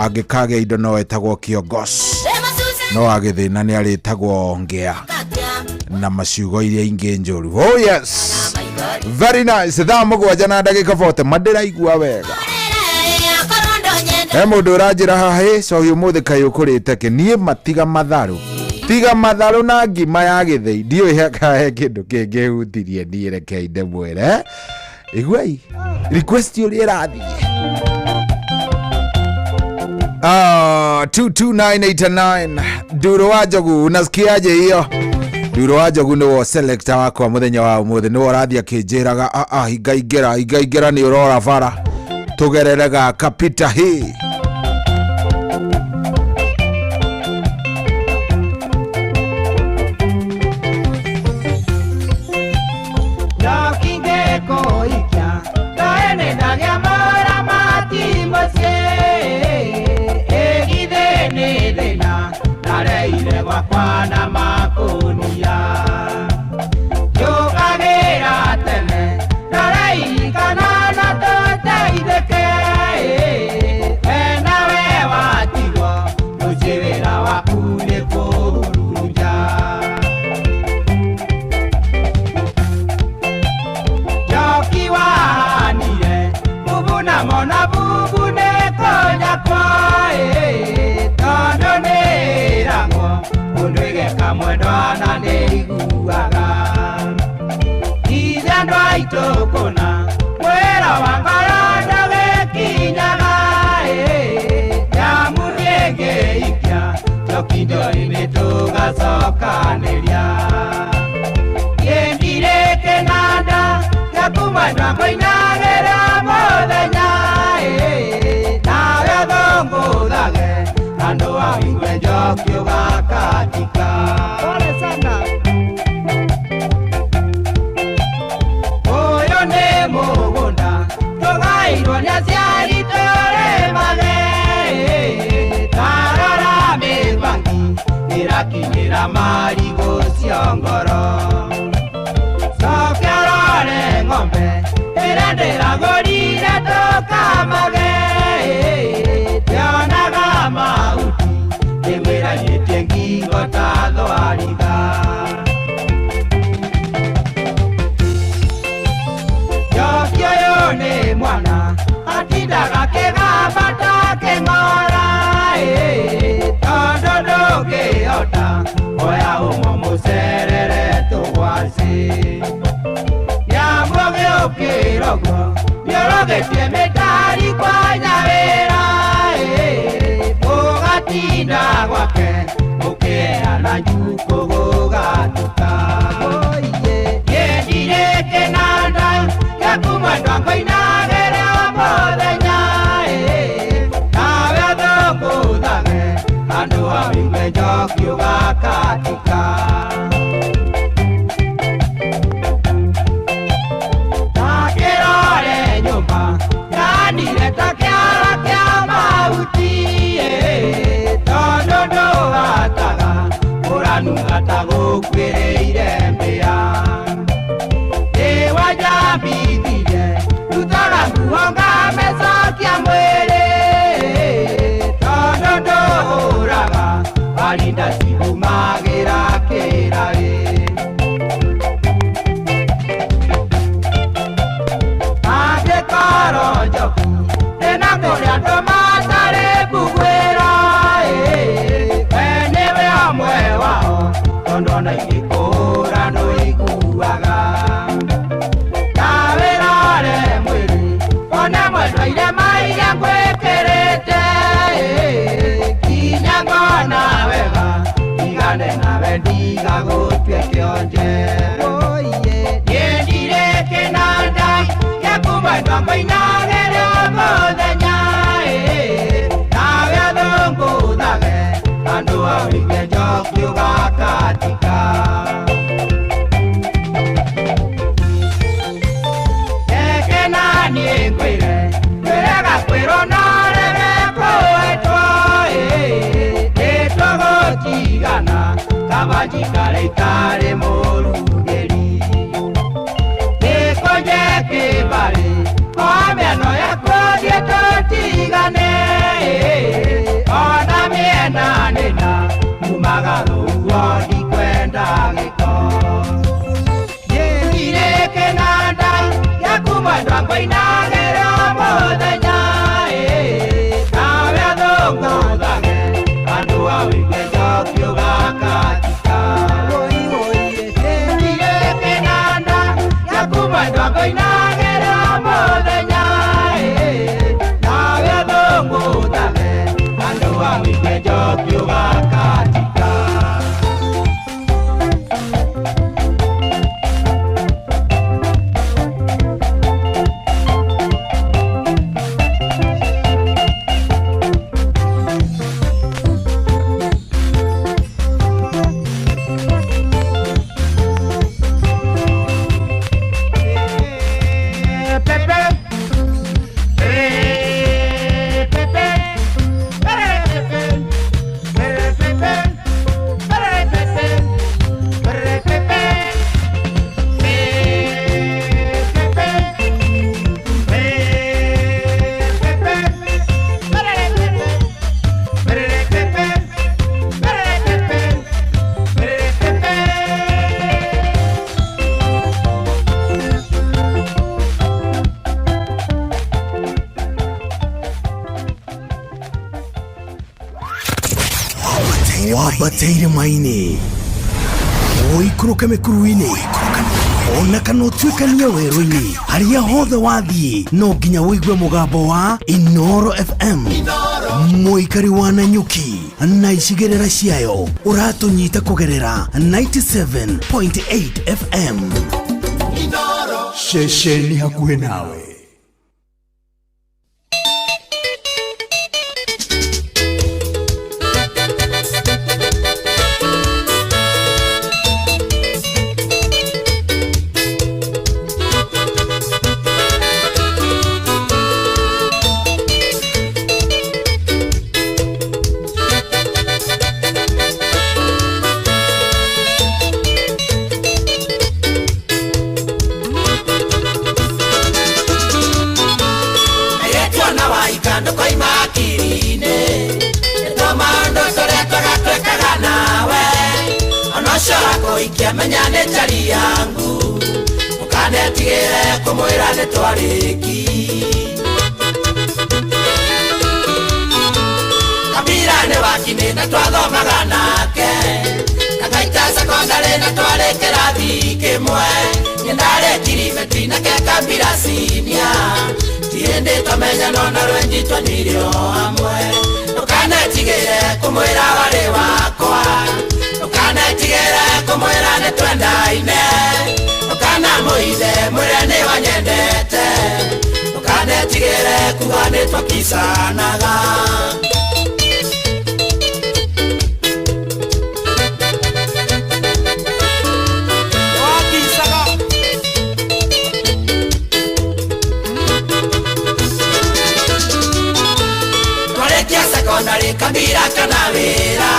angĩkagĩa indo no etagwo kiongozi no agĩthĩna nĩ arĩtagwo ngĩa na maciugo iria ingĩ njũru. Oh yes, very nice. Thaa 7 na ndagĩka 40 mandĩraigua wega. He mũndũ ũranjĩra haha ĩ cohi ũmũthĩ kaĩ ũkũrĩte kĩ niĩ matiga matharũ tiga matharũ na ngima ya gĩthĩi ndiũĩ kana he kĩndũ kĩngĩhutirie niĩ rekei ndĩmwĩre iguai request ũrĩa ĩrathiĩ. Ah, 22989 Nduro wa Njogu, unasikiaje hiyo? Nduro wa Njogu nĩwe selector wakwa mũthenya wa ũmũthĩ nĩwe ũrathiĩ akĩnjĩraga ah, ah, hingaingĩra hingaingĩra nĩ ũrora bara tũgerere gaka Peter hii. Gwakwa na makũnia njũkagĩra tene ndareikana na tũteithĩke we nawe watigwo rũciĩ wĩra waku nĩ kũhurunja njoki wahanire bubu na mona bubu nĩ kũnyakwo tondũ nĩ ĩragwo ũndũ ĩgeka mwendwa na nĩ iguaga ithe andũ aitũ kũna mwĩra wa ngoro ndũgĩkinyaga nyamu ndĩngĩikia njoki ndũrĩ tũgacokanĩria kĩndirĩ kĩnanda gĩa kumwendwa ngũinagĩra mũthenya nawe ũthũngũthage andũ a igue njoki ũgakatika. Pole sana. Ũyũ nĩ mũgũnda tũgairwo nĩ aciari tũrĩmage tarora mĩbangi ĩrakinyĩra marigũ ciongoro coke ũrore ng'ombe ĩrĩa ndĩragũrire tũkamage tionaga mahuti ĩmwĩranyĩtie ngingo ta thwariga njoki ũyũ nĩ mwana atindaga kĩgamba ta kĩng'ora tondũ ndũngĩhota oya ũmwe mũcerere tũgwacĩ nyamũ gĩũkĩra ũguo nĩũrogĩtie mĩtari kwanya wĩra ũgatinda gwake ũkĩheana njukũ gũgatuka kĩndirĩ kĩnanda gĩa kumwendwa ngũinagĩra mũthenya nawe ũthũngũthage andũ a wĩigue njoki ũgakatika. Takĩrore nyũmba yanire ta kĩara kĩa mahuti tondũ ndũhataga ũranunga ta gũkuĩrĩire mbĩa ĩwanjambithirie rutaga nguo ngamecokia mwĩrĩ tondũ ndũhũraga warinda cihumagĩra kĩrarĩ angĩkorwo njoki ndĩna kũrĩa andũ matarĩ mbuguĩro we nĩwe ũmwe wao tondũ ona ingĩkũhũra nĩũiguaga ndawĩrore mwĩrĩ wone mwendwa irema iria ngwĩkĩrĩte. ndigane nawe ndigagũtue kĩonje. Nyendire kĩnanda gĩaku mwendwa ngũinagĩre o mũthenya, nawe athũngũthage andũ a ũigue njoki ũgakatika. Reke naniĩ ngwĩre ngwĩrega kwĩrwo no rege kũĩtwo, nĩtũgũtigana kaba njikare itarĩ mũrugĩri. Nĩkũnje kĩbarĩ o mĩena yakwa thiĩ tũtigane, ona mĩena nĩna umaga rũhuho ndikwenda gĩko. Nyendire kĩnanda gĩaku mwendwa ngũinagĩre o mũthenya, nawe athũngũthage andũ a ũigue njoki ũgakatika. Nyendire kĩnanda gĩaku mwendwa ngũinagĩre o mũthenya, nawe athũngũthage andũ a ũigue njoki ũgakatika. Wambate irĩma-inĩ, ũikũrũke mĩkuru-inĩ, ona kana ũtuĩkanie werũ-inĩ, harĩa hothe wathiĩ no nginya ũigue mũgambo wa Inooro FM. Mũikari wa Nanyuki na icigĩrĩra ciayo ũratũnyita kũgerera 97.8 FM. Ceceni hakuhĩ nawe. Menya nĩ njari yangu mũkanetigĩre kũmwĩra nĩ twarĩki. Kabira nĩ wakinĩ na twathomaga nake Kagaita sekondarĩ na twarĩ kĩrathi kĩmwe. Niĩ ndarĩ kirimeti nake Kabira senior, ti hĩndĩ twamenyana na rwenji twanyuire o hamwe. Ndũkanetigĩre kũmwĩra warĩ wakwa, ndũkanetigĩre kũmwĩra nĩ twendaine, ndũkanamũithe mwĩre nĩ wanyendete, ndũkanetigĩre kuga nĩ twakicanaga. Twarĩkia sekondarĩ Kabira kana wĩra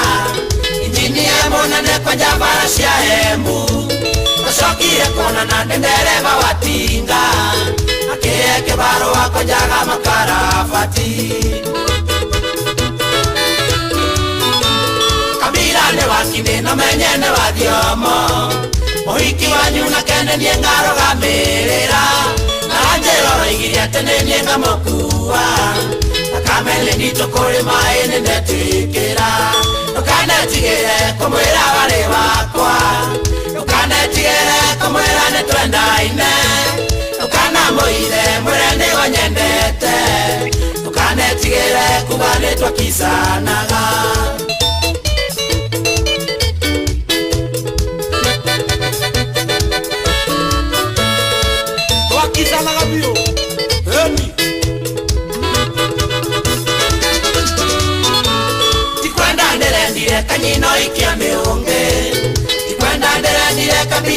injinia mũnene kwanja bara cia Embu, tũcokire kuonana ndĩ ndereba wa tinga akĩhe kĩbarũa kwenjaga makarabati. Kabira nĩ wakinĩ na menye nĩ wa thiomo, mũhiki wanyu nake nĩ niĩ ngarũgamĩrĩra, na anjĩra ũroigire atĩ nĩ niĩ ngamũkua, thakame nĩ nditũ kũrĩ maĩ nĩ ndetĩkĩra. Ndũkanetigĩre kũmwĩra warĩ wakwa, ndũkanetigĩre kũmwĩra nĩ twendaine, ndũkanamũithe mwĩre nĩ wanyendete, ndũkanetigĩre kuga nĩ twakicanaga.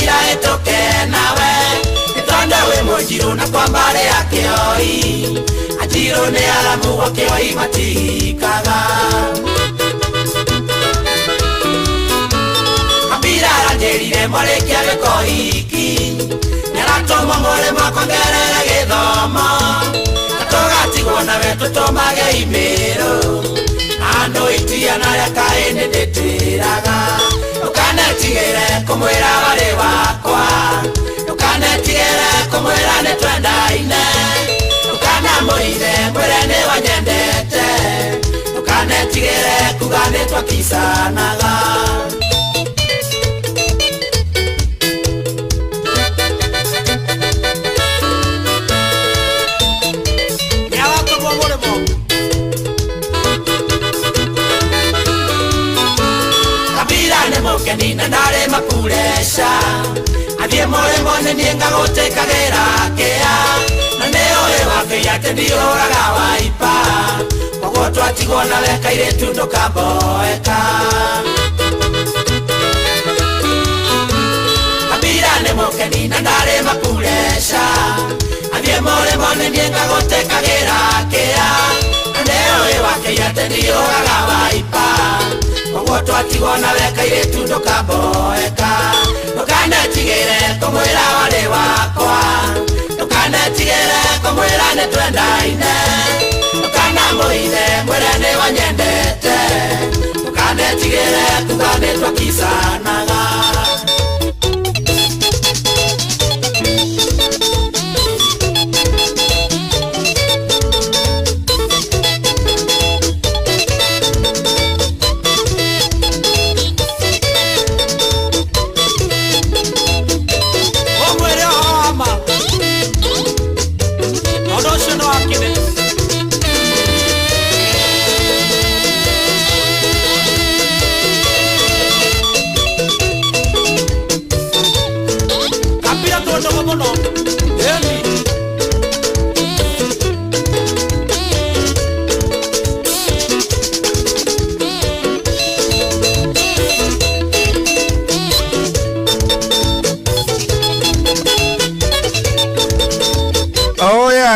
Kabira ĩtũke nawe nĩ tondũ wĩ mũnjirũ na kwa mbarĩ ya kĩoi anjirũ nĩ aramu gwa kĩoi matihikaga. Kabira aranjĩrire mwarĩkia gĩko hiki nĩaratũmwo mũrĩmo akongerere gĩthomo na tũgatigwo nawe tũtũmage imĩrũ andũ itiana rĩa kaĩ nĩndĩtwĩraga ndũkanetigĩre kũmwĩra warĩ wakwa ndũkanetigĩre kũmwĩra nĩtwendaine ndũkanamũithe mwĩre nĩwanyendete ndũkanetigĩre kuga nĩtwakicanaga. Kabira nĩ mũkeni na ndarĩ mapureca athiĩ mũrĩmo nĩ niĩ ngagũtĩkagĩra kĩa na nĩ ũĩ wabei atĩ ndiũraga waipa koguo twatigwo nawe kairĩtu ndũkamboeka. Kabira nĩ mũkeni na ndarĩ mapureca athiĩ mũrĩmo nĩ niĩ ngagũtĩkagĩra kĩa na nĩ ũĩ wabei atĩ ndiũraga waipa koguo twatigwo nawe kairĩtu ndũkamboeka ndũkanetigĩre kũmwĩra warĩ wakwa ndũkanetigĩre kũmwĩra nĩtwendaine ndũkanamũithe mwĩre nĩwanyendete ndũkanetigĩre kuga nĩtwakicanaga.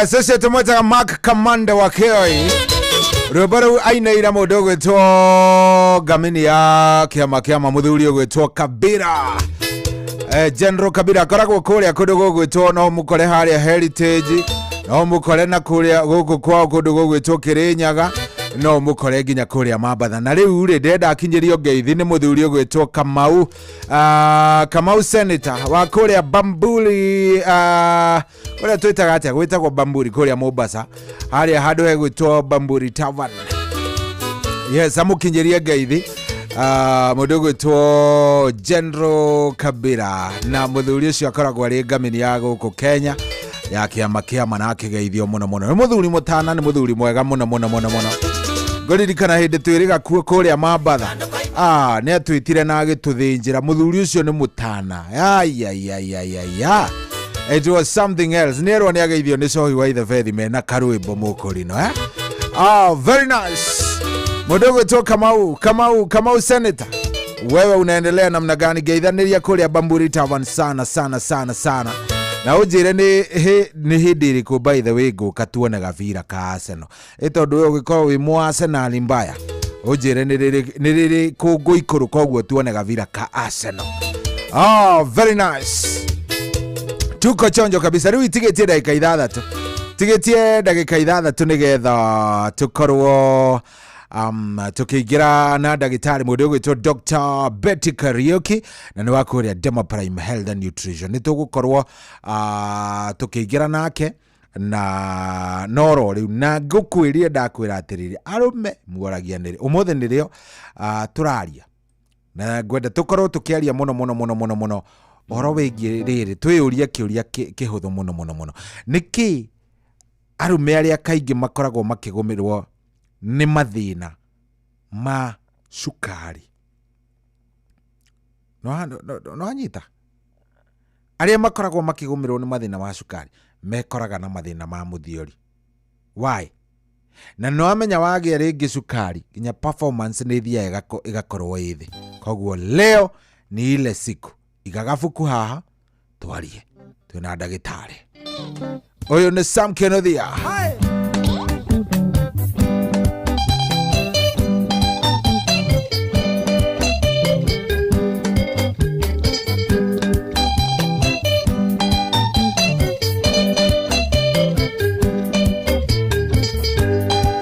Sisi tumwetaga Mark Kamanda wa Kioi rwĩmbo rũu ainaira mũndũ ũgwĩtwo ngamini ya kĩama kĩama mũthuri ũgwĩtwo Kabira General Kabira akoragwo kũrĩa kũndũ gũgwĩtwo no mũkore harĩa Heritage no mũkore na kũrĩa gũkũ kwao kũndũ gũgwĩtwo Kĩrĩnyaga no mũkore nginya kũrĩa Mambatha na rĩu rĩ ndĩrenda akinyĩrio ngeithi nĩ mũthuri ũgwĩtwo Kamau Kamau Senator wa kũrĩa Bamburi ũrĩa twĩtaga atĩa gwĩtagwo Bamburi kũrĩa Mombasa harĩa handũ hegwĩtwo Bamburi Tavern. Yes, amũkinyĩrie ngeithi mũndũ ũgwĩtwo General Kabira na mũthuri ũcio akoragwo arĩ ngamini ya gũkũ Kenya ya kĩama kĩama na akĩgeithio mũno mũno nĩ mũthuri mũtana nĩ mũthuri mwega mũno mũno mũno mũno ngũririkana hĩndĩ twĩrĩga kuo kũrĩa Mambatha nĩ atwĩtire na agĩtũthĩnjĩra mũthuri ũcio nĩ mũtana ya it was something else nĩ erwo nĩ ageithio nĩ cohi wa ithe bethi mena karwĩmbo mũkũrino eh? Very nice mũndũ ũgwĩtwo Kamau Senator wewe unaendelea namna gani geithanĩria kũrĩa Bamburi Tavern sana sana sana sana na ũnjĩre nĩ hĩndĩ ĩrĩkũ by the way ngũka tuone gabira ka Arsenal ĩ tondũ we ũgĩkorwo wĩ mũ Arsenal mbaya ũnjĩre nĩ rĩrĩ kũngũikũrũka ũguo tuone gabira ka Arsenal. Very nice tuko chonjo kabisa rĩu itigĩtie ndagĩka ithathatũ tigĩtie ndagĩka ithathatũ nĩgetha tũkorwo tukiingira na ndagĩtarĩ mũndũ ũgwĩtwo Dr. Betty Kariuki na nĩ wa kũrĩa Demo Prime Health and Nutrition nĩ tũgũkorwo tukiingira nake na noro rĩu na ngũkwĩrie ndakwĩra atĩrĩrĩ arũme muoragia nĩrĩ ũmũthĩ nĩrĩo tũraria na ngwenda tũkorwo tũkĩaria mũno mũno mũno mũno mũno ũhoro wĩgiĩ rĩrĩ twĩyũrie kĩũria kĩhũthũ mũno mũno mũno nĩkĩ arũme arĩa kaingĩ makoragwo makĩgũmĩrwo nĩ mathĩna ma cukari no anyita arĩa makoragwo makĩgũmĩrwo nĩ mathĩna ma cukari mekoraga na mathĩna ma mũthiori why na no amenya wagĩa rĩngĩ cukari nginya performance nĩ ithiaga ĩgakorwo ĩ thĩ koguo leo ni ile siku Iga gabuku haha twarie twina ndagĩtarĩ. Ũyũ nĩ Sam Kenothia.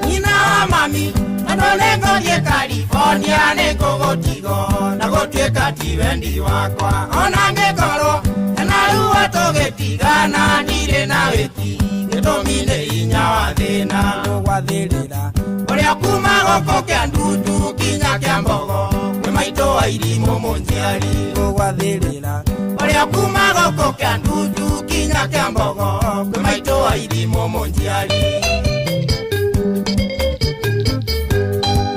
Nyina wa mami tondũ nĩngũthiĩ California nĩngũgũtigwo na gũtuĩka ti wendi wakwa ona ngĩkorwo hena ruo tũgĩtigana ndirĩ na wĩki gĩtũmi nĩ hinya wa thĩna tũgwathĩrĩra ũrĩa kuma gũkũ kĩa ndutu kinya kĩa mbogo kwĩ maitũ wa irimũ mũnjiari tũgwathĩrĩra ũrĩa kuma gũkũ kĩa ndutu kinya kĩa mbogo kwĩ maitũ wa irimũ mũnjiari.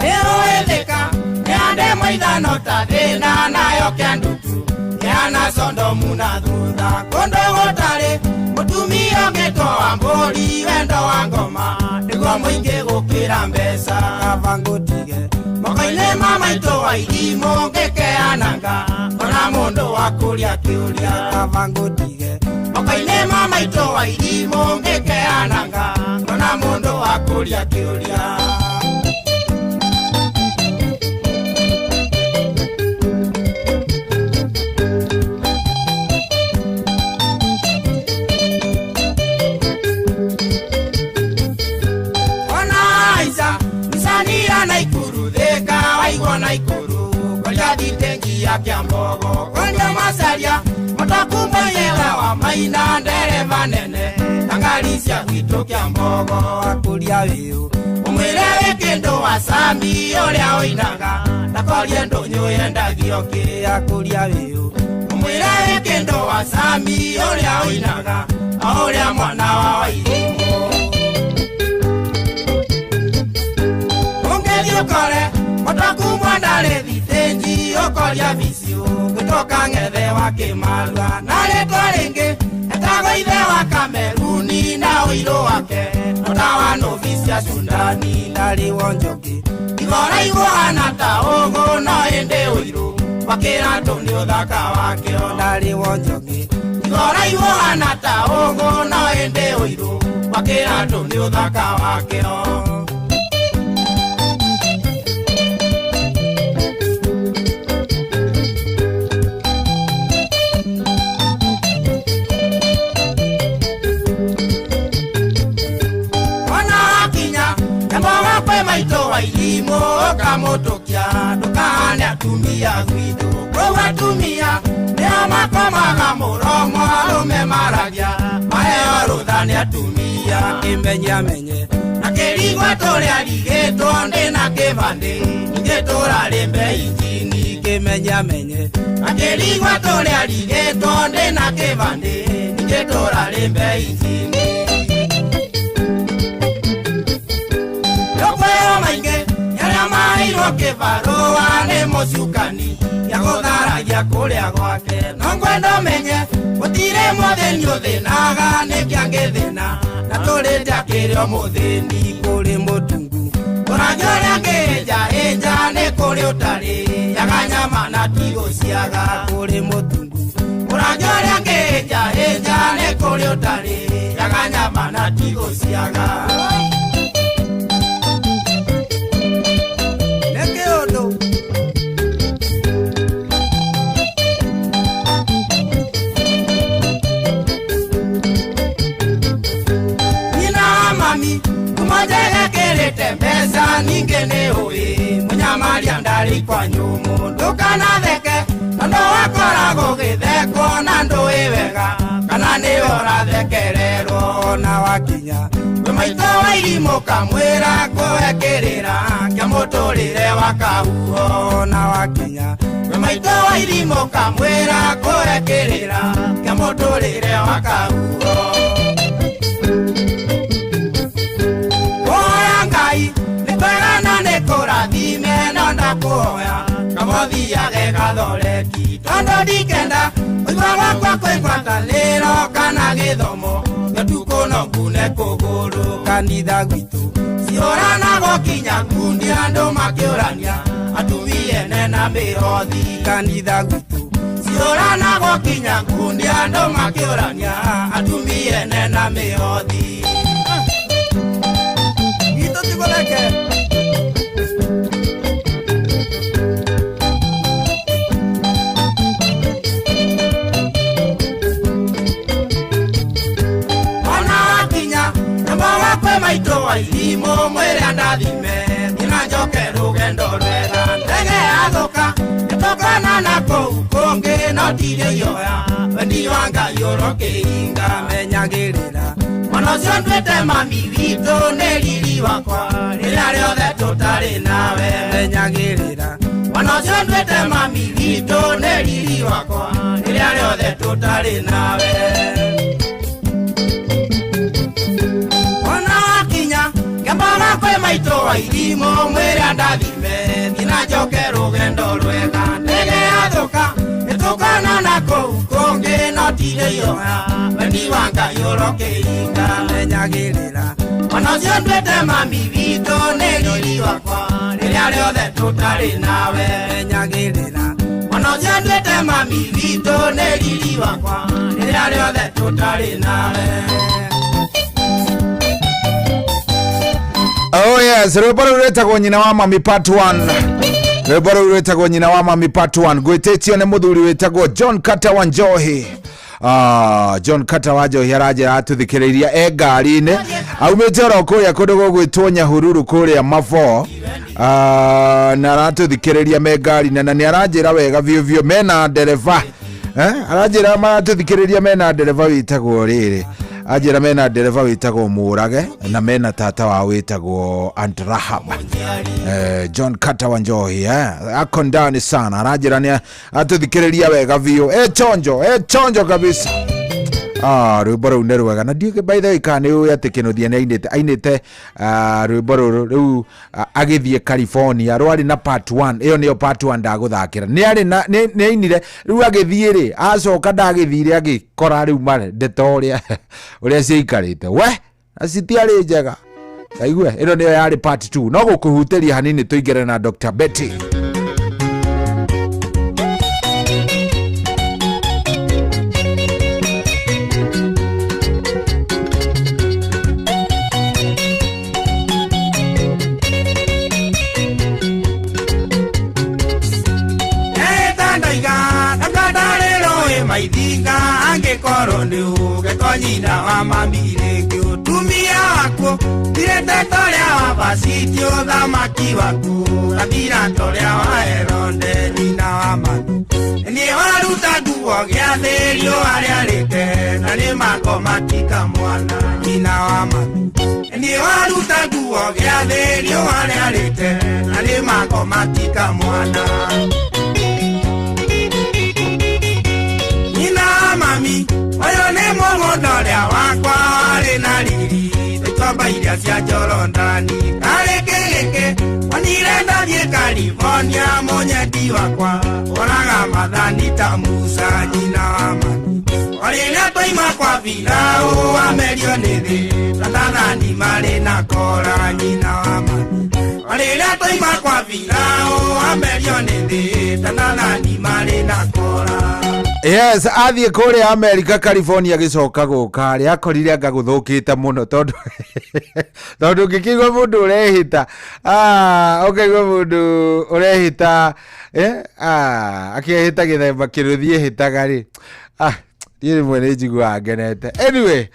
Nĩũĩthĩka nĩande maithano ta thĩna nayo kĩa ndutu nĩana Sondomu na thutha kũndũ gũtarĩ mũtumia ũngĩtwo wa mbũri wendo wa ngoma nĩguo mũingĩ gũkĩra mbeca kaba ngũtige moko-inĩ ma maitũ wa irimũ ngĩkeananga ona mũndũ wa kũria kĩũria kaba ngũtige moko-inĩ ma maitũ wa irimũ ngĩkeananga ona mũndũ wa kũria kĩũria. Waigua Naikuru koria thitengi ya Kĩambogo koria macaria mũtakumũyega wa maina ndereba nene na ngari cia gwitũ Kĩambogo akũria wĩũ ũmwĩre wĩ kĩndũ wa Sami ũrĩa ũinaga ndakorie ndũnyũ yendagio kĩ akũria wĩũ ũmwĩre wĩ kĩndũ wa Sami ũrĩa ũinaga o ũrĩa mwana wa Wairimũ ũngĩthiĩ ũkore mũtakumwa ndarĩ thitĩnji ũkoria biciũ gũtoka ng'ethe wa Kĩmarua na rĩtwa rĩngĩ etagwo ithe wa Kameruni na ũirũ wake no ta wa nũbi cia Sudani ndarĩ wonjoki igoraigwo hana ta ũgũ no ĩndĩ ũirũ wa kĩratũ nĩ ũthaka wakĩo ndarĩ wonjoki igoraigwo hana ta ũgũ no ĩndĩ ũirũ wa kĩratũ nĩ ũthaka wakĩo. Maitũ wa irimũ ũkamũtũkia ndũkahane atumia gwitũ kũu atumia nĩo makomaga mũromo arũme maragia maheo rũtha nĩ atumia kĩmenye amenye na kĩrigwa tũrĩa rigĩtwo ndĩ na kĩbandĩ ningĩ tũrarĩ injini kĩmenye amenye na kĩrigwa tũrĩa rigĩtwo ndĩ na kĩbandĩ ningĩ tũrarĩ injini. Mairwo kĩbarũa nĩ mũcukani gĩa gũtharagia kũrĩa gwake no ngwenda ũmenye gũtirĩ mũthĩni ũthĩnaga nĩkĩ angĩthĩna na tũrĩte akĩrĩ o mũthĩni kũrĩ mũtungu ũrangĩ ũrĩa angĩĩnjaĩnja nĩ kũrĩ ũtarĩ yaga nyama na tigũciaga kũrĩ mũtungu ũrangĩ ũrĩa angĩĩnjaĩnja nĩ kũrĩ ũtarĩ yaga nyama na tigũciaga. Mbeca ningĩ nĩ ũĩ mũnyamaria ndarĩ kwa nyũmũ ndũkanatheke tondũ wakoragwo ũgĩthekwo na ndũĩ wega kana nĩwe ũrathekererwo ona wakinya kwĩ maitũ wa irimũ kamwĩra kũhe kĩrĩra kĩa mũtũrĩre wa kahuho ona wakinya kwĩ maitũ wa irimũ kamwĩra kũhe kĩrĩra kĩa mũtũrĩre wa kahuho. Nĩ kwega na nĩ kũrathime no ndakũhoya kamũthiage gathoreki tondũ ndikenda ũigua gwakwa kwĩ ngwatanĩro kana gĩthomo gĩtukũ no ngune kũgũrũ kanitha gwitũ ciũranagwo kinya ngundi andũ makĩũrania atumia ene na mĩhothi kanitha gwitũ ciũra Tũranagwo kinya ngundi andũ makĩũrania atumie nena mĩhothi. Itũ tigũreke. Ona wakinya nyamba wakwe maitũ wa irimũ mwĩre andathime thina njoke rũgendo rwega ndege yathũka nĩtũkona na kũu kũngĩ no ndirĩ ioya wendi wa Ngai ũrokĩhinga menyagĩrĩra mwana ũcio nduĩte mami witũ nĩ riri wakwa rĩrĩa rĩothe tũtarĩ nawe menyagĩrĩra mwana ũcio nduĩte mami witũ nĩ riri wakwa rĩrĩa rĩothe tũtarĩ nawe. Ona wakinya ngĩambaga kwĩ maitũ wa irimũ mwĩre andathime thina njoke rũgendo rwega ndege yathũka nĩtũkona na kũu kũngĩ no ndirĩ ioya wendi wa Ngai ũrokĩhinga menyagĩrĩra mwana ũcio nduĩte mami witũ nĩ riri wakwa rĩrĩa rĩothe tũtarĩ nawe menyagĩrĩra mwana ũcio nduĩte mami witũ nĩ riri wakwa rĩrĩa rĩothe tũtarĩ nawe. Oh yes, rwĩmbo rũu rwĩtagwo nyina wa mami part 1. Rwĩmbo rũu rwĩtagwo nyina wa mami part 1. Gwĩtĩtio nĩ mũthuri wĩtagwo John Carter wa Njohi. John Carter wa Njohi aranjĩra atũthikĩrĩirie e ngari-inĩ aumĩte oro kũrĩa kũndũ gũgwĩtwo Nyahururu kũrĩa Mavo. Na aratũthikĩrĩria me ngari-inĩ na nĩ aranjĩra wega biũ biũ mena ndereba. Aranjĩra maratũthikĩrĩria mena ndereba wĩtagwo rĩrĩ. Anjĩra mena ndereba wĩtagwo Mũrage na mena tata wao wĩtagwo Aunt Rahab. John Carter wa Njohi ako ndani sana aranjĩra nĩ atũthikĩrĩria wega biũ. Chonjo kabisa. Rwĩmbo rũu nĩ rwega na ndiũĩ by the way kana nĩ ũĩ atĩ Kĩnuthia nĩ ainĩte rwĩmbo rũrũ rĩu agĩthiĩ California rwarĩ na part 1 ĩyo nĩyo part 1 ndagũthakĩra nĩ arĩ na nĩ ainire rĩu agĩthiĩ rĩ acoka ndagĩthire agĩkora rĩu mare ndeto ũrĩa ciaikarĩte we na citiarĩ njega. Taigue ĩno nĩyo yarĩ part 2 no gũkũhutĩria hanini tũingĩre na Dr. Betty. Maithinga angĩkorwo nĩ ũgĩko nyina wa mami rĩngĩ ũtumia waku tirĩte ta ũrĩa wa Vashiti ũthamaki waku gathira ta ũrĩa wa Herode nyina wa mami nĩ waruta nguo gĩathĩ riũa rĩarĩte na nĩ makoma tika mwana nyina wa mami nĩ waruta nguo gĩathĩ riũa rĩarĩte na nĩ makoma tika mwana. Mami, oyo nĩ mũgũnda ũrĩa wakwa warĩ na riri tũikomba iria cia Jorodani karĩ kĩgĩkĩ wonire ndathiĩ California mũnyendi wakwa ũraga mathani ta Musa nyina wa mami o rĩrĩa twaima kwa Firaũ amerio nĩ thĩ tatathani marĩ na kora nyina wa mami o rĩrĩa twaima kwa Firaũ amerio nĩ thĩ tatathani marĩ na kora. Yes, athiĩ kũrĩa America California gĩcoka gũka rĩ akorire anga gũthũkĩte mũno tondũ tondũ ũngĩkĩigua mũndũ ũrehĩta ũkaigua mũndũ ũrehĩta akĩhĩta gĩthemba kĩrũthiĩ hĩtaga rĩ niĩ rĩmwe nĩ njiguaga ngenete. Anyway,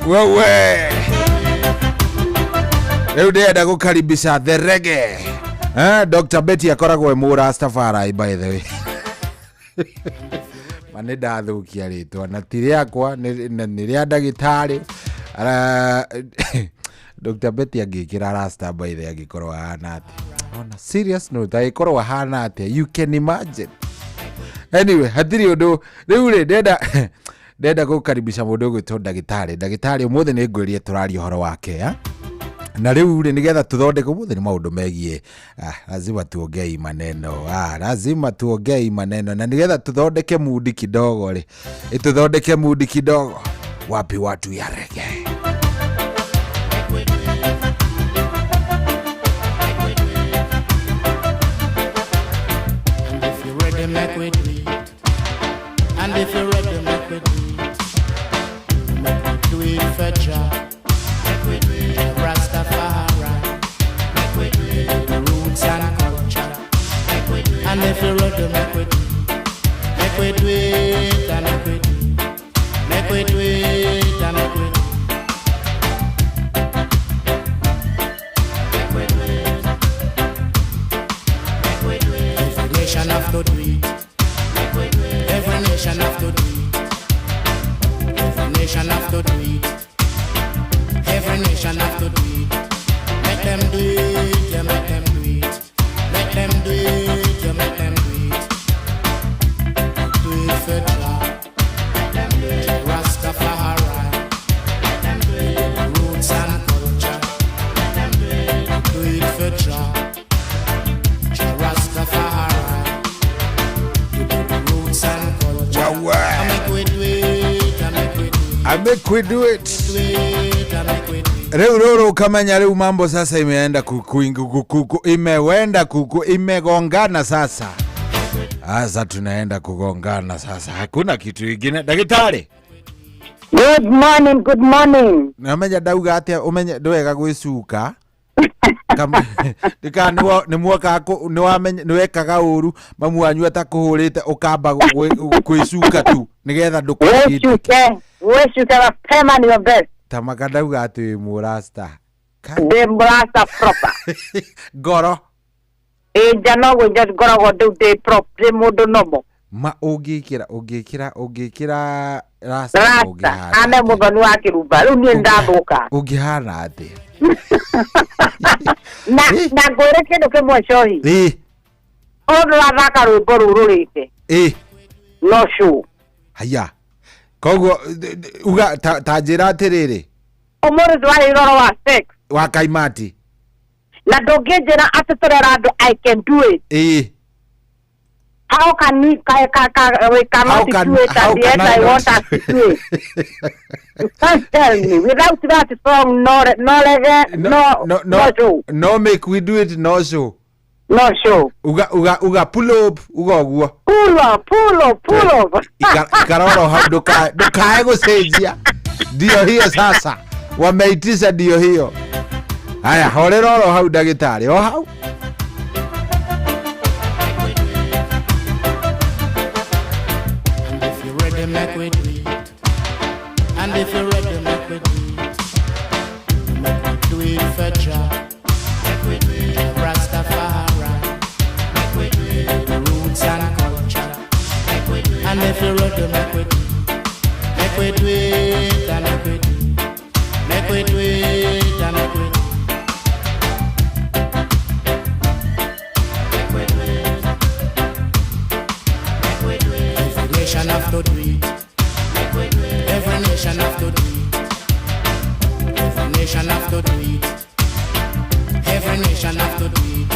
wewe rĩu ndĩrenda gũkaribisha the reggae. Dr. Betty akoragwo e mũrastafari by the way. Ma nĩ ndathũkia rĩtwa na ti rĩakwa nĩ rĩa ndagĩtarĩ. Dr. Betty angĩkĩra rasta by the angĩkorwo ahana atĩa? On a serious note angĩkorwo ahana atĩa? You can imagine. Anyway, hatirĩ ũndũ rĩu rĩ ndenda gũkaribisha mũndũ ũgwĩtwo ndagĩtarĩ. Ndagĩtarĩ ũmũthĩ nĩ ngwĩrire tũraria ũhoro wake na rĩu rĩ nĩgetha tũthondeke ũmũthĩ nĩ maũndũ megiĩ lazima tuongei maneno lazima tuongei maneno na nĩgetha tũthondeke mudi kidogo rĩ ĩtũthondeke mudi kidogo wapi watu ya reggae. If you're ready, make we do it. And if you're ready, make we do it. Make we do it for Jah. Make we do it Rastafari. Make we do it the roots and culture. Make we do it. And if you're ready, make we do it. Make we do it and make we do it. Make we do it and make we do it. Make we do it. Make we do it. Every nation have to do it. Every nation have to do it. Every nation have to do it. Every nation have to do it. Make them do it, yeah, make them do it. Make them do it, yeah, make them do it. Do it for Jah. Make them do it. Rastafari. Make them do it. Roots and culture. Make them do it. Do it for Jah. Jah Rastafari. I make we do it. Rĩu rũrũ ukamenya rĩu mambo sasa imeenda imewenda imegongana sasa. Sasa tunaenda kugongana sasa. Hakuna kitu kingine. Daktari. Good morning, good morning. Namenya ndauga atia umenye ndwega gwĩcuka. Nĩwekaga ũru mamu wanyu atakũhũrĩte ũkamba kwĩcuka tu nĩgetha ndũkũgĩtĩke. Wĩcuke mapema ni best. Tamaka ndauga atĩ wĩ mũrasta. Ndĩ mũrasta proper. Ngoro. Ĩ nja no gwĩnja ngoragwo ndĩu ndĩ prop ndĩ mũndũ nomo. Ma ũngĩkĩra rasta ũngĩhana. Ane mũthoni wa kĩrumba rĩu niĩ nĩndathũka. Ũngĩhana atĩa? Na ngwĩre kĩndũ kĩmwe cohi. Ĩ. Ũndũ wathaka rwĩmbo rũu rũrĩte. Ĩ. No show. Haya. Koguo uga ta njĩra atĩrĩrĩ. Ũmũthĩ twarĩ ũhoro wa sex. Wa kaimati. Na ndũngĩnjĩra atĩ tũrera andũ I can do it. Ĩ. How can we cannot do it at the end I want us to do it. You can't tell me without that song no no no no show. No make we do it no show. No show. Uga uga uga pull up uga uguo. Pull up pull up pull up. Ikaroro hau ndukae gucenjia. Ndio hiyo sasa. Wameitisha ndio hiyo. Haya horera oro hau ndagitari o hau. Make we do it. And if you're ready, make we do it. Make we do it for Jah. Make we do it Rastafari. Make we do it the roots and culture. Make we do it. And if you're ready, make we do it. Make we do it and make we do it. Make we do it and make we do it. Make we do it. Make we do it. Every nation have to do it. Every nation have to do it. Every nation have to do it. Every nation have to do it.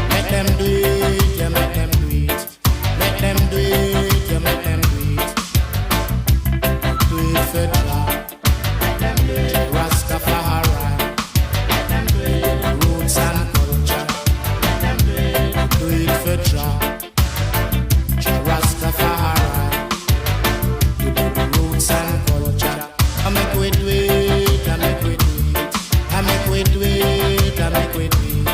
Make them do it, yeah, make them do it. Make them do it, yeah, make them do it. Do it for Jah. Make them do it. Rastafari. Make them do it. Roots and culture. Make them do it. Do it for Jah. Jah Rastafari. And culture. I make we do it, I make we do it. I make we do it, I make we do it.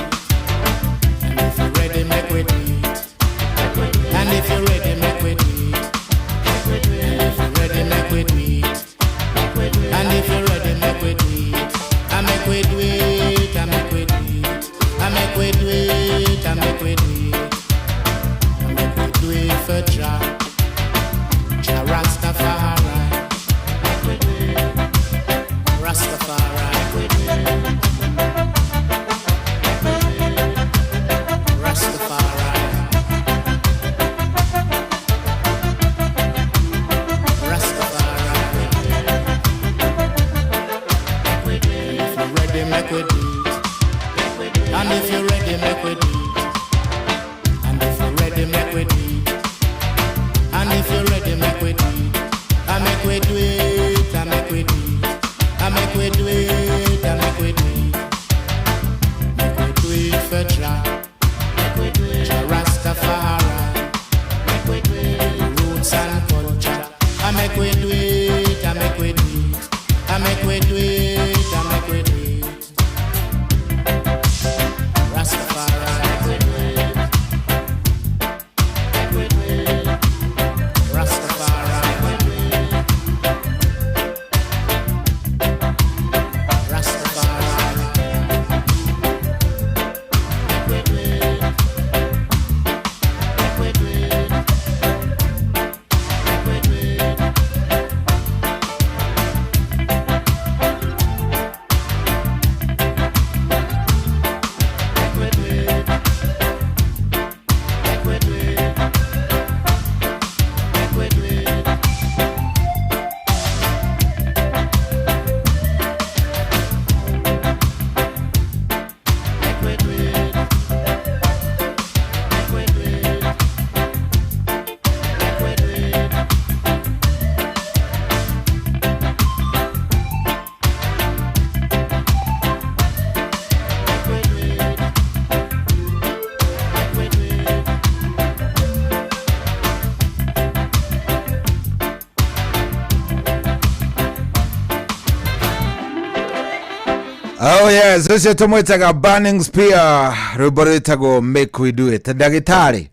Oh yes, ũcio tũmwĩtaga Burning Spear, rwĩmbo rwĩtagwo Make We Do It. Ndagĩtarĩ,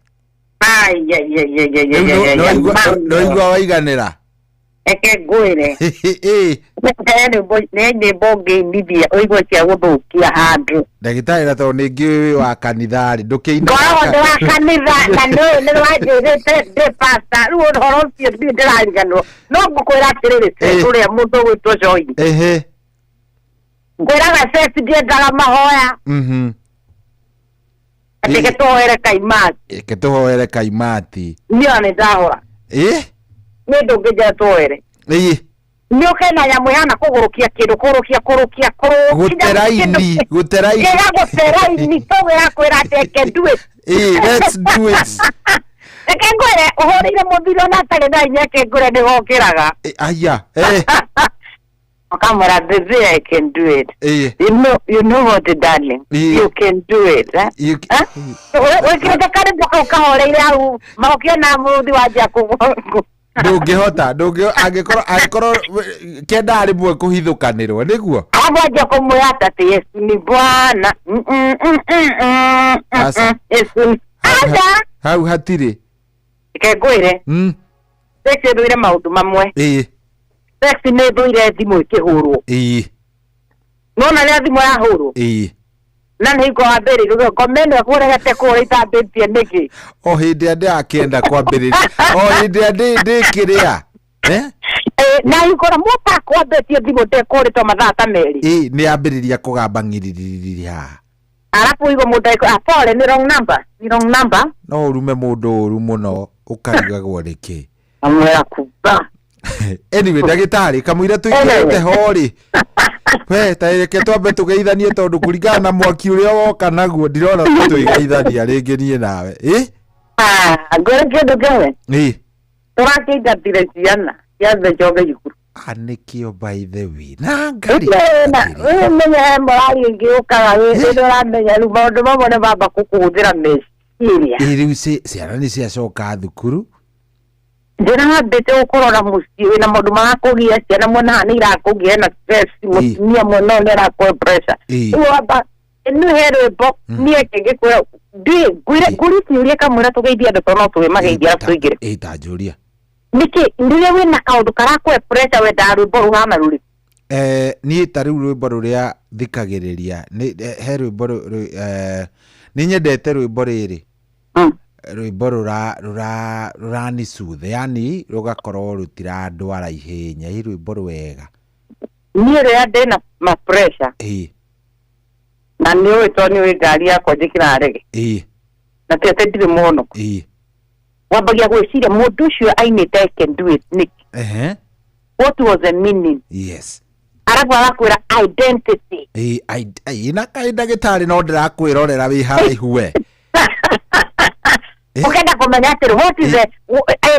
rĩu nĩwaigua waiganĩra? Reke ngwĩre. Ĩ, He rwĩmbo nĩ nyĩmbo ngĩinithia ũigue cia gũthũkia handũ. Ndagĩtarĩ na tondũ nĩ ngĩũĩ wĩ wa kanitha-rĩ, ndũkĩina Ngoragwo ndĩ wa kanitha na nĩ nĩ wanjĩrĩte ndĩ pastor rĩu ũhoro ũcio ndirĩ ndĩrariganĩrwo no ngũkwĩra atĩrĩrĩ Seth ũrĩa mũndũ ũgwĩtwo Joy. Ehe. Ngwĩraga Seth ndiendaga mahoya atĩ Ĩ. gĩtũhoere kaimati. Reke tũhoere kaimati. Niĩ ona nĩ ndahora. Ĩ? Nĩ ndũngĩnjĩra tũhoere. Ĩ. Nĩ ũke na nyamũ ĩhana kũgũrũkia kĩndũ kũrũkia kũrũkia kũrũkia Gũteraini, gũteraini. Kĩga gũteraini tũgĩra kwĩra atĩ I can do it. Ĩ, let's do it. Reke ngwĩre ũhũrĩire mũthuri ona atarĩ na hinya reke ngwĩre nĩgokĩraga. Ĩ, Aya, eh, Ũkamwĩra baby I can do it. ĩ. You know what darling? Ĩ. You can do it. Eh? You, Wĩkĩrĩte karĩmbo kau kahoreire hau ũkĩona mũruthi wanjia kũgũ ndũngĩhota ndũngĩ angĩkorwo angĩkorwo kenda rĩmwe kũhithũkanĩrwo nĩguo Alafu aje kumwĩra atĩ Yesu ni Bwana. Asa. Yesu ni Aca. Hau hatirĩ. Reke ngwĩre. Sex ĩthũire maũndũ mamwe. Ĩ. Sex nĩ ĩthũire thimũ ĩkĩhũrwo. Ĩ. Nona rĩrĩa thimũ yahũrwo Ĩ. na nĩ hingo wambĩrĩria ngoma ĩno ĩkũregete kũhũra itambĩtie nĩkĩ? O hĩndĩ ĩrĩa ndĩrakĩenda kwambĩrĩria o hĩndĩ ĩrĩa ndĩkĩrĩa eh? Na hingo na mũtakwambĩtie thimũ ndekũhũrĩtwo mathaa ta merĩ. Ĩ nĩ yambĩrĩria kũgamba ng'iriririri haha. Arabu ũigua mũndũ agĩkwĩra, "Ah, pole nĩ wrong number, nĩ wrong number." No ũrume mũndũ ũru mũno ũkarigagwo nĩkĩ. Amwĩra kuba. Anyway, ndagĩtarĩ kamũira tũingĩrĩte ho rĩ we ta reke twambe tũgeithanie tondũ kũringana na mwaki ũrĩa woka naguo ndirona tũigeithania rĩngĩ niĩ nawe ĩ. Ngwĩre kĩndũ kĩmwe. Ĩ. Tũrakĩingatire ciana ciothe njoge cukuru. Ah, nĩkĩo by the way na ngari Ũmenye he morari ĩngĩ ũkaga rĩrĩa ũramenya rĩu maũndũ mamwe nĩ mamba gũkũhũthĩra meciria. Ĩ rĩu ciana nĩ ciacoka thukuru. Njĩra wambĩte gũkũrora mũciĩ wĩna maũndũ marakũgia ciana mwena haha nĩ irakũgia hena stress mũtumia mwena ũyũ nĩ arakũhe pressure. Ĩ. Rĩu wamba nĩ he rwĩmbo niĩ ngĩkwĩra ngwĩre ngũrie kĩũria kamwĩra tũgeithie andũ tondũ no tũrĩmageithia arabu tũingĩre. Ĩ ta njũria. Nĩkĩ rĩrĩa wĩna kaũndũ karakũhe pressure wendaga rwĩmbo rũhana rũrĩkũ? Eh, niĩ ta rĩu rwĩmbo rũrĩa thikagĩrĩria nĩ he rwĩmbo nĩ nyendete rwĩmbo rĩrĩ rwĩmbo rũra rũra rũranicuthe yani rũgakorwo rũtirandwara ihenya ĩ rwĩmbo rwega. Niĩ rĩrĩa ndĩna ma pressure ĩ na nĩ ũĩ tondũ nĩ ũĩ ngari yakwa njĩkĩraga rege ĩ na ti atĩ ndirĩ mũhonoku ĩ wambagia gwĩciria mũndũ ũcio ainĩte I can do it nĩkĩ? Ehe. What was the meaning? Yes. Arabu agakwĩra identity. Ĩ ai na kaĩ ndagĩtarĩ no ndĩrakwĩrorera wĩ haraihu we. Ũkenda kũmenya atĩrĩ what is the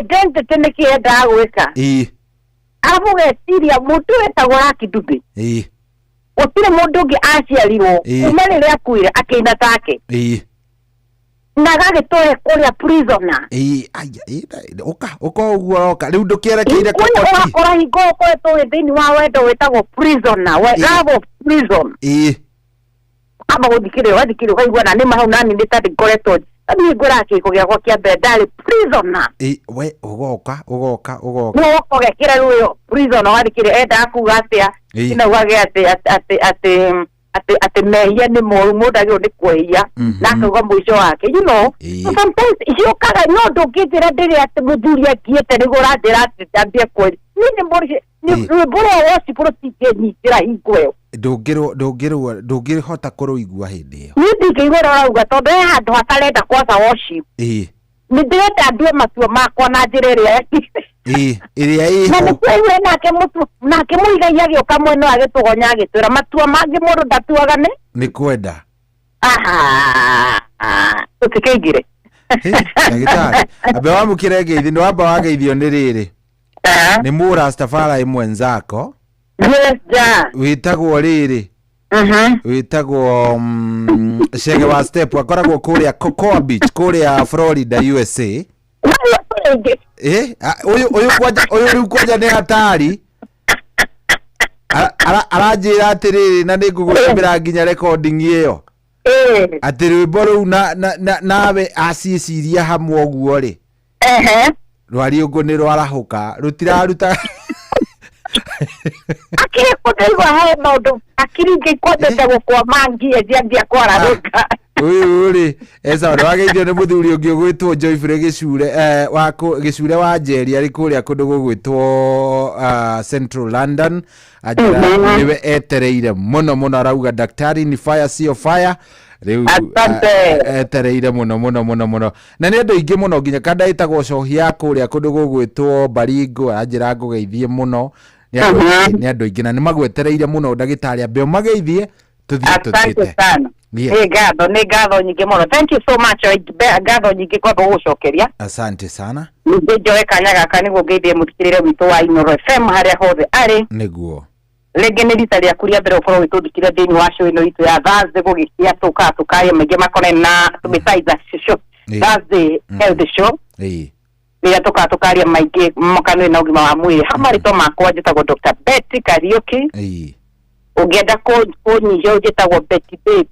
identity nĩkĩ endaga gwĩka. Ĩ. Arabu ũgeciria mũndũ wetagwo Lucky Dube ĩ gũtirĩ mũndũ ũngĩ aciarirwo Ĩ. kuma rĩrĩa akuire akĩina take ĩ na agagĩtũhe kũrĩa prisoner. Ĩ aya ĩ ũka ũka ũguo ũroka rĩu ndũkĩerekeire Kwĩ kũkoti. ũgakora hingo ũkoretwo wĩ thĩinĩ wa wendo wĩtagwo prisoner we love of prison. Ĩ. Amba gũthikĩrĩria ũgathikĩrĩria ũkaigua na nĩ hau nani nĩ ta ngoretwo niĩ ngwĩraga kĩhiko gĩakwa kĩa mbere ndarĩ prisoner. Ĩ we ũgoka ũgoka ũgoka. Nĩ woka ũgekĩra rĩu ĩyo prisoner ũgathikĩrĩria endaga kuga atĩa. Ĩ. Inaugage atĩ atĩ atĩ atĩ atĩ mehia nĩ moru mũndũ agĩrĩirwo nĩ kwĩhia na akauga mũico wake you know. Ĩ. So sometimes ciũkaga no ndũngĩnjĩra ndĩrĩ atĩ mũthuri angiĩte nĩguo ũranjĩra atĩ ndambie kwĩri niĩ nĩ mũrĩ nĩ rwĩmbo rwa worship rũtingĩnyitĩra hingo ĩyo. Ndũngĩrwo ndũngĩrwo ndũngĩhota kũrũigua hĩndĩ ĩyo. Niĩ ndingĩigua ũrĩa ũrauga tondũ he handũ hatarenda kwaca worship. Ĩ. Nĩ ndĩrenda ndue matua makwa na njĩra ĩrĩa Ĩ ĩrĩa na ĩho. nĩkĩo nake mũtu nake mũigai agĩũka mwena ũyũ agĩtũgonya agĩtwĩra matua mangĩ mũndũ ndatuaga nĩ Nĩ kwenda. Aha, tũtikĩingĩre. Ndagĩtarĩ ambe wamũkĩre ngeithi nĩ wamba wageithio nĩ rĩrĩ nĩ mũrastafari mwenzako. Yes, ja. Wĩtagwo rĩrĩ wĩtagwo Chege wa step akoragwo kũrĩa Cocoa Beach kũrĩa Florida USA. Eh, ũyũ ũyũ kwanja ũyũ rĩu kwanja nĩ hatari. Aranjĩra atĩrĩrĩ na nĩ ngũgũtũmĩra nginya recording ĩyo atĩ rwĩmbo rũu nawe aciĩciria hamwe ũguo rĩ rwariũngũ nĩ rwarahũka rũtiraruta. Akiri kũndaigua he maũndũ akiri ingĩ kwendete gũkwama ngie ciambia kwararũka. Ũyũ rĩ esawa nĩ wageithio nĩ mũthuri ũngĩ ũgwĩtwo Joyfrey Gĩcure, wa Gĩcure wa Njeri arĩ kũrĩa kũndũ gũgwĩtwo Central London. Anjĩra nĩwe etereire mũno mũno, arauga daktari ni fire sio fire rĩu. Asante. Etereire mũno mũno mũno mũno na nĩ andũ aingĩ mũno nginya kanda ĩtagwo cohia kũrĩa kũndũ gũgwĩtwo Baringo, aranjĩra ngũgeithie mũno. Nĩ andũ aingĩ, nĩ andũ aingĩ na nĩ magwetereire mũno ndagĩtarĩ ambe ũmageithie tũthiĩ Asante tũthiĩte. sana. Yes. Nĩ ngatho nyingĩ mũno, thank you so much. Ngatho nyingĩ kwamba gũgũcokeria. Asante sana. Ningĩ njoe kanya gaka nĩguo ngeithie mũthikĩrĩre witũ wa Inooro FM harĩa hothe arĩ. Nĩguo. Rĩngĩ nĩ rita rĩaku rĩa mbere ũkorwo ũgĩtũthikĩria thĩinĩ wa show ĩno itũ ya Thursday gũgĩkĩa, tũkaga tũkaria maingĩ makonainie na besides the show, Thursday health show, rĩrĩa tũkaga tũkaria maingĩ makonainie na ũgima wa mwĩrĩ. Hamarĩtwa makwa njĩtagwo Dr. Betty Kariuki. Ũngĩenda kũnyihia ũnjĩtagwo Betty Babe.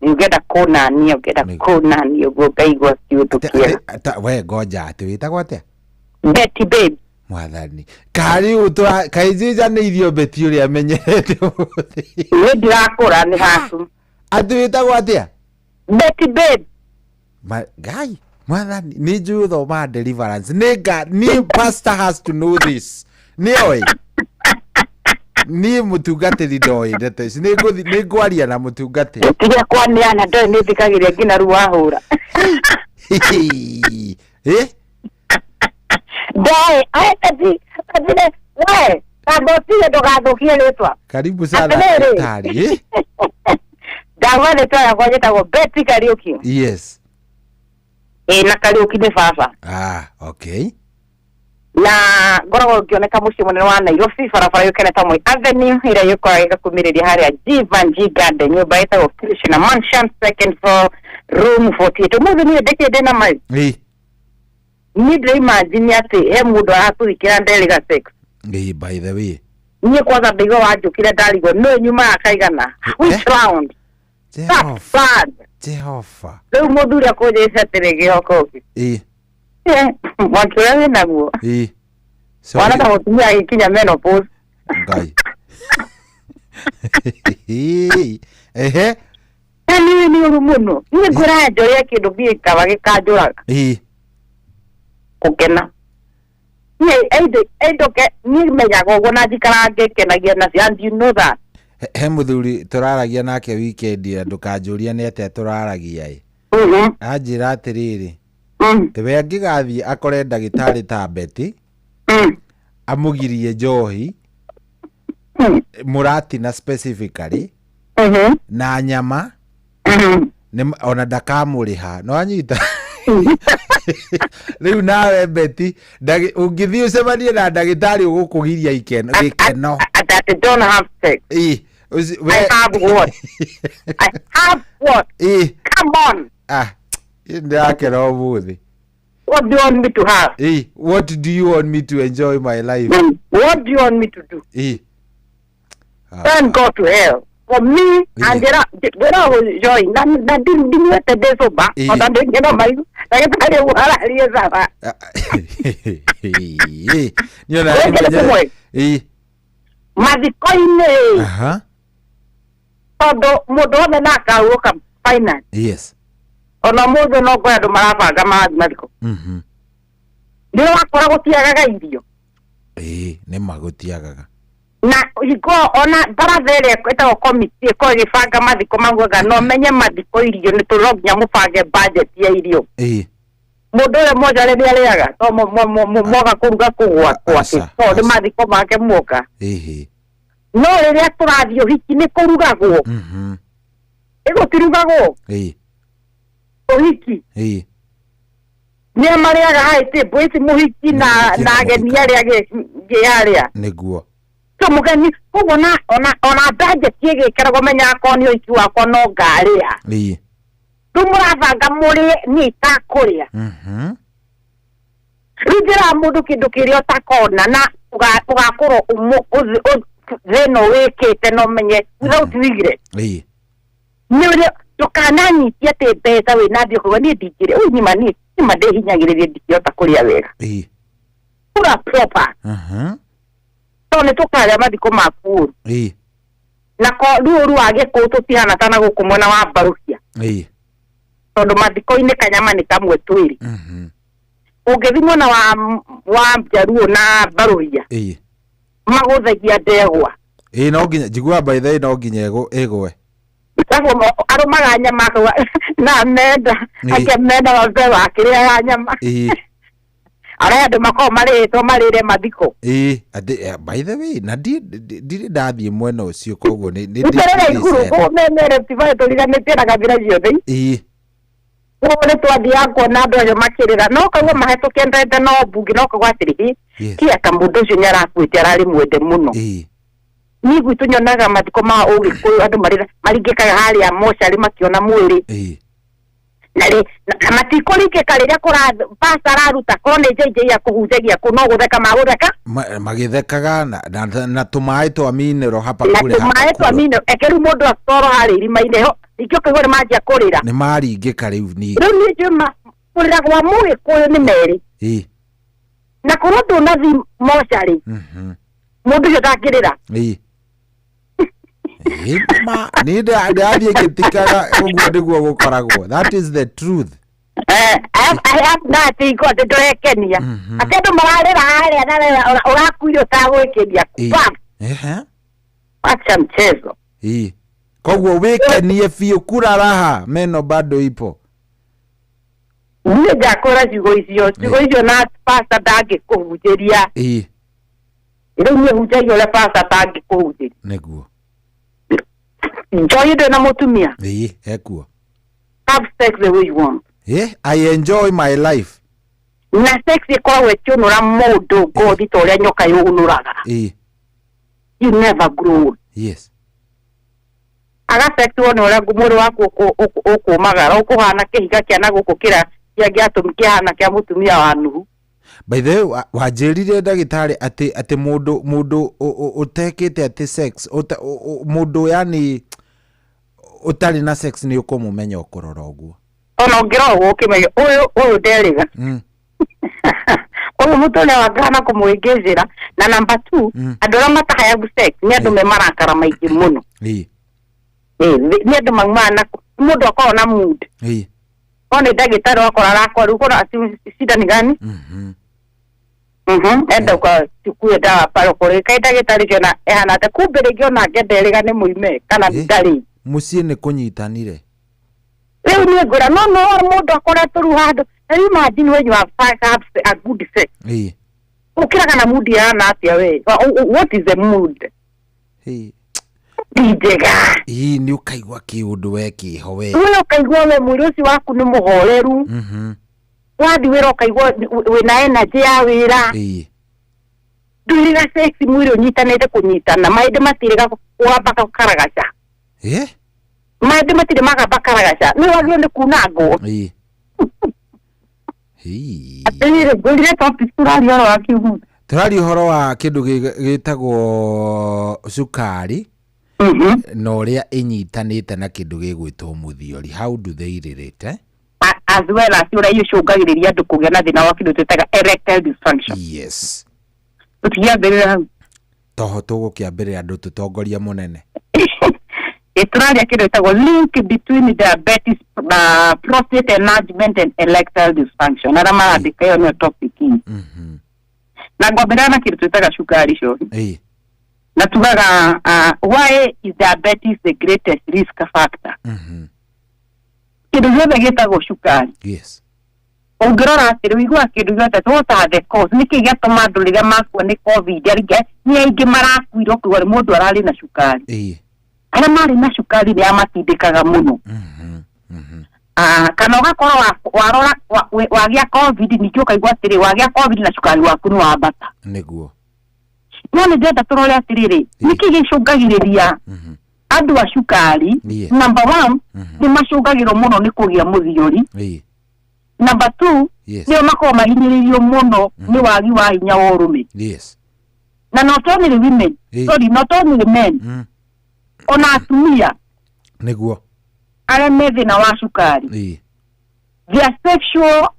Ũngĩenda kũnania, ũngĩenda kũnania ũguo ngaigua kĩũndũ kĩega. We ngoja, atĩ wĩtagwo atĩa? Betty Babe. Mwathani karĩ ũtũra kainjinjanĩirio Betty ũrĩa menyerete. Niĩ ndirakũra nĩ haku. Atĩ wĩtagwo atĩa? Betty Babe. Ngai mwathani nĩ njũĩ ũthomaga deliverance nĩ nga niĩ pastor has to know this nĩ oĩ niĩ mũtungatĩri ndoĩ ndeto ici. Nĩ ngũthi- nĩ ngwaria na mũtungatĩri. Tiga kwaneana ndoĩ nĩ thikagĩrĩria nginya rĩu wahũra. Eh? Ndoĩ aĩ Betty we kamba ũtige ndũgathũkie rĩtwa. Karibu sana. Atĩrĩrĩ. Daktari, eh? Ndauga rĩtwa rĩakwa njĩtagwo Betty Kariuki. Ĩ na Kariuki nĩ baba. Ah, okay. Na ngoragwo ngĩoneka mũciĩ mũnene wa Nairobi, barabara yũkene ta Moi Avenue ĩrĩa yũkaga ĩgakumĩrĩria harĩa Givenchy Garden, nyũmba ĩtagwo Krishna Mansion, second floor, room 48. Ũmũthĩ niĩ ndĩkĩ ndĩna mai niĩ ndĩraimagine atĩ he mũndũ aratũthikĩra nderĩga sex. By the way. Niĩ kwanza ndaigua wanjũkire ndarigwo nĩ nyuma ya kaigana, which round? That's bad. Jehova. Rĩu mũthuri akũnjĩte atĩrĩ kĩhoko mwaki ũrĩa wĩnaguo wana ta mũtumia agĩkinya menopause. Ngai. Ehe. Na niĩ nĩ ũru mũno, niĩ ngwĩra njũrĩe kĩndũ gĩkawa gĩkanjũraga kũkena niĩ ĩndũke niĩ menyaga ũguo na njikaraga ngĩkenagia nacio and you know that. He mũthuri tũraragia nake weekend ĩyo, ndũkanjũrie nĩ atĩa tũraragia ĩ. Anjĩra atĩrĩrĩ, we angĩgathiĩ akore ndagĩtarĩ ta Betty amũgirie njohi mũratina specifically na nyama ona ndakamũrĩha no anyita rĩu nawe Betty ũngĩthiĩ ũcemanie na ndagĩtarĩ ũgũkũgiria gĩkeno. That they don't have sex. I have what? I have what? Come on. Ah, ndĩrakena ũmũthĩ. What do you want me to have? What do you want me to enjoy my life? What do you want me to do? Then go to hell. For me, and ngĩra joy na ndinyuĩte ndĩ sober ona ndĩngĩna maigu ndagĩtarĩ ũguo ararie sawa. Niĩ ona Wĩkĩre kĩmwe. Mathiko-inĩ tondũ mũndũ wothe na akahurũka final. Ona mũthĩ no ngore andũ marabanga marathiĩ mathiko. Nĩ wakora gũtiagaga irio. Nĩ ma gũtiagaga. Na hingo ona baratha ĩrĩa ĩtagwo committee ĩkorwo ĩgĩbanga mathiko maugaga no menye mathiko irio nĩ tũ no nginya mũbange budget ya irio. Mũndũ ũrĩa mmoja nĩ arĩaga to moga kũruga kũu gwake to nĩ mathiko make muoka. No rĩrĩa tũrathiĩ ũhiki nĩ kũrugagwo. Ĩgũtirugagwo. Ũhiki. Nĩ marĩaga high table ici mũhiki na ageni arĩa angĩ arĩa. Nĩguo. So mũgeni koguo na ona budget ĩgĩkĩragwo menya akorwo nĩ ũhiki wakwa no ngarĩa. Rĩu mũrabanga mũrĩe niĩ itakũrĩa. Rĩu njĩraga mũndũ kĩndũ kĩrĩa ũtakona na ũgakorwo thĩna wĩkĩte no menye without regret. Nĩ ũrĩa ndũkananyitie atĩ mbeca wĩna mbia ũkauga niĩ ndingĩrĩa ũyũ nyima niĩ nyima ndĩhinyagĩrĩria ndingĩhota kũrĩa wega. Kura proper. Tondũ nĩ tũkarĩa mathiko maku ũru. Na ko rĩu ũru wa gĩkũyũ tũtihana ta na gũkũ mwena wa mbarukia. Tondũ mathiko-inĩ kanyama nĩ kamwe twĩrĩ. Ũngĩthiĩ mwena wa Njaruo na Mbaruhia magũthagia ndegwa. Ĩĩ no nginya njiguaga by the way no nginya ĩgwe. Koguo arũmaga nyama akauga na menda akĩmenda wambe wakĩrĩaga nyama. Arĩa andũ makoragwo marĩhĩtwo marĩre mathiko. Ĩĩ atĩ by the way na ndirĩ ndathiĩ mwena ũcio koguo nĩ Nĩtũrĩra igũrũ kũu memere tibae tũriganĩtie na kabira ciothe. Koguo nĩ twathiaga kuona andũ acio makĩrĩra no ũkaigua mahĩtũkĩte no mbunge no ũkaigua atĩrĩrĩ kĩa mũndũ ũcio nĩ arakuĩte ararĩ mwende mũno. Niĩ gwitũ nyonaga mathiko ma ũgĩkũyũ andũ maringĩkaga harĩa mocarĩ makĩona mwĩrĩ. Na matikũringĩka rĩrĩa pastor araruta korwo nĩ JJ ya kũhunjagia kũu no gũtheka magũtheka. Magĩthekaga na tũmaĩ twa minero hapa na kule hapa tũmaĩ twa kule. minero eke rĩu mũndũ atwarwo harĩa irima-inĩ ho ningĩ ũkaigua nĩ manjia kũrĩra. Nĩ maringĩka rĩu ningĩ. Rĩu niĩ njũĩ kũrĩra gwa mũgĩkũyũ nĩ merĩ. Na korwo ndũnathiĩ mocarĩ mũndũ ũcio ndangĩrĩra. Ma nĩ ndathiĩ ngĩtikaga ũguo nĩguo gũkoragwo. That is the truth. I have nothing atĩ ndũrekenia. Atĩ andũ mararĩra harĩa na ũrakuire ũtagwĩkenia. Bam. Acha mchezo. Koguo wĩkenie biũ kura raha meno bado ipo. Niĩ ngakwĩra ciugo icio ciugo icio na pastor ndangĩkũhunjĩria. Rĩu niĩ hunjagia ũrĩa pastor atangĩkũhunjĩria. Nĩguo. Enjoy ndĩ na mũtumia. Ekuo. Have sex the way you want. I enjoy my life. Na sex ĩkoragwo ĩkĩũnũra mũndũ ngothi ta ũrĩa nyoka yũnũraga. You never grow old. Yes. Agafectwo nĩ ũrĩa mwĩrĩ waku ũkũmagara ũkũhana kĩhiga kĩa na gũkũ kĩrĩa kĩahana kĩa mũtumia wa Nuhu. By the way, wanjĩrire ndagĩtarĩ atĩ mũndũ ũtekĩte atĩ sex mũndũ yani ũtarĩ na sex nĩ ũkũmũmenya ũkũrora ũguo. Ona ũngĩrora ũguo ũkĩmenya ũyũ nderĩga. Koguo mũtũrĩre wake hana kũmũhĩngĩcĩra. Na number 2 andũ arĩa matahayagu sex nĩ andũ me marakara maingĩ mũno. Nĩ andũ maumaga na mũndũ akoragwo na mood. Ona ndagĩtarĩ wakora arakora rĩu ũkona ati shida ni gani? Enda ukachukue dawa pale kũrĩ kaĩ ndagĩtarĩ ũcio na ehana atĩa kumbe rĩngĩ onake nderĩga nĩ mũime kana ndarĩ. Mũciĩ nĩ kũnyitanire. Rĩu niĩ ngwĩra no mũndũ akoretwo rĩu handũ na rĩu imagine when you have a good sex. Ũkĩraga na mood ihana atĩa we? What is the mood? Njega. Nĩ ũkaigua kĩũndũ we kĩho we. We ũkaigua we mwĩrĩ ũcio waku nĩ mũhoreru. Wathiĩ wĩra ũkaigua wĩna energy ya wĩra. Ndwĩrĩga sex mwĩrĩ ũnyitanĩte kũnyitana maĩndĩ matirĩga kũgamba karagaca. Maĩndĩ matirĩ magamba karagaca. Nĩ wagĩrĩirwo nĩ kunangwo. Atĩrĩrĩ ngũrire topic tũraria ũhoro wa kĩ ũmũthĩ? Tũraria ũhoro wa kĩndũ gĩtagwo cukari. Na ũrĩa ĩnyitanĩte na kĩndũ gĩgwĩtwo mũthiori. How do they relate? As well as ũrĩa icũngagĩrĩria andũ kũgĩa na thĩna wa kĩndũ twĩtaga erectile dysfunction. Yes. Tũtingĩambĩrĩra hau. Toho tũgũkĩambĩrĩra andũ tũtongoria mũnene. Tũraria kĩndũ gĩtagwo link between diabetes, prostate enlargement and erectile dysfunction. Arĩa marandĩka ĩyo nĩyo topic ĩ. Na ngwambĩrĩra na kĩndũ twĩtaga cukari cohi. Na tugaga why is diabetes the greatest risk factor? Kĩndũ gĩothe gĩtagwo cukari. Yes. Ũngĩrora atĩrĩ ũiguaga kĩndũ gĩothe what are the cause? Nĩkĩ gĩatũma andũ rĩrĩa makua nĩ COVID nĩ aingĩ marakuire ũkaigua nĩ mũndũ ararĩ na cukari. Arĩa marĩ na cukari nĩ amatindĩkaga mũno. Kana ũgakorwo warora wagĩa COVID ningĩ ũkaigua atĩrĩ wagĩa COVID na cukari waku nĩ wambata. Nĩguo. No nĩ ndĩrenda tũrore atĩrĩrĩ nĩkĩ gĩcũngagĩrĩria andũ a cukari? Number 1 nĩ macũngagĩrwo mũno nĩ kũgĩa mũthiori. Number 2 nĩo makoragwo mahinyĩrĩirio mũno nĩ wagi wa hinya wa ũrũme. Na not only women, sorry, not only men, ona atumia nĩguo arĩa me thĩna wa cukari, their sexual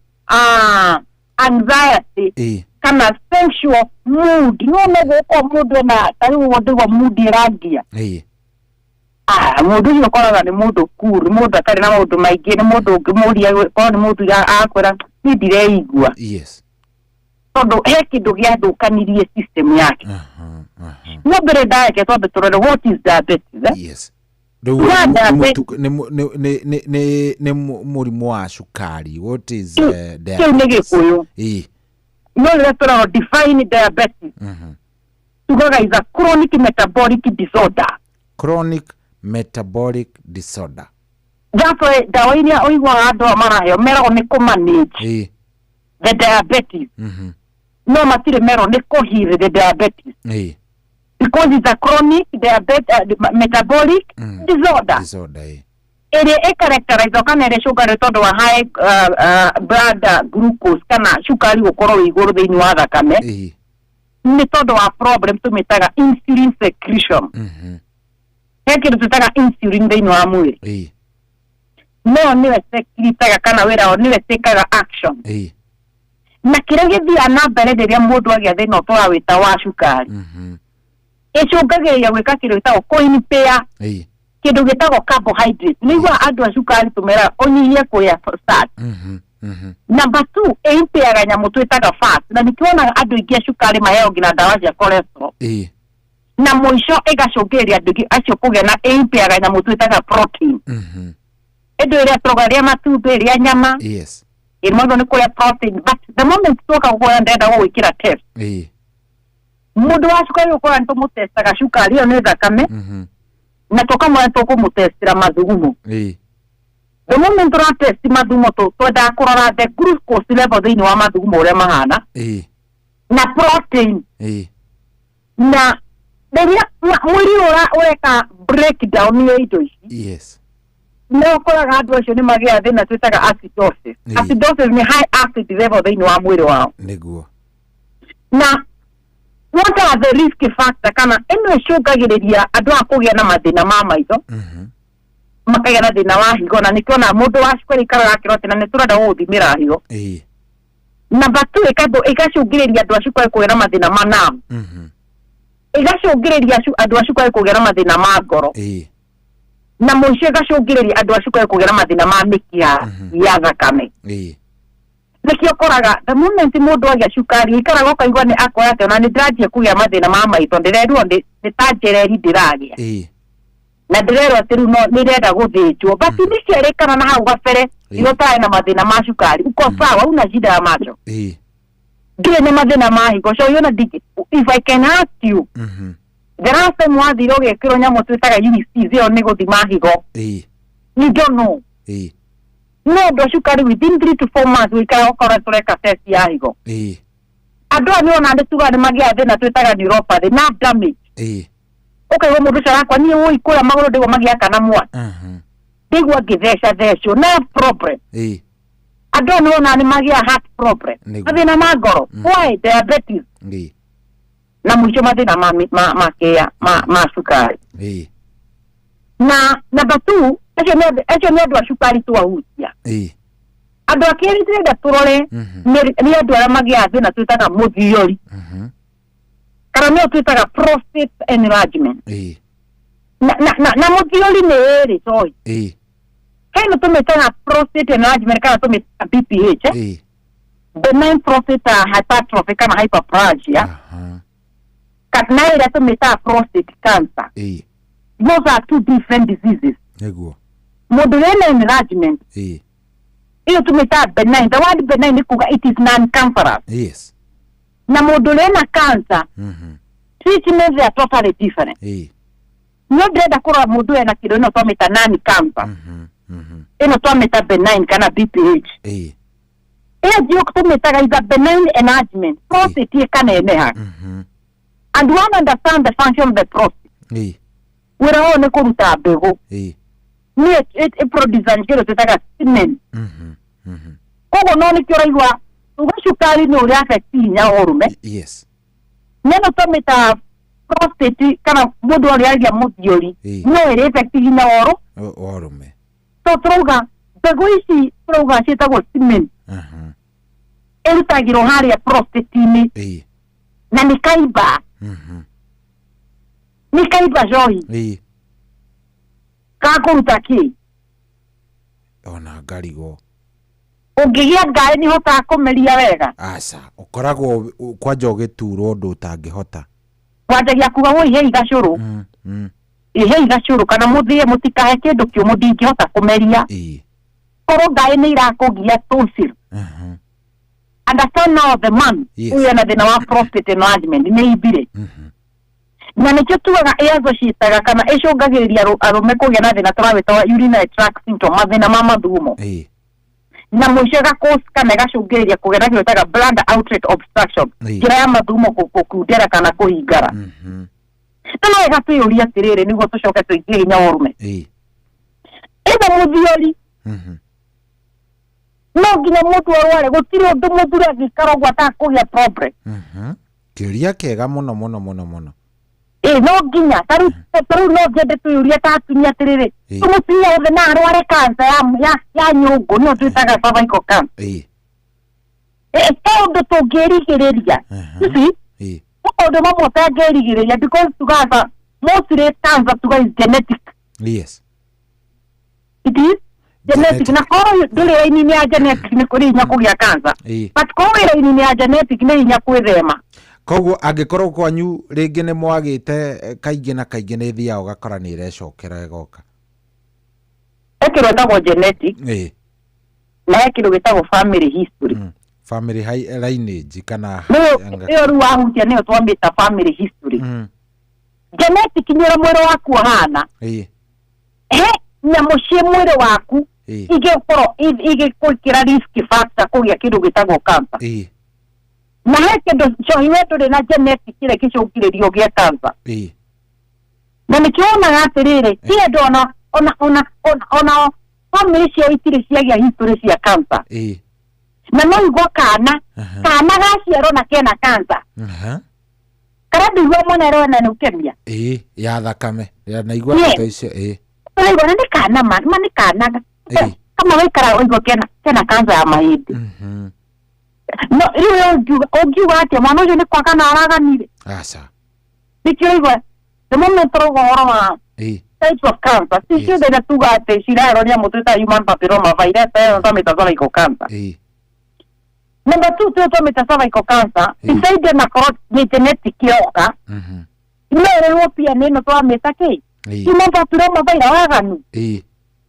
anxiety kana sexual mood, no nĩ gũkorwo mũndũ ena ta rĩu ũguo ndĩgua mood ĩrangia. Ah, mũndũ ũcio ũkoraga nĩ mũndũ cool, nĩ mũndũ atarĩ na maũndũ maingĩ, nĩ mũndũ ũngĩmũria korwo nĩ mũndũ akwĩra niĩ ndireigua. Tondũ he kĩndũ gĩathũkanirie system yake. No mbere ndayake twambe tũrore what is diabetes, eh? Yes. Rĩu Wa nĩ diabetes nĩ mũrimũ wa cukari. What is Kĩu nĩ diabetes? Gĩkũyũ. No rĩrĩa tũrarora define diabetes, tugaga is a chronic metabolic disorder. Chronic metabolic disorder. That's why ndawa iria ũiguaga andũ aya maraheo meragwo nĩ kũ-manage the diabetes. No matirĩ merwo nĩ kũ-heal the diabetes. Because it's a chronic diabetes metabolic disorder. Disorder. Ĩrĩa ĩcharacterizwo kana ĩrĩa ĩcũngagĩrĩrio tondũ wa high blood glucose kana cukari gũkorwo wĩ igũrũ thĩinĩ wa thakame. Nĩ tondũ wa problem tũmĩtaga insulin secretion. He kĩndũ twĩtaga insulin thĩinĩ wa mwĩrĩ. No nĩwe secretaga kana wĩra wao nĩwe ĩtĩkaga action. Na kĩrĩa gĩthiaga na mbere rĩrĩa mũndũ agĩa thĩna tũrawĩta wa cukari, ĩcũngagĩrĩria gwĩka kĩndũ gĩtagwo kũimpair kĩndũ gĩtagwo carbohydrate. Nĩigua andũ a cukari tũmeraga ũnyihie kũrĩa starch. Number two, ĩimpairaga nyamũ twĩtaga fat, na nĩkĩo wonaga andũ aingĩ a cukari maheo nginya ndawa cia cholesterol. Na mũico ĩgacũngĩrĩria andũ aingĩ acio kũgĩa na ĩimpairaga nyamũ twĩtaga protein. Ĩndũ ĩrĩa tũrauga rĩa matumbĩ, rĩa nyama, ĩmwe nĩ kũrĩa protein, but the moment tuoka gũkũra ndĩrenda gũgwĩkĩra test. Mũndũ wa cukari ũkora nĩ tũmũtestaga cukari ĩyo nĩ thakame, na tũkamwĩra tũkũmũtestera mathugumo. The moment tũratest mathugumo twendaga kũrora the glucose level thĩinĩ wa mathugumo ũrĩa mahana, na protein. Na rĩrĩa mwĩrĩ ũreka breakdown ya indo ici, nĩ ũkoraga andũ acio nĩ magĩaga thĩna twĩtaga acidosis. Acidosis nĩ high acid level thĩinĩ wa mwĩrĩ wao. Nĩguo. Na what are the risk factor kana ĩno ĩcũngagĩrĩria andũ aya kũgĩa na mathĩna ma maitho, makagĩa na thĩna wa higo, na nĩkĩo mũndũ wa cukari ikaraga akĩrwo atĩ na nĩ tũrenda gũgũthimĩra higo. Number two, ĩgacũngĩrĩria andũ a cukari kũgĩa na mathĩna ma nerve. Ĩgacũngĩrĩria andũ a cukari kũgĩa na mathĩna ma ngoro. Na mũico ĩgacũngĩrĩria andũ a cukari kũgĩa na mathĩna ma mĩkiha ya thakame. Nĩkĩo ũkoraga the moment mũndũ agĩa cukari ikaraga ũkaigua nĩ akora atĩ ona nĩ ndĩranjia kũgĩa mathĩna ma maitho, ndĩrerwo nĩ ta njereri ndĩragĩa. Na ndĩrerwo atĩ rĩu no nĩrenda gũthĩnjwo, but initially kana na hau gabere rĩrĩa ũtarĩ na mathĩna ma cukari uko sawa, una shida ya macho, ndirĩ na mathĩna ma higo. So you know, if I can ask you, the last time wathire ũgĩkĩrwo nyamũ twĩtaga UCs ĩyo nĩ gũthima higo, you don't know. No andũ a cukari within 3 to 4 months wĩikara ũkora tũreka test ya higo. Andũ aya nĩwona nĩ tugaga nĩ magĩaga thĩna twĩtaga neuropathy, nerve damage. Ũkaigua mũndũ ũcio arakwa niĩ wũi kũrĩa magũrũ ndĩgua magĩakana mwaki, ndĩgua ngĩtheca thecwo, nerve problem. Andũ aya nĩwona nĩ magĩaga heart problem, mathĩna ma ngoro. Why? Diabetes. Na mũico mathĩna ma kĩa ma cukari. Na number two, acio nĩ andũ a cukari twahutia. Andũ a kerĩ tũrenda tũrore nĩ andũ arĩa magĩaga thĩna twĩtaga mũthiori, kana nĩyo twĩtaga prostate enlargement. Na mũthiori nĩ ĩrĩ toy. Hena tũmĩtaga prostate enlargement kana tũmĩtaga BPH, benign prostate hypertrophy kana hyperplasia, kana ĩrĩa tũmĩtaga prostate cancer. Those are two different diseases. Nĩguo. Mũndũ wĩna enlargement ĩyo tũmĩtaga benign. The word benign nĩ kuga it is non-cancerous. Na mũndũ wĩna cancer, treatment they are totally different. No ndĩrenda kũrora mũndũ ena kĩndũ ĩno twamĩta non-cancer, ĩno twamĩta benign kana BPH. Ĩyo ndio tũmĩtaga is a benign enlargement, prostate ĩkaneneha. And one understand the function of the prostate. Wĩra wao nĩ kũruta mbegũ. Nĩ ĩproduce kĩndũ twĩtaga semen. Koguo no nĩkĩo ũraigua tuga cukari nĩ ũrĩa affect hinya wa ũrũme. Neno twamĩta prostate kana mũndũ ũrĩa aragia mũthiori no ĩrĩ effect hinya wa ũrũ Wa ũrũme. So tũrauga mbegũ ici tũrauga ciĩtagwo semen ĩrutagĩrwo harĩa prostate-inĩ na nĩ kaimba nĩ kaimba njohi gakũruta kĩ Ona ngarigwo. Ũngĩgĩa ngaĩ nĩ hotaga kũmeria wega? Aca, ũkoragwo kwanja ũgĩturwo ũndũ ũtangĩhota. Wanjagia kuga woi hei gacũrũ ihei gacũrũ kana mũthĩe mũtikahe kĩndũ kĩũmũ ndingĩhota kũmeria. Korwo ngaĩ nĩ irakũgia tonsil. Understand now the man ũyũ ena thĩna wa prostate enlargement nĩ imbire na nĩkĩo tugaga ĩassociataga kana ĩcũngagĩrĩria arũme kũgĩa na thĩna tũrawĩta wa urinary tract symptom, mathĩna ma mathugumo, na mũico ĩgakũ kana ĩgacũngĩrĩria kũgĩa na kĩndũ gĩtagwo bladder outlet obstruction, njĩra ya mathugumo kũkundera kana kũhingara. No no wega twĩyũrie atĩrĩrĩ nĩguo tũcoke tũingĩrie hinya wa ũrũme ĩno mũthiori no nginya mũndũ arware gũtirĩ ũndũ mũthuri angĩikara ũguo atakũgĩa problem. Kĩũria kĩega mũno mũno mũno mũno. Ĩ no nginya tarĩu no ngende twĩyũrie ta atumia atĩrĩrĩ mũtumia wothe no arware cancer ya nyũngũ nĩyo twĩtaga cervical cancer. He ũndũ tũngĩrigĩrĩria. You see, maũndũ mamwe ũtangĩrigĩrĩria because tugaga mostly cancer tuga is genetic. It is genetic na korwo ndũrĩ raini-inĩ ya genetic nĩ kũrĩ hinya kũgĩa cancer. But korwo wĩ raini-inĩ ya genetic nĩ hinya kwĩthema. Koguo angĩkorwo kwanyu rĩngĩ nĩ mwagĩte kaingĩ na kaingĩ nĩ thiaga ũgakora nĩ ĩrecokera ĩgoka. He kĩndũ gĩtagwo genetic na he kĩndũ gĩtagwo family history. Family lineage kana nĩyo rĩu wahutia nĩyo twamĩta family history. Genetic nĩ ũrĩa mwĩrĩ waku ũhana. He nyamũ ciĩ mwĩrĩ waku igĩkorwo igĩgwĩkĩra risk factor kũgĩa kĩndũ gĩtagwo cancer. Na he kĩndũ njohi we ndũrĩ na genetic kĩrĩa gĩcũngĩrĩria ũgĩe cancer. Na nĩkĩo wonaga atĩrĩrĩ ti andũ ona family ciao itirĩ ciagĩa history cia cancer. Na no igua kana kana gaciarwo na kena cancer. Karĩa ndũigua mwana arona leukemia. Ya thakame naigua ndeto icio. Ũraigua nĩ kana ma nĩ kana kama waikara ũigua kena cancer ya mahĩndĩ. No rĩu ũngiuga atĩa mwana ũcio nĩ kwagana araganire? Aca. Nĩkĩo ũraigua the moment tũrauga ũhoro wa types of cancer ti ciothe iria tuga atĩ ciraroria mũtũ ta human papilloma virus ĩyo twamĩta cervical cancer. Number 2 tuyo twamĩta cervical cancer beside na korwo nĩ genetic yoka no ĩrehwo pia nĩ ĩno twamĩta kĩ human papilloma virus waganu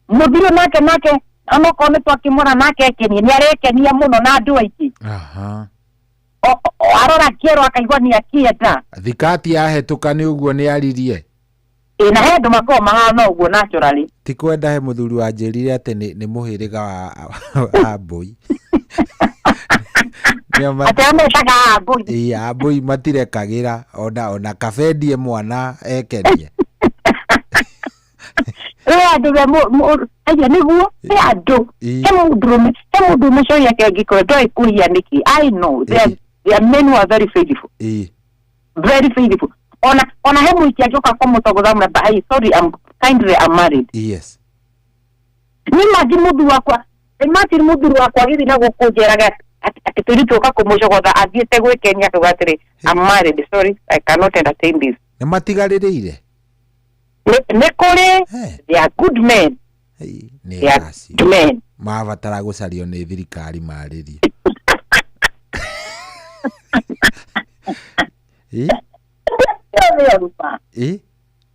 mũthiro nake onokorwo nĩ twakĩmwona nake ekenie nĩ arekenia mũno na andũ aingĩ. Arora kĩero akaigua nĩ akĩenda thikati yahetũka nĩ ũguo nĩ aririe. Na he andũ makoragwo mahana ũguo naturally. Ti kwenda he mũthuri wanjĩrire atĩ nĩ mũhĩrĩga wa Ambũi. Atĩ ametaga Ambũi. Ambũi matirekagĩra ona kabendie mwana ekenie. Rĩu andũ aya nĩguo he andũ he mũndũrũme coia yake angĩkorwo ndoĩ kũhia nĩkĩ. I know there are men who are very faithful. Very faithful. Ona he mũici angĩũka kũmũtogotha but hey, sorry, I'm kindly I'm married. Yes. Nĩ imagine mũthuri wakwa, imagine mũthuri wakwa agĩthiĩ na gũkũ njeraga atĩ tũirĩtu tũka kũmũcogotha athiĩte gwĩkenia akauga atĩrĩ I'm married, sorry, I cannot entertain this. Nĩ matigarĩrĩire? Nĩ kũrĩ they are good men. Nĩ good men. Mabatara gũcario nĩ thirikari marĩrie.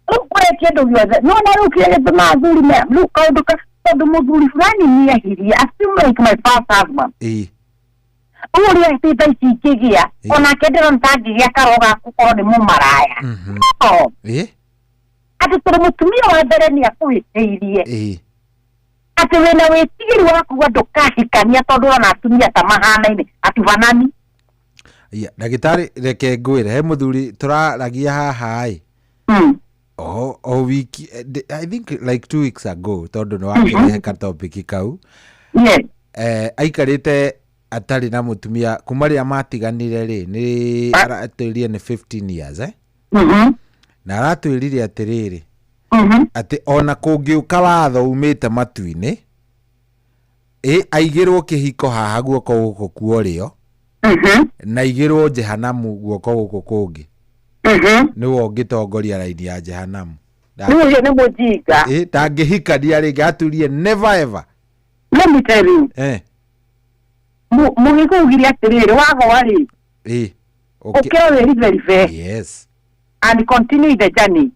Rĩu kũrĩ kĩndũ gĩothe no na rĩu kĩrĩa gĩtũmaga athuri rĩu kaũndũ tondũ mũthuri fulani nĩehirie assume like my first husband. Ũguo rĩrĩa atĩ thaa ici ingĩgĩa onake ndĩrona ta angĩgĩa karo ga gũkorwo nĩ mũmaraya. No. Atĩ tondũ mũtumia wa mbere nĩ akũhĩtĩirie atĩ wĩna wĩtigĩri wa kuga ndũkahikania tondũ ũrona atumia ta mahanaine atubanani. Ndagĩtarĩ reke ngwĩre he mũthuri tũraragia haha ĩ o wiki I think like 2 weeks ago tondũ nĩ wakĩrehe ka topic kau. Aikarĩte Atarĩ na mũtumia kuma rĩrĩa matiganire rĩ, nĩ aratwĩrire nĩ 15 years, eh? Na aratwĩrire atĩrĩrĩ, atĩ ona kũngĩũka watho umĩte matu-inĩ, ĩ aigĩrwo kĩhiko haha guoko gũkũ kuorĩo na aigĩrwo jehanamu guoko gũkũ kũngĩ, nĩwe ũngĩtongoria raini ya jehanamu. Rĩu ũcio nĩ mũjinga. Ĩ, ndangĩhikania rĩngĩ, aturie never ever. Let me tell you. Mũgĩkũyũ ugire atĩrĩrĩ, wagwa rĩ, ũkĩra wĩriberibe and continue the journey.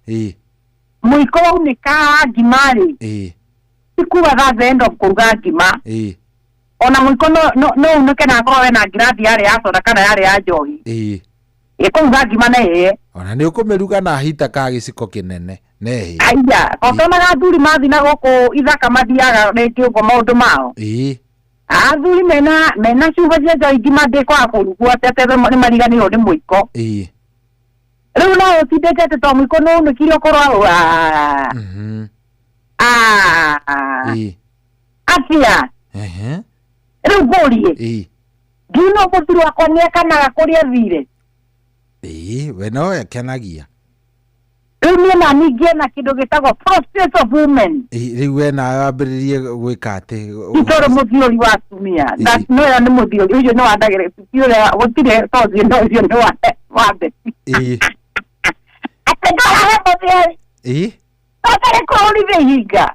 Mũiko waunĩka wa ngima rĩ, ti kuga that's the end of kũruga ngima. Ona mũiko no unĩke na akorwo wena ngirathi yarĩ ya soda kana yarĩ ya njohi, ĩkũruga ngima na ĩhĩe. Ona nĩ ũkũmĩruga na hita ka gĩciko kĩnene nehĩ. Aya, kotonaga athuri mathi na gũkũ ithaka mathiaga rĩngĩ ũguo maũndũ mao. Athuri mena cuba cia njohi ngima ndĩkwaga kũrugwo atĩ atĩ nĩ mariganĩirwo nĩ mũiko. Rĩu no ũtindĩte atĩ to mũiko nĩ unĩkire ũkorwo atĩa. Rĩu ngũrie, ngiuna mũthuri wakwa nĩ ekanaga kũrĩa athire. Ĩ, we no ekenagia. Rĩu niĩ nani ngĩona kĩndũ gĩtagwo prostate of women. Ĩ, rĩu we nawe wambĩrĩrie gwĩka atĩ? Ti tondũ mũthiori wa atumia. That no ĩyo nĩ mũthiori ũcio nĩ wa ndagĩrĩ ti ũrĩa gũtirĩ to ũcio no ũcio nĩ wa beti. Atĩ ndũrahe mũthiori tondũ kũhũrithia ihinga.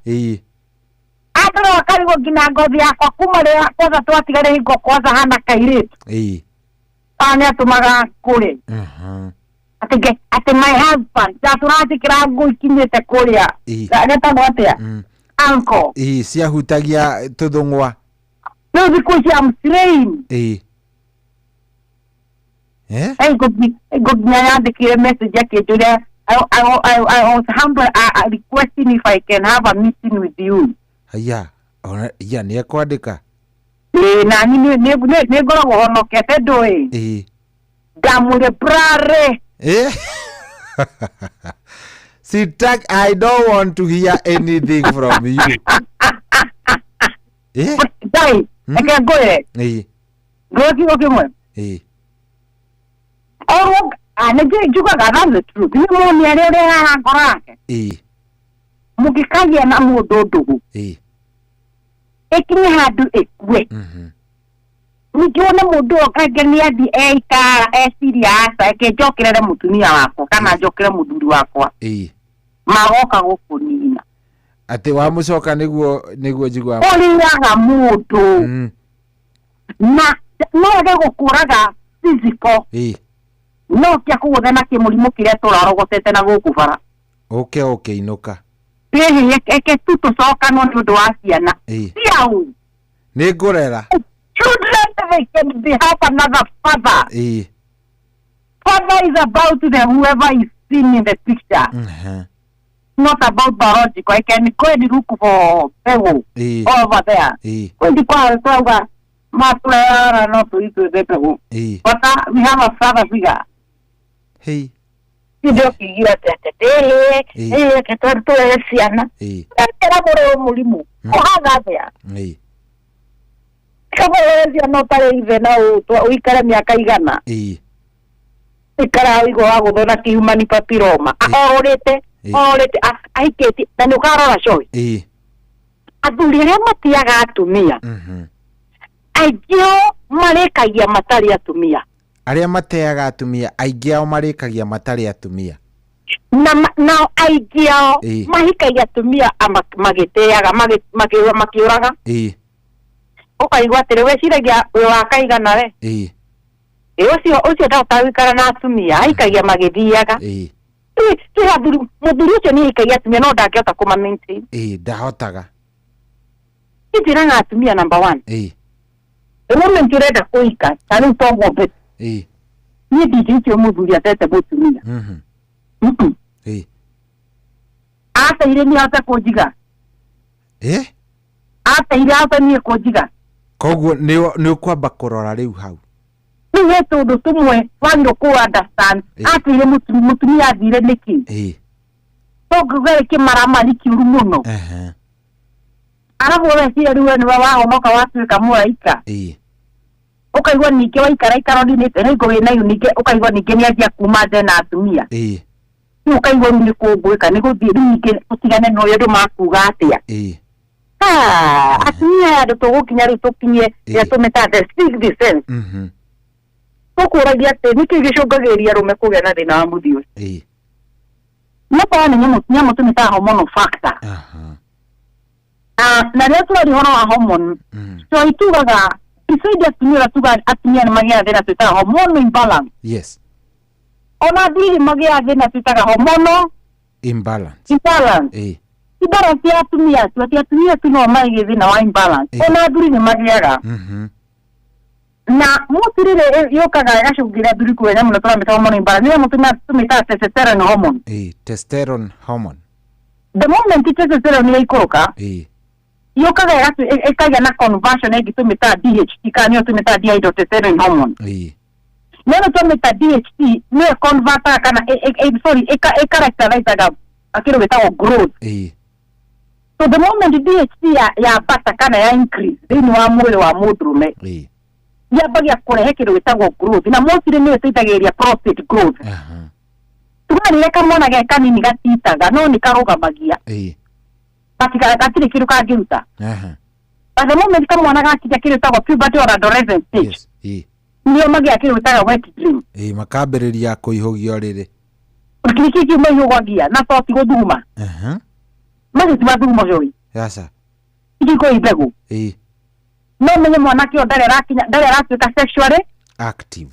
Andũ makarigwo nginya ngothi yakwa kuma rĩrĩa kwanza twatigare hingo kwanza hana kairĩtu. Kana nĩ atũmaga kũrĩ atĩ atĩ my husband ndatũranjĩkĩra nguo ikinyĩte kũrĩa getagwo atĩa, uncle. Ĩ, ciahutagia tũthũng'wa. Rĩu thikũ ici am slain. Eh? Ngo nginya yandĩkire message akĩnjũria, I was humble, requesting if I can have a meeting with you. Haya, ona ya nĩ ekwandĩka. Ĩĩ, nani nĩ ngoragwo honokete ndũĩ. Ndamwĩre brare. Sitak, I don't want to hear anything from you. Eh? Ngai, reke ngwĩre. Ngwĩre kiugo kĩmwe. Orwo nĩ njugaga that's the truth. Nĩ mũni arĩa ũrehaga ngoro yake. Mũngĩkagĩa na mũndũ ndũgũ. Ĩkinye handũ ĩkue. Ningĩ wone mũndũ ũyũ kaingĩ nĩ athiĩ eikara eciria aca reke njokerere mũtumia wakwa kana njokere mũthuri wakwa. Magoka gũkũnina. Atĩ wamũcoka nĩguo njiguaga. Ũrĩaga mũndũ. Na no age gũkũraga physical. No kĩa kũgũthe na kĩmũrimũ kĩrĩa tũrarogotete na gũkũ bara. Ũke ũkĩinũka. Hihi eke tu tũcokanwo nĩ ũndũ wa ciana. Ciau. Nĩ ngũrera. Children, they can be have another father. Father is about the whoever is seen in the picture. Not about biological. I can go and look for mbegũ over there. Kwendi kwa twauga matwara no tuitwethe mbegũ. But we have a father figure. Hey. Ndio kigira tete tete ke tũrere ciana. Kera mũrũ mũrimũ. Ũhaga atĩa? Kaba ciana ũtarĩ ithe na ũikare mĩaka igana. Ikara ũigua wa gũthwo na kĩhuman papilloma. Orũrĩte orũrĩte ahikĩtie na nĩ ũkarora coĩ. Athuri arĩa matiaga atumia. Aingĩ ao marĩkagia matarĩ atumia. Arĩa mateaga atumia aingĩ ao marĩkagia matarĩ atumia. Na nao aingĩ ao mahikagia atumia magĩteaga makĩũraga. Ũkaigua atĩrĩ weciragia wĩ wa kaigana we. Ĩ ũcio ndahota gũikara na atumia ahikagia magĩthiaga. Twĩ athuri mũthuri ũcio nĩ ahikagia atumia no ndangĩhota kũma maintain. Ndahotaga. Njĩraga atumia number 1. The moment ũrenda kũhika ta rĩu to ng'ombe. Niĩ ndingĩhikia mũthuri atete mũtumia. Ateire niĩ ahote kũnjiga. Ateire ahote niĩ kũnjiga. Koguo nĩ ũkwamba kũrora rĩu hau. Rĩu he tũndũ tũmwe wagĩrĩirwo kũ understand. Ateire mũtumia athire nĩkĩ? Tũngiuga rĩ kĩmaramari kĩũru mũno. Arabu weciria rĩu we nĩwe wahonoka watuĩka mũraika. Ũkaigua ningĩ waikaraikara ũninĩte rĩngĩ wĩna ihu, ningĩ ũkaigua ningĩ nĩanjia kuma nja na atumia. Rĩu ũkaigua rĩu nĩ kũngwĩka nĩ gũthiĩ rĩu ningĩ ũtigane na ũyũ andũ makuga atĩa. Ah, atumia aya andũ tũgũkinya rĩu tũkinye ĩrĩa tũmĩtaga the sixth sense. Tũkũragia atĩ nĩkĩ gĩcũngagĩrĩria arũme kũgĩa na thĩna wa mũthiũ? Nĩ nĩ nyamũ tũmĩtaga hormonal factor. Na rĩrĩa tũraria ũhoro wa hormone, so itugaga beside atumia ũrĩa tugaga atumia nĩ magĩaga thĩna twĩtaga hormonal imbalance. Ona athuri nĩ magĩaga thĩna twĩtaga hormonal Imbalance. Imbalance. Imbalance ya atumia tu, atĩ atumia tu no magĩe thĩna wa imbalance, ona athuri nĩ magĩaga. Na mũtu rĩrĩ yũkaga ĩgacũngĩrĩria athuri kũgĩa nyamũ ĩno tũramĩta hormonal imbalance, nĩ nyamũ tũmĩtaga testosterone hormone. Testosterone hormone. The moment testosterone yaikũrũka, yũkaga ĩkagĩa na conversion ĩngĩ tũmĩtaga DHT, kana nĩyo tũmĩtaga dihydrotestosterone hormone. Nĩyo tũmĩta DHT, nĩyo convertaga kana sorry, ĩcharacterizaga kĩndũ gĩtagwo growth. So the moment DHT ya bata kana ya increase thĩinĩ wa mwĩrĩ wa mũndũrũme, yambagia kũrehe kĩndũ gĩtagwo growth, na mostly nĩyo ĩteithagĩrĩria prostate growth. Tuga rĩrĩa kamwana ge kanini gatitaga no nĩ karũgamagia, gatirĩ kĩndũ kangĩruta. But the moment kamwana gakinya kĩndũ gĩtagwo puberty or adolescent stage, nĩo magĩa kĩndũ gĩtagwo wet dream. Makambĩrĩria kũihũgio rĩrĩ. Kĩrĩ kĩu maihũgagia na to ti gũthuguma. Macio ti mathugumo cũi. Aca. Ici kwĩ mbegũ. No menye mwanake ũyũ ndarĩ arakinya, ndarĩ aratuĩka sexually active.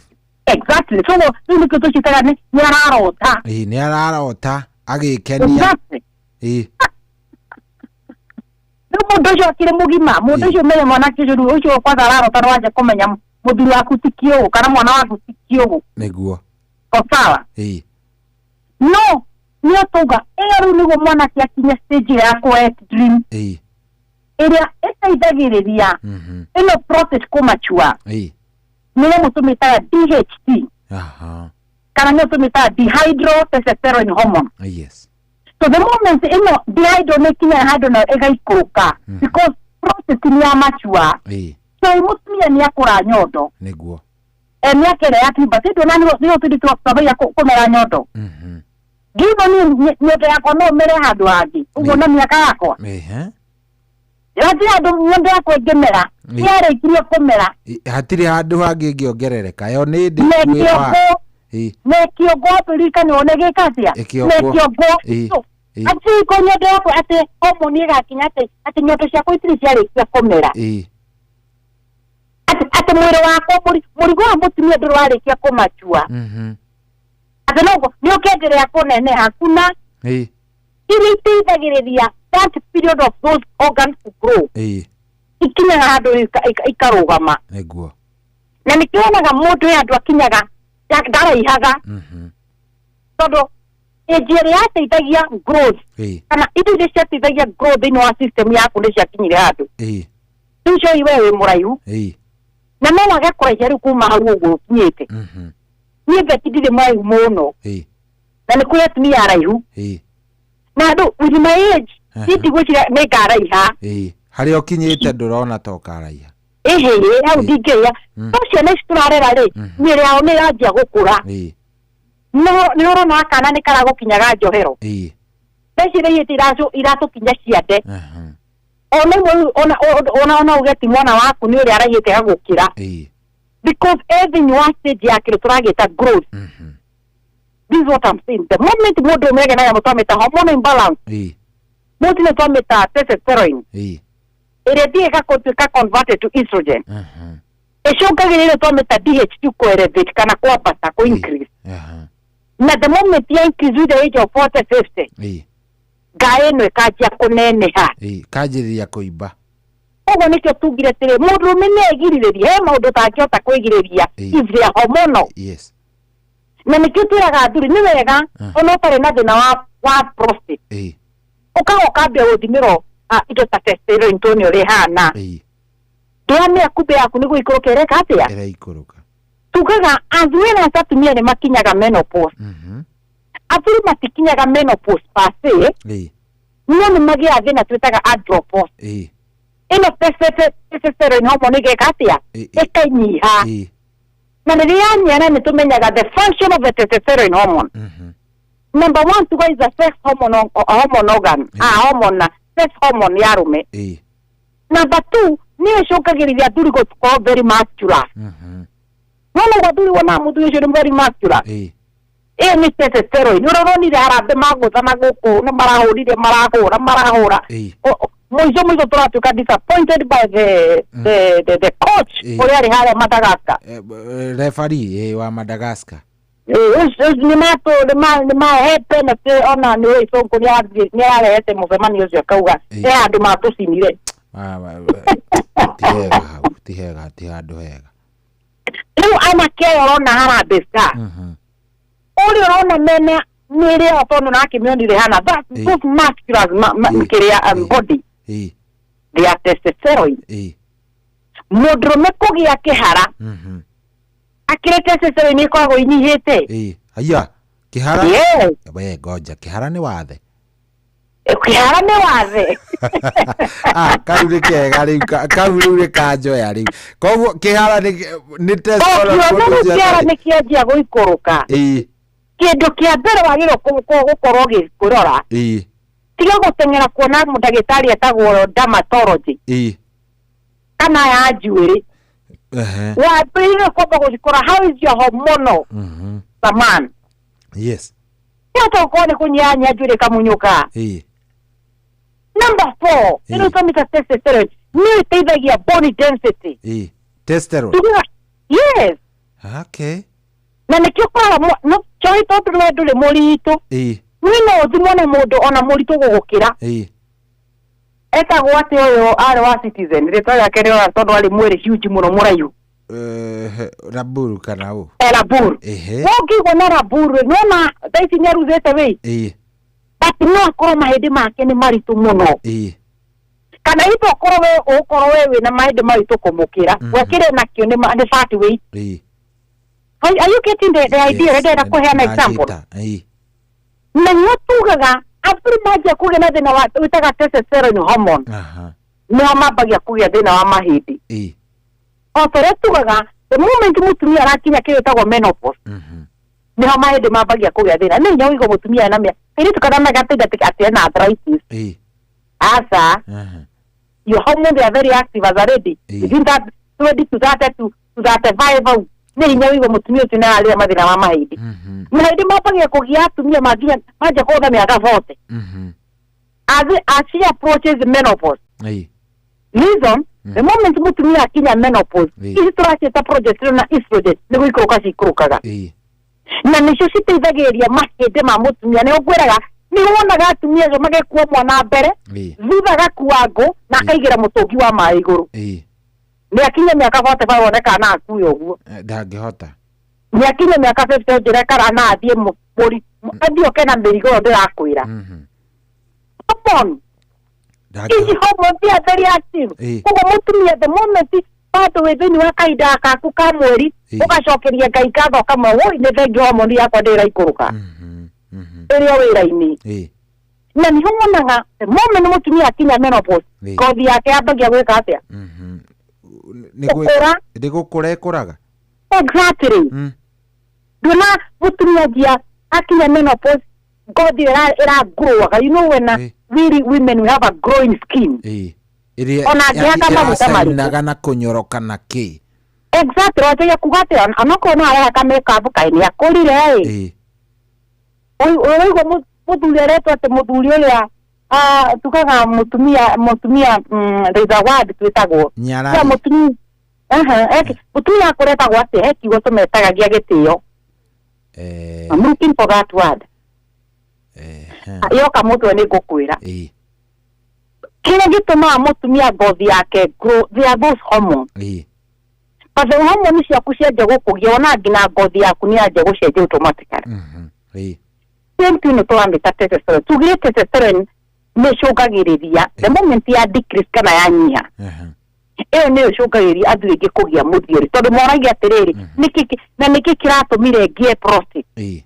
Exactly. So rĩu nĩkĩo tũcitaga nĩ ararota. Nĩ ararota agĩkenia. Rĩu mũndũ ũcio akĩrĩ mũgima, mũndũ ũcio menye mwanake ũcio rĩu ũcio kwanza ararota nĩ wanja kũmenya mũthuri waku ti kĩũgũ kana mwana waku ti kĩũgũ. Ko sawa? No nĩyo tauga ĩyo rĩu nĩguo mwanake akinye stage ya wet dream, ĩrĩa ĩteithagĩrĩria ĩno prostate kũmature, nĩyo nyamũ tũmĩtaga DHT, kana nĩyo tũmĩtaga dihydrotestosterone hormone. So the moment ĩno dihydro nĩ ĩkinyaga handũ na ĩgaikũrũka, because prostate nĩ ya mature, so mũtumia nĩ akũra nyondo. E mĩaka ĩrĩa ya puberty ndũna nĩho tũthi twambagia kũmera nyondo. Ngiugo niĩ nyondo yakwa no mere handũ hangĩ ũguo na mĩaka yakwa, hatirĩ handũ nyondo yakwa ĩngĩmera. Nĩyarĩkirie kũmera. Hatirĩ handũ hangĩ ĩngĩongerereka, yo nĩ ndĩ. Nekĩongo, nekĩongo ambĩririkane one gĩka atĩa. Ĩkĩongwo. Nekĩongo. So, atĩ ko nyondo yakwa atĩ homoni ĩgakinya atĩ nyondo ciakwa itirĩ ciarĩkia kũmera, atĩ mwĩrĩ wakwa mũrigo wa mũtumia ndũrĩ warĩkia kũmatua, atĩ noguo nĩ ũkĩenderea kũneneha kuna iria iteithagĩrĩria that period of those organs to grow ikinyaga handũ ikarũgama. Na nĩkĩo wonaga mũndũ ĩ andũ akinyaga ndaraihaga, tondũ ĩnji ĩrĩa yateithagia growth kana indo iria ciateithagia growth thĩinĩ wa system yaku nĩ ciakinyire handũ. Rĩu coi we wĩ mũraihu na no wage kũraiha rĩu kuma hau ũguo ũkinyĩte. Niĩ Beti ndirĩ mũraihu mũno, na nĩ kũrĩ atumia araihu, na andũ with my age niĩ ndigwĩciria nĩ ngaraiha. Harĩa ũkinyĩte ndũrona ta ũkaraiha. Ĩhĩ, hau ndingĩrĩa. No ciana ici tũrarera rĩ, mĩĩrĩ yao nĩ ĩranjia gũkũra. No nĩ ũrona kana nĩ karagũkinyaga njohero. Thaa ici iria iratũkinya ciande, ona imwe rĩu ona uge ti mwana waku nĩ ũrĩa araihĩte gagũkĩra, because e thĩinĩ wa stage ya kĩndũ tũragĩta growth. This is what I'm saying: the moment mũndũ ũmwe agĩa na nyamũ twamĩta hormonal imbalance, mũndũ nĩ twamĩta testosterone, ĩrĩa ĩthiĩ ĩgatuĩka converted to estrogen, ĩcũngagĩrĩria twamĩta DHT kũ-elevate kana kwambata, kũ increase. Na the moment ya increase with the age of 40, 50, ngaĩ ĩno ĩkanjia kũneneha. Kanjĩrĩria kũimba. Ũguo nĩkĩo tugire atĩrĩ mũndũrũme nĩ egirĩrĩrie, he maũndũ ũtangĩhota kwĩgirĩrĩria if they are hormonal. Na nĩkĩo twĩraga athuri nĩ wega ona ũtarĩ na thĩna wa prostate, ũkaga ũkambia gũthimĩrwo indo ta testosterone tuone ũrĩa ĩhana, ndũramenya kumbe yaku nĩguo ikũrũke ĩreka atĩa. Ĩraikũrũka. Tugaga as well as atumia nĩ makinyaga menopause, athuri matikinyaga menopause per se, no nĩ magĩaga thĩna twĩtaga andropause. Ĩno testosterone hormone ĩgeka atĩa? Ĩkanyiha. Na rĩrĩa yanyiha, na nĩ tũmenyaga the function of the testosterone hormone. Number one, tuga is a sex hormone, hormone organ, ah, hormone na sex hormone ya arũme. Number two, nĩyo ĩcũngagĩrĩria athuri gũkorwo very muscular. No no athuri wona mũthuri ũcio nĩ very muscular, ĩyo nĩ testosterone. Ũrĩa ũronire harambĩ magũthana gũkũ nĩ marahũrire, marahũra, marahũra. Mũico mũico tũratuĩka disappointed by the coach ũrĩa arĩ harĩa Madagascar. Referee wa Madagascar. Nĩ mahe penalty, ona nĩ ũĩ Sonko nĩ ararehete mũcemanio ũcio akauga he handũ matũcinire. Ah, ti hega hau, ti hega, ti handũ hega. Rĩu anake aya ũrona Harambee Star, ũrĩa ũrona mena mĩĩrĩ yao, tondũ nake mĩonire hana that those musculars kĩrĩa body, they are testosterone. Mũndũrũme kũgĩa kĩhara akĩrĩ testosterone ĩkoragwo inyihĩte. Aya kĩhara? Yes. We ngoja, kĩhara nĩ wathe? Kĩhara nĩ wathe. Ah, kau nĩ kega rĩu, kau rĩu nĩ kanjoya rĩu. Koguo kĩhara nĩ testosterone? Ũngĩona mũndũ rĩu ũcio kĩhara atarĩ- nĩ kĩanjia gũikũrũka, kĩndũ kĩa mbere wagĩrĩirwo gũkorwo ũgĩkũrora, tiga gũteng'era kuona ndagĩtarĩ etagwo dermatology kana ya njuĩrĩ. Wambĩrĩire kwamba gũcikora how is your hormonal the man. Yota gũkorwo nĩ kũnyanya njuĩrĩ kamunyũka. Number four, ĩno tũmĩta testosterone nĩyo ĩteithagia bone density. Testosterone? Tugaga yes. Na nĩkĩo ũkoraga no choĩ tondũ we ndũrĩ mũritũ, niĩ no ũthimwo nĩ mũndũ ona mũritũ gũgũkĩra. Etagwo atĩ ũyũ arĩ wa Citizen, rĩtwa rĩake rĩora tondũ arĩ mwĩrĩ huge mũno, mũraihu. Raburu kana ũ? Raburu. Wongĩigua na Raburu, nĩwona thaa ici nĩ aruzĩte wĩ, but no akorwo mahĩndĩ make nĩ maritũ mũno, kana ithe ũkorwo we ũkorwo we wĩna mahĩndĩ maritũ kũmũkĩra, we kĩrĩa nakĩo nĩ fat weight. Are you getting the idea? Yes, Ndĩrenda kũheana example. Nanyita. Na nĩo tugaga athuri manjia kũgĩa na thĩna wa wĩtaga testosterone hormone, nĩo mambagia kũgĩa thĩna wa mahĩndĩ. O ta ũrĩa tugaga, the moment mũtumia arakinya kĩrĩa ĩtagwo menopause, nĩho mahĩndĩ mambagia kũgĩa thĩna. Nĩ hinya ũigua mũtumia ena mĩa kairĩtu kana magatinda atĩ ena arthritis. Aca, your hormones are very active as a lady within that 20 to 30 to 35. Hau nĩ hinya ũigua mũtumia ũcio nĩ ararĩa mathĩna ma mahĩndĩ. Mahĩndĩ mambagia kũgĩa atumia manginya manjia kũgũtha mĩaka 40 as she approaches menopause. Reason, the moment mũtumia akinya menopause, ici tũraciĩta progesterone na estrogen nĩ gũikũrũka cikũrũkaga, na nĩcio citeithagĩrĩria mahĩndĩ ma mũtumia. Nĩo ngwĩraga nĩ wonaga atumia acio magĩkua mwana mbere, thutha agakua ngũ na akaigĩra mũtũngi wa maĩ igũrũ. Nĩ akinya mĩaka 45, wone kana akue ũguo. Ndangĩhota. Nĩ akinya mĩaka 50, njĩre kana na athiĩ mũri athiĩ oke na mĩrigo ĩyo ndĩrakwĩra. Hormone ici, hormone they are very active. Koguo mũtumia, the moment bado wĩ thĩinĩ wa kahinda gaku ka mweri, ũgacokeria Ngai ngatho kamwe, woi nĩ thengiũ, hormone yakwa ndĩraikũrũka ĩrĩ o wĩra-inĩ. Na nĩho wonaga the moment mũtumia akinya menopause, ngothi yake yambagia gwĩka atĩa? Nĩ Gũkũra. Nĩ gũkũra ĩkũraga. Exactly. Ndona mũtumia ngia akinya menopause, ngothi ĩyo ĩranguruaga. You know when we women, we have a growing skin. Ĩrĩa Ona angĩhaka maguta marĩkũ. ĩracainaga na kũnyoroka na kĩ. Exactly. Wanjagia kuga atĩ onokorwo no arehaka makeup, kaĩ nĩ akũrire ĩ. Ũraigua mũthuri aretwo atĩ mũthuri ũrĩa, ah, tugaga mũtumia, there's a word twĩtagwo. Nyarari. Ya mũtumia. Aha, mũtumia akũretagwo atĩ he kiugo tũmetaga gĩa gĩtĩo. I'm looking for that word. Yoka mũtwe nĩ ngũkwĩra. Kĩrĩa gĩtũmaga mũtumia ngothi yake grow, they are those hormones. But the hormone ciaku cianjia gũkũgia, wona nginya ngothi yaku nĩ yanjia gũcenjia automatically. Same thing tũramĩta testosterone. Tugire testosterone nĩ ĩcũngagĩrĩria the moment ya decrease kana yanyiha, ĩyo nĩyo ĩcũngagĩrĩria athuri aingĩ kũgĩa mũthiori, tondũ moragia atĩrĩrĩ, nĩkĩ na nĩkĩ kĩratũmire ngĩe prostate?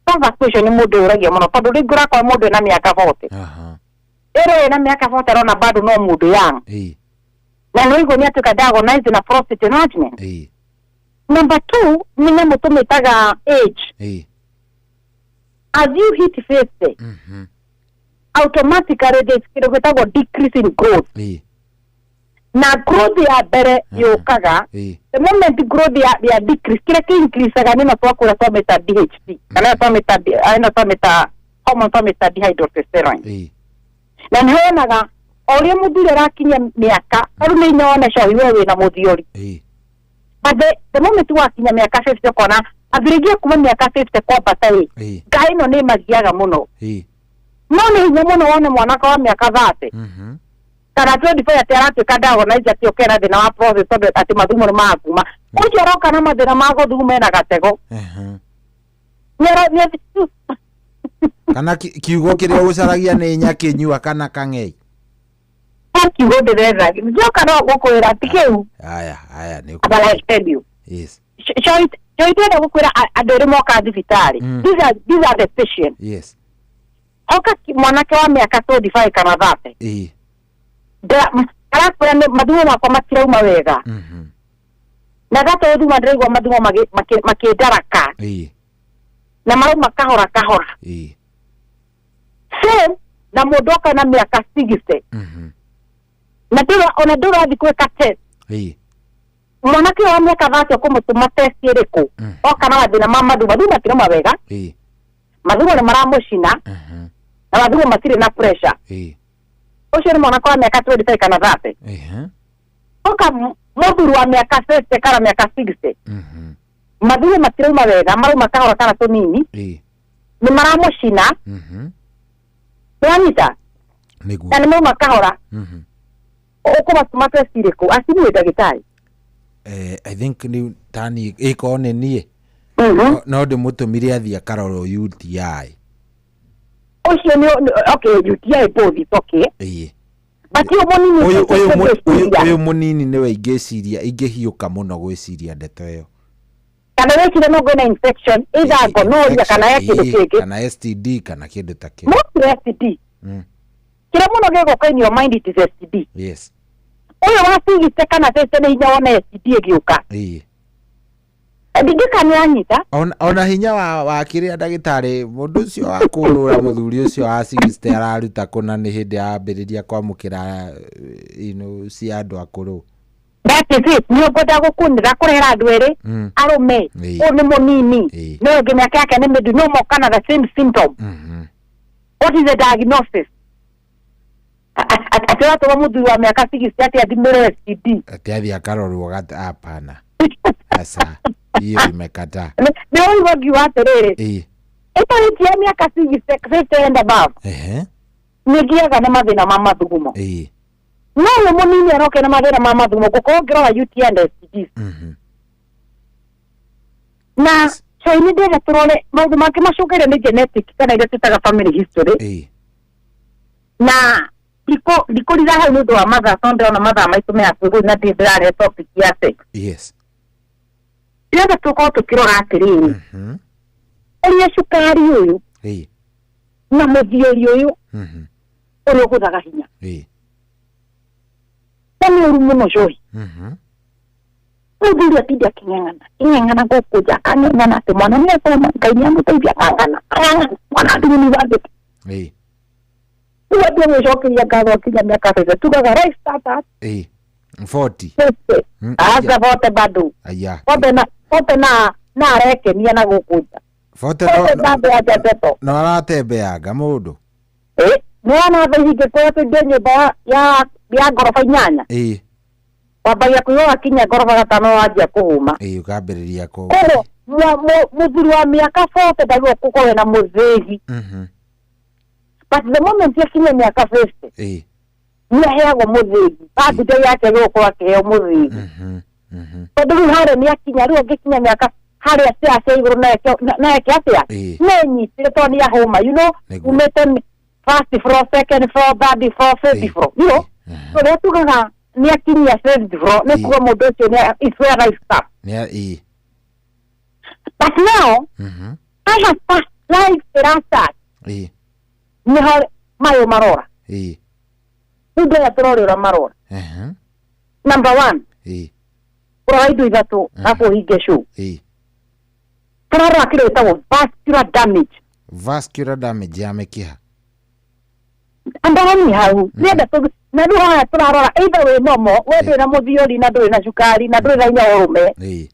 That's a question mũndũ ũragia mũno, tondũ rĩngĩ ũrakora mũndũ ena mĩaka 40, ĩrĩ ena mĩaka 40 arona bado no mũndũ young. Na nĩ ũigua nĩ atuĩka diagnosed na prostate enlargement. Ĩĩ. Number two nĩ nyamũ tũmĩtaga age. Ĩĩ. As you hit 50, automatically there's kĩndũ gĩtagwo decrease in growth. Ĩĩ. Na growth ya mbere yũkaga Ĩĩ. the moment growth ya decrease, kĩrĩa kĩ increaseaga nĩ ĩno twakũra twamĩta DHT, kana ĩno twamĩta ĩno twamĩta hormone twamĩta dihydrotestosterone. Ĩĩ. Na nĩho wonaga o ũrĩa mũthuri arakinyia mĩaka, tarĩu nĩ hinya wone cohi we wĩna mũthiori. Ĩĩ. But the moment wakinya mĩaka 50, ũkona ambĩrĩria kuma mĩaka 50 kwambata ĩ, Ĩĩ. ngaĩ ĩno nĩ ĩmagiaga mũno. Ĩĩ. No nĩ hinya mũno wone mwanake wa mĩaka 30 kana 25 atĩ aratuĩka diagnosed atĩ oke na thĩna wa prostate, tondũ atĩ mathugumo nĩ marakuma. Ũcio aroka na mathĩna ma gũthuguma ena gatego. Kana kiugo kĩrĩa ũcaragia nĩ nyakĩnyua kana kang'ei? Kiugo ndĩretha njoka no gũkwĩra ti kĩu. Aya, aya, nĩ But I tell you, Yes. ndĩrenda gũkwĩra andũ erĩ moka thibitarĩ. These are the patients. Yes. Oka mwanake wa mĩaka 25 kana 30. Ĩĩ. Arakwĩra nĩ mathugumo makwa matirauma wega, na gatũthuma ndĩraigua mathugumo makĩndaraka Ĩĩ. na marauma kahora kahora. Ĩĩ. Same na mũndũ oka na mĩaka 60 na ndũra ona ndũrathiĩ gwĩka test. Ĩĩ. Mwanake ũyũ wa mĩaka 30 ũkũmũtũma test ĩrĩkũ? Oka na mathĩna ma mathugumo, mathugumo matirauma wega, Ĩĩ. mathugumo nĩ maramũcina na mathugumo matirĩ na pressure. Ĩĩ. Ũcio nĩ mwanake wa mĩaka 25 kana 30. Ehe. Oka mũthuri wa mĩaka 50 kana mĩaka 60, mathugumo matirauma wega, marauma kahora kana tũnini, Ĩĩ. nĩ maramũcina. Nĩwanyita? Nĩguo. Na nĩ mauma kahora. Ũkũmatũma test ĩrĩkũ aciniĩ ndagĩtarĩ? I think nĩ tani ĩkorwo nĩ niĩ no ndĩmũtũmire athiĩ akarorwo UTI. Ũcio nĩ okay, UTI both is okay. Ĩĩ. But ũyũ mũnini Ũyũ mũnini nĩwe ingĩciria, ingĩhiũka mũno gwĩciria ndeto ĩyo. Kana wĩcirie no ngwĩna infection, either gonorrhea kana ya kĩndũ Ĩĩ, kĩngĩ. Kana STD kana kĩndũ ta kĩu. Mostly STD. Kĩrĩa mũno gĩgũka in your mind, it is STD. Yes. Ũyũ wa 60 kana 50 nĩ hinya wone STD ĩgĩũka. Ĩĩ. Ndingĩka nĩ anyita. Ona hinya wa kĩrĩa ndagĩtarĩ, mũndũ ũcio wa kũrũra, mũthuri ũcio wa 60 araruta kũna nĩ hĩndĩ ambĩrĩria kwamũkĩra ino cia andũ akũrũ. That is it. Nĩ ngwenda gũkunĩra kũrehera andũ erĩ arũme. Ũyũ nĩ mũnini, no ũngĩ mĩaka yake nĩ mĩndu, no moka na the same symptom. What is the diagnosis? Atĩ ũratũma mũthuri wa mĩaka 60 atĩ athimĩrwo STD? Atĩ athiĩ akarorwo hapana, asa hiyo imekataa. Nĩ ũigua ngiuga atĩrĩrĩ, ĩtarĩti ya mĩaka 60 and above nĩ ngiaga na mathĩna ma mathugumo. No ũyũ mũnini aroke na mathĩna ma mathugumo, ngũkorwo ngĩrora UTI and STDs. Na so nĩ ndĩrenda tũrore maũndũ mangĩ macũngĩrĩrio nĩ genetic kana iria twĩtaga family history. Na ndikũrira hau nĩ ũndũ wa mathaa, tondũ ndĩrona mathaa maitũ me hakuhĩ gũthiĩ na ndĩraria topic ya sex. Ndĩrenda tũkorwo tũkĩrora atĩrĩrĩ, ũrĩa cukari ũyũ na mũthiori ũyũ ũrĩa ũgũthaga hinya na nĩ ũru mũno cohi. Mũthuri atinde akĩng'ang'ana akĩng'ang'ana gũkũ nja, akang'ang'ana atĩ mwana nĩ athoma, Ngai nĩ amũteithia, akang'ang'ana akang'ang'ana, mwana athiĩ university. Rĩu ambia gwĩcokeria ngatho akinya mĩaka 50, tugaga life start at Ĩĩ, 40. 50. Aca bote bado. Aya. Bote na arekenia na gũkũ nja. 40. Bote No. Bado aja ndeto. No aratembeanga mũndũ. Ĩ nĩwona thaa ici ingĩkorwo tũingĩ nyũmba ya ngoroba 8, wambagia kũigua wakinya ngoroba gatano wanjia kũhũma. Ĩĩ, ũkambĩrĩria kũ Koguo mũthuri wa mĩaka 40 ndagĩrĩirwo gũkorwo na mũthĩgi. But the moment yakinya mĩaka 50, nĩ aheagwo mũthĩgi, birthday yake gũkorwo akĩheo mũthĩgi, tondũ rĩu harĩa nĩ akinya, rĩu angĩkinya mĩaka harĩa cia cia igũrũ na eke atĩa? Nĩ enyitire tondũ nĩ ahũma, umĩte first floor, second floor, third floor, fifth floor, so rĩrĩa tugaga nĩ akinyia fifth floor, nĩ kuga mũndũ ũcio nĩ is where life starts. Nĩ ĩĩ. But now I have passed life ĩrastart nĩho mayũ marora. Rĩu ndĩrĩa tũrore ũrĩa marora. Number one, Ĩĩ. kũrora indo ithatũ arabu ũhinge show. Ĩĩ. Tũrarora kĩndũ gĩtagwo vascular damage. Vascular damage ya mĩkiha. Andarani hau nĩenda na rĩu haha tũrarora either wĩ nomo we ndũrĩ na mũthiori na ndũrĩ na cukari na ndũrĩ na hinya wa ũrũme Ĩĩ.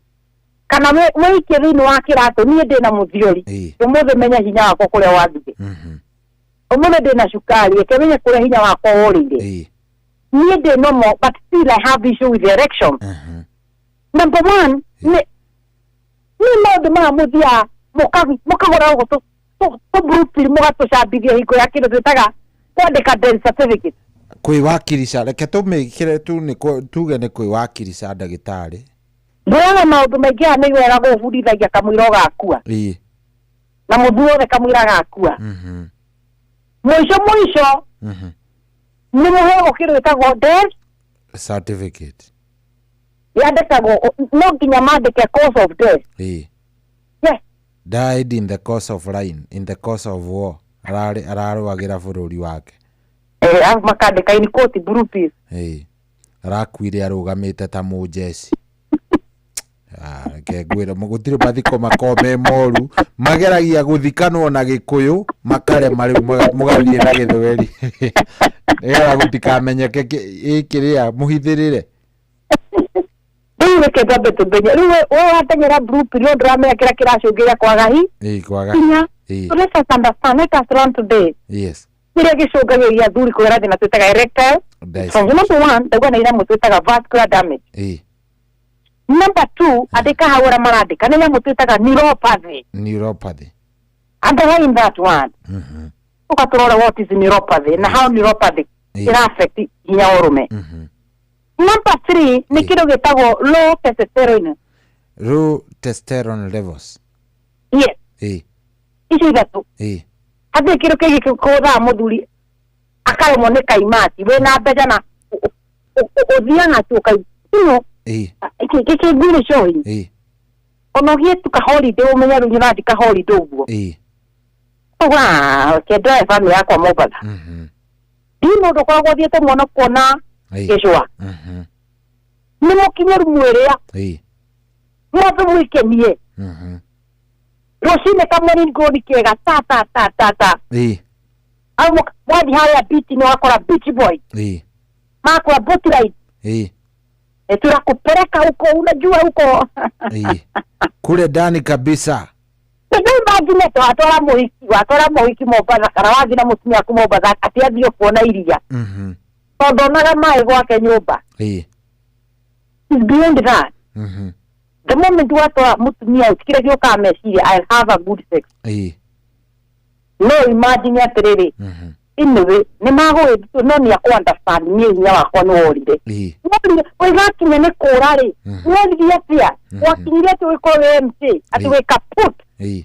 kana wĩikie thĩinĩ wa kĩratũ niĩ ndĩ na mũthiori ũmũthĩ menya hinya wakwa kũrĩa wathire ũmũthĩ ndĩ na cukari reke menye kũrĩa hinya wakwa ũrĩire niĩ ndĩ nomo but still I have issue with erection. Number one, nĩ maũndũ maya mũthiaga mũkagũra ũguo tũblueprint mũgatũcambithia hingo ya kĩndũ twĩtaga kwandĩka death certificate. Kwĩwakirica reke tũmĩkĩre tu nĩ tuge nĩ kwĩwakirica ndagĩtarĩ. Ngwĩraga maũndũ maingĩ haha nĩ wega gũbundithagia kamũira ũgakua Ĩĩ. na mũthuri wothe kamũira agakua. Mũico mũico nĩ mũheagwo kĩndũ gĩtagwo death Certificate. yandĩkagwo no nginya mandĩke cause of death. Ĩĩ. Yes. Died in the course of line, in the course of war. Ararĩ ararũagĩra bũrũri wake. Eh, arabu makandĩka in quote blue piece. Ĩĩ. Arakuire arũgamĩte ta mũjeci. Ah, reke ngwĩre gũtirĩ mathiko makoragwo me moru mageragia gũthikanwo na gĩkũyũ makarema rĩu mũgathiĩ na gĩthweri nĩgetha gũtikamenyeke ĩ kĩrĩa mũhithĩrĩre. Rĩu reke twambe tũmenye rĩu we wateng'era blue pill no ndũramenya kĩrĩa kĩracũngĩrĩria kwaga Ĩĩ kwaga hinya. Ĩĩ. So let us understand, let us learn today Yes. kĩrĩa gĩcũngagĩrĩria athuri kũgĩa na thĩna twĩtaga erectile dysfunction. Number one, ndauga nĩ nyamũ twĩtaga vascular damage. Ĩĩ. Number two, andĩka hau ũrĩa marandĩka nĩ nyamũ twĩtaga neuropathy. Neuropathy. Underline that one. Ũka tũrore what is neuropathy na how neuropathy ĩra affect hinya wa ũrũme. Number three, nĩ kĩndũ gĩtagwo low testosterone. Low testosterone levels. Yes. Ĩĩ. Icio ithatũ. Ĩĩ. Hatirĩ kĩndũ kĩngĩ kĩkũthaa mũthuri akaremwo nĩ kaimati wĩna mbeca na ũthiaga tu ũkai you Ĩĩ. kĩngwĩrĩ cohi Ĩĩ. ona ũthiĩ tu ka holiday ũmenye rĩu nĩũrathiĩ ka holiday ũguo Ĩĩ. ũguo kĩendoe family yakwa Mombatha ndi mũndũ ũkoragwo ũthiĩte mũno kuona Ĩĩ. gĩcũa nĩ mũkinyeru mwĩrĩa Ĩĩ. mwambe mwĩkenie rũcinĩ kamũri ngũni kega ta ta ta ta ta Ĩĩ. au mwathiĩ harĩa beach nĩ wakora beach boy Ĩĩ. makora boat ride. Ĩĩ. Tunakupeleka huko unajua huko. Ĩĩ. Kule ndani kabisa. Rĩu imagine watwara mũhiki watwara mũhiki Mombatha kana wathiĩ na mũtumia waku Mombatha atĩ athiĩ kuona iria tondũ onaga maĩ gwake nyũmba. Ĩĩ. It's beyond that. The moment watwara mũtumia kĩrĩa gĩũkaga meciria, I'll have a good sex. Ĩĩ. No imagine atĩrĩrĩ, anyway nĩ magũgĩthiĩ no nĩ akũ understand niĩ hinya wakwa nĩ worire. Ĩĩ. Worire ũgakinya nĩ kũra rĩ worire atĩa wakinyire atĩ ũgĩkorwo wĩ empty atĩ wĩ kaput. Ĩĩ.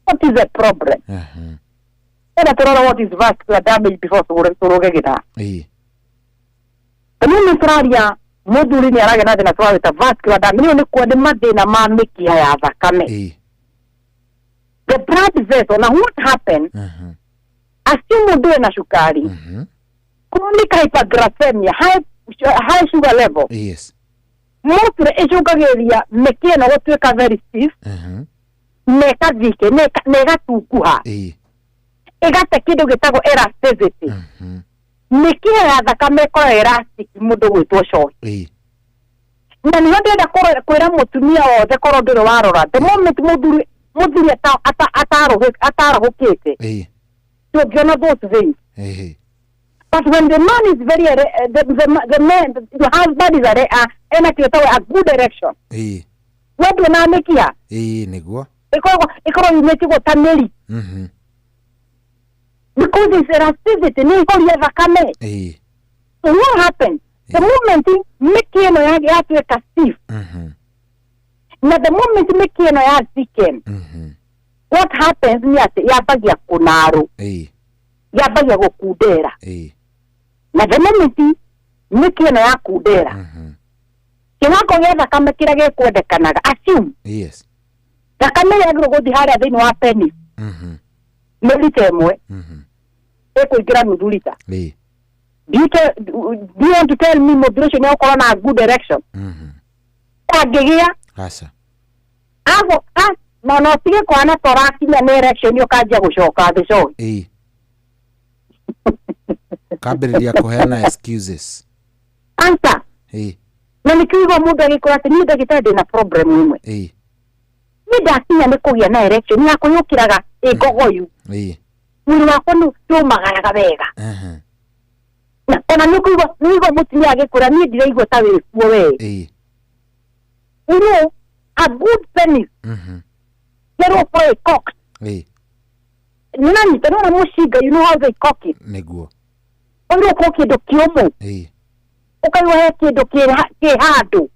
What is the problem? Ena tũrora what is vascular damage before tũrũge gĩthaa. Ĩĩ. Rĩu nĩ tũraria mũthuri nĩ aragĩa na thĩna tũrawĩta vascular damage nĩyo nĩ kuo nĩ mathĩna ma mĩkiha ya thakame. The blood vessel na what happen assume mũndũ wĩna cukari chronic hyperglycemia high sugar level. Yes. Mostly ĩcũngagĩrĩria mĩkiha ĩno gũtuĩka very stiff na ĩgathike na ĩgatunguha Ĩĩ. ĩgate kĩndũ gĩtagwo elasticity. Mĩkiha ya thakame ĩkoragwo elastic mũndũ gwĩtwo cohi. Ĩĩ. Na nĩho ndĩrenda kwĩra mũtumia wothe korwo ndũrĩ warora the moment mũthuri atarũhũkĩte Ĩĩ. ndũngĩona those things. Ĩĩ. But when the man is very the man, the husband is ena kĩndũ gĩtagwo a good erection Ĩĩ. we nduonaga mĩkiha Ĩĩ nĩguo. Ĩkoragwo yumĩtie guo ta mĩri because it's elasticity nĩ ihoria thakame. Ĩĩ. So what happens the moment mĩkiha ĩno yatuĩka stiff na the moment mĩkiha ĩno ya thicken, what happens nĩ atĩ yambagia kũnarũ Ĩĩ. yambagia gũkundera Ĩĩ. na the moment mĩkiha ĩno yakundera kĩwango gĩa thakame kĩrĩa gĩkwendekanaga assume Yes. thakame yagĩrĩirwo gũthiĩ harĩa thĩinĩ wa penis nĩ lita ĩmwe ĩkũingĩra nuthu lita. Ĩĩ. Do you, tell, do you want to tell me mũthuri ũcio nĩ egũkorwo na good erection? Angĩgĩa Aca. agũka na no tige kwana ta ũrakinya nĩ erection ũkanjia gũcoka thĩ coĩ. Ĩĩ. Kambĩrĩria kũheana excuses. Answer. Ĩĩ. Na nĩkĩo igua mũndũ agĩkora atĩ niĩ ndagĩtarĩ ndĩna problem ĩmwe. Ĩĩ. Niĩ ndakinya nĩ kũgĩa na erection yakwa yũkĩraga ĩngogoyu. Ĩĩ. Mwĩrĩ wakwa nĩ ndũmagaraga wega. Ehe. Na ona nĩ ũkũigua nĩ ũigua mũtumia agĩkũra niĩ ndiraigua ta wĩ kuo we. Ĩĩ. You know, a good penis kerwo for a cock. Ĩĩ. Nĩnanyita nĩwona mũcinga, you know how they cock it. Nĩguo. Ũguo ũkorwo kĩndũ kĩũmũ. Ĩĩ. Ũkaigua he kĩndũ kĩ handũ.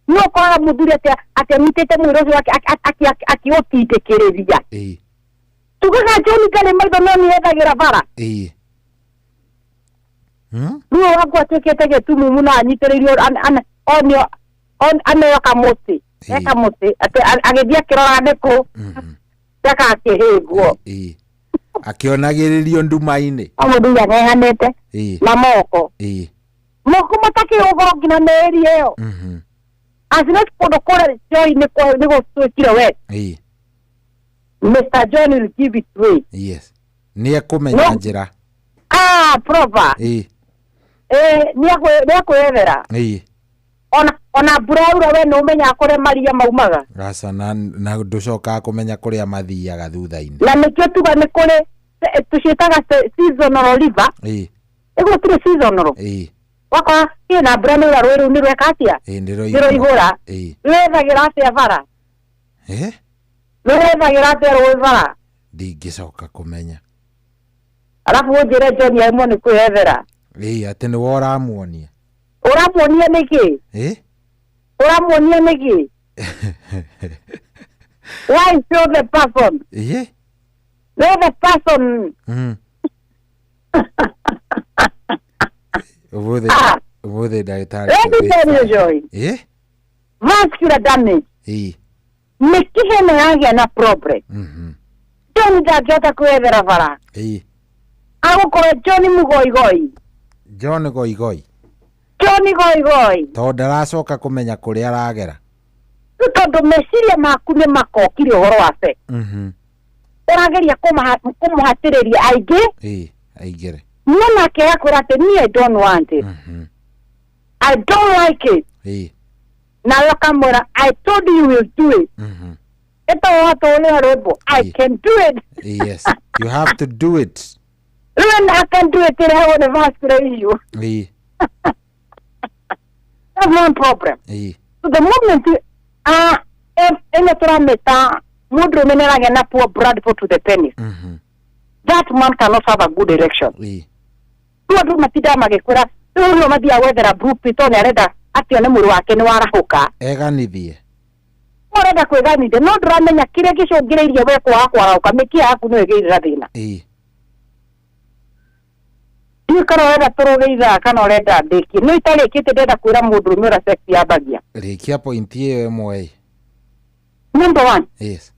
No ũkoraga mũthuri atĩ atĩ anyitĩte mwĩrĩ ũcio wake akĩũtindĩkĩrĩria. Ĩĩ. Tugaga John ndarĩ maitho no nĩethagĩra bara. Ĩĩ. Rĩu wakwa atuĩkĩte gĩtumumu na anyitĩrĩirio onio aneo kamũtĩ. He kamũtĩ atĩ agĩthiĩ akĩroraga nĩkũ ndagakĩhĩngwo. Ĩĩ. Akĩonagĩrĩrio nduma-inĩ. O mũthuri aneanĩte Ĩĩ. na moko. Ĩĩ. Moko matakĩrĩ ũhoro nginya mĩĩri ĩyo. Acinati kũndũ kũrĩa Joy nĩ gũtuĩkire wet. Ĩĩ. Mr. John will give it way. Yes. Nĩ ekũmenya No. njĩra. Ah, proper. Ĩĩ. Eh, nĩ ekwĩyethera. Ĩĩ. Ona mbura yaura we nĩ ũmenyaga kũrĩa maria maumaga. Aca na na ndũcokaga kũmenya kũrĩa mathiaga thutha-inĩ. Na nĩkĩo tuga nĩ kũrĩ tũciĩtaga seasonal river. Ĩĩ. Ĩguo tirĩ seasonal. Ĩĩ. Wakora kĩna mbura nĩ ura rũĩ rũu nĩ rweka atĩa? Ĩĩ Nĩ rwaihũra. Ĩĩ. Rwethagĩra atĩa bara? Eh? Rwethagĩra atĩa rũĩ bara? Ndingĩcoka kũmenya. Arabu ũnjĩre John aimwo nĩ kwĩyethera. Ĩĩ atĩ nĩwe ũramuonia. Ũramuonia nĩkĩ? Ĩĩ? Ũramuonia nĩkĩ? Why show the person? Ĩĩ? Let the person. Ũmũthĩ ũmũthĩ ndagĩtarĩ. Let me tell you, Joy. Ĩĩ? Vascular damage. Ĩĩ. Mĩkiha ĩno yagĩa na problem. John ndangĩhota kwĩyethera bara. Ĩĩ. Agũkorwo John mũgoigoi. John Goigoi. John goigoi. Tondũ ndaracoka kũmenya kũrĩa aragera. Rĩu tondũ meciria maku nĩ makokire ũhoro wa sex. Ũrageria kũmũhatĩrĩria aingĩ Ĩĩ, aingĩre. no nake akwĩra atĩ niĩ I don't want it. I don't like it. Ĩĩ. Nawe ũkamwĩra I told you will do it. Ĩtagwo watũũrĩra rwĩmbo I can do it. Yes. You have to do it. Rĩu I can do it ĩrehagwo nĩ vascular issue. Ĩĩ. That's one problem. Ĩĩ. So the moment ĩno tũramĩta mũndũrũme nĩ aragĩa na poor blood flow to the penis. That man cannot have a good erection. Ĩĩ. Rĩu andũ matindaga magĩkwĩra rĩu nĩo mathiaga gwethera blueprint tondũ nĩ arenda atĩ one mwĩrĩ wake nĩ warahũka. Eganithie. Ũrenda kwĩganithia no ndũramenya kĩrĩa gĩcũngĩrĩirie we kwaga kwarahũka mĩkiha yaku nĩyo ĩgĩire na thĩna. Ĩĩ. Ndiũĩ kana ũrenda tũrũge ithaa kana ũrenda ndĩkie. No itarĩkĩtie ndĩrenda kwĩra mũndũrũme ũrĩa sex yambagia. Rĩkia point ĩyo ĩmwe ĩ. Number one. Yes.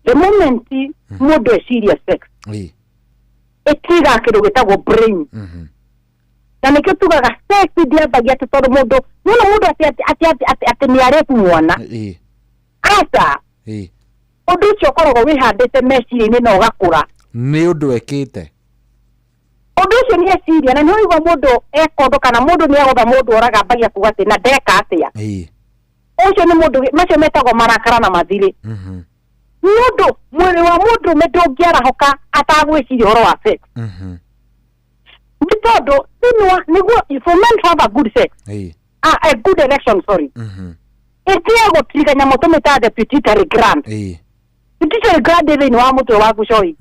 The moment mũndũ eciria sex Ĩĩ. ĩtigaga kĩndũ gĩtagwo brain. Na nĩkĩo tugaga sex ndĩambagia atĩ tondũ mũndũ nĩwona mũndũ atĩ atĩ atĩ atĩ atĩ atĩ nĩ arepu mwana. Ĩĩ. Aca. Ĩĩ. Ũndũ ũcio ũkoragwo wĩhandĩte meciria-inĩ na ũgakũra. Nĩ ũndũ ekĩte. Ũndũ ũcio nĩ eciria na nĩ ũigua mũndũ ekondo kana mũndũ nĩ agũtha mũndũ oraga ambagia kuga atĩ na ndeka atĩa. Ĩĩ. Ũcio nĩ mũndũ macio metagwo marakara na mathirĩ. Nĩ ũndũ mwĩrĩ wa mũndũrũme ndũngĩarahũka atagwĩciria ũhoro wa sex. Nĩ tondũ thĩinĩ wa nĩguo for men to have a good sex Ĩĩ. a good erection sorry ĩtige gũtirika nyamũ tũmĩtaga the pituitary gland. Ĩĩ. Pituitary gland ĩ thĩinĩ wa mũtwe waku coi.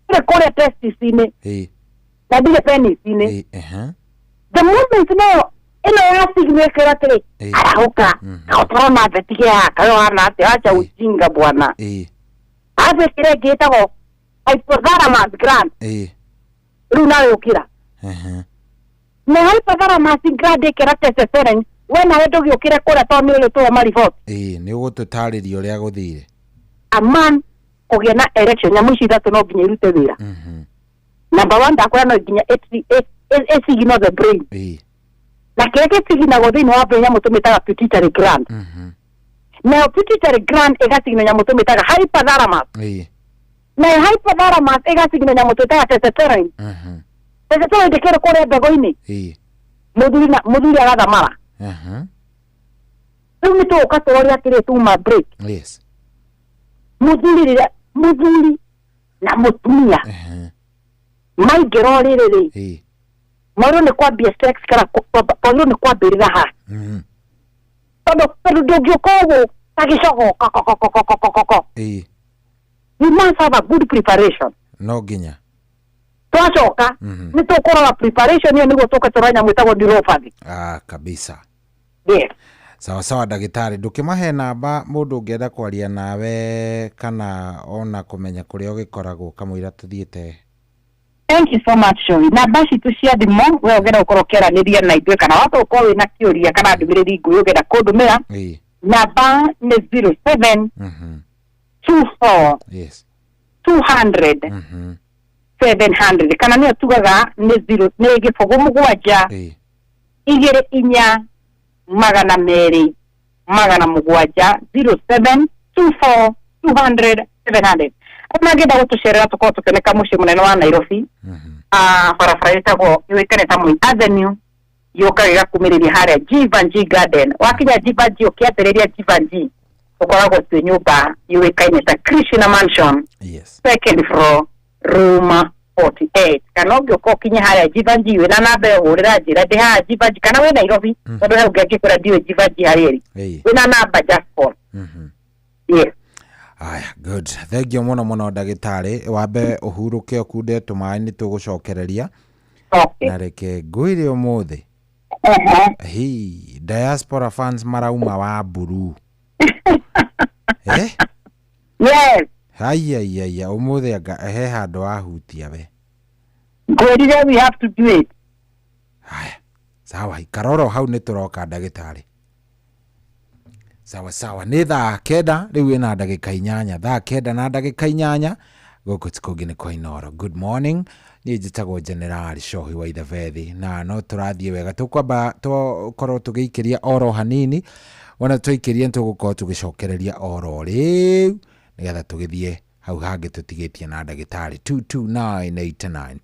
Ĩrĩ kũrĩa testis-inĩ Ĩĩ. na ndirĩ penis-inĩ. Ĩĩ. Ehe. The moment nayo ĩno ya signal ĩkĩra atĩrĩ arahũka kaũtarona thetige yaka yo hana atĩa acha ujinga bwana. Ĩĩ. Arabu ĩkĩra ĩngĩ ĩtagwo hypothalamus gland. Ĩĩ. Rĩu nawe ũkĩra. Ehe. Na hypothalamus gland ĩkĩra testosterone we nawe ndũgĩũkĩre kũrĩa tondũ nĩ ũrĩtũrwo mariboti. Ĩĩ, nĩ ũgũtũtarĩria ũrĩa gũthire. A man kũgĩa na erection nyamũ ici ithatũ no nginya irute wĩra. Number one, ndakwĩra no nginya ĩcigino the brain. Na kĩrĩa gĩciginagwo thĩinĩ wa brain nyamũ tũmĩtaga pituitary gland. Nayo pituitary gland ĩgacigino nyamũ tũmĩtaga hypothalamus. Nayo hypothalamus ĩgacigino nyamũ twĩtaga testosterone. Testosterone ndĩkĩrĩ kũrĩa mbegũ-inĩ. Mũthuri agathamara. Rĩu nĩ tũgũka tũrore atĩrĩ tuma break. Yes. Mũthuri na mũtumia maingĩra ũrĩrĩ rĩ, mwagĩrĩirwo nĩ kwambia sex kana kwagĩrĩirwo nĩ kwambĩrĩra ha? Tondũ ndũngĩũka ũguo ta gĩcogo kokokokokokoko. You must have a good preparation. No nginya. Twacoka nĩ tũkũrora preparation ĩyo nĩguo tũke tũrore nyamũ ĩtagwo neuropathy. Ah, kabisa. Yes. Sawa sawa ndagĩtarĩ, ndũkĩmahe namba mũndũ ũngĩenda kwaria nawe kana ona kũmenya kũrĩa ũgĩkoragwo kamũira tũthiĩte. Thank you so much, Showi. Namba citũ cia thimũ we ũngĩenda gũkorwo ũkĩaranĩria na ithuĩ kana wahota gũkorwo wĩna kĩũria kana ndũmĩrĩri nguhĩ ũngĩenda kũndũmĩra, namba nĩ 07 24 Yes. 200 700 kana nĩyo tugaga nĩ 0 nĩ 0 7 2 4 200 700 07 24 200 700. Arĩa mangĩenda gũtũcerera tũkorwo tũkĩoneka mũciĩ mũnene wa Nairobi, barabara ĩtagwo yũĩkaine ta Moi Avenue, yũkaga ĩgakumĩrĩria harĩa Givenchy Garden. Wakinya Givenchy ũkĩambĩrĩria Givenchy ũkoragwo twĩ nyũmba yũĩkaine ta Krishna Mansion. Yes. Second floor, room 48. Kana ũngĩũka ũkinye harĩa Givenchy wĩna namba ĩyo hũrĩra njĩra ndĩ haha Givenchy kana wĩ Nairobi, tondũ he ũngĩ angĩkwĩra ndiũĩ Givenchy harĩa ĩrĩ. Wĩna namba just call. Yes. Aya, good. Thank you mũno mũno ndagĩtarĩ. Wambe ũhurũke ũkunde tũmaĩ nĩ tũgũcokereria. Okay. Na reke ngwĩre ũmũthĩ. Hi, diaspora fans marauma wa mburu. Eh? Yes. Haiya, ũmũthĩ anga he handũ wahutia we. Ngwĩrire we have to do it. Haya. Sawa, ikaroro hau nĩ tũroka ndagĩtarĩ. Sawa sawa, nĩ 9:00 rĩu ĩna ndagĩka 8, 9:08 gũkũ ti kũngĩ nĩ kwa Inooro. Good morning, niĩ njĩtagwo General Shohi wa Ithabethi na no tũrathiĩ wega, tũkwamba tũkorwo tũgĩikĩria oro hanini, wona twaikĩria nĩtũgũkorwo tũgĩcokereria oro rĩu nĩgetha tũgĩthiĩ hau hangĩ tũtigĩtie na ndagĩtarĩ. 22989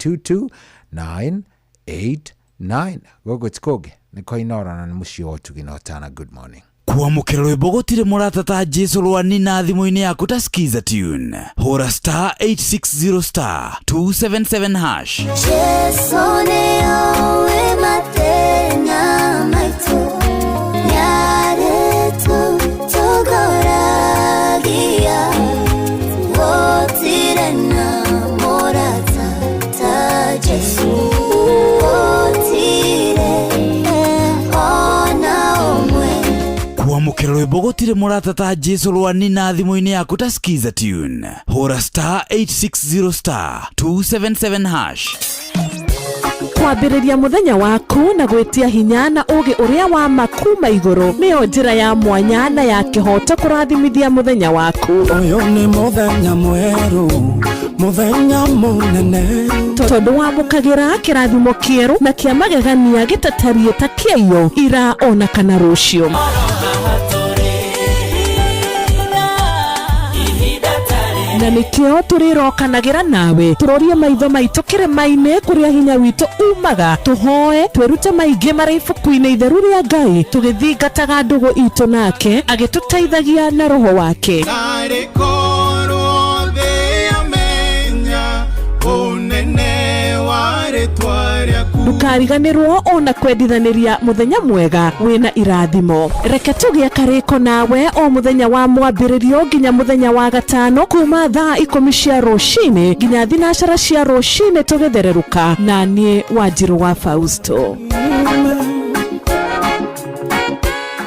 22989 gũkũ ti kũngĩ nĩ kwa Inooro na nĩ mũciĩ wa ũtugi na ũtana. Good morning. Kwamũkĩra rwĩmbo gũtirĩ mũrata ta Jesu rwani na thimũ-inĩ yaku ta Skiza Tune. Hũra star 860 star 277 hash. Jesu nĩoĩ mathĩna maitũ, nĩarĩtũ tũgoragia, gũtirĩ na mũrata ta Jesu, gũtirĩ ona ũmwe. Kwamũkĩra rwĩmbo gũtirĩ mũrata ta Jesu rwani na thimũ-inĩ yaku ta Skiza Tune. Hũra star 860 star 277 hash. Kwambĩrĩria mũthenya waku na gwĩtia hinya na ũũgĩ ũrĩa wa ma kuma igũrũ nĩyo njĩra ya mwanya na ya kĩhooto kũrathimithia mũthenya waku. Ũyũ nĩ mũthenya mwerũ, mũthenya mũnene, tondũ wamũkagĩra kĩrathimo kĩerũ na kĩa magegania gĩtatariĩ ta kĩaiyo ira ona kana rũciũ. Na nĩkĩo tũrĩrokanagĩra nawe tũrorie maitho maitũ kĩrĩma-inĩ kũrĩa hinya witũ umaga, tũhoe twĩrute maingĩ marĩ ibuku-inĩ itheru rĩa Ngai tũgĩthingataga ndũgũ itũ nake agĩtũteithagia na roho wake. Narĩ korwo thĩ yamenya ũnene wa rĩtwa rĩaku. Ndũkariganĩrwo ona kwendithanĩria mũthenya mwega wĩna irathimo. Reke tũgĩe karĩko nawe o mũthenya wa mwambĩrĩrio nginya mũthenya wa gatano kuma 10:00 cia rũcinĩ nginya 4:00 cia rũcinĩ tũgĩthererũka na niĩ Wanjirũ wa Fausto.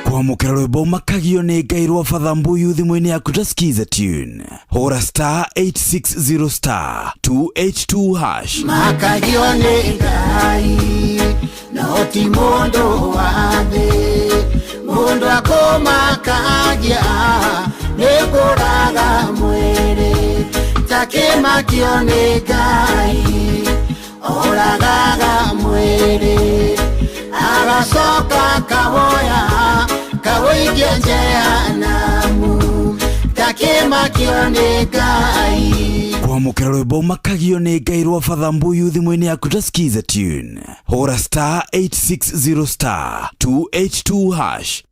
Kwamũkĩra rwĩmbo makagio nĩ Ngai rwa Father Mbuyu thimũ-inĩ yaku ta Skiza Tune. Hũra star 860 star 282 hash. Makagio nĩ Ngai no ti mũndũ wa thĩ, mũndũ akũmakagia nĩ kũraga mwĩrĩ, takĩmakio nĩ Ngai Oragaga mwiri Agacoka kawoya Kawoikia jehanamu Takimakio nĩ Ngai. Kwamũkĩra rwĩmbo makagio nĩ Ngai rwa Father Mbuyu thimũ-inĩ yaku ta skiza tune. Hũra star 860 star 282 hash.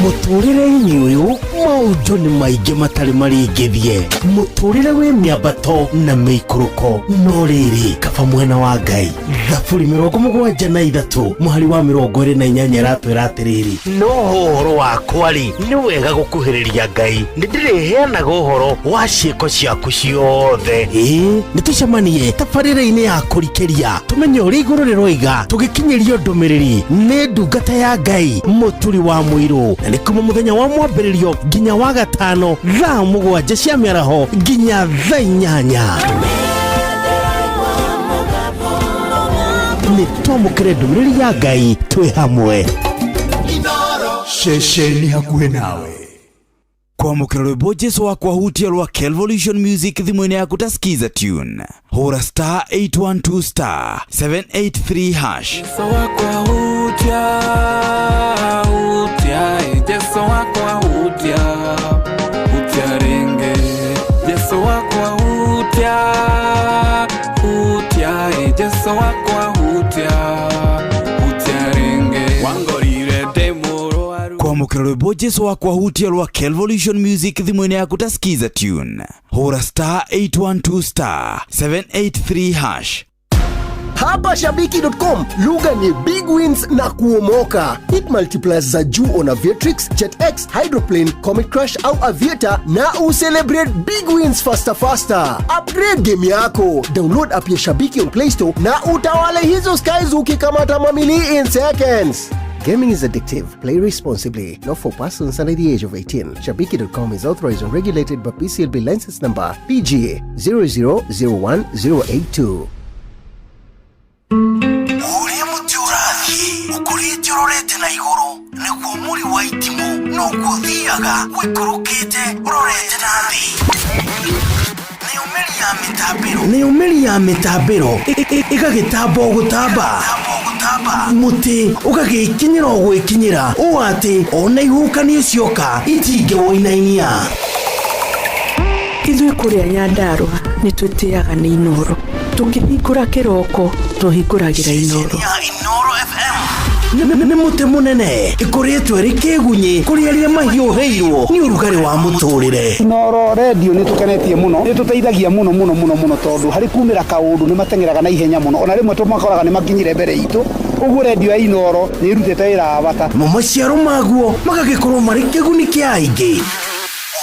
Mũtũrĩre-inĩ ũyũ maũndũ nĩ maingĩ matarĩ marĩngĩthie. Mũtũrĩre wĩ mĩambato na mĩikũrũko, no rĩrĩ kaba mwena wa Ngai. Thaburi 73 mũhari wa 28 ĩratwĩra atĩrĩrĩ, no ũhoro wakwa rĩ nĩ wega gũkuhĩrĩria Ngai, nĩndĩrĩheanaga ũhoro wa ciĩko ciaku ciothe. Ĩĩ nĩtũcemanie tabarĩra-inĩ ya kũrikĩria tũmenye ũrĩa igũrũ rĩroiga, tũgĩkinyĩrio ndũmĩrĩri nĩ ndungata ya Ngai Mũturi wa Mũirũ, na nĩ kuma mũthenya wa mwambĩrĩrio nginya wa gatano thaa 7 cia mĩaraho nginya thaa 8. Nĩ twamũkĩre ndũmĩrĩri ya Ngai twĩ hamwe. Ceceni hakuhĩ nawe. Kwamũkĩra rwĩmbo Jesu wakwa hutia rwa Kelvolution Music thimũ-inĩ yaku ta skiza tune. Hũra star 812 star 783 hash. Jesu wakwa hutia, hutia, Jesu wakwa hutia, hutia ringe. Jesu wakwa hutia, hutia, Jesu wakwa hutia, hutia ringe. Wangorire ndĩ mũrwaru. Kwamũkĩra rwĩmbo Jesu wakwa hutia rwa Kelvolution Music thimũ-inĩ yaku ta skiza tune. Hũra star 812 star 783 hash. Hapa Shabiki.com lugha ni big wins na kuomoka. Hit multipliers za juu on Aviatrix, JetX, Hydroplane, Comet Crush au Aviator na ucelebrate big wins faster faster. Upgrade game yako. Download app ya Shabiki on Play Store na utawale hizo skies ukikamata mamili in seconds. Gaming is addictive. Play responsibly. Not for persons under the age of 18. Shabiki.com is authorized and regulated by PCLB license number PGA 0001082. Ũrĩa mũtĩ ũrathiĩ ũkũrĩte ũrorete na igũrũ nĩguo mũri wa itimũ noguo ũthiaga ũikũrũkĩte ũrorete na thĩ. Nĩyo mĩri ya mĩtambĩro ĩgagĩtamba o gũtamba, mũtĩ ũgagĩkinyĩra o gwĩkinyĩra ũũ atĩ ona ihuhũkanio cioka itingĩwũinainia. Ithuĩ kũrĩa Nyandarũa nĩ twĩtĩaga nĩ Inooro. Tũkĩhingũra kĩroko tũhingũragĩra Inooro. Nĩ mũtĩ mũnene ĩkũrĩtwo ĩrĩ kĩgunyĩ kũrĩ arĩa mahiũhĩirwo nĩ ũrugarĩ wa mũtũrĩre. Inooro redio nĩ tũkenetie mũno, nĩ tũteithagia mũno mũno mũno mũno tondũ harĩ kumĩra kaũndũ nĩ mateng'eraga na ihenya mũno, ona rĩmwe tũmakoraga nĩ makinyire mbere itũ. Ũguo redio ya Inooro nĩ ĩrutĩte wĩra wa bata. Mo maciaro maguo magagĩkorwo marĩ kĩguni kĩa aingĩ.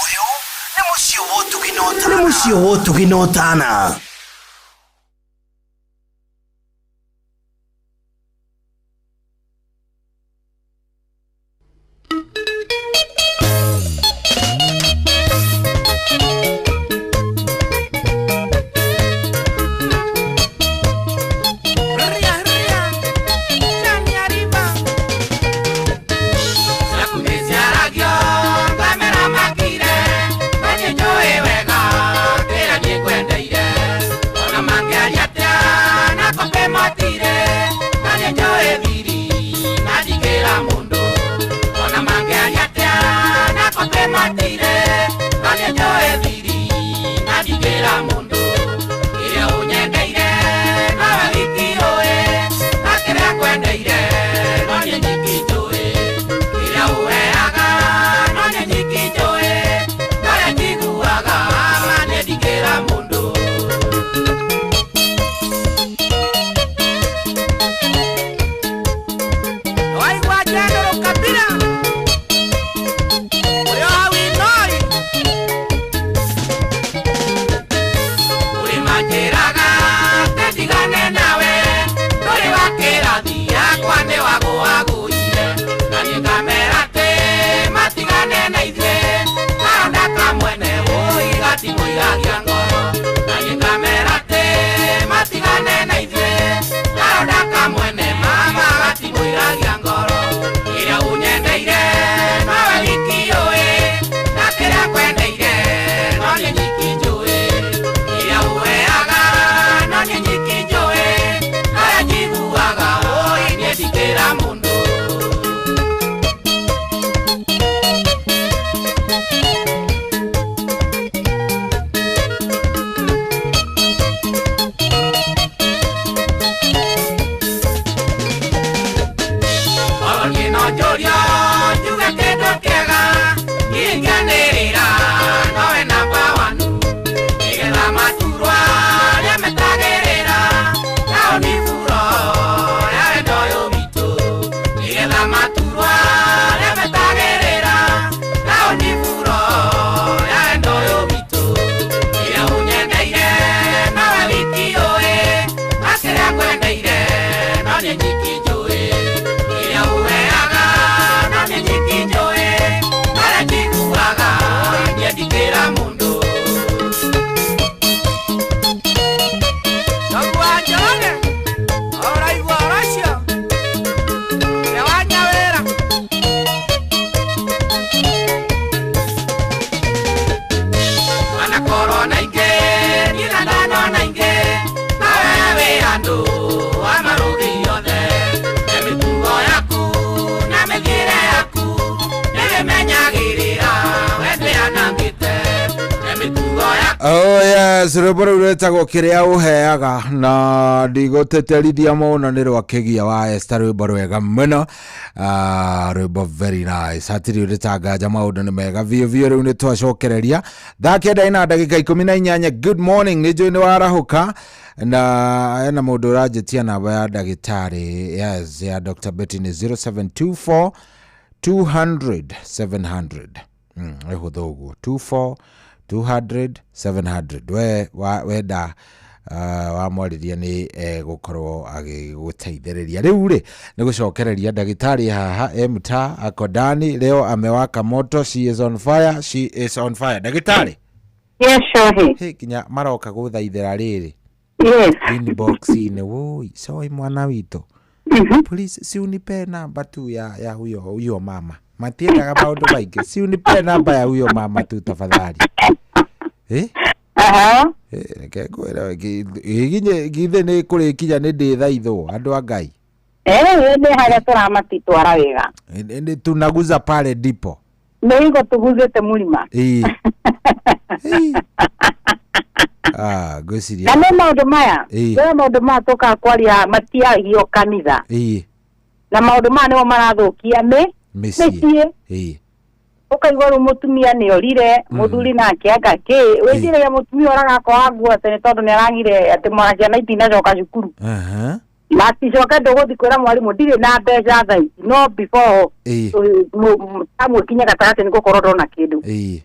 Ũyũ nĩ mũciĩ wa ũtugi na ũtana. Wega, Oh yes, rwĩmbo rũu rwĩtagwo kĩrĩa ũheaga na ndigũtĩtĩrithia mũno nĩ rwa kĩgia wa Esther, rwĩmbo rwega mũno. Ah, rwĩmbo very nice, hatirĩ ũrĩtanganja, maũndũ nĩ mega biũ biũ. Rĩu nĩ twacokereria thaa 9 na ndagĩka 18. Good morning, nĩ njũĩ nĩ warahũka na ena mũndũ ũranjĩtia namba ya ndagĩtarĩ. Yes, ya Dr. Betty nĩ 0724 200 700. Ĩhũthũ ũguo, 24 200 700. We wenda wamwarĩria nĩ egũkorwo agĩgũteithĩrĩria. Rĩu rĩ, nĩ gũcokereria ndagĩtarĩ haha emta akodani leo amewaka moto. She is on fire, she is on fire, ndagĩtarĩ. Yes, Shohi. Hey, kinya maroka gũthaithĩra rĩrĩ. Yes. Inbox-inĩ, woi soi mwana witũ, please si unipe namba tu ya huyo mama. Matiendaga maũndũ maingĩ, si unipe namba ya huyo mama tu tafadhali, eh? Eh, reke ngwĩre, githĩ nĩ kũrĩkinya nĩ ndĩthaithwo andũ a Ngai. Eh, nĩ harĩa tũramatitwara wega. Nĩ tunaguza pale ndipo. Nĩ igo tũguzĩte mũrima. Ĩĩ. Ah, ngwĩciria Na nĩ maũndũ maya, Ĩĩ. nĩ maũndũ maya tũkaga kwaria matiagio kanitha. Na maũndũ maya nĩmo marathũkia mĩciĩ. Mĩciĩ. Ũkaigua rĩu mũtumia nĩ orire mũthuri nake anga kĩ wĩciragia mũtumia ũragakoa nguo atĩ nĩ tondũ nĩ aragire atĩ mwana ciana itinacoka cukuru. Na aticoke ndũgũthiĩ kwĩra mwarimũ ndirĩ na mbeca thaa ici, no before tamwe kinya gatagatĩ nĩ gũkorwo ndona kĩndũ.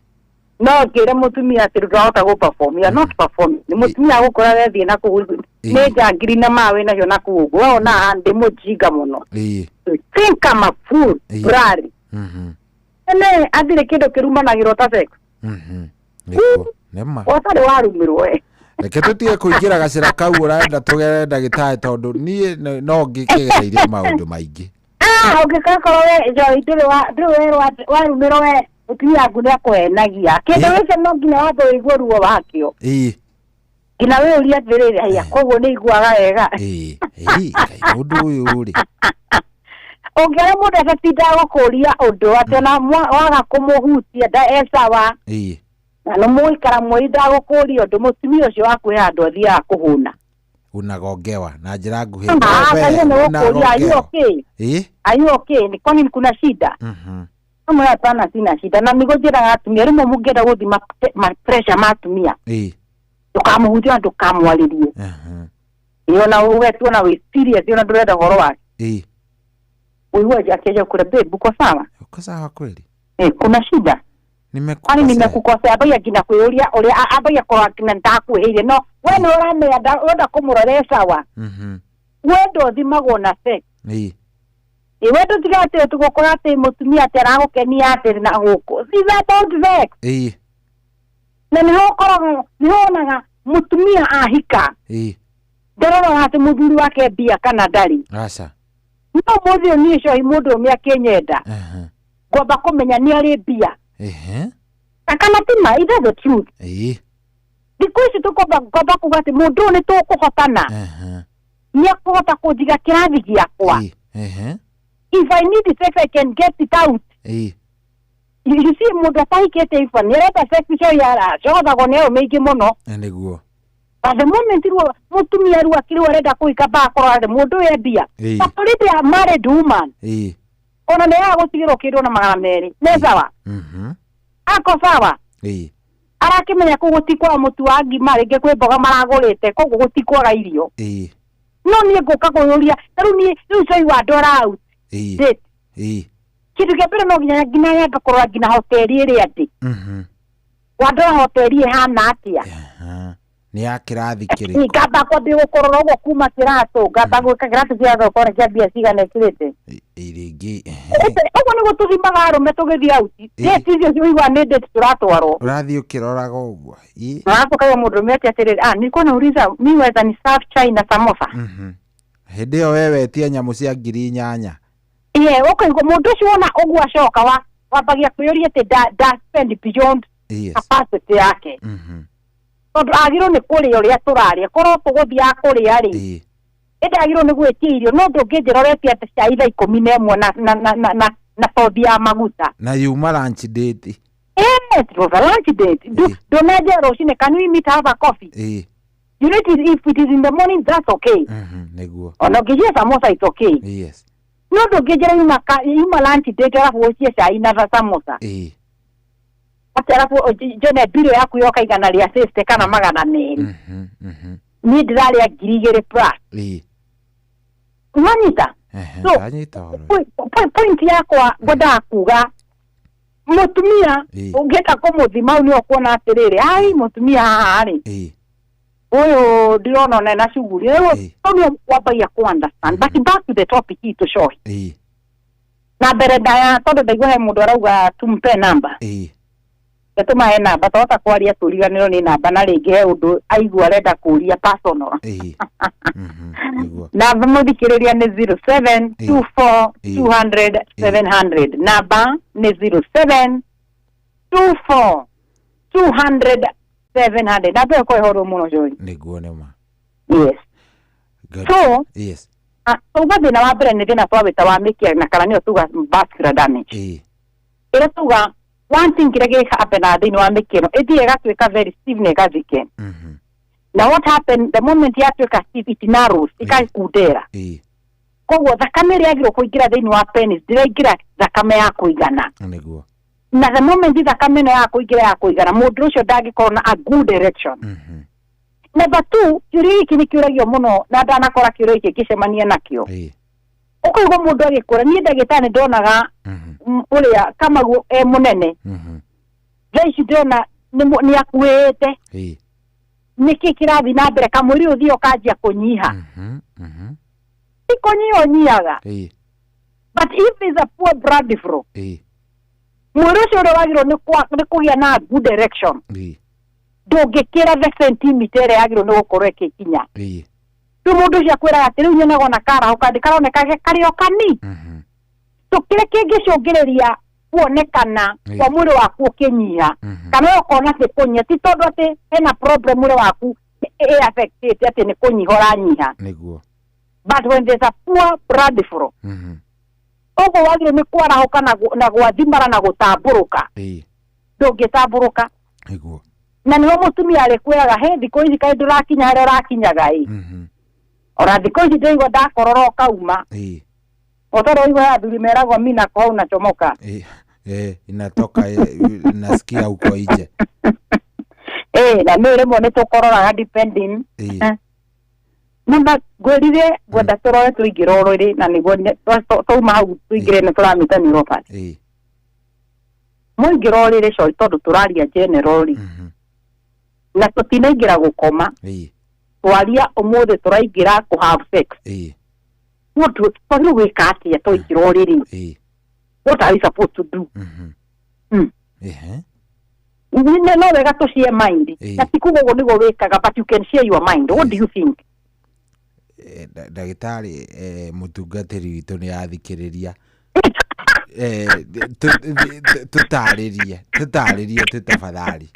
No ngĩre mũtumia atĩ ndũrahota gũ perform, you are not performing, nĩ mũtumia agũkora wethiĩ na kũu nĩ njangiri na mawe nacio na kũu ũguo we ona haha ndĩ mũjinga mũno. Think I'm a fool. Brari ene athire kĩndũ kĩrumanagĩrwo ta sex. Nĩkuo nĩma. Ũtarĩ warumĩrwo we. Reke tũtige kũingĩra gacĩra kau ũrenda tũgerere ndagĩtarĩ, tondũ niĩ no ngĩkĩgereirie maũndũ maingĩ. Ah, ũngĩgakorwo we njohi ndũrĩ ndũrĩ werwo warumĩrwo we mũtumia waku nĩ akũhenagia kĩndũ gĩkĩ, no nginya wambe ũigue ruo wakĩo, nginya wĩyũrie atĩrĩrĩ, haya, koguo nĩ iguaga wega. Ĩĩ ĩĩ, Ngai, mũndũ ũyũ rĩ. Ũngĩona mũndũ atatindaga gũkũria ũndũ atĩ ona waga kũmũhutia nda e sawa, na nĩ mũgũikara mweri ndagũkũria ũndũ, mũtumia ũcio waku he handũ athiaga kũhũna. Unagongewa na njĩra nguhĩ. Ah, We, kahiũ nĩ gũkũria, are you unagongewa. okay? Are you okay? Ni kwani kuna shida? Amwe hapana, sina shida. Na nĩguo njĩraga atumia rĩmwe mũngĩenda gũthima ma pressure ma atumia, ndũkamũhutie na ndũkamwarĩrie. Ĩ, ona ũgetua na wĩ serious, ona ndũrenda ũhoro wake, ũigue akĩanjia kũrĩa, babe, uko sawa? Uko sawa kweli? Eh, kuna shida? Nimekukosea. Kwani nimekukosea? Ambagia nginya kwĩyũria ũrĩa ambagia kũrora nginya ndakwĩhĩire, no we nĩ ũramenya ũrenda kũmũrora e sawa. Wendo ũthimagwo na sex. Ĩ, wendo tiga atĩ tũgũkora atĩ mũtumia atĩ aragũkenia atĩ na gũkũ, it's about sex. Na nĩho ũkoraga, nĩho wonaga mũtumia ahika ndaroraga atĩ mũthuri wake mbia kana ndarĩ. Aca. No mũthĩ ũyũ niĩ cohi mũndũ ũmwe akĩnyenda ngwamba kũmenya nĩ arĩ mbia na kana tima. Either the truth. Thikũ ici tũkwamba ngwamba kuga atĩ mũndũ ũyũ nĩ tũkũhotana, nĩ akũhota kũnjiga kĩrathi gĩakwa. If I need sex, I can get it out. You see, mũndũ atahikĩte iba nĩ arenda sex icio yaracogothagwo nĩ arũme aingĩ mũno. Nĩguo. But the moment rĩu mũtumia rĩu akĩrĩu arenda kũhika mbakorwo arĩ mũndũ ũyũ e mbia. But already a married woman ona nĩ yaga gũtigĩrwo kĩndũ na 200 nĩ sawa. Ako sawa. Arakĩmenya kũu gũtikwaga mũtu wa ngima, rĩngĩ kwĩ mboga maragũrĩte, koguo gũtikwaga irio. No niĩ ngũka kwĩyũria ta rĩu niĩ rĩu coi wa ndwara out date, kĩndũ kĩa mbere no nginya nyambe kũrora nginya hoteli ĩrĩa ndĩ wandora hoteli ĩhana atĩa. Nĩ ya kĩrathi kĩrĩkũ? Ngamba kwambia gũkũrora ũguo kuma kĩratũ, ngamba gwĩka kĩratũ gĩa thoko nĩ kĩa mbia cigana ĩkĩrĩte. Rĩngĩ. Ũguo nĩguo tũthimaga arũme tũgĩthiĩ out date icio ũigua nĩ date tũratwarwo. Ũrathiĩ ũkĩroraga ũguo. Alafu kama mũndũrũme ati atĩrĩrĩ, ah, nilikuwa nauliza mi weza ni serve chai na samosa. Hĩndĩ ĩyo we wetia nyamũ cia 8,000. Ye ũkaigua mũndũ ũcio wona ũguo acoka wa wambagia kwĩyũria atĩ nda spend beyond capacity yake, tondũ agĩrĩirwo nĩ kũrĩa ũrĩa tũrarĩa, korwo tũgũthiaga kũrĩa rĩ, ĩndĩ agĩrĩirwo nĩ gwĩtia irio, no ndũngĩnjĩra ũretia atĩ cai thaa 11 na thothi ya maguta. Na yuma lunch date. Yes, it was a lunch date. Ndũnanjĩra rũcinĩ, can we meet, have a coffee? You know, if it is in the morning, that's okay. Nĩguo. Ona ũngĩnjia samosa, it's okay. No ndũngĩnjĩra yuma lunch date arabu ũcie cai na samosa. Atĩ arabu njone mbirũ yaku yoka 150 kana 200. Niĩ ndĩrarĩa 2000 plus. Nĩwanyita? So, Ndanyita ũhoro. Point yakwa ngwendaga kuga mũtumia ũngĩenda kũmũthima hau nĩ ũkuona atĩrĩrĩ, ai, mũtumia haha rĩ, ũyũ ndĩrona ona ena shughuli rĩu, hau nĩho wambagia kũ understand. But back to the topic itũ cohi na mbere ndaya, tondũ ndaigua he mũndũ arauga tumpe namba. Tũmahe namba, twahota kwaria tũriganĩrwo nĩ namba, na rĩngĩ he ũndũ aigua arenda kũria personal. Namba mũthikĩrĩria nĩ 0724 200 700. Namba nĩ 0724 200 700. Namba ĩyo ko ĩhorwo mũno cohi. Nĩguo, nĩ ma. Yes. Good. So tuga thĩna wa mbere nĩ thĩna twawĩta wa mĩkia na kana nĩyo tuga vascular damage. Ĩrĩa tuga one thing kĩrĩa gĩhappen thĩinĩ wa mĩkia ĩno, ĩthiĩ ĩgatuĩka very stiff na ĩgathike. Na what happen, the moment yatuĩka stiff, it narrows, ĩgakundera. Koguo thakame ĩrĩa yagĩrĩirwo kũingĩra thĩinĩ wa penis ndĩraingĩra thakame ya kũigana. Na the moment thakame ĩno ya kũingĩra ya kũigana, mũndũ ũcio ndangĩkorwo na a good erection. Number two, kĩũria gĩkĩ nĩ kĩũragio mũno na ndanakora kĩũria gĩkĩ ngĩcemania nakĩo. Ũkaigua mũndũ agĩkũra, niĩ ndagĩtarĩ nĩ ndonaga ũrĩa Kamau e mũnene, thaa ici ndĩrona nĩ akuĩte. Nĩkĩ kĩrathiĩ na mbere? Kamwĩrĩ ũthiĩ ũkanjia kũnyiha. Ti kũnyiha ũnyihaga, but if there's a poor blood flow, mwĩrĩ ũcio ũrĩa wagĩrĩirwo nĩ kũgĩa na good erection ndũngĩkĩra the centimeter ĩrĩa yagĩrĩirwo nĩ gũkorwo ĩgĩkinya. Rĩu mũndũ ũcio akwĩraga atĩ rĩu nyonaga ona karahũka karoneka karĩ o kani. So kĩrĩa kĩngĩcũngĩrĩria kuonekana kwa mwĩrĩ waku ũkĩnyiha, kana we ũkona atĩ kũnyiha, ti tondũ atĩ hena problem mwĩrĩ waku ĩ affectĩte atĩ nĩ kũnyiha ũranyiha, but when there's a poor blood flow, ũguo wagĩrĩirwo nĩ kwarahũka na gwathimara na gũtambũrũka, ndũngĩtambũrũka. Na nĩho mũtumia arĩkwĩraga, he thikũ ici kaĩ ndũrakinya harĩa ũrakinyaga ĩ, ona thikũ ici ndĩraigua ndakorora ũkauma. O tondũ waigua athuri meragwo mina kwa unachomoka. Eh, inatoka, nasikia huko nje. Eh, na nĩ rĩmwe nĩ tũkororaga depending. Namba ngwĩrire ngwenda tũrore tũingĩre ũrĩrĩ na nĩguo twauma hau tũingĩre nĩ tũramĩta neuropathy. Mwaingĩra ũrĩrĩ coi, tondũ tũraria general rĩ, na tũtinaingĩra gũkoma, twaria ũmũthĩ tũraingĩra kũ have sex. Mũndũ twagĩrĩirwo gwĩka atĩa twaingĩra ũrĩrĩ? What are we supposed to do? No wega tũ share mind. Na ti kuga ũguo nĩguo wĩkaga, but you can share your mind. What do you think? Ndagĩtarĩ, mũtungatĩri witũ nĩ athikĩrĩria. Tũtarĩrie tu tafadhali.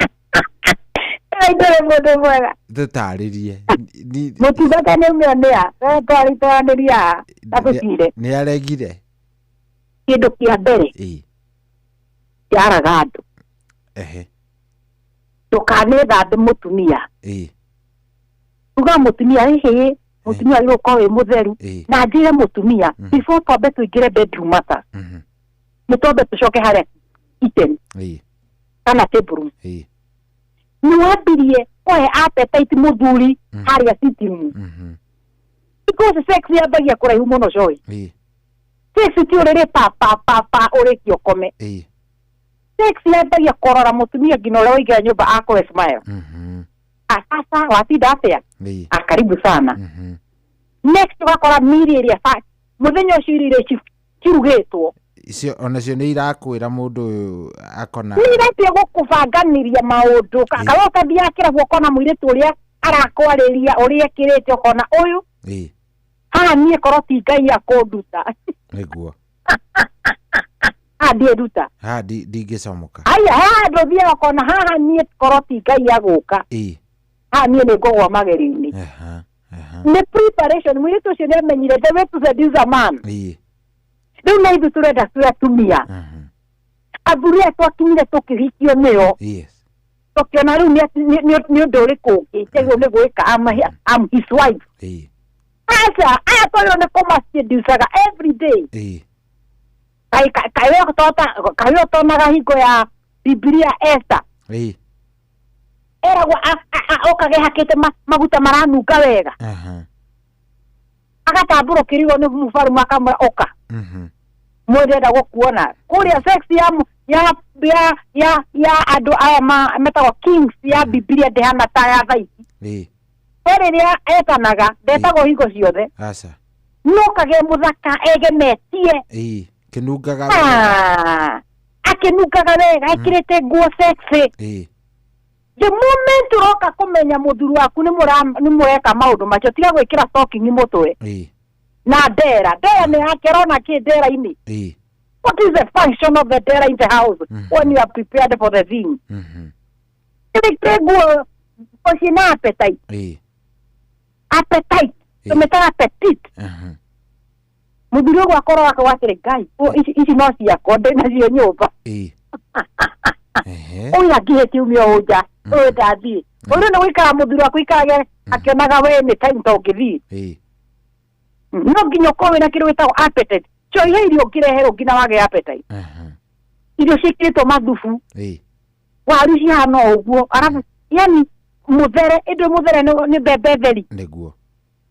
Ndũrĩ mũndũ mwega. Tũtarĩrie. Mũtungata nĩ ũmĩonea twaranĩria na tũcire. Nĩ aregire. Kĩndũ kĩa mbere kĩaraga andũ, ndũkanethambe mũtumia. Tuga mũtumia, ĩhĩ, mũtumia agĩrĩirwo gũkorwo wĩ mũtheru. Na njĩre mũtumia, before twambe tũingĩre bedroom matters, nĩ twambe tũcoke harĩa kitchen kana table room. Nĩ wambirie kũhe appetite mũthuri harĩa sitting room, because sex yambagia kũraihu mũno coĩ. Sex ti ũrĩrĩ pa pa pa pa ũrĩkie ũkome. Sex yambagia kũrora mũtumia nginya ũrĩa waingĩra nyũmba akũhe smile. "Ah, sasa watinda atĩa? Ah, karibu sana." Next ũgakora miri ĩrĩa mũthenya ũcio irio iria cirugĩtwo Icio onacio nĩ irakwĩra mũndũ ũyũ akona. Nĩ iratia gũkũbanganĩria maũndũ. Kana ũkathiaga kĩrabu ũkona mũirĩtu ũrĩa arakwarĩria, ũrĩa ekĩrĩte, ũkona ũyũ haha niĩ korwo ti Ngai akũnduta, haha ndiĩruta. Haha ndingĩcomoka. Aya, haha ndũthiaga ũkona haha niĩ korwo ti Ngai agũka, haha niĩ nĩ ngũgwa magerio-inĩ. Nĩ preparation. Mũirĩtu ũcio nĩ amenyire the way to seduce a man. Rĩu na ithuĩ tũrenda twĩ atumia, Athuri aya twakinyire tũkĩhikio nĩo. Yes. Tũkĩona rĩu nĩ ũndũ ũrĩkũ ũngĩ njagĩrĩirwo nĩ gwĩka? I'm his wife. Aca, aya twagĩrĩirwo nĩ kũmaseducaga every day. Kaĩ we ũtonaga hingo ya Bibilia Esther? Eragwo okage hakĩte maguta maranunga wega. Agatambũrũkĩrirwo nĩ mũbarume akamwĩra ũka. Mwĩrenda gũkuona kũrĩa sex ya ya ya ya ya andũ aya metagwo kings ya Bibilia ndĩhana ta ya thaa ici. We rĩrĩa etanaga ndetagwo hingo ciothe. Aca. No kage mũthaka egemetie. Kĩnungaga wega. Ah, akĩnungaga wega ekĩrĩte nguo sexy. The moment ũroka kũmenya mũthuri waku nĩ mũreka maũndũ macio, tiga gwĩkĩra stocking mũtwe. Na ndera ndera nĩ yake arona kĩ ndera-inĩ. What is the function of the ndera in the house when you are prepared for the thing? Wĩkĩre nguo nguo ciĩna appetite. Appetite tũmĩtaga appetite. Mũthuri ũguo akorwo akauga atĩrĩ, Ngai, ici no ciakwa ndĩ nacio nyũmba. Ũyũ angĩhĩtia ume ũũ nja, ũyũ ndathiĩ. Ũyũ nĩ gũikara mũthuri waku ikarage akĩonaga we nĩ time ta ũngĩthiĩ. No nginya ũkorwo wĩna kĩndũ gĩtagwo appetite. Coihe irio ũngĩreherwo nginya wage appetite. Irio ciĩkĩrĩtwo mathubu. Waru cihana o ũguo. Arabu yani mũthere, ĩndĩ mũthere nĩ mbembe theri. Nĩguo.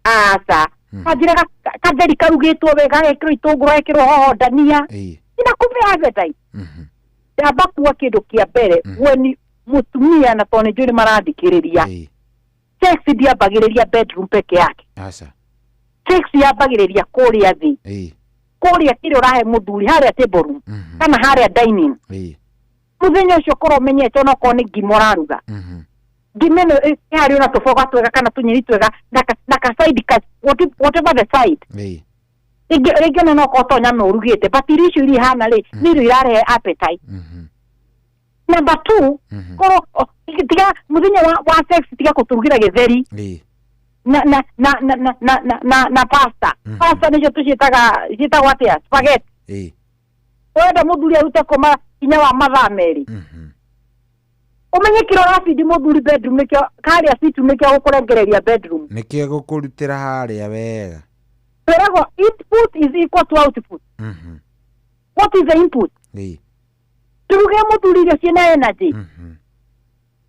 Aca. Kanjĩra katheri karugĩtwo wega, gagekĩrwo itũngũrũ, gagekĩrwo hoho, ndania. Inakũhe appetite. Ndamba kuga kĩndũ kĩa mbere, when mũtumia na tondũ nĩ njũĩ nĩ marathikĩrĩria. Sex ndĩambagĩrĩria bedroom peke yake. Aca. Sex yambagĩrĩria kũrĩa thĩ. Kũrĩa kĩrĩa ũrahe mũthuri, harĩa table room, kana harĩa dining. Mũthenya ũcio ũkorwo ũmenyete onokorwo nĩ ngima ũraruga. Ngima ĩno ĩharĩ ona tũboga twega kana tũnyeni twega na ka side ka whatever the side. Rĩngĩ rĩngĩ ona no ũkorwo to nyama ũrugĩte, but irio icio iria ihana rĩ, nĩ irio irarehe appetite. Number two, korwo tiga mũthenya wa sex tiga kũtũrugĩra gĩtheri. Na na na na na na na na na pasta. Pasta nĩcio tũciĩtaga, ciĩtagwo atĩa? Spaghetti. Wenda mũthuri arute koma hinya wa mathaa merĩ. Ũmenye kĩrĩa ũrabindi mũthuri bedroom nĩkĩo karĩa situ nĩkĩo gũkũrengereria bedroom. Nĩkĩo gũkũrutĩra harĩa wega. Twĩragwo input is equal to output. What is the input? Turuge mũthuri irio ciĩna energy.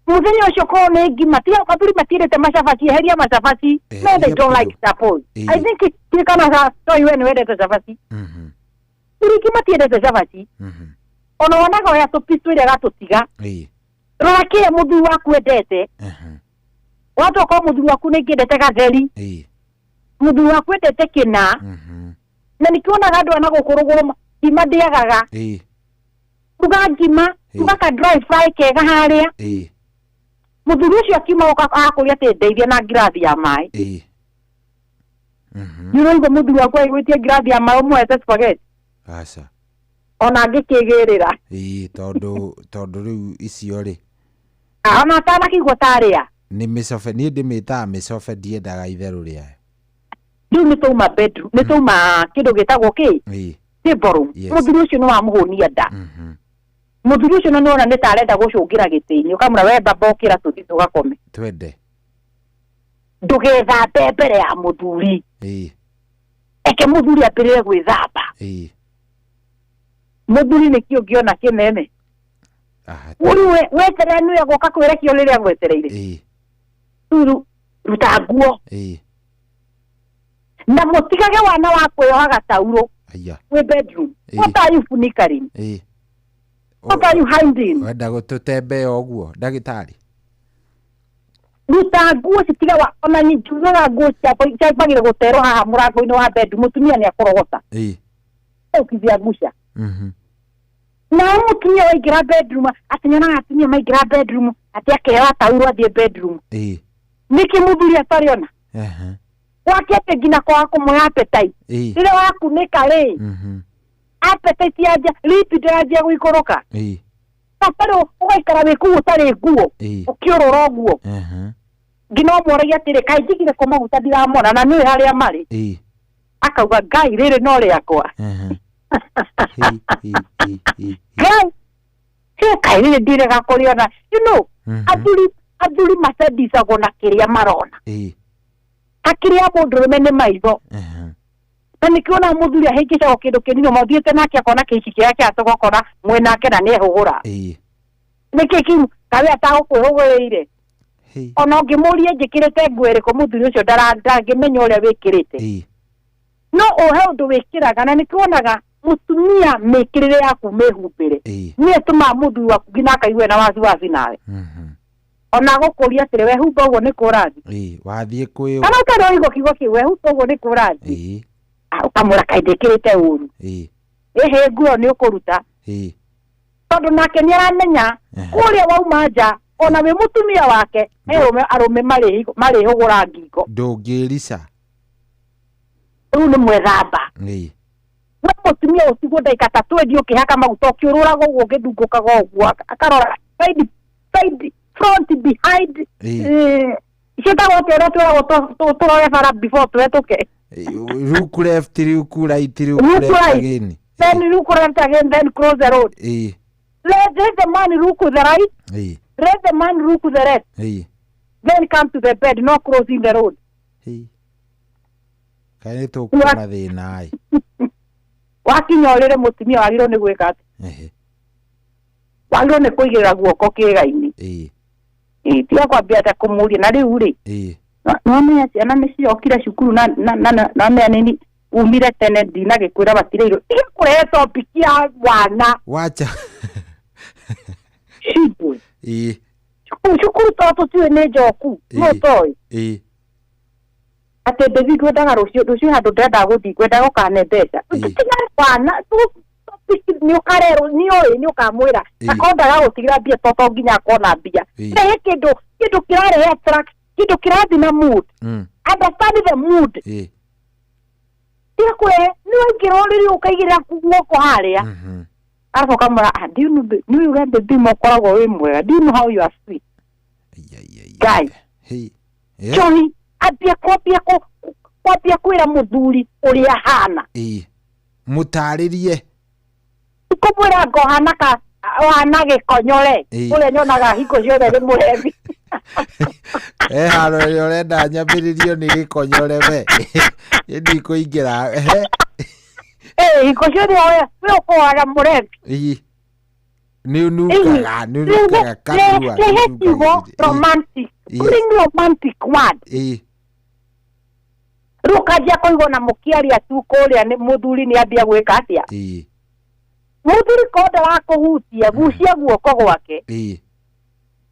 Mũthenya ũcio korwo nĩ ngima, tiga athuri matiendete macabaci, eheria macabaci. No, they don't like chapos. I think ndiũĩ kana toi we nĩ wendete cabaci. Athuri aingĩ matiendete cabaci. Ona wonaga oya tũpiece twĩrĩ agatũtiga. Rora kĩrĩa mũthuri waku endete. Watu okorwo mũthuri waku nĩ endete gatheri. Mũthuri waku endete kĩna. Na nĩkĩo wonaga andũ aya na gũkũ rũgũrũ ngima ndĩagaga. Ruga ngima, ruga ka dry fry kega harĩa. Mũthuri ũcio akiuma gũka agakũria atĩ ndeithia na ngirathi ya maĩ. Nĩ ũraigua mũthuri waku agĩgwĩtia ngirathi ya maĩ ũmũhete spaghetti? Aca. Ona angĩkĩgĩrĩra. Tondũ rĩu icio rĩ. Ona atanakĩigua tarĩa. Nĩ mĩcobe, niĩ ndĩmĩtaga mĩcobe, ndiendaga itherũ rĩayo. Rĩu nĩ twauma bedroom, nĩ twauma kĩndũ gĩtagwo kĩ? Table room. Mũthuri ũcio nĩ wamũhũnia nda. Mũthuri ũcio nĩ wona nĩ ta arenda gũcũngĩra gĩtĩ-inĩ, ũkamwĩra we baba ũkĩra tũthiĩ tũgakome. Twende. Ndũgethambe mbere ya mũthuri. Reke mũthuri ambĩrĩre gwĩthamba. Mũthuri nĩkĩ ũngĩona kĩnene? Ũrĩ weterera nĩwe agoka kwĩra kĩo rĩrĩa agwetereire. Rĩu ruta nguo. Na mũtigage wana wa kwĩyohaga taurũ. Wĩ bedroom. What are you funikaring? What are you hiding? Wenda gũtũtembea ũguo, ndagĩtarĩ? Ruta nguo citiga wa, ona njugaga nguo ciakwa ciambagĩrĩria gũterwo haha mũrango-inĩ wa bedroom, mũtumia nĩ akũrogota. Ũkithia nguca. Na mũtumia waingĩra bedroom, atĩ nyonaga atumia maingĩra bedroom, atĩ akeoha taurũ athiĩ bedroom. Nĩkĩ mũthuri atarĩ ona? Gwake atĩ nginya kwaga kũmũhe appetite. Rĩrĩa wakunĩka rĩ, appetite yanjia, libido yanjia gũikũrũka. Gatarĩ ũgaikara wĩ kũu ũtarĩ nguo, ũkĩũrũra ũguo. Nginya ũmũragia atĩrĩ, kaĩ njigire kũ maguta ndiramona na nĩũĩ harĩa marĩ. Akauga Ngai rĩrĩ no rĩakwa. Ngai Kaĩ rĩrĩ ndirega kũrĩona you know. Athuri macendicagwo na kĩrĩa marona. Ta kĩrĩa mũndũrũme nĩ maitho. Na nĩkĩo ona mũthuri ahĩngĩcagwo kĩndũ kĩnini mathiĩte nake akona kĩici kĩrĩa kĩratũgokora mwĩnake na nĩehũgũra. Nĩkĩ kĩu kawe atagũkwĩhũgũrĩire ona ũngĩmũria njĩkĩrĩte nguo ĩrĩkũ mũthuri ũcio ndangĩmenya ũrĩa wĩkĩrĩte. No ũhe ũndũ wĩkĩraga na nĩkĩo wonaga mũtumia mĩkĩrĩre yaku mĩhumbĩre nĩ ĩtũmaga mũthuri waku nginya akaigua na wasiwasi nawe. Ona gũkũria atĩrĩ wehumba ũguo nĩ kũrathiĩ. Wathiĩ kwĩ kana ũtarĩ ũigua kiugo kĩu wehumba ũguo nĩ kũrathiĩ ũkamwĩra kaĩ ndĩkĩrĩte ũru. Ĩhĩ nguo nĩ ũkũruta tondũ nake nĩ aramenya kũrĩa wauma nja ona wĩ mũtumia wake he arũme marĩhũgũra ngingo. Ndũngĩrica. Rĩu nĩ mwethamba. We mũtumia ũtigwo ndagĩka ta 20 ũkĩhaka maguta ũkĩũrũraga ũguo ũkĩndungũkaga ũguo akarora side side front behind ciĩtagwo atĩa ũrĩa twĩragwo tũrore bara before tũhetũke. Look left, look right, look left again. Then look left again, then cross the road. Let the man look to the right. Let the man look to the left. Then come to the bed, no crossing the road. Kaĩ nĩ tũkuona thĩna ĩ. Wakinya ũrĩrĩ mũtumia wagĩrĩirwo nĩ gwĩka atĩa? Wagĩrĩirwo nĩ kũigĩrĩra guoko kĩĩga-inĩ. Tiga kwambia ta kũmũria na rĩu rĩ nĩwamenya ciana nĩ ciokire cukuru na namenya nini umire tene ndinagĩkwĩra matirĩ irio. Tiga kũrehe topic ya wana. Wacha. Shibwe. Cukuru to tũtiũĩ nĩ njoku. No toĩ. Atĩ ndĩthiĩ ngwendaga rũciũ rũciũ handũ ndĩrendaga gũthiĩ ngwendaga ũkane mbeca. Tiga wana topic nĩ ũkarerwo nĩũĩ nĩ ũkamwĩra. Akorwo ndagagũtigĩra mbia to nginya akona mbia. Rehe kĩndũ kĩndũ kĩrarehe attraction kĩndũ kĩrathiĩ na mood. Understand the mood. Tiga kũrehe nĩ waingĩra ũrĩrĩ ũkaigĩrĩra guoko harĩa. Arabu ũkamwĩra nĩ ũrĩa baby ũkoragwo wĩ mwega. Do you know how you are sweet? Guy. Johnny ambia kwambia kwĩra mũthuri ũrĩa ahana. Mũtarĩrie. Kũmwĩra ngohana ka ohana gĩkonyore ũrĩa nyonaga hingo ciothe nĩ mũrebi. Haro ĩrĩa ũrenda nyambĩrĩrio nĩ gĩkonyore we. Ndikũingĩra. Hingo ciothe we ũkohaga mũrebi. Nĩ ũnungaga kanua. Rehe kiugo romantic. Bring romantic word. Rĩu ũkanjia kũigua na mũkĩaria tu kũrĩa nĩ mũthuri nĩ ambia gwĩka atĩa. Mũthuri ko ndarakũhutia gucia guoko gwake.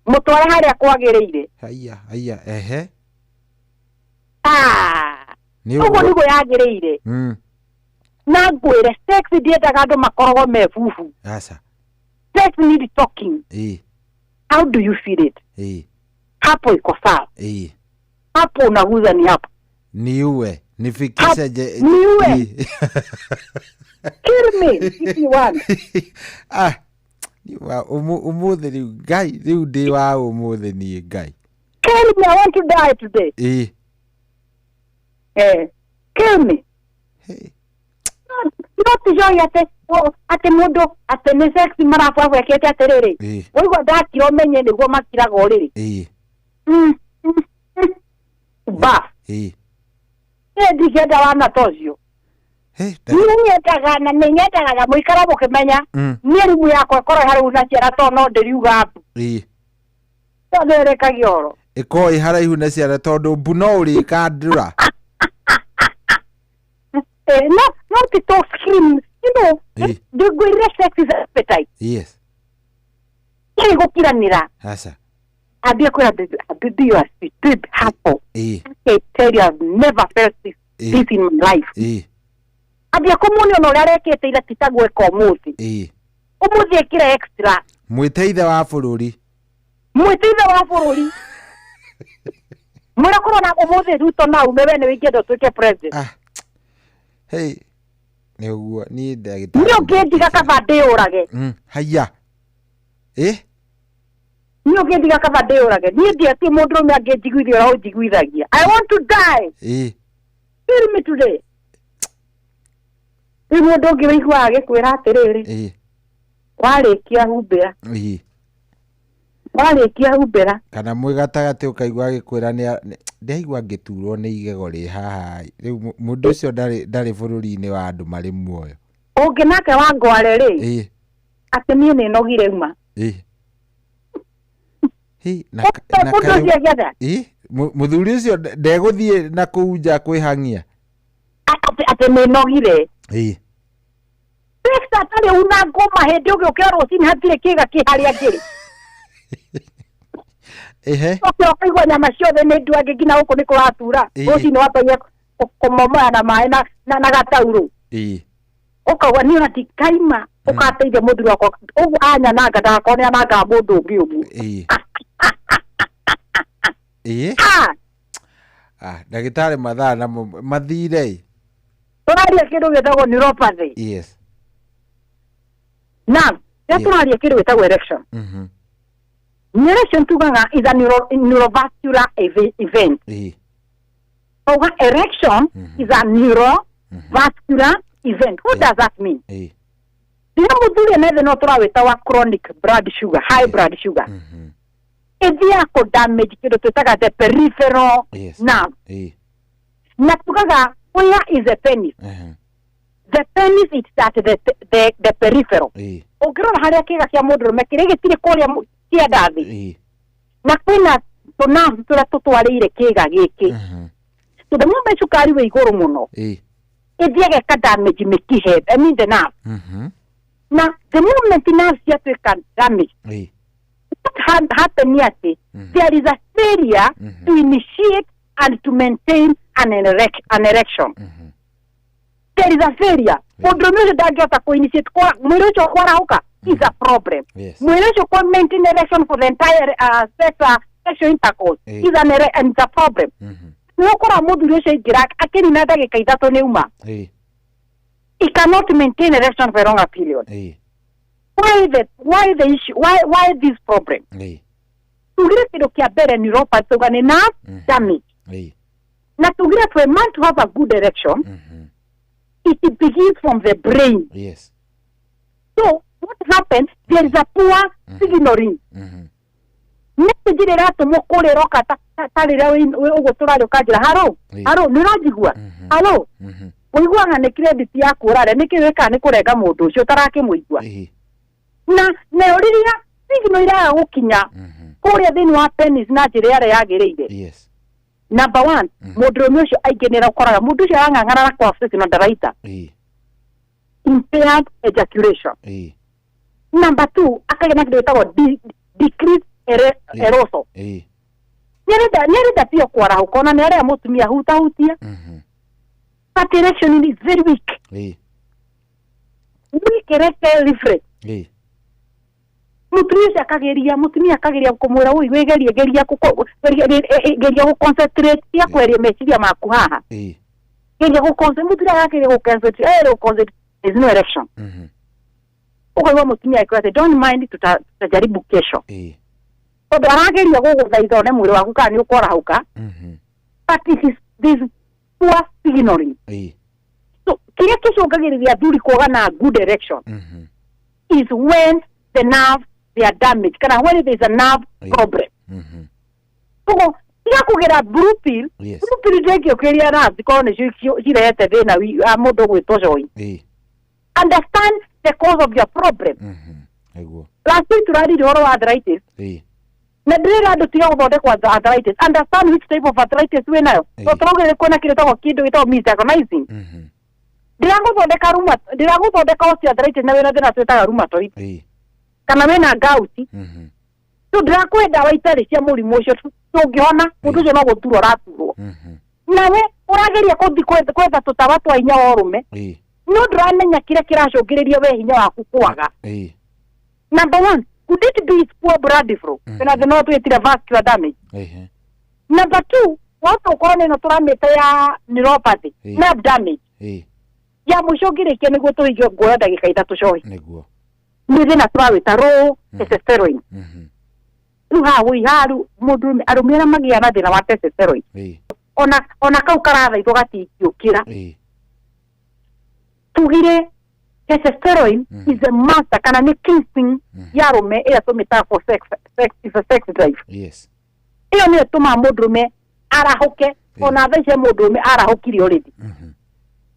Mũtware harĩa kwagĩrĩire. Haiya haiya ehe. Ũguo nĩguo yagĩrĩire. Na ngwĩre sex ndiendaga andũ makoragwo me bubu. Aca. Sex need talking. How do you feel it? Hapo iko sawa. Hapo unaguza ni hapo. Niue nifikishe je. Niue. Kill me if you want. Umuthi riu Ngai riu ndi wa umuthi ni Ngai. Kill me, I want to die today. Kill me. No tijoi ate mundu ate nĩ sex marabwabwa ekĩte atĩrĩrĩ. Waigua ndakira ũmenye nĩguo makiraga ũrĩrĩ. Ba. Niĩ ndingĩenda wana ta ũcio. Niĩ nyendaga na nĩ nyendaga mũikara mũkĩmenya niĩ rumu yakwa ĩkorwo ĩ haraihu na ciana tondũ no ndĩriuga mbu. Tondũ ĩrĩkagia oro. Ĩkorwo ĩ haraihu na ciana tondũ mbu no ũrĩkandũra. No ti to scream. You know, ndĩngwĩrire sex is appetite. Yes. Ĩrĩ gũkiranĩra. Aca. Ambia kwĩra baby you are sweet, babe hapo. I tell you I've never felt this in my life. Ambia kũmuonia ona ũrĩa arekĩte ira ti ta gwĩka ũmũthĩ. Ũmũthĩ ĩkĩre extra. Mwĩte ithe wa bũrũri. Mwĩte ithe wa bũrũri. Mwĩra korwo na ũmũthĩ Ruto na ume we nĩwe ingĩenda ũtuĩke president. Hey. Nĩ ũguo niĩ ndagĩtarĩ. Niĩ ũngĩndiga kaba ndĩyũrage. Haiya. Niĩ ũngĩndiga kaba ndĩyũrage. Niĩ ndiatie mũndũrũme angĩnjiguithia ũrĩa ũnjiguithagia. I want to die. Kill me today. Rĩu mũndũ ũngĩ wĩiguaga agĩkwĩra atĩrĩrĩ. Warĩkia humbĩra. Ĩĩ. Warĩkia humbĩra. Kana mwĩ gatagatĩ ũkaigua agĩkwĩra ndĩraigua ngĩturwo nĩ igego rĩ haha. Rĩu mũndũ ũcio ndarĩ bũrũri-inĩ wa andũ marĩ muoyo. Ũngĩ nake wa ngware rĩ. Ĩĩ. Atĩ niĩ nĩ nogire uma. Ĩĩ. Hĩ, na na Mũndũ kaĩ- ũcio angĩatha? Ĩĩ, mũthuri ũcio ndegũthiĩ na kũu nja kwĩhang'ia. Atĩ nĩ nogire. Ĩĩ. Sex atarĩ una ngũma hĩndĩ ũgĩũkĩra rũcinĩ hatirĩ kĩga kĩ harĩa ngĩrĩ. Ehe. Ũkĩra ũkaigua nyama ciothe nĩ nduange nginya gũkũ nĩ kũratura. Ĩĩ. Rũcinĩ wambagia kũmomoya na maĩ na gataurũ. Ĩĩ. Ũkauga niĩ ona ndikaima ũgateithia mũthuri wakwa ũguo anyananga ndagakorwo nĩ anangaga mũndũ ũngĩ ũguo. Ĩĩ. Ĩĩ. Ah! Ah, ndagĩtarĩ mathaa namo mathire ĩ. Tũraria kĩndũ gĩtagwo neuropathy. Yes. Na rĩrĩa tũraria kĩndũ gĩtagwo erection. Erection tugaga is a neurovascular event. Ĩĩ. Tuga erection is a neurovascular event. What does that mean? Ĩĩ. Rĩrĩa mũthuri ena thĩna tũrawĩta wa chronic blood sugar, high blood sugar. Ĩthiaga kũ damage kĩndũ twĩtaga the peripheral nerve. Ĩĩ. Na tugaga where is the penis? The penis is at the peripheral. Ĩĩ. Ũngĩrora harĩa kĩga kĩa mũndũrũme kĩrĩa gĩtirĩ kũrĩa kĩanda thĩ. Ĩĩ. Na kwĩna tũnabu tũrĩa tũtwarĩire kĩga gĩkĩ. So the moment cukari wĩ igũrũ mũno, Ĩĩ. ĩthiaga ĩka damage mĩkihe, I mean the nerve. Na the moment nerve ciatuĩka damage, Ĩĩ. what happen nĩ atĩ there is a failure to initiate and to maintain an erection. There is a failure. Mũndũrũme ũcio ndangĩhota kũ-initiate mwĩrĩ ũcio kwarahũka is a problem. Yes. Mwĩrĩ ũcio kũ maintain erection for the entire sexual intercourse Ĩĩ. is an and it's a problem. Nĩ ũkora mũthuri ũcio aingĩra akĩnina ndagĩka ithatũ nĩ uma. Ĩĩ. He cannot maintain erection for a longer period. Ĩĩ. Why the issue? Why this problem? Ĩĩ. Tugire kĩndũ kĩa mbere neuropathy tuga nĩ nerve damage. Ĩĩ. Na tugire for a man to have a good erection, it begins from the brain. Yes. So what happens? There is a poor signaling. Message ĩrĩa ĩratũmwo kũrĩa ĩroka ta rĩrĩa ũguo tũraria ũkanjĩra haro haro nĩ ũranjigua haro ũiguaga nĩ credit yaku ũrarĩa nĩkĩ wĩkaga nĩ kũrenga mũndũ ũcio ũtarakĩmũigua na nayo rĩrĩa signal iraga gũkinya kũrĩa thĩinĩ wa penis na njĩra ĩrĩa yagĩrĩire. Yes. Number one, mũndũrũme ũcio aingĩ nĩ ũkoraga mũndũ ũcio arang'ang'ana na kwa na ndaraita. Ĩĩ. Impaired ejaculation. Ĩĩ. Number two, akagĩa na kĩndũ gĩtagwo decreased arousal. Ĩĩ. Nĩarenda biũ kwarahũka ona nĩarĩa mũtumia hutahutia. But erection is very weak. Ĩĩ. Weak erectile reflex. Ĩĩ. Mũtumia ũcio akageria, mũtumia akageria kũmwĩra ũi wĩgerie geria geria gũ concentrate tia kweria meciria maku haha. Ĩĩ. Geria gũ concentrate, mũtumia akageria gũ concentrate, gũ concentrate, there is no erection. Ũkaigua mũtumia akiuga atĩ don't mind, tutajaribu kesho. Ĩĩ. Tondũ arageria gũgũthaitha one mwĩrĩ waku kana nĩ ũkwarahũka. But it is this poor signaling. Ĩĩ. So kĩrĩa kĩcũngagĩrĩria athuri kwaga na good erection is when the nerve they are damaged kana when there is a nerve problem. Koguo tiga kũgĩra blue pill. Yes. Blue pill ndĩngĩũkĩria nerves korwo nĩcio cirehete thĩna wa mũndũ ũgwĩtwo joy. Ĩĩ. Understand the cause of your problem. Nĩguo. Last week tũraririe ũhoro wa arthritis. Ĩĩ. Na ndĩrera andũ tiga gũthondekwo arthritis. Understand which type of arthritis wĩ nayo. Tondũ tũraugire kwĩna kĩndũ gĩtagwo kĩndũ gĩtagwo misdiagnosing. Ndĩragũthondeka rheuma, ndĩragũthondeka osteoarthritis na wĩna thĩna twĩtaga rheumatoid. Ĩĩ. Kana wĩna gout. So ndĩrakũhe ndawa itarĩ cia mũrimũ ũcio tũngĩhona mũndũ ũcio no gũturwo ũraturwo. Nawe ũrageria kũthi gwetha tũtawa twa hinya wa ũrũme. Ĩĩ. No ndũramenya kĩrĩa kĩracũngĩrĩria we hinya waku kwaga. Ĩĩ. Number one, could it be poor blood flow? Kana thĩna ũyũ twĩtire vascular damage. Ĩĩ. Number two, wahota gũkorwo nĩ ĩno tũramĩta ya neuropathy, Ĩĩ. nerve damage. Ĩĩ. Ya mũico ngĩrĩkia nĩguo tũhingie nguoya ndagĩka ithatũ cohi. Nĩguo. Nĩ thĩna tũrawĩta low testosterone. Rĩu haha wũi haha rĩu mũndũrũme arũme arĩa magĩaga na thĩna wa testosterone. Ĩĩ. Ona kau karathaithwo gatingĩũkĩra. Ĩĩ. Tugire Testosterone is a master kana nĩ kingpin ya arũme ĩrĩa tũmĩtaga for sex, sex is a sex drive. Yes. Ĩyo nĩyo ĩtũmaga mũndũrũme arahũke. Ona thaa ici he mũndũrũme arahũkire already,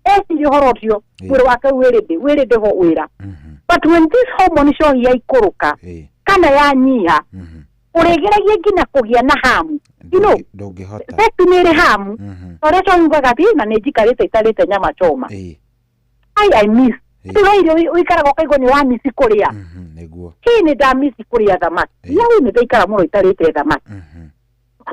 eciria ũhoro ũcio, mwĩrĩ wake wĩrĩndĩ wĩrĩndĩ ho wĩra. But when this hormone cohi yaikũrũka kana yanyiha, ũrĩgeragia nginya kũgĩa na hamu, you know. Ndũngĩhota. Sex nĩ ĩrĩ hamu, ta ũrĩa twarugaga atĩ na nĩ njikarĩte itarĩte nyama choma. I miss rĩu irio ũikaraga ũkaigua nĩ wamisi kũrĩa. Nĩguo. Hii nĩ ndamisi kũrĩa thamaki yau, nĩ ndaikara mũno itarĩte thamaki.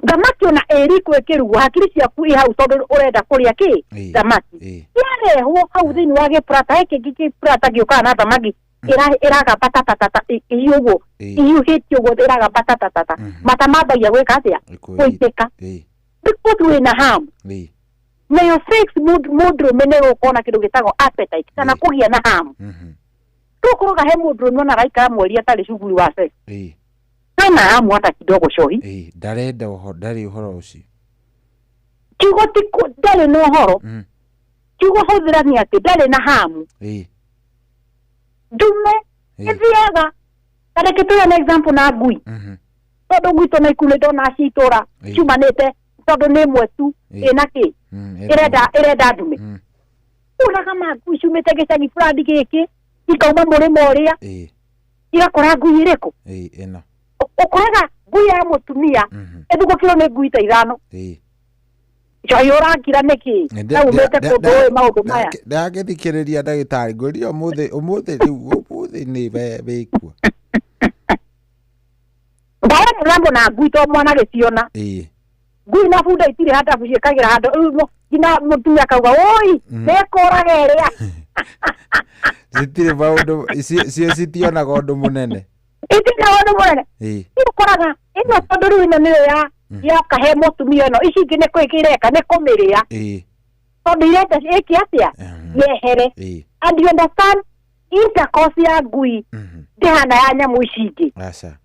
Thamaki ona ĩriko ĩkĩrugwo, hakiri ciaku i hau tondũ ũrenda kũrĩa kĩ? Thamaki. Yarehwo hau thĩinĩ wa gĩprata, he kĩngĩ gĩprata gĩũkaga na thamaki ĩragamba tatatata ihiũ ũguo, ihiũhĩtio ũguo ĩragamba tatatata, mata mambagia gwĩka atĩa? Gũitĩka, because wĩna hamu. Nayo sex, mũndũrũme nĩ gũkorwo na kĩndũ gĩtagwo appetite kana kũgĩa na hamu. Tũkũroga he mũndũrũme ona araikara mweri atarĩ shughuli wa sex, hana hamu hata kidogo cohi. Ndarenda ũhoro, ndarĩ ũhoro ũcio. Kiugo ti ndarĩ na ũhoro, kiugo hũthĩra nĩ atĩ ndarĩ na hamu. Ndume ĩthiaga ta reke tuge na example na ngui, tondũ gwitũ na ikuũ nĩ ndona ci itũra ciumanĩte, tondũ nĩ ĩmwe tu ĩna kĩ ĩrenda, ĩrenda ndume. Ũraga ma ngui ciumĩte gĩcagi fulani gĩkĩ, ikauma mũrĩmo ũrĩa, igakora ngui ĩrĩkũ? Ĩno. Ũkoraga ngui ya mũtumia ĩthugũkĩrwo nĩ ngui ta ithano. Njohi ũrakira nĩkĩ na umĩte kũndũ ũĩ maũndũ maya? Ndagĩthikĩrĩria ndagĩtarĩ, ngũria ũmũthĩ, ũmũthĩ rĩu, ũmũthĩ nĩ wĩkuo. Ndahe mũrambo na ngui to mwana gĩciona. Ngui na bunda itirĩ handabu ciĩkagĩra handũ rĩu nginya mũtumia akauga ũi nĩkũraga ĩrĩa. Citirĩ maũndũ, cio citionaga ũndũ mũnene. Itirĩ ũndũ mũnene. Rĩu ũkoraga ĩno, tondũ rĩu ĩno nĩyo ya yoka he mũtumia ĩno, ici ingĩ nĩ kũ ireka nĩ kũmĩrĩa, tondũ irenda ĩke atĩa? Yehere. And you understand, intercourse ya ngui ndĩhana ya nyamũ ici ingĩ. Aca.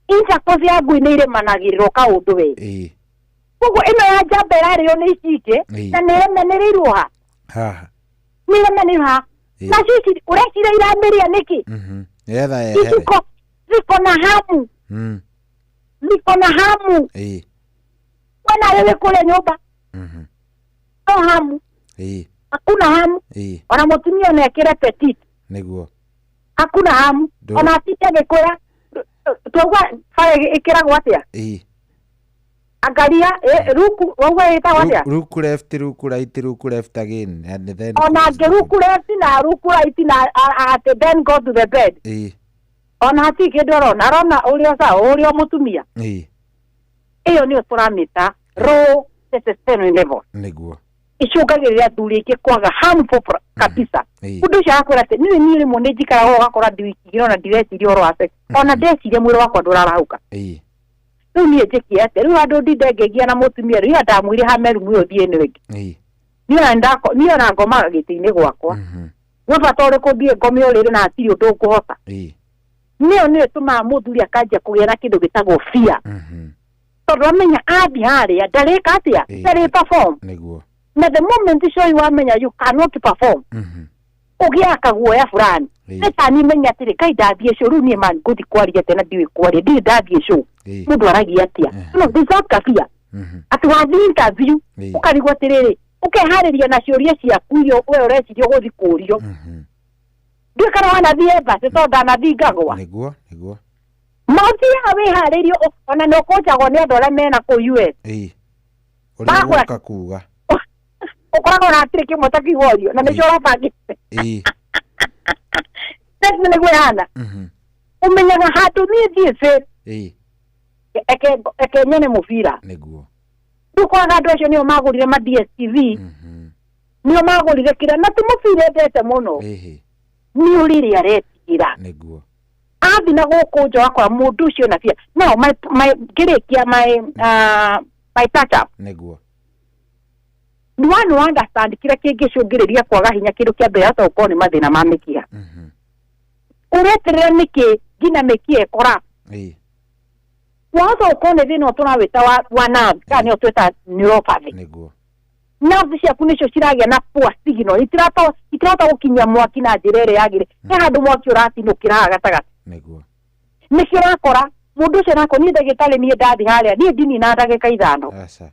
Intercourse ya ngui nĩ irĩmanagĩrĩrwo kaũndũ we. Koguo ĩno ya njamba ĩrarĩo nĩ ici ingĩ na nĩ ĩremanĩrĩirwo ha? Haha. Nĩ ĩremanĩrĩirwo ha? Nacio ici ũreciria iramĩrĩa nĩkĩ? Nĩgetha yehere. Ziko ziko na hamu. Ziko na hamu. Wena wewe kule nyumba no hamu, hakuna hamu. Ona mũtumia ona ekĩre petit, Nĩguo. hakuna hamu. Ona atinde agĩkwĩra twauga bara ĩkĩragwo atĩa? Angalia ruku wauga ĩtagwo atĩa? Ruku left, ruku right, ruku left again and then Ona angĩ ruku left na ruku right na atĩ then go to the bed, ona hatirĩ kĩndũ arona, arona ũrĩa sawa ũrĩa mũtumia. Ĩyo nĩyo tũramĩta low testosterone level. Nĩguo. Icũngagĩrĩria athuri aingĩ kwaga hamu kabisa. Ũndũ ũcio agakwĩra atĩ niĩ rĩmwe nĩ njikaraga ũgakora ndi wiki igĩrĩ ona ndireciria ũhoro wa sex, ona ndeciria mwĩrĩ wakwa ndũrarahũka. Rĩu niĩ njĩke atĩa rĩu handũ ndinde ngĩgia na mũtumia? Rĩu ndamwĩre hame rumu ĩyo thiĩ ĩno ĩngĩ. Niĩ ona niĩ ona ngomaga gĩtĩ-inĩ gwakwa, gwĩ bata ũrĩkũ thiĩ ngome ũrĩrĩ na hatirĩ ũndũ ngũhota? Nĩyo nĩyo ĩtũmaga mũthuri akanjia kũgĩa na kĩndũ gĩtagwo fear, tondũ amenya athiĩ harĩa ndarĩka atĩa? Ndarĩ perform. Nĩguo. Na the moment ũcio wamenya you cannot perform, ũgĩaga kaguoya fulani. Nĩ tani menya atĩrĩ, ngai ndathiĩ show rĩu niĩ man ngũthiĩ kwaria atĩa na ndiũĩ kwaria, ndirĩ ndathiĩ show, mũndũ aragia atĩa? No there's that fear atĩ wathiĩ interview ũkarigwo atĩrĩrĩ, ũkeharĩria na ciũria ciaku iria we ũreciria ũgũthiĩ kũrio. Ndiũĩ kana wanathiĩ embassy, tondũ ndanathiĩ ngagwa. Nĩguo, nĩguo. Mathiaga wĩharĩirie, ona nĩ ũkũnjagwo nĩ andũ arĩa mena kũu US. Ũrĩa Magũra- ũgũka kuga. Ũkoragwo na hatirĩ kĩmwe ta kĩgorio na nĩcio ũrabangĩte. Nĩ nĩguo ĩhana. Ũmenyaga handũ niĩ thiĩ thĩ eke nyone mũbira. Nĩguo. Rĩu ũkoraga andũ acio nĩo magũrire ma DSTV, nĩo magũrire kĩrĩa, na ti mũbira endete mũno, nĩ ũrĩrĩ aretigĩra. Nĩguo. Athi na gũkũ nja ũgakora mũndũ ũcio na bia now my ngĩrĩkia my touch up. Nĩguo. Nĩ one understand kĩrĩa kĩngĩcũngĩrĩria kwaga hinya. Kĩndũ kĩa mbere yahota gũkorwo nĩ mathĩna ma mĩkiha. Ũreterera nĩkĩ nginya mĩkiha ĩkora? Wahota gũkorwo nĩ thĩna ũyũ tũrawĩta wa nerve, kana nĩyo twĩta neuropathy. Nĩguo. Nerves ciaku nĩcio ciragĩa na poor signal, itirahota gũkinyia mwaki na njĩra ĩrĩa yagĩrĩire. He handũ mwaki ũratinũkĩra haha gatagatĩ. Nĩguo. Nĩkĩo ũrakora mũndũ ũcio nako niĩ ndagĩtarĩ niĩ ndathi harĩa niĩ ndinina ndagĩka 5. Aca.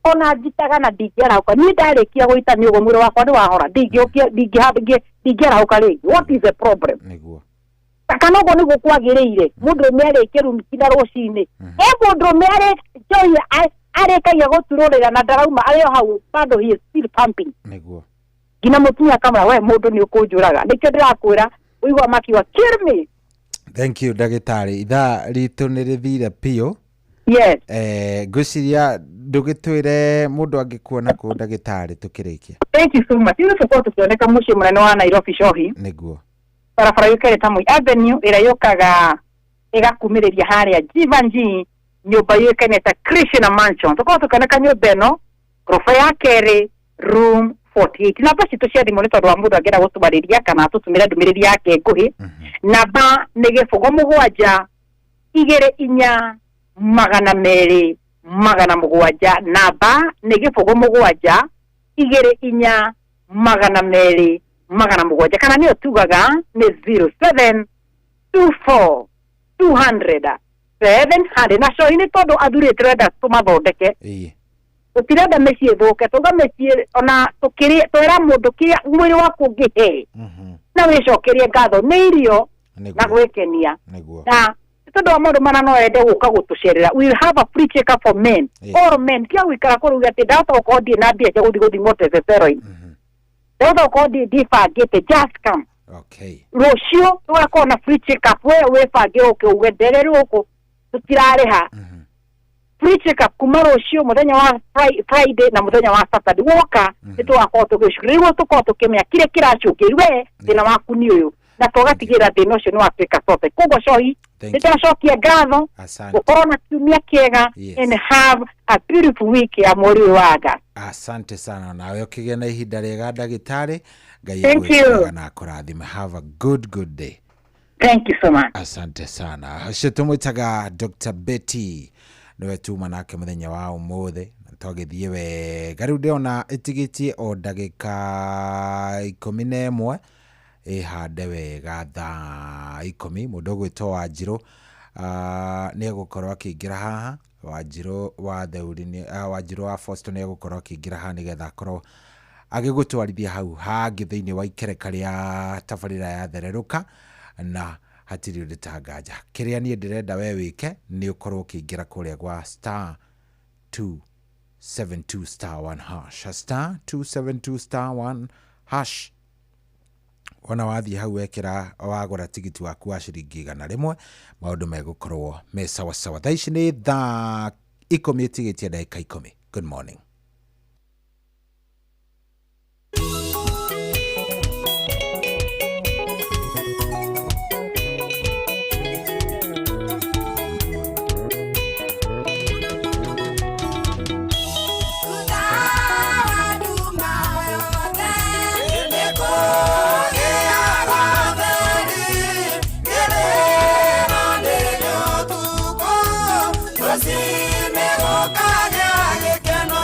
Ona njitaga na ndingĩarahũka, niĩ ndarĩkia gũita nĩ ũguo mwĩrĩ wakwa nĩ wahora, ndingĩarahũka rĩngĩ. What is the problem? Nĩguo. Kana ũguo nĩguo kwagĩrĩire mũndũrũme arĩkie rumiki na rũcinĩ. He mũndũrũme njohi arĩkagia gũturũrĩra na ndarauma, arĩ o hau bado he is still pumping. Nĩguo. Nginya mũtumia akamwĩra we mũndũ nĩ ũkũnjũraga. Nĩkĩo ndĩrakwĩra ũigua makiuga kill me. Thank you ndagĩtarĩ, ithaa ritũ nĩ rĩthire biũ. Yes. Ngwĩciria ndũgĩtwĩre mũndũ angĩkuona kũ ndagĩtarĩ tũkĩrĩkia. Thank you so much. Ithuĩ tũkorwo tũkĩoneka mũciĩ mũnene wa Nairobi Shohi. Nĩguo. Barabara yũkĩte ta Moi Avenue ĩrĩa yũkaga ĩgakumĩrĩria harĩa Jivanjee, nyũmba yũĩkaine ta Krishna Mansion. Tũkorwo tũkĩoneka nyũmba ĩno ngoroba ya kerĩ room 48. Namba citũ cia thimũ nĩ tondũ wa mũndũ angĩenda gũtũmarĩria kana atũtũmĩre ndũmĩrĩri yake nguhĩ. Namba nĩ 07 24 200 700. Namba nĩ 07 24 200 700, kana nĩyo tugaga nĩ 07 24 200 700. Na cohi nĩ tondũ athuri tũrenda tũmathondeke. Tũtirenda mĩciĩ ĩthũke, tuga mĩciĩ ona twĩra mũndũ kĩrĩa mwĩrĩ waku ũngĩhe na wĩcokerie ngatho nĩ irio na gwĩkenia. Na tondũ wa maũndũ mana no ende gũka gũtũcerera, we will have a free check up for men. All men, tiga gũikara kũrĩa atĩ ndahota gũkorwo ndirĩ na mbia cia gũthiĩ gũthimwo testosterone, ndahota gũkorwo ndibangĩte, just come. Okay. Rũciũ tũgakorwo na free check up, we wĩbange ũke uge ndere rũkũ tũtirarĩha. Free check up kuma rũciũ mũthenya wa Friday na mũthenya wa Saturday. Woka nĩ tũgakorwo tũgĩcukĩria nĩguo tũkorwo tũkĩmenya kĩrĩa kĩracũngĩrĩria we thĩna waku nĩ ũyũ, na tũgatigĩrĩra thĩna ũcio nĩ watuĩka sorted. Koguo cohi Thank you. nĩtwacokia ngatho, Asante. gũkorwo na kiumia kĩega. Yes. And have a beautiful week ya mweri ũyũ wa August. Asante sana, nawe ũkĩgĩa na ihinda rĩega ndagĩtarĩ. Ngai Thank you. agwĩke wega na akũrathime. Have a good good day. Thank you so much. Asante sana. Ũcio tũmwĩtaga Dr. Betty, nĩwe tuma nake mũthenya wa ũmũthĩ na twagĩthiĩ wega. Rĩu ndĩrona ĩtigĩtie o ndagĩka 11 ĩhande wega thaa 10. Mũndũ ũgwĩtwo Wanjirũ nĩ egũkorwo akĩingĩra haha. Wanjirũ wa Theuri Wanjirũ wa Fosto nĩ egũkorwo akĩingĩra haha nĩgetha akorwo agĩgũtwarithia hau hangĩ thĩinĩ wa ikereka rĩa tabarĩra ya thererũka, na hatirĩ ũndũ ta nganja. Kĩrĩa niĩ ndĩrenda we wĩke nĩ ũkorwo ũkĩingĩra kũrĩa gwa star 272 star 1 hash, star 272 star 1 hash. Wona wathiĩ hau wekĩra wagũra tigiti waku wa ciringi 100, maũndũ megũkorwo me sawasawa. Thaa ici nĩ thaa 10 ĩtigĩtie ndagĩka 10. Good morning. Rosime, Okanya, Gekeno.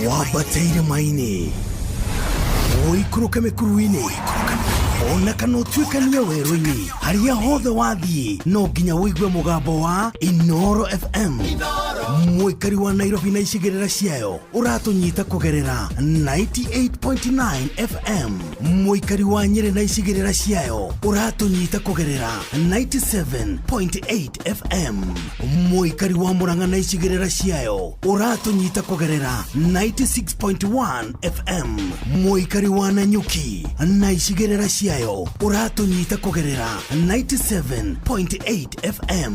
Wambate irĩma-inĩ, ũikũrũke mĩkuru-inĩ, ona kana ũtuĩkanie werũ-inĩ, harĩa hothe wathiĩ no nginya ũigue mũgambo wa Inoro FM. Mũikari wa Nairobi na icigĩrĩra ciayo ũratũnyita kũgerera 98.9 FM. Mũikari wa Nyĩrĩ na icigĩrĩra ciayo ũratũnyita kũgerera 97.8 FM. Mũikari wa Murang'a na icigĩrĩra ciayo ũratũnyita kũgerera 96.1 FM. Mũikari wa Nanyuki na icigĩrĩra ciayo ũratũnyita kũgerera 97.8 FM.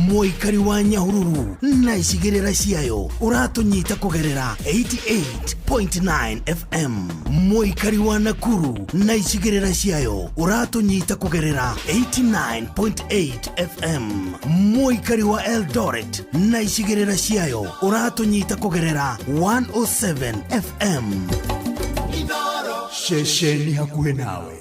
Mũikari wa Nyahururu na icigĩrĩra ciayo ũratũnyita kũgerera 88.9 FM. Mũikari wa Nakuru na icigĩrĩra ciayo ũratũnyita kũgerera 89.8 FM. Mũikari wa Eldoret na icigĩrĩra ciayo ũratũnyita kũgerera 107 FM. Ceceni hakuhĩ nawe.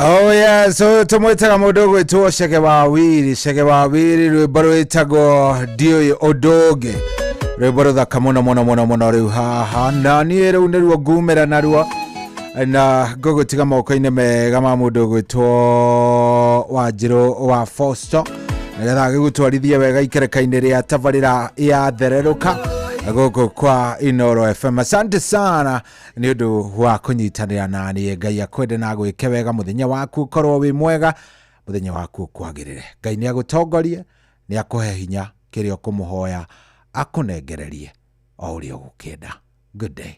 Oh yeah, so tumwitaga mundu ugwitwo Chege wa Wiri, Chege wa Wiri rwimbo rwitagwo Ndiũĩ Ũndũ Ũngĩ, rwimbo ruthaka muno muno muno muno riu haha, na niĩ rĩu nĩruo ngumĩra naruo na ngũgũtiga moko-inĩ mega ma mũndũ ũgwĩtwo Wanjirũ wa Fosto nĩgetha agĩgũtwarithie wega ikereka-inĩ rĩa tabarĩra ya thererũka gũkũ kwa Inoro FM. Asante sana nĩ ũndũ wa kũnyitanĩra na niĩ. Ngai akwende na agwĩke wega, mũthenya waku ũkorwo wĩ mwega, mũthenya waku ũkwagĩrĩre. Ngai nĩ agũtongorie, nĩ akũhe hinya kĩrĩa ũkũmũhoya, akũnengererie o ũrĩa ũgũkĩenda. Good day.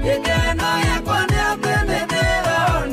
Gĩkeno gĩakwa nĩ atĩ nĩ ndĩrona.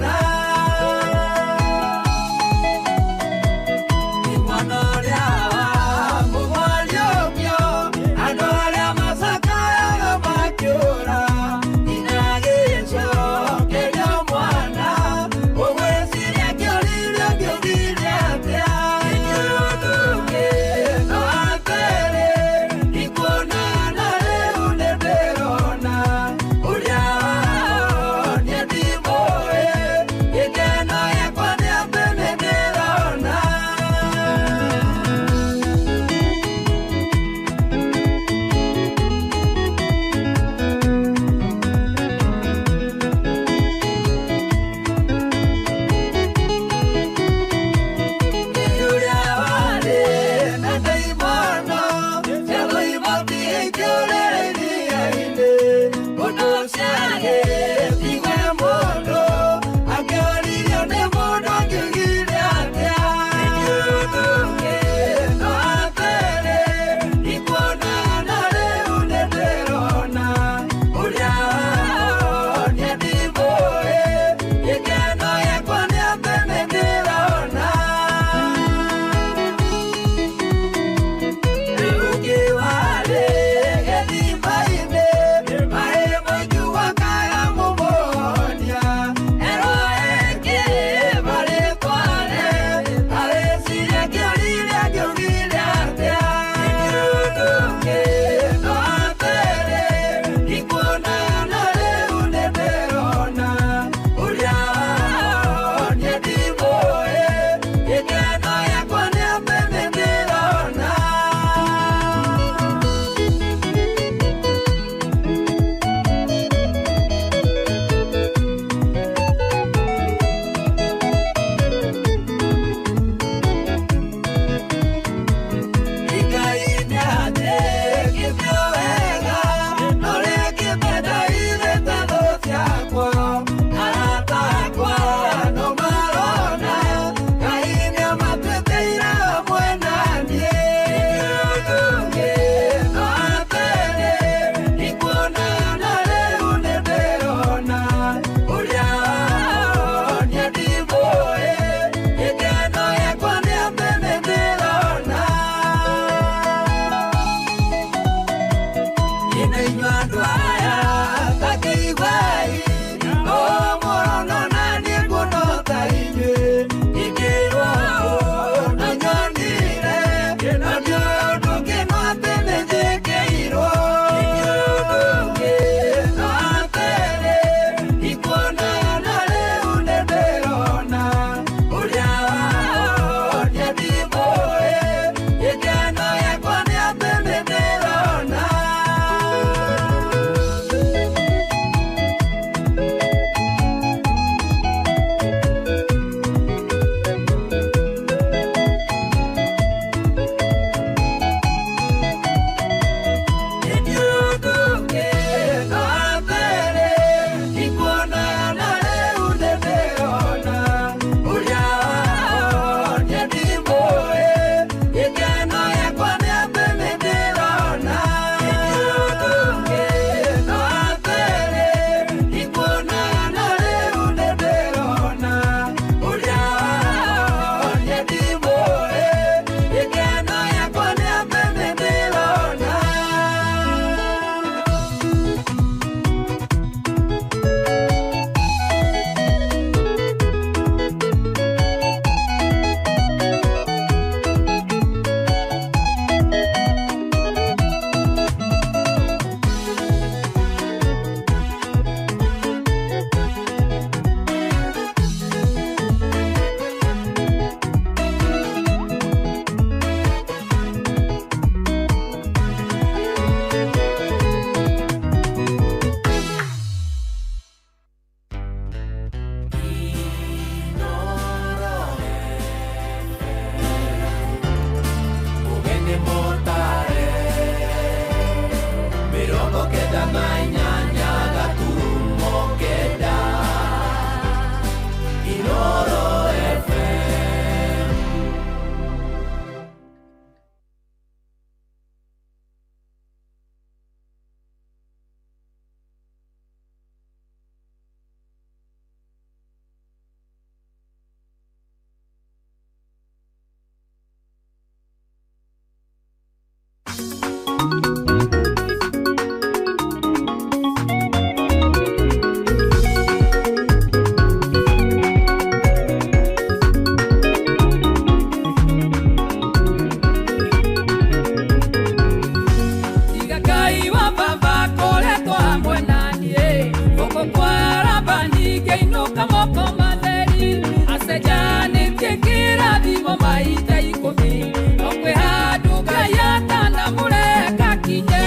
Acenjanĩtie kĩrathimo maita ikũmi no kwĩ handũ Ngai atanamũreka kinye.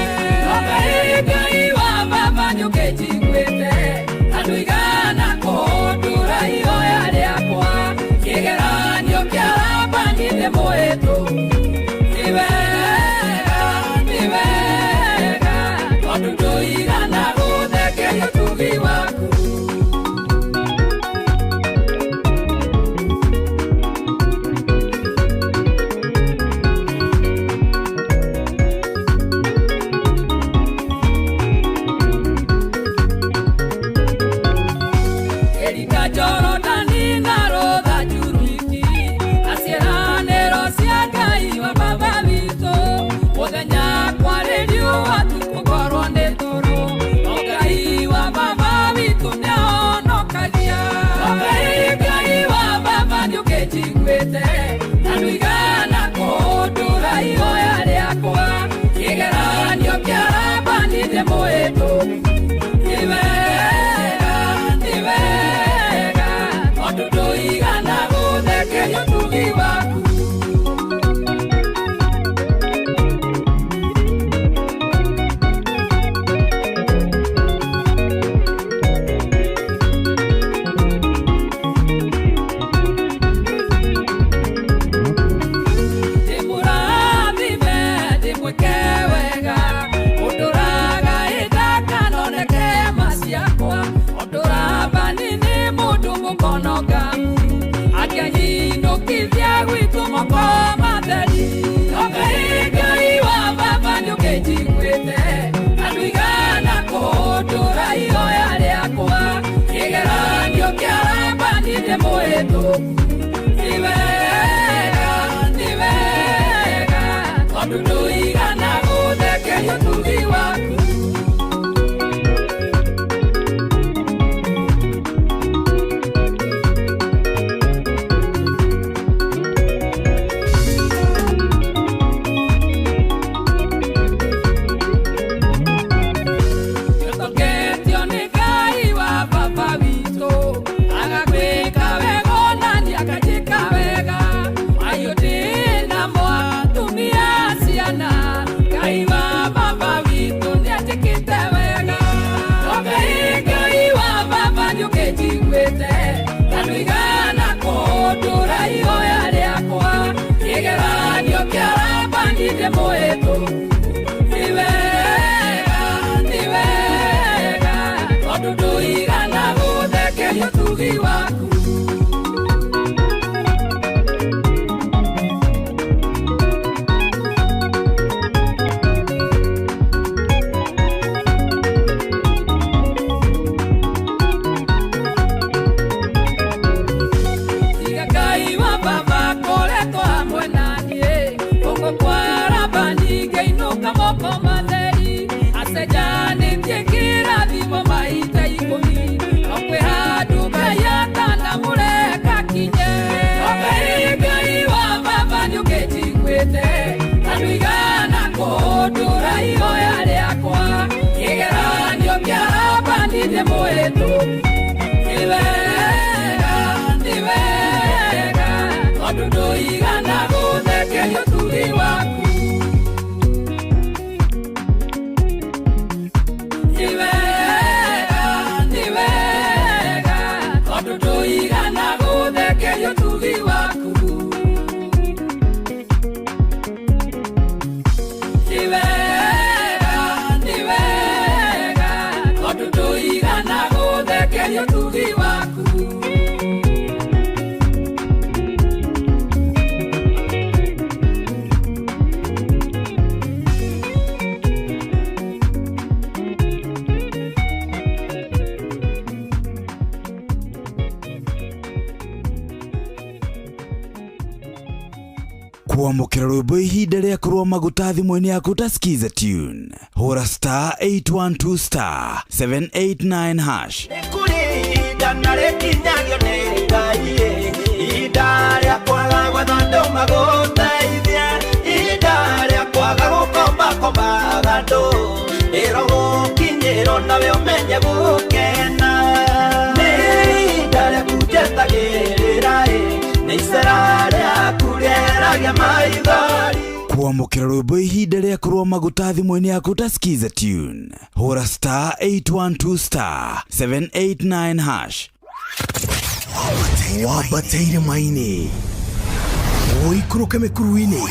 No Ngai Ngai wa baba nĩũkĩnjiguĩte na ndũigana kũndura ihoya rĩakwa. Kĩgeranio kĩa Labani nĩ mũhĩtũku. Ti wega, ti wega, tondũ ndũigana gũthekeria ũtugi waku. Erika Jorodani na Rotha Juruiti, aciĩranĩro cia Ngai wa baba witũ. Mũthenya kwarĩ riũa tukũkorwo nĩ toro, no Ngai wa baba witũ nĩahonokagia. No Ngai Ngai wa baba nĩũkĩnjiguĩte na ndũigana kũndura ihoya rĩakwa. Kĩgeranio kĩa Labani nĩ mũhĩtũku. Ti wega, ti wega, tondũ ndũigana gũthekeria ũtugi waku. Ndĩmũrathime, ndĩmwĩke wega, ũndũraga ĩthakanoneke ma ciakwa. Ũndũ Labani nĩ mũndũ mũkonoka, akĩanyinũkithia gwitũ moko matheri. No Ngai Ngai wa baba nĩũkĩnjiguĩte na ndũigana kũndũra ihoya rĩakwa. Kĩgeranio kĩa Labani nĩ mũhĩtũku. Ti wega, ti wega, tondũ ndũigana gũthekeria ũtugi waku. Nĩũtoketio nĩ Ngai wa baba witũ, agagwĩka wega ona niĩ akanjĩka wega. Mahiũ ndĩnamo atumia ciana, Ngai wa baba witũ nĩanjĩkĩte wega. No Ngai Ngai wa baba nĩũkĩnjiguĩte na ndũigana kũndura ihoya rĩakwa. Kĩgeranio kĩa Labani nĩ mũhĩtũku. Ti wega, ti wega, tondũ ndũigana gũthekeria ũtugi waku. Tiga Ngai wa baba akoretwo hamwe na niĩ, gũkũ kwa Labani ngĩinũka moko matheri. Acenjanĩtie kĩrathimo maita ikũmi, no kwĩ handũ Ngai atanamũreka kinye. No Ngai Ngai wa baba nĩũkĩnjiguĩte na ndũigana kũndura ihoya rĩakwa. Kĩgeranio kĩa Labani nĩ mũhĩtũku. Ti wega, ti wega, tondũ ndũigana gũthekeria ũtugi waku. Ti wega, ti wega, tondũ ndũigana gũthekeria ũtugi waku. Ti wega, ti wega, tondũ ndũigana gũthekeria ũtugi waku. Kwamũkĩra rwĩmbo ihinda rĩa kũrũa maguta thimũ-inĩ yaku ta skiza tune hũra star 812 star 789 hash. Kũrĩ ihinda na rĩkinyagio nĩ Ngai, ihinda rĩa kwaga gwetha andũ magũteithie, ihinda rĩa kwaga gũkombakombaga andũ, ĩrogũkinyĩrwo nawe ũmenye gũkena. Nĩ ihinda rĩaku njetagĩrĩra ĩ. Ndũngĩtharia maithori. Kwamũkĩra rwĩmbo ihinda rĩa kũrũa maguta thimũ-inĩ yaku ta skiza tune, hũra star 812 star 789 hash. Wambateire maini, ũikũrũke mĩkuru-inĩ,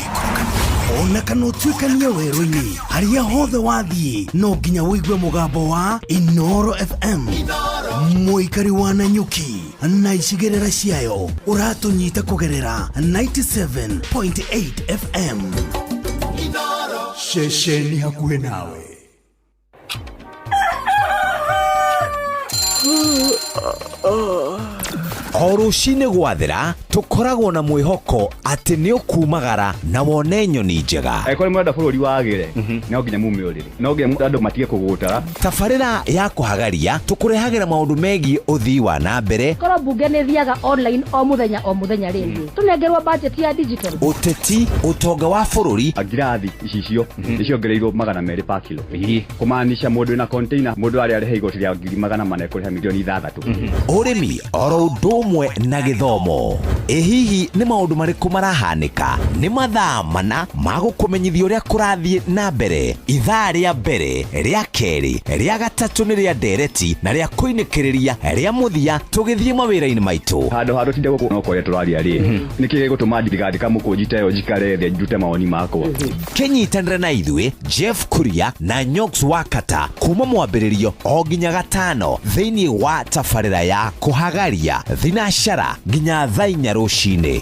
ona kana ũtuĩkanie werũ-inĩ, harĩa hothe wathiĩ no nginya ũigue mũgambo wa Inoro FM. Mũikari wa Nanyuki na icigĩrĩra ciayo, ũratũnyita kũgerera 97.8 FM. Ceceni hakuhĩ nawe. O rũcinĩ gwathera tũkoragwo na mwĩhoko atĩ nĩ ũkumagara na wone nyoni njega. Angĩkorwo nĩ mũrenda bũrũri wagĩre, no nginya mume ũrĩrĩ, no nginya andũ matige kũgũtara. Tabarĩra ya kũhagaria tũkũrehagĩra maũndũ megiĩ ũthii wa na mbere, korwo mbunge nĩ thiaga online o mũthenya o mũthenya, rĩngĩ tũnengerwo budget ya digital. Ũteti, ũtonga wa bũrũri. Ngirathi icicio nĩ ciongereirwo 200 pa kilo, kũmaanisha mũndũ wĩna container, mũndũ arĩa arĩhe igoti rĩa 400,000 ekũrĩha 6 million. Ũrĩmi oro ũndũ ũmwe na gĩthomo. Ĩ hihi nĩ maũndũ marĩkũ marahanĩka? Nĩ mathaa mana ma gũkũmenyithia ũrĩa kũrathiĩ na mbere. Ithaa rĩa mbere, rĩa kerĩ, rĩa gatatũ nĩ rĩa ndereti na rĩa kũinĩkĩrĩria rĩa mũthia tũgĩthiĩ mawĩra-inĩ maitũ. Handũ ha tũtinde gũkũ no kwaria tũraria rĩ, nĩkĩ gĩgũtũma ndigandĩka mũkũnji ta ĩyo njikare thĩ ndute mawoni makwa? Kĩnyitanĩre na ithuĩ Jeff Kuria na Nyox Wakata kuma mwambĩrĩrio o nginya gatano thĩinĩ wa tabarĩra ya kũhagaria thinacara nginya thaa 4 rũcinĩ.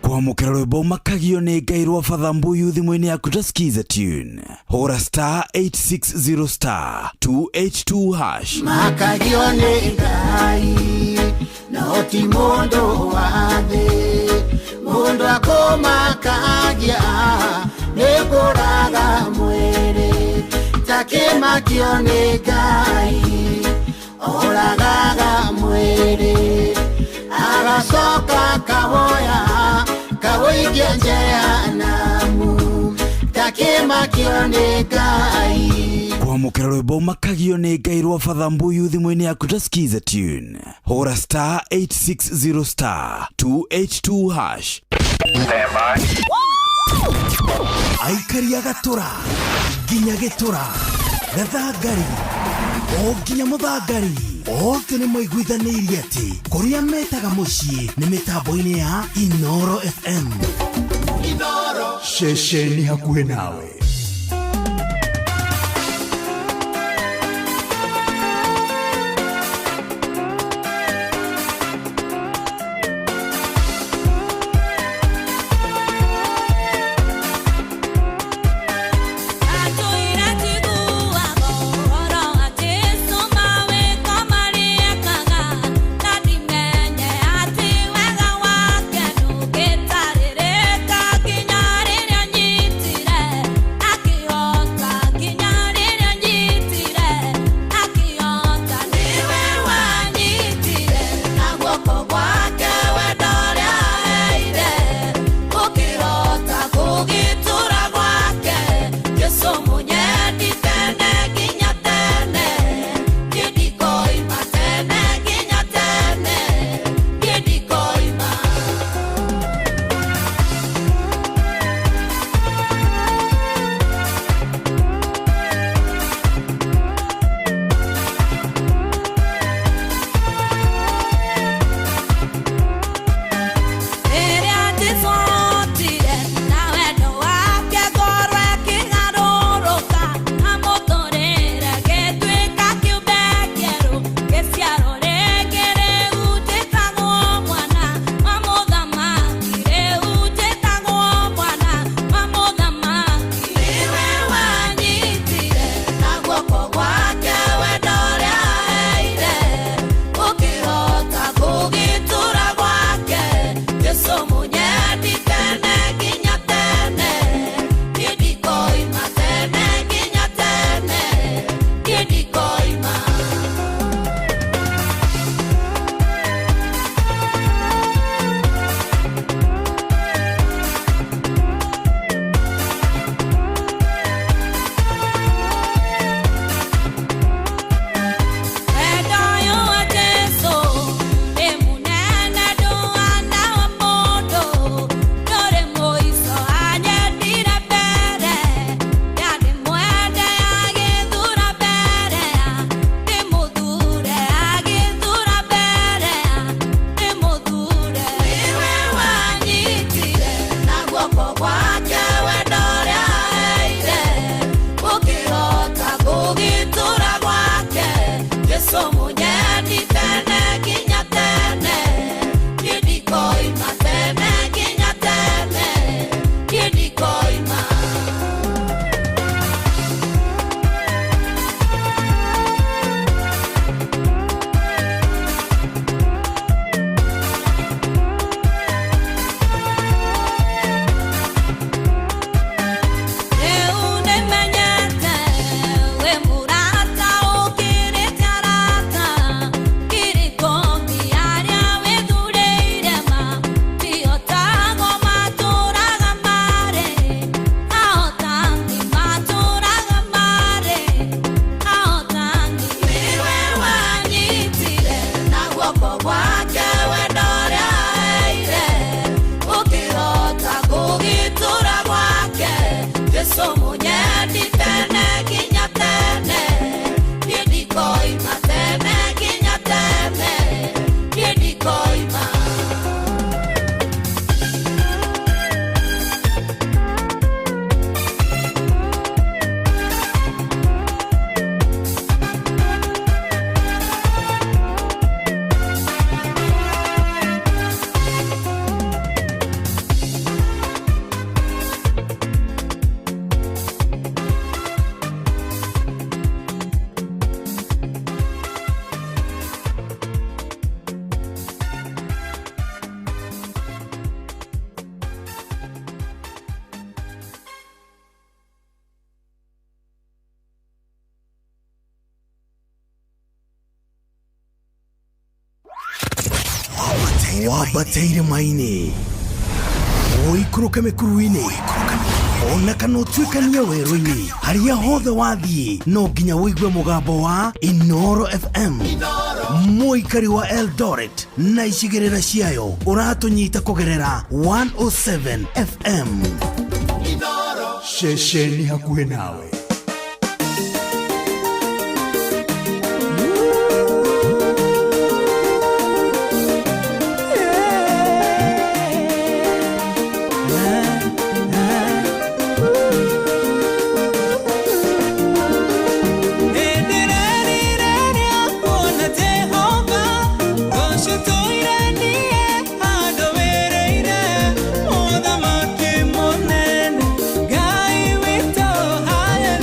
Kwamũkĩra rwĩmbo makagio nĩ Ngai rwa Father Mbuyu thimũ-inĩ yaku ta skiza tune, hũra star 860 star 282 hash. Makagio nĩ Ngai no ti mũndũ wa thĩ, mũndũ akũmakagia nĩ kũraga mwĩrĩ, takĩmakio nĩ Ngai oragaga mwĩrĩ, agacoka kawoya kawoikia jehanamu, takĩmakio nĩ Ngai. Kwamũkĩra rwĩmbo makagio nĩ Ngai rwa Father Mbuyu thimũ-inĩ yaku ta skiza tune, hũra star 860 star 282 hash. Aikari a gatũra nginya gĩtũra, gathangari o nginya mũthangari, othe nĩ maiguithanĩirie atĩ kũrĩa metaga mũciĩ nĩ mĩtambo-inĩ ya Inoro FM. Ceceni hakuhĩ nawe. Atũira tiguaga ũhoro wa Jesũ mawĩko marĩa ekaga, na ndimenye atĩ wega wake ndũngĩtarĩrĩka nginya rĩrĩa nyitire. Wambate irĩma-inĩ, ũikũrũke mĩkuru-inĩ, ona kana ũtuĩkanie werũ-inĩ, harĩa hothe wathiĩ no nginya ũigue mũgambo wa Inoro FM. Mũikari wa Eldoret na icigĩrĩra ciayo, ũratũnyita kũgerera 107 FM, ceceni hakuhĩ nawe. Mũthamaki mũnene, Ngai witũ, hallelujah.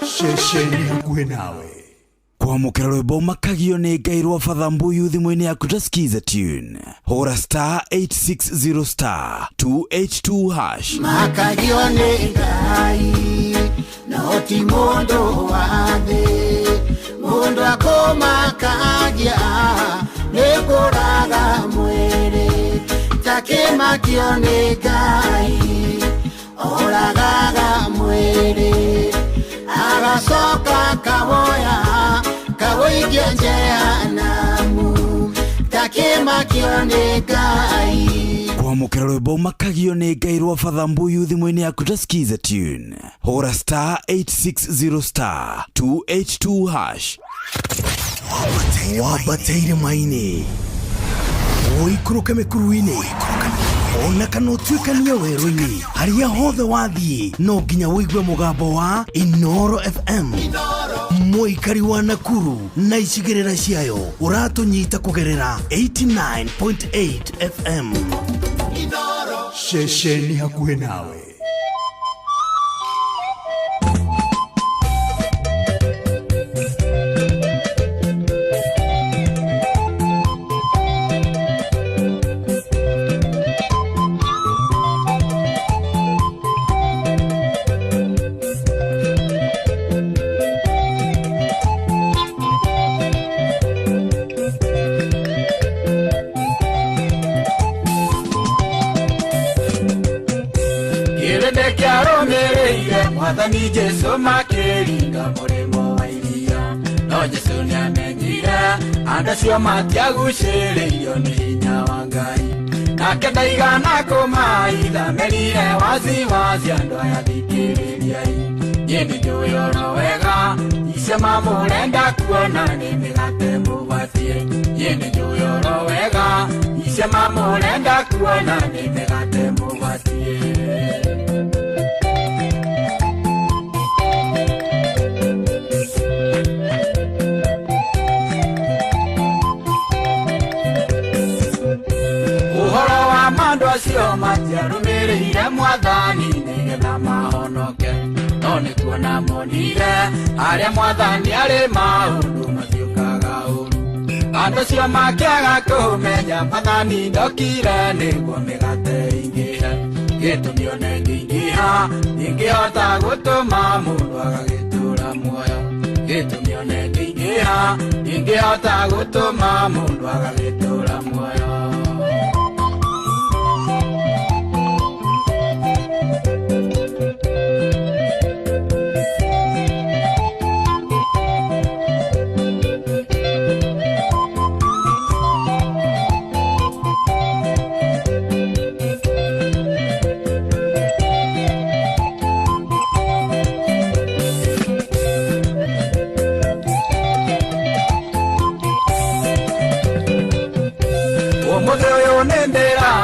Ceceni hakuhĩ nawe. Kwamũkĩra rwĩmbo makagio nĩ Ngai rwa Father Mbuyu thimũ-inĩ yaku ta skiza tune. Hũra star 860 star 282 hash. Makagio nĩ Ngai no ti mũndũ wa thĩ, mũndũ akũmakagia nĩ kũraga mwĩrĩ, takĩmakio nĩ Ngai oragaga mwĩrĩ, agacoka kawoya kawoikia jehanamu, takĩmakio nĩ Ngai. Kwamũkĩra rwĩmbo makagio nĩ Ngai rwa Father Mbuyu thimũ-inĩ yaku ta skiza tune. Hũra star 860 star 282 hash. Wambateire maini ũikũrũke mĩkuru-inĩ ona kana ũtuĩkanie werũ-inĩ, harĩa hothe wathiĩ no nginya ũigue mũgambo wa Inoro FM. Mũikari wa Nakuru na icigĩrĩra ciayo ũratũnyita kũgerera 89.8 FM. Ceceni hakuhĩ nawe. Mwathani Jesu makĩringa mũrĩmo wa iria, no Jesu nĩamenyire andũ acio matiagucĩrĩirio nĩ hinya wa Ngai, nake ndaigana kũmaitha merire waziwazi andũ aya thikĩrĩriai, niĩ nĩnjũĩ oro wega icio mamũrenda kuona nĩ mĩgate mũgwatie, niĩ nĩnjũĩ oro wega icio mamũrenda kuona nĩ mĩgate mũgwatie. Acio matiarũmĩrĩire Mwathani nĩgetha mahonoke, no nĩ kuona monire arĩa Mwathani arĩ maũndũ matiũkaga ũru. Andũ acio makĩaga kũmenya Mwathani ndokire nĩguo mĩgate ĩingĩhe, gĩtũmi ona ĩngĩingĩha ndĩngĩhota gũtũma mũndũ agagĩtũra muoyo, gĩtũmi ona ĩngĩingĩha ndĩngĩhota gũtũma mũndũ agagĩtũra muoyo.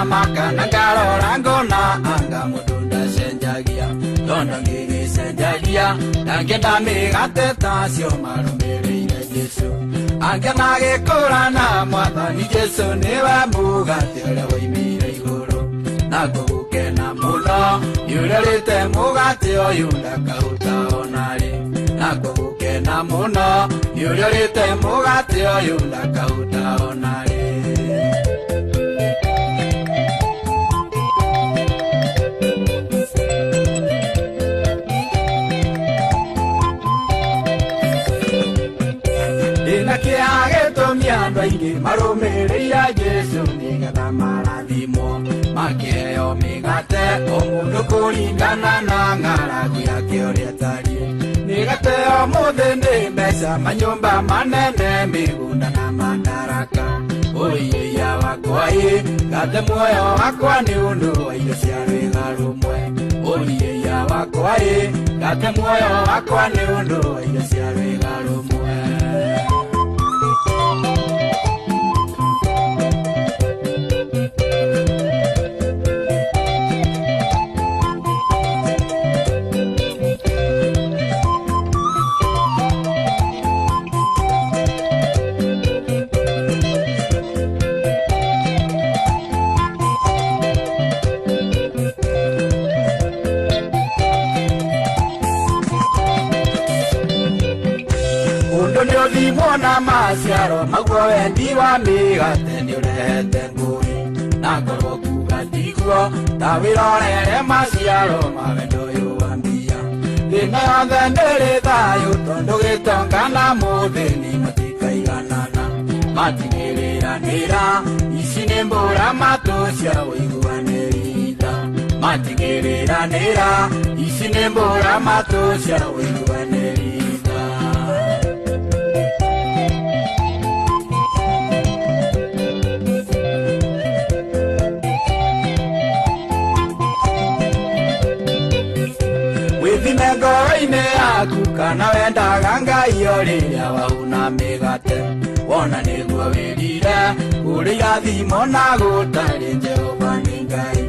Makana ngarora ngona anga mũndũ ndacenjagia, ndono ngĩgĩcenjagia ndangĩenda mĩgate tacio marũmĩrĩire Jesu, angĩ magĩkũrana Mwathani Jesu nĩwe mũgate ũrĩa woimire igũrũ, na ngũgũkena mũno nĩ ũrĩa ũrĩte mũgate ũyũ ndakahũta ona rĩ, na ngũgũkena mũno nĩ ũrĩa ũrĩte mũgate ũyũ ndakahũta ona rĩ. Andũ aingĩ marũmĩrĩire Jesu nĩgetha marathimwo, makĩheo mĩgate o mũndũ kũringana na ng'aragu yake ũrĩa ĩtariĩ. Mĩgate ũmũthĩ nĩ mbeca, manyũmba manene, mĩgũnda na madaraka. Ũiya wakwa ĩ, ngate muoyo wakwa nĩ ũndũ wa irio cia rwĩga rũmwe. Ũiya wakwa ĩ, ngate muoyo wakwa nĩ ũndũ wa irio cia rwĩga rũmwe. Irathimwo na maciaro maguo wendi wa mĩgate nĩũrehete ngũĩ na ngorwo kuga tiguo ta wĩrorere maciaro ma wendo ũyũ wa mbia thĩna yothe ndĩrĩ thayũ tondũ gĩtonga na mũthĩni matikaiganana matigĩrĩranĩra ici nĩ mbũra matũ cia ũiguanĩri tha matigĩrĩranĩra ici nĩ mbũra matũ cia ũiguanĩri tha. Wĩthime ngoro-inĩ yaku kana wendaga Ngai o rĩrĩa wahuna mĩgate wona nĩguo wĩrire kũrĩ irathimo na gũtarĩ Jehova nĩ Ngai.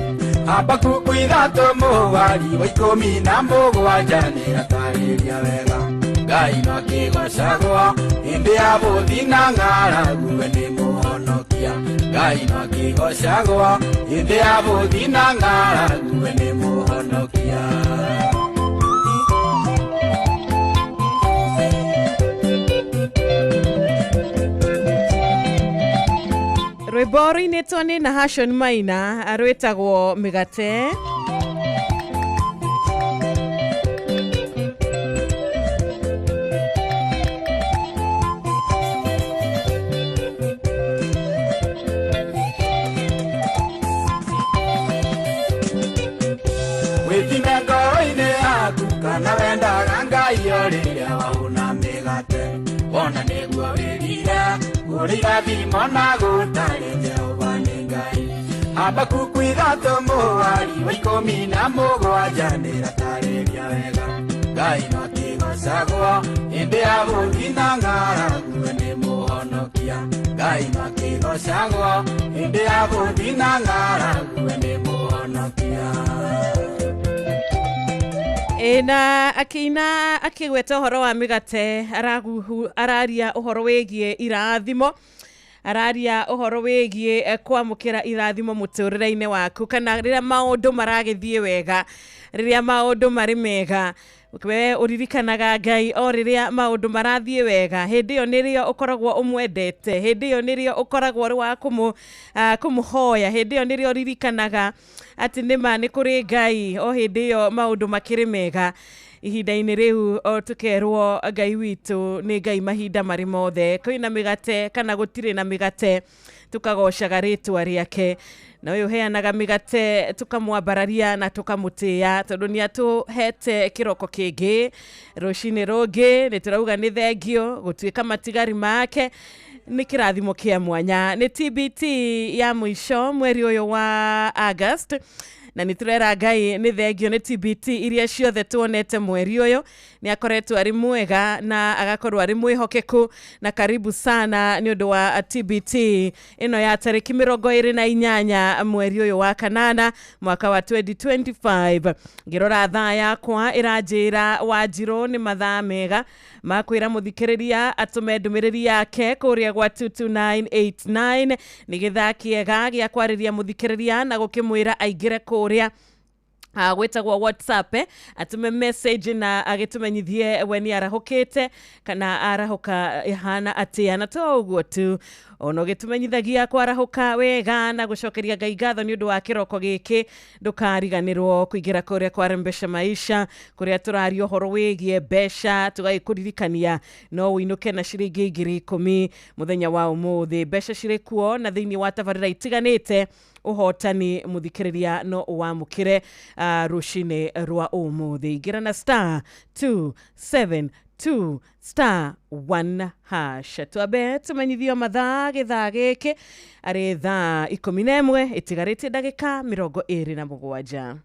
Habakuku 3:17 nĩratarĩria wega Ngai no akĩgocagwo hĩndĩ ya bũthi na ng'aragu we nĩ mũhonokia Ngai no akĩgocagwo hĩndĩ ya bũthi na ng'aragu we nĩ mũhonokia. Rwĩmbo rũinĩtwo nĩ Nahashon Maina rwĩtagwo Mĩgate. Wĩthime ngoro-inĩ yaku kana wendaga Ngai o rĩrĩa wahuna mĩgate wona nĩguo wĩrire kũrĩ irathimo na gũtarĩ Jehova nĩ Ngai. Habakuku 3:17 nĩratarĩria wega Ngai no akĩgocagwo hĩndĩ ya bũthi na ng'aragu we nĩ mũhonokia Ngai no akĩgocagwo hĩndĩ ya bũthi na ng'aragu we nĩ mũhonokia. Na akĩina akĩgweta ũhoro wa mĩgate araria ũhoro wĩgiĩ irathimo araria ũhoro wĩgiĩ kwamũkĩra irathimo mũtũrĩre-inĩ waku kana rĩrĩa maũndũ maragĩthiĩ wega rĩrĩa maũndũ marĩ mega we ũririkanaga Ngai o rĩrĩa maũndũ marathiĩ wega hĩndĩ ĩyo nĩrĩo ũkoragwo ũmwendete hĩndĩ ĩyo nĩrĩo ũkoragwo ũrĩ wa kũmũhoya hĩndĩ ĩyo nĩrĩo ũririkanaga atĩ nĩma nĩ kũrĩ Ngai o hĩndĩ ĩyo maũndũ makĩrĩ mega ihinda-inĩ rĩu o tũkerwo Ngai witũ nĩ Ngai mahinda marĩ mothe kwĩna mĩgate kana gũtirĩ na mĩgate tukagocaga rĩtwa rĩake na ũyũ ũheanaga mĩgate tũkamwambararia na tũkamũtĩĩa tondũ nĩ atũhete kĩroko kĩngĩ rũcinĩ rũngĩ nĩ tũrauga nĩ thengio gũtuĩka matigari make nĩ kĩrathimo kĩa mwanya. Nĩ TBT ya mũico mweri ũyũ wa August na nĩ tũrera Ngai nĩ thengio nĩ TBT iria ciothe tuonete mweri ũyũ nĩ akoretwo arĩ mwega na agakorwo arĩ mwĩhokeku na karibu sana nĩ ũndũ wa TBT ĩno ya tarĩki 28 mweri ũyũ wa kanana mwaka wa 2025. Ngĩrora thaa yakwa ĩranjĩra Wanjirũ nĩ mathaa mega ma kwĩra mũthikĩrĩria atũme ndũmĩrĩri yake kũrĩa gwa 22989 nĩ gĩthaa kĩega gĩa kwarĩria mũthikĩrĩria na gũkĩmwĩra aingĩre kũrĩa gwĩtagwo WhatsApp atume message na agĩtũmenyithie we nĩ arahũkĩte kana arahũka ĩhana atĩa na to ũguo tu ona ũgĩtũmenyithagia kwarahũka wega na gũcokeria Ngai ngatho nĩ ũndũ wa kĩroko gĩkĩ ndũkariganĩrwo kũingĩra kũrĩa kwa Rembesha Maisha kũrĩa tũraria ũhoro wĩgiĩ mbeca tũgagĩkũririkania no ũinũke na ciringi 10,000 mũthenya wa ũmũthĩ mbeca cirĩ kuo na thĩinĩ wa tabarĩra itiganĩte ũhotani mũthikĩrĩria no ũwamũkĩre rũcinĩ rwa ũmũthĩ. Ingĩra na star 272 star 1 hash twambe tũmenyithio mathaa gĩthaa gĩkĩ arĩ thaa 11 ĩtigarĩtie ndagĩka 27.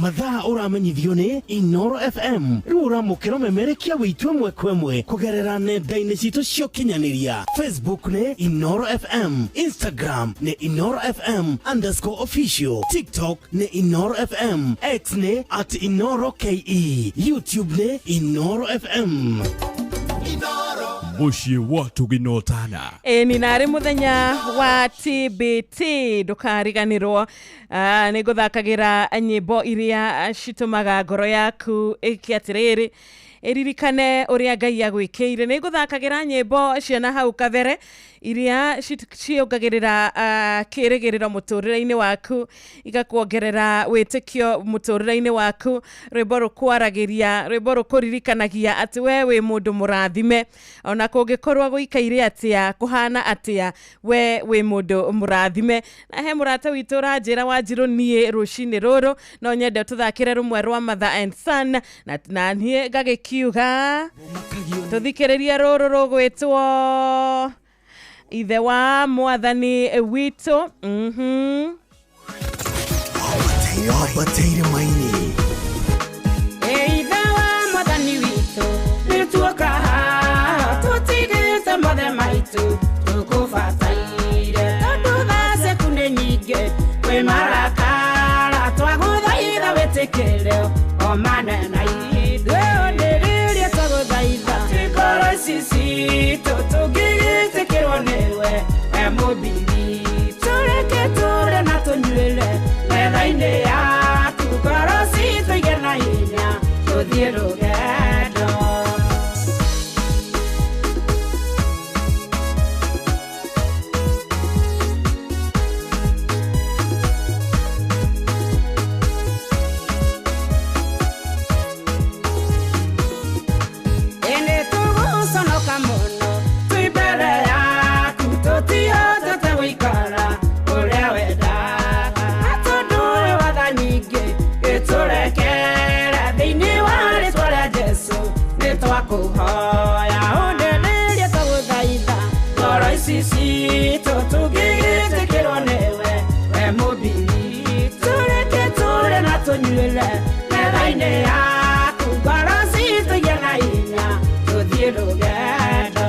Mathaa ũramenyithio nĩ Inoro FM rĩu ũramũkĩra memerekia witũ ĩmwe kwa ĩmwe kũgerera nenda-inĩ citũ cia ũkinyanĩria. Facebook nĩ Inoro FM, Instagram nĩ Inoro FM _official, TikTok nĩ Inoro FM, X nĩ @InoroKE, YouTube nĩ Inoro FM. Inoro. Mũciĩ wa Tũginotana. Ĩni narĩ mũthenya wa TBT ndũkariganĩrwo. Nĩ ngũthakagĩra nyĩmbo iria citũmaga ngoro yaku ĩke atĩrĩrĩ, ĩririkane ũrĩa Ngai agwĩkĩire. Nĩ ngũthakagĩra nyĩmbo ciana hau kabere iria ciongagĩrĩra kĩrĩgĩrĩro mũtũrĩre-inĩ waku, igakuongerera wĩtĩkio mũtũrĩre-inĩ waku, rwĩmbo rũkwaragĩria, rwĩmbo rũkũririkanagia atĩ we wĩ mũndũ mũrathime, ona kũngĩkorwo gũikaire atĩa, kũhana atĩa, we wĩ mũndũ mũrathime. Na he mũrata witũ ũranjĩra Wanjirũ, niĩ rũcinĩ rũrũ no nyende tũthakĩre rũmwe rwa Mother and Son, na niĩ ngagĩkiuga tũthikĩrĩrie rũrũ rũgwĩtwo Ithe wa Mwathani witũ. Bataire maini. Ithe wa Mwathani witũ, nĩtuoka haha tũtigĩte mothe maitũ, tũkũbataire tondũ tha ciaku nĩ nyingĩ, kwĩ marakara twagũthaitha wĩtĩkĩre o manene ithuĩ ũnĩrĩrie twagũthaitha, ngoro ici citũ tũngĩgĩtĩkĩrwo nĩwe, we Mũmbi witũ, reke tũrĩe na tũnyuĩre metha-inĩ yaku, ngoro citũ igĩe na hinya tũthiĩ rũgendo. Ĩndĩ tũgũconoka mũno twĩ mbere yaku, tũtihotete gũikara ũrĩa wendaga, na tondũ wĩ watha nyingĩ gĩtũrekere thĩinĩ wa rĩtwa rĩa Jesũ, nĩtwakũhoya ũndererie twagũthaitha, ngoro ici citũ tũngĩgĩtĩkĩrwo nĩwe, we Mũmbi witũ, reke tũrĩe na tũnyuĩre metha-inĩ yaku, ngoro citũ igĩe na hinya tũthiĩ rũgendo.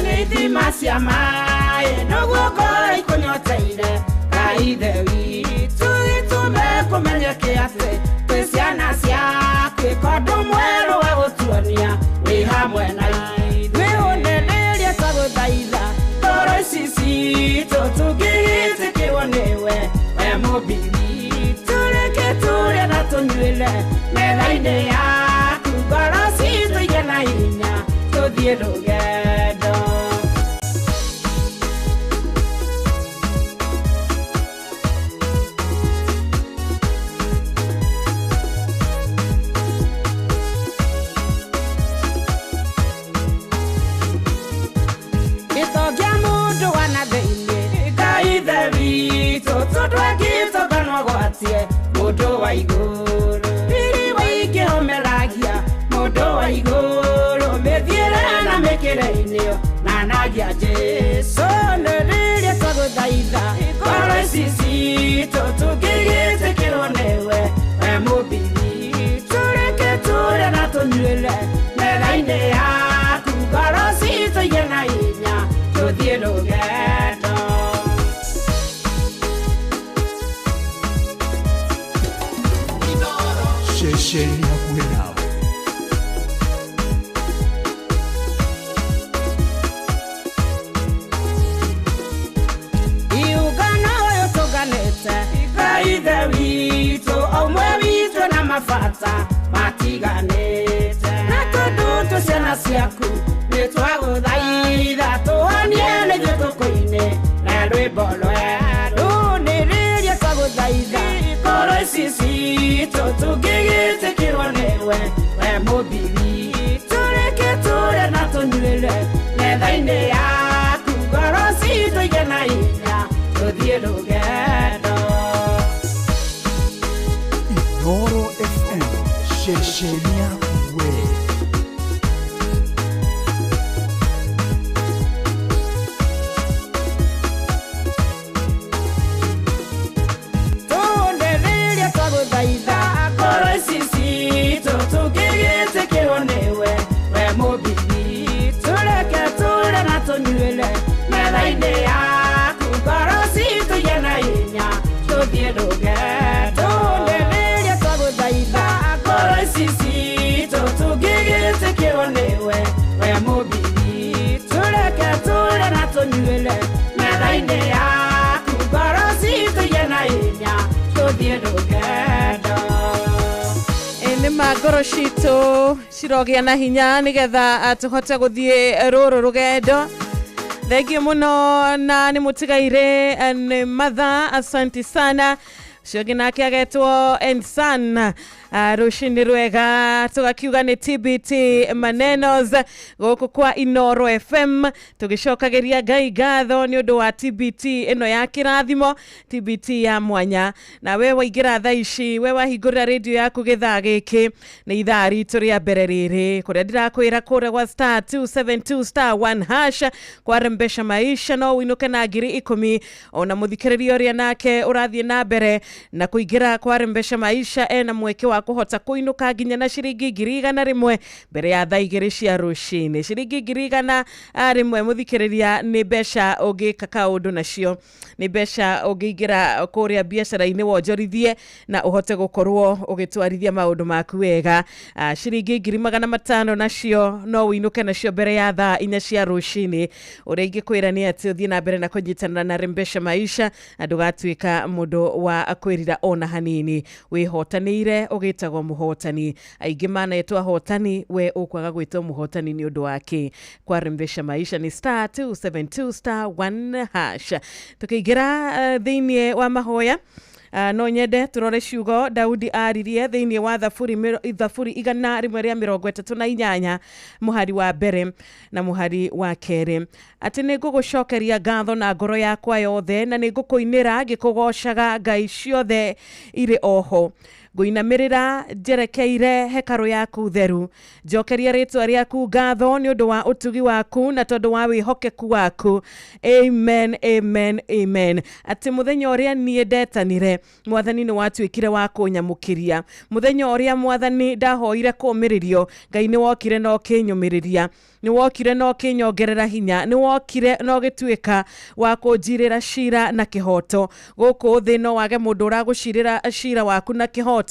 Nĩ ithima cia maĩ, noguo ngoro ikũnyoteire, Ngai Ithe witũ, gĩtũme kũmenyeke atĩ twĩ ciana ciaku, ĩka ũndũ mwerũ wa gũtuonia wĩ hamwe na ithuĩ, ũnenĩrie twagũthaitha, ngoro ici citũ tũngĩgĩtĩkĩrwo nĩwe, we Mũmbi witũ, reke tũrĩe na tũnyuĩre metha-inĩ yaku, ngoro citũ igĩe na hinya tũthiĩ rũgendo. Gĩtongia mũndũ wa na thĩinĩ, Ngai Ithe witũ, tondũ angĩtonga no agwatie mũndũ wa igũrũ, riri waingĩhomeragia mũndũ wa igũrũ, mĩthiĩre na mĩkĩre-inĩ nanagia Jesũ, nĩ rĩrĩa twagũthaitha, ngoro ici citũ tũngĩgĩtĩkĩrwo nĩwe, we Mũmbi witũ, reke tũrĩe na tũnyuĩre metha-inĩ yaku, ngoro citũ igĩe na hinya tũthiĩ rũgendo. Ceceni hakuhĩ nawe. Iũngano ũyũ tũnganĩte, Ngai Ithe witũ, o ũmwe witũ na mabata matiganĩte, na tondũ twĩ ciana ciaku nĩtwagũthaitha, tũhonie nĩithuĩ tũkũine na rwĩmbo rwerũ, nĩrĩria twagũthaitha, ngoro ici citũ tũngĩgĩtĩkĩrwo nĩwe, we Mũmbi witũ, reke tũrĩe na tũnyuĩre metha-inĩ yaku, ngoro citũ igĩe na hinya tũthiĩ rũgendo. Inoro FM, ceceni yaku we. Tũndererie twagũthaitha, ngoro ici citũ tũngĩgĩtĩkĩrwo nĩwe, we Nĩma ngoro citũ cirogĩa na hinya nĩgetha tũhote gũthiĩ rũrũ rũgendo. Thengiũ mũno na nĩ mũtigaire nĩ mathaa, asanti sana. Ũcio ũngĩ nake agetwo Ensan. Rũcinĩ rwega tũgakiuga nĩ TBT Manenos gũkũ kwa Inoro FM, tũgĩcokagĩria Ngai ngatho nĩ ũndũ wa TBT ĩno ya kĩrathimo, TBT ya mwanya. Na we waingĩra thaa ici, we wahingũrĩra radio yaku gĩthaa gĩkĩ, nĩ ithaa ritũ rĩa mbere rĩrĩ kũrĩa ndĩrakwĩra kũrĩa gwa star 272 star 1 hash kwarembesha maisha, no ũinũke na 10,000. Ona mũthikĩrĩria ũrĩa nake ũrathiĩ na mbere na kũingĩra kwarembesha maisha ena mweke wa kũhota kũinũka nginya na ciringi 100,000 mbere ya thaa 2 cia rũcinĩ. Ciringi 100,000 mũthikĩrĩria nĩ mbeca ũngĩka kaũndũ nacio, nĩ mbeca ũngĩingĩra kũrĩa biacara-inĩ wonjorithie na ũhote gũkorwo ũgĩtwarithia maũndũ maku wega. Ciringi 500,000 nacio no ũinũke nacio mbere ya thaa 4 cia rũcinĩ. Ũrĩa ingĩkwĩra nĩ atĩ ũthiĩ na mbere na kũnyitanĩra na Rembesha Maisha na ndũgatuĩka mũndũ wa kwĩrira ona hanini. Wĩhotanĩire ũgĩtagwo mũhotani, aingĩ manetwo ahotani, we ũkwaga gwĩtwo mũhotani nĩ ũndũ wa kĩ? Kwa Rembesha Maisha ni star 272 star 1 hash. Tũkĩingĩra thĩinĩ wa mahoya, no nyende turore ciugo Daudi aririe thĩinĩ wa thaburi 138 mũhari wa mbere na mũhari wa kerĩ, atĩ nĩ ngũgũcokeria ngatho na ngoro yakwa yothe na nĩ ngũkũinĩra ngĩkũgoocaga Ngai ciothe irĩ oho. Ngũinamĩrĩra njerekeire hekarũ yaku theru, njokeria rĩtwa rĩaku ngatho nĩ ũndũ wa ũtugi waku na tondũ wa wĩhokeku waku. Amen, amen, amen. Atĩ mũthenya ũrĩa niĩ ndetanire, mwathani nĩ watuĩkire wa kũnyamũkĩria. Mũthenya ũrĩa mwathani ndahoire kũũmĩrĩrio, Ngai nĩ wokire na ũkĩnyũmĩrĩria, nĩ wokire na ũkĩnyongerera hinya, nĩ wokire na ũgĩtuĩka wa kũnjirĩra cira na kĩhoto. Gũkũ thĩ no wage mũndũ ũragũcirĩra cira waku na kĩhoto,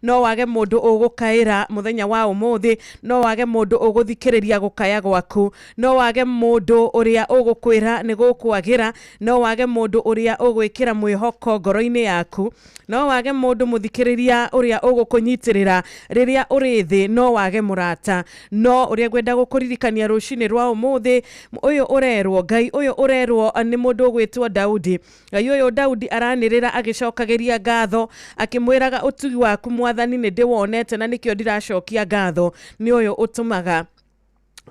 no wage mũndũ ũgũkaĩra mũthenya wa ũmũthĩ, no wage mũndũ ũgũthikĩrĩria gũkaya gwaku, no wage mũndũ ũrĩa ũgũkwĩra nĩ gũkwagĩra, no wage mũndũ ũrĩa ũgwĩkĩra mwĩhoko ngoro-inĩ yaku, no wage mũndũ mũthikĩrĩria ũrĩa ũgũkũnyitĩrĩra rĩrĩa ũrĩ thĩ, no wage mũrata. No ũrĩa ngwenda gũkũririkania rũcinĩ rwa ũmũthĩ, ũyũ ũrerwo Ngai ũyũ ũrerwo nĩ mũndũ ũgwĩtwo Daudi. Ngai ũyũ Daudi aranĩrĩra agĩcokagĩria ngatho akĩmwĩraga ũtugi waku mwathani nĩ ndĩwonete na nĩkĩo ndĩracokia ngatho. Nĩ ũyũ ũtũmaga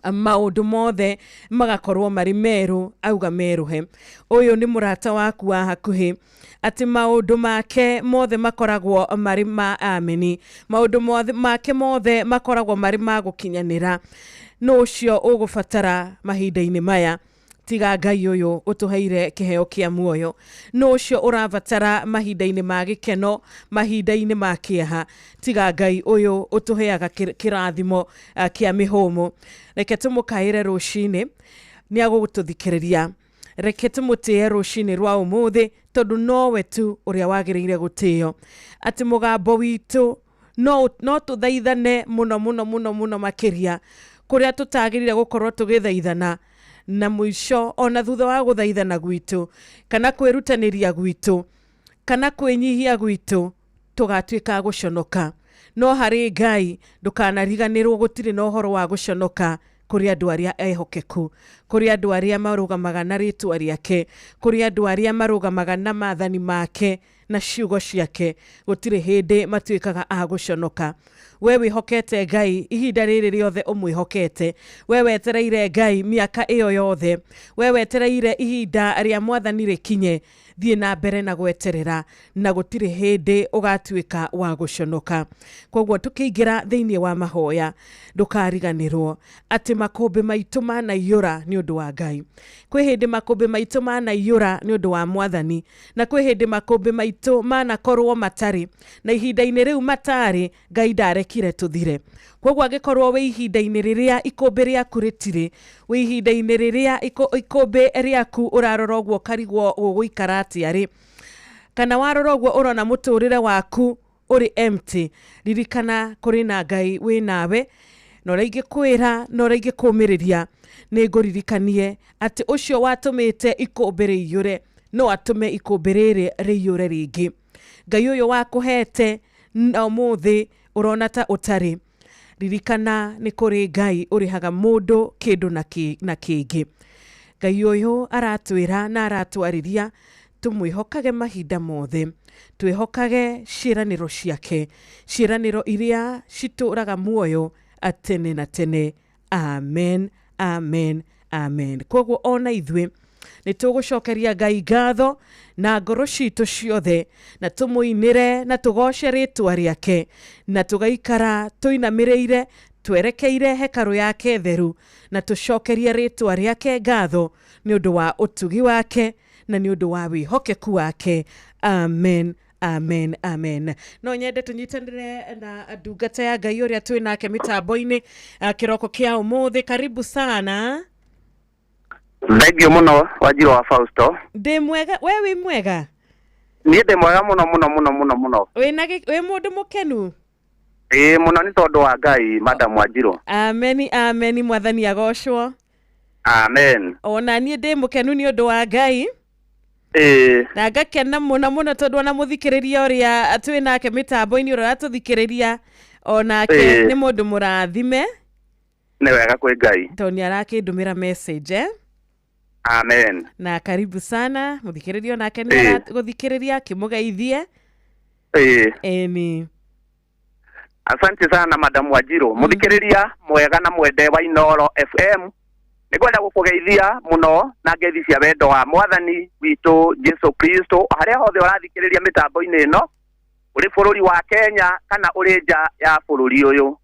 maũndũ mothe magakorwo marĩ merũ, auga merũhe. Ũyũ nĩ mũrata waku wa hakuhĩ, atĩ maũndũ make mothe makoragwo marĩ ma ameni, maũndũ make mothe makoragwo marĩ ma gũkinyanĩra. No ũcio ũgũbatara mahinda-inĩ maya tiga Ngai ũyũ ũtũheire kĩheo kĩa muoyo. No ũcio ũrabatara mahinda-inĩ ma gĩkeno, mahinda-inĩ ma kĩeha, tiga Ngai ũyũ ũtũheaga kĩrathimo kĩa mĩhũmũ. Reke tũmũkaĩre rũcinĩ, nĩ agũgũtũthikĩrĩria. Reke tũmũtĩe rũcinĩ rwa ũmũthĩ, tondũ nowe tu ũrĩa wagĩrĩire gũtĩo. Atĩ mũgambo witũ no tũthaithane mũno mũno mũno mũno makĩria kũrĩa tũtagĩrĩire gũkorwo tũgĩthaithana, na mũico ona thutha wa gũthaithana gwitũ kana kwĩrutanĩria gwitũ kana kwĩnyihia gwitũ tũgatuĩka gũconoka. No harĩ Ngai ndũkanariganĩrwo gũtirĩ na ũhoro wa gũconoka kũrĩ andũ arĩa ehokeku, kũrĩ andũ arĩa marũgamaga na rĩtwa rĩake, kũrĩ andũ arĩa marũgamaga na maathani make na ciugo ciake. Gũtirĩ hĩndĩ matuĩkaga a gũconoka. We wĩhokete Ngai ihinda rĩrĩ rĩothe ũmwĩhokete, we wetereire Ngai mĩaka ĩyo yothe, we wetereire ihinda rĩa mwathani rĩkinye, thiĩ na mbere na gweterera na gũtirĩ hĩndĩ ũgatuĩka wa gũconoka. Koguo tũkĩingĩra thĩinĩ wa mahoya, ndũkariganĩrwo atĩ makũmbĩ maitũ manaiyũra nĩ ũndũ wa Ngai. Kwĩ hĩndĩ makũmbĩ maitũ manaiyũra nĩ ũndũ wa mwathani, na kwĩ hĩndĩ makũmbĩ maitũ manakorwo matarĩ, na ihinda-inĩ rĩu matarĩ Ngai ndarekire tũthire. Koguo angĩkorwo wĩ ihinda-inĩ rĩrĩa ikũmbĩ rĩaku rĩtirĩ, wĩ ihinda-inĩ rĩrĩa ikũmbĩ rĩaku ũrarora ũguo ũkarigwo ũgũikara atĩa rĩ, kana warora ũguo ũrona mũtũrĩre waku ũrĩ empty, ririkana kũrĩ na Ngai wĩ nawe. Na ũrĩa ingĩkwĩra na ũrĩa ingĩkũmĩrĩria, nĩ ngũririkanie atĩ ũcio watũmĩte ikũmbĩ rĩiyũre no atũme ikũmbĩ rĩrĩ rĩiyũre rĩngĩ. Ngai ũyũ wakũhete na ũmũthĩ Ũrona ta ũtarĩ, ririkana nĩ kũrĩ Ngai ũrĩhaga mũndũ kĩndũ na kĩngĩ. Ngai ũyũ aratwĩra na aratwarĩria tũmwĩhokage mahinda mothe, twĩhokage ciĩranĩro ciake, ciĩranĩro iria citũraga muoyo tene na tene. Amen, amen, amen. Koguo ona ithuĩ nĩ tũgũcokeria Ngai ngatho na ngoro citũ ciothe, na tũmũinĩre na tũgoce rĩtwa rĩake, na tũgaikara tũinamĩrĩire twerekeire hekarũ yake theru, na tũcokerie rĩtwa rĩake ngatho nĩ ũndũ wa ũtugi wake na nĩ ũndũ wa wĩhokeku wake. Amen, amen, amen. No nyende tũnyitanĩre na ndungata ya Ngai ũrĩa twĩ nake mĩtambo-inĩ kĩroko kĩa ũmũthĩ. Karibu sana. Thengiũ mũno, Wanjirũ wa Fausto. Ndĩ mwega, we wĩ mwega? Niĩ ndĩ mwega mũno mũno mũno mũno mũno. Wĩ mũndũ mũkenu? Ĩĩ mũno, nĩ tondũ wa Ngai, Madam Wanjirũ. Ameni, ameni, Mwathani agocwo. Amen. Ona niĩ ndĩ mũkenu nĩ ũndũ wa Ngai. Na ngakena mũno mũno tondũ ona mũthikĩrĩria ũrĩa twĩ nake mĩtambo-inĩ, ũrĩa ũratũthikĩrĩria onake nĩ mũndũ mũrathime. Nĩ wega kwĩ Ngai. Tondũ nĩ arakĩndũmĩra message, eh? Amen. Na karibu sana mũthikĩrĩria, onake nĩ aragũthikĩrĩria, akĩmũgeithie. Ĩni. Asante sana, Madam Wanjirũ. Mũthikĩrĩria mwega na mwende wa Inoro FM, nĩngwenda gũkũgeithia mũno na ngeithi cia wendo wa Mwathani witũ Jesu Kristo, harĩa hothe ũrathikĩrĩria mĩtambo-inĩ ĩno, ũrĩ bũrũri wa Kenya kana ũrĩ nja ya bũrũri ũyũ.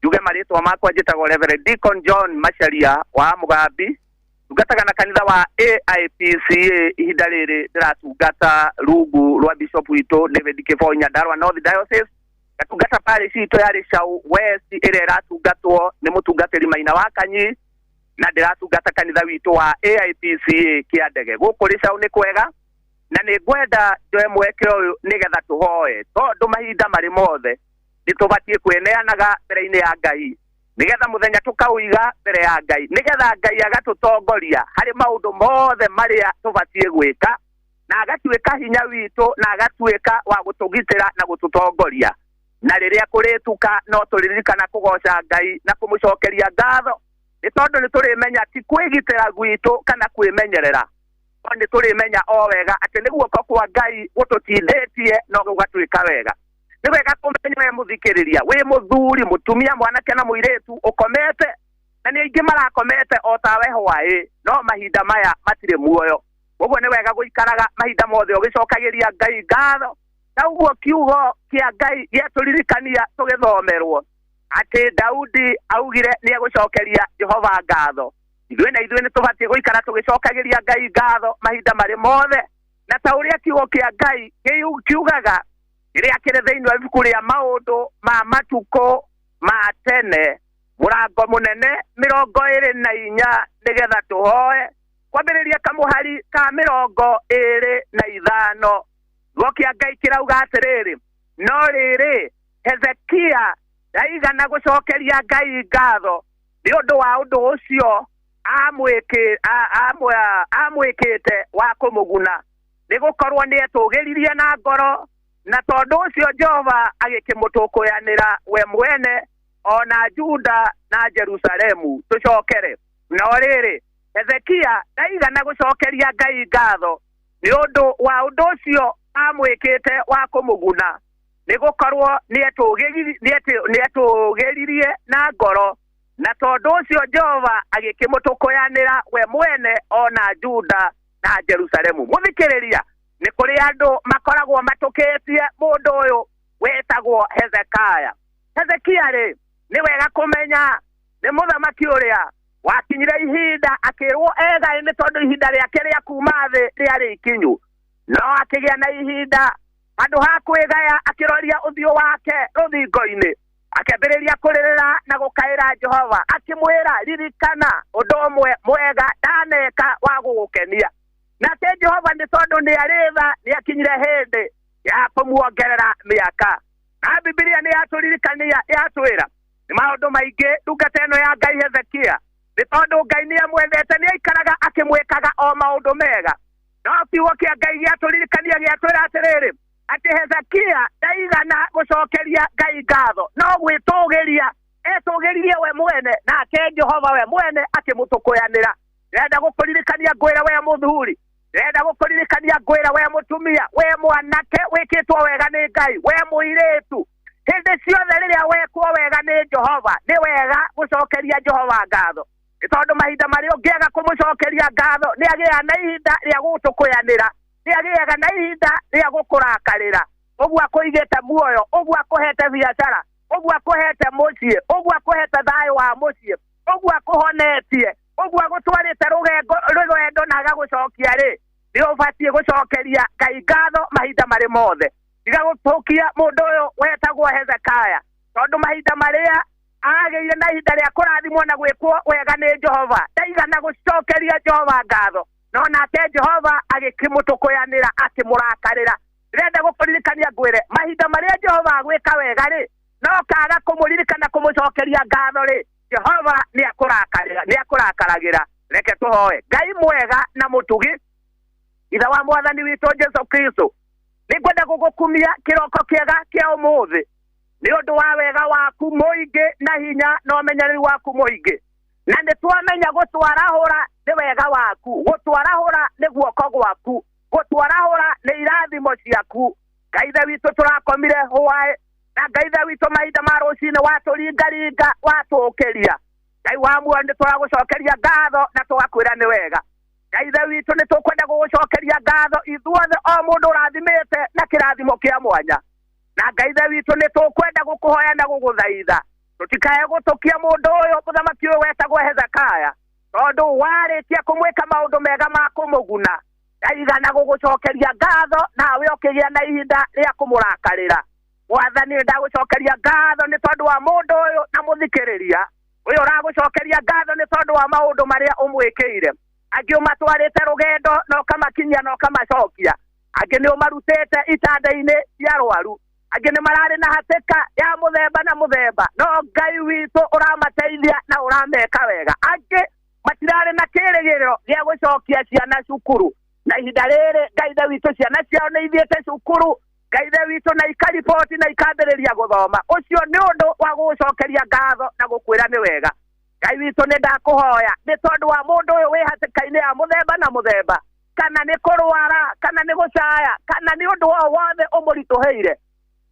Njuge marĩtwa makwa, njĩtagwo Reverend Deacon John Macharia wa Mũgambi, ndungataga na kanitha wa AIPCA. Ihinda rĩrĩ ndĩratungata rungu rwa bishop witũ David Kĩboi, Nyandarua North Diocese. Ngatungata parish itũ ya Rĩcau West ĩrĩa ĩratungatwo nĩ mũtungatĩri Maina wa Kanyi, na ndĩratungata kanitha witũ wa AIPCA Kĩandege gũkũ Rĩcau. Nĩ kwega, na nĩ ngwenda njoe mweke ũyũ nĩgetha tũhoe, tondũ mahinda marĩ mothe nĩ tũbatiĩ kwĩneanaga mbere-inĩ ya Ngai, nĩgetha mũthenya tũkaũiga mbere ya Ngai, nĩgetha Ngai agatũtongoria harĩ maũndũ mothe marĩa tũbatiĩ gwĩka, na agatuĩka hinya witũ, na agatuĩka wa gũtũgitĩra na gũtũtongoria. Na rĩrĩa kũrĩtuka, no tũririkana kũgoca Ngai na kũmũcokeria ngatho, nĩ tondũ nĩ tũrĩmenya ti kwĩgitĩra gwitũ kana kwĩmenyerera, no nĩ tũrĩmenya o wega atĩ nĩ guoko kwa Ngai gũtũtindĩtie no gũgatuĩka wega. Nĩ wega kũmenya, we mũthikĩrĩria, wĩ mũthuri, mũtumia, mwanake na mũirĩtu ũkomete, na nĩ aingĩ marakomete o tawe hwaĩ, no mahinda maya matirĩ muoyo. Ũguo nĩ wega gũikaraga mahinda mothe ũgĩcokagĩria Ngai ngatho. Na ũguo kiugo kĩa Ngai gĩatũririkania tũgĩthomerwo atĩ Daudi augire nĩ egũcokeria Jehova ngatho. Ithuĩ na ithuĩ nĩ tũbatiĩ gũikara tũgĩcokagĩria Ngai ngatho mahinda marĩ mothe, na ta ũrĩa kiugo kĩa Ngai kiugaga kĩrĩa kĩrĩ thĩinĩ wa ibuku rĩa Maũndũ ma Matukũ ma Tene, mũrango mũnene 24, nĩgetha tũhoe kwambĩrĩria kamũhari ka 25. Kiugo kĩa Ngai kĩrauga atĩrĩrĩ, no rĩrĩ, Hezekia ndaigana gũcokeria Ngai ngatho nĩ ũndũ wa ũndũ ũcio amwĩkĩte wa kũmũguna, nĩ gũkorwo nĩ etũgĩririe na ngoro, na tondũ ũcio Jehova agĩkĩmũtũkũyanĩra we mwene ona Juda na Jerusalemu. Tũcokere, no rĩrĩ, Hezekia ndaigana gũcokeria Ngai ngatho nĩ ũndũ wa ũndũ ũcio amwĩkĩte wa kũmũguna, nĩ gũkorwo nĩ etũgĩririe na ngoro, na tondũ ũcio Jehova agĩkĩmũtũkũyanĩra we mwene ona Juda na Jerusalemu. Mũthikĩrĩria, nĩ kũrĩ andũ makoragwo matũkĩtie mũndũ ũyũ wetagwo Hezekia. Hezekia rĩ, nĩ wega kũmenya nĩ mũthamaki ũrĩa wakinyire ihinda akĩrwo egae, nĩ tondũ ihinda rĩake rĩa kuma thĩ rĩarĩ ikinyu, no akĩgĩa na ihinda handũ ha kwĩgaya, akĩroria ũthiũ wake rũthingo-inĩ, akĩambĩrĩria kũrĩrĩra na gũkaĩra Jehova, akĩmwĩra, ririkana ũndũ ũmwe mwega ndaneka wa gũgũkenia. Nake Jehova, nĩ tondũ nĩ arĩ tha, nĩ akinyire hĩndĩ ya kũmuongerera mĩaka. Na Bibilia nĩ yatũririkania, yatwĩra nĩ maũndũ maingĩ ndungata ĩno ya Ngai Hezekia, nĩ tondũ Ngai nĩ amwendete, nĩ aikaraga akĩmwĩkaga o maũndũ mega. No kiugo kĩa Ngai gĩatũririkania, gĩatwĩra atĩrĩrĩ, Atĩ Hezekia ndaigana gũcokeria Ngai ngatho, no gwĩtũgĩria etũgĩririe we mwene, nake Jehova we mwene akĩmũtũkũyanĩra. Ndĩrenda gũkũririkania ngwĩre we mũthuri, ndĩrenda gũkũririkania ngwĩre we mũtumia, we mwanake wĩkĩtwo wega nĩ Ngai, we mũirĩtu, hĩndĩ ciothe rĩrĩa wekwo wega nĩ Jehova, nĩ wega gũcokeria Jehova ngatho. Nĩ tondũ mahinda marĩa ũngĩaga kũmũcokeria ngatho, nĩ agĩaga na ihinda rĩa gũgũtũkũyanĩra, nĩ agĩaga na ihinda rĩa gũkũrakarĩra. Ũguo akũigĩte muoyo, ũguo akũhete biacara, ũguo akũhete mũciĩ, ũguo akũhete thayũ wa mũciĩ, ũguo akũhonetie, ũguo agũtwarĩte rũgendo na agagũcokia rĩ, nĩ ũbatiĩ gũcokeria Ngai ngatho mahinda marĩ mothe. Tiga gũtũkia mũndũ ũyũ wetagwo Hezekiah, tondũ mahinda marĩa agĩire na ihinda rĩa kũrathimwo na gwĩkwo wega nĩ Jehova, ndaigana gũcokeria Jehova ngatho, no nake Jehova agĩkĩmũtũkũyanĩra, akĩmũrakarĩra. Ndĩrenda gũkũririkania ngwĩre, mahinda marĩa Jehova agwĩka wega rĩ, no kaga kũmũririkana kũmũcokeria ngatho rĩ, Jehova nĩ akũrakarĩra, nĩ akũrakaragĩra. Reke tũhoe. Ngai mwega na mũtugi, Ithe wa Mwathani witũ Jesu Kristo, nĩngwenda gũgũkumia kĩroko kĩega kĩa ũmũthĩ nĩ ũndũ wa wega waku mũingĩ na hinya na ũmenyereri waku mũingĩ. Na nĩ twamenya gũtwarahũra nĩ wega waku, gũtwarahũra nĩ guoko gwaku, gũtwarahũra nĩ irathimo ciaku. Ngai Ithe witũ, tũrakomire hwaĩ, na Ngai Ithe witũ mahinda ma rũcinĩ watũringaringa, watũũkĩria. Ngai wa muoyo, nĩ tũragũcokeria ngatho na tũgakwĩra nĩ wega. Ngai Ithe witũ, nĩ tũkwenda gũgũcokeria ngatho ithuothe, o mũndũ ũrathimĩte na kĩrathimo kĩa mwanya. Na Ngai Ithe witũ, nĩ tũkwenda gũkũhoya na gũgũthaitha tũtikae gũtũkia mũndũ ũyũ, mũthamaki ũyũ wetagwo Hezekiah, tondũ warĩkia kũmwĩka maũndũ mega ma kũmũguna, ndaigana gũgũcokeria ngatho, nawe ũkĩgĩa na ihinda rĩa kũmũrakarĩra. Mwathani, ndagũcokeria ngatho nĩ tondũ wa mũndũ ũyũ na mũthikĩrĩria ũyũ ũragũcokeria ngatho nĩ tondũ wa maũndũ marĩa ũmwĩkĩire. Angĩ ũmatwarĩte rũgendo na ũkamakinyia na ũkamacokia, angĩ nĩ ũmarutĩte itanda-inĩ cia arwaru, angĩ nĩ mararĩ na hatĩka ya mũthemba na mũthemba, no Ngai witũ ũramateithia na ũrameka wega. Angĩ matirarĩ na kĩrĩgĩrĩro gĩa gũcokia ciana cukuru, na ihinda rĩrĩ Ngai Ithe witũ ciana ciao nĩ ithiĩte cukuru, Ngai Ithe witũ na ikariboti na ikambĩrĩria gũthoma. Ũcio nĩ ũndũ wa gũgũcokeria ngatho na gũkwĩra nĩ wega. Ngai witũ, nĩ ndakũhoya nĩ tondũ wa mũndũ ũyũ wĩ hatĩka-inĩ ya mũthemba na mũthemba, kana nĩ kũrwara, kana nĩ gũcaya, kana nĩ ũndũ o wothe ũmũritũhĩire.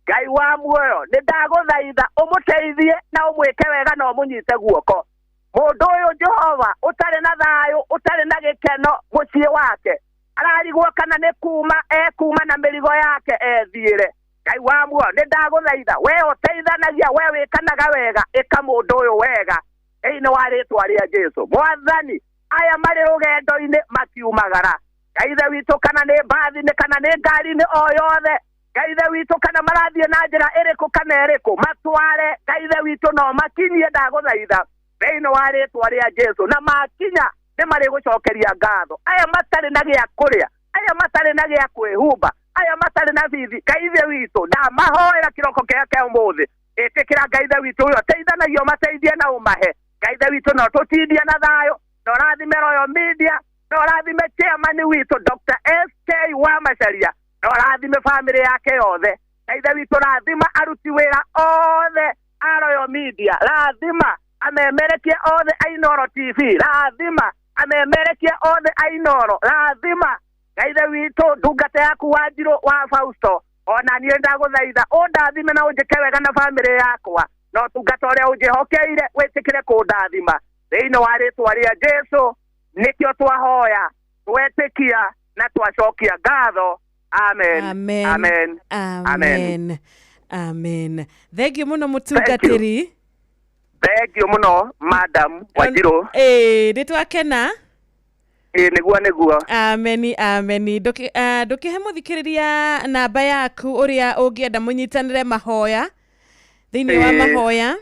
Ngai wa muoyo, nĩ ndagũthaitha ũmũteithie na ũmwĩke wega na ũmũnyite guoko. Mũndũ ũyũ Jehova ũtarĩ na thayũ, ũtarĩ na gĩkeno mũciĩ wake, ararigwo kana nĩ kuma ekuma na mĩrigo yake ethiĩre. Ngai wa muoyo, nĩ ndagũthaitha we ũteithanagia, we wĩkanaga wega, ĩka mũndũ ũyũ wega thĩinĩ wa rĩtwa rĩa Jesu. Mwathani, aya marĩ rũgendo-inĩ makiumagara, Ngai Ithe witũ, kana nĩ mbathi-inĩ kana nĩ ngari-inĩ o yothe, Ngai Ithe witũ, kana marathiĩ na njĩra ĩrĩkũ kana ĩrĩkũ, matware Ngai Ithe witũ no makinyie, ndagũthaitha thĩinĩ wa rĩtwa rĩa Jesu. Na makinya nĩ marĩgũcokeria ngatho. Aya matarĩ na gĩa kũrĩa, aya matarĩ na gĩa kwĩhumba, aya matarĩ na bithi, Ngai Ithe witũ, ndamahoera kĩroko kĩa kĩa ũmũthĩ. Ĩtĩkĩra Ngai Ithe witũ ũyũ ateithanagia, ũmateithie na ũmahe. Ngai Ithe witũ, no tũtindie na thayũ, na ũrathime Royal Media, na ũrathime chairman witũ Dr. SK wa Macharia, na ũrathime famĩlĩ yake yothe. Ngai Ithe witũ, rathima aruti wĩra othe a Royal Media, rathima amemerekie othe a Inooro TV, rathima amemerekie othe a Inooro, rathima Ngai Ithe witũ ndungata yaku Wanjirũ wa Fausto. Ona niĩ ndagũthaitha ũndathime na ũnjĩke wega na famĩlĩ yakwa, na ũtungata ũrĩa ũnjĩhokeire wĩtĩkĩre kũndathima thĩinĩ wa rĩtwa rĩa Jesu. Nĩkĩo twahoya, twetĩkia na twacokia ngatho. Amen. Amen. Amen. Amen. Amen. Thank you mũno mũtungatĩri. Thank you mũno Madam Wanjirũ. Ĩĩ, nĩ twakena. Ĩĩ, nĩguo nĩguo. Ameni, ameni. Ndũkĩhe mũthikĩrĩria namba yaku ũrĩa ũngĩenda mũnyitanĩre mahoya thĩinĩ wa Ĩĩ. mahoya.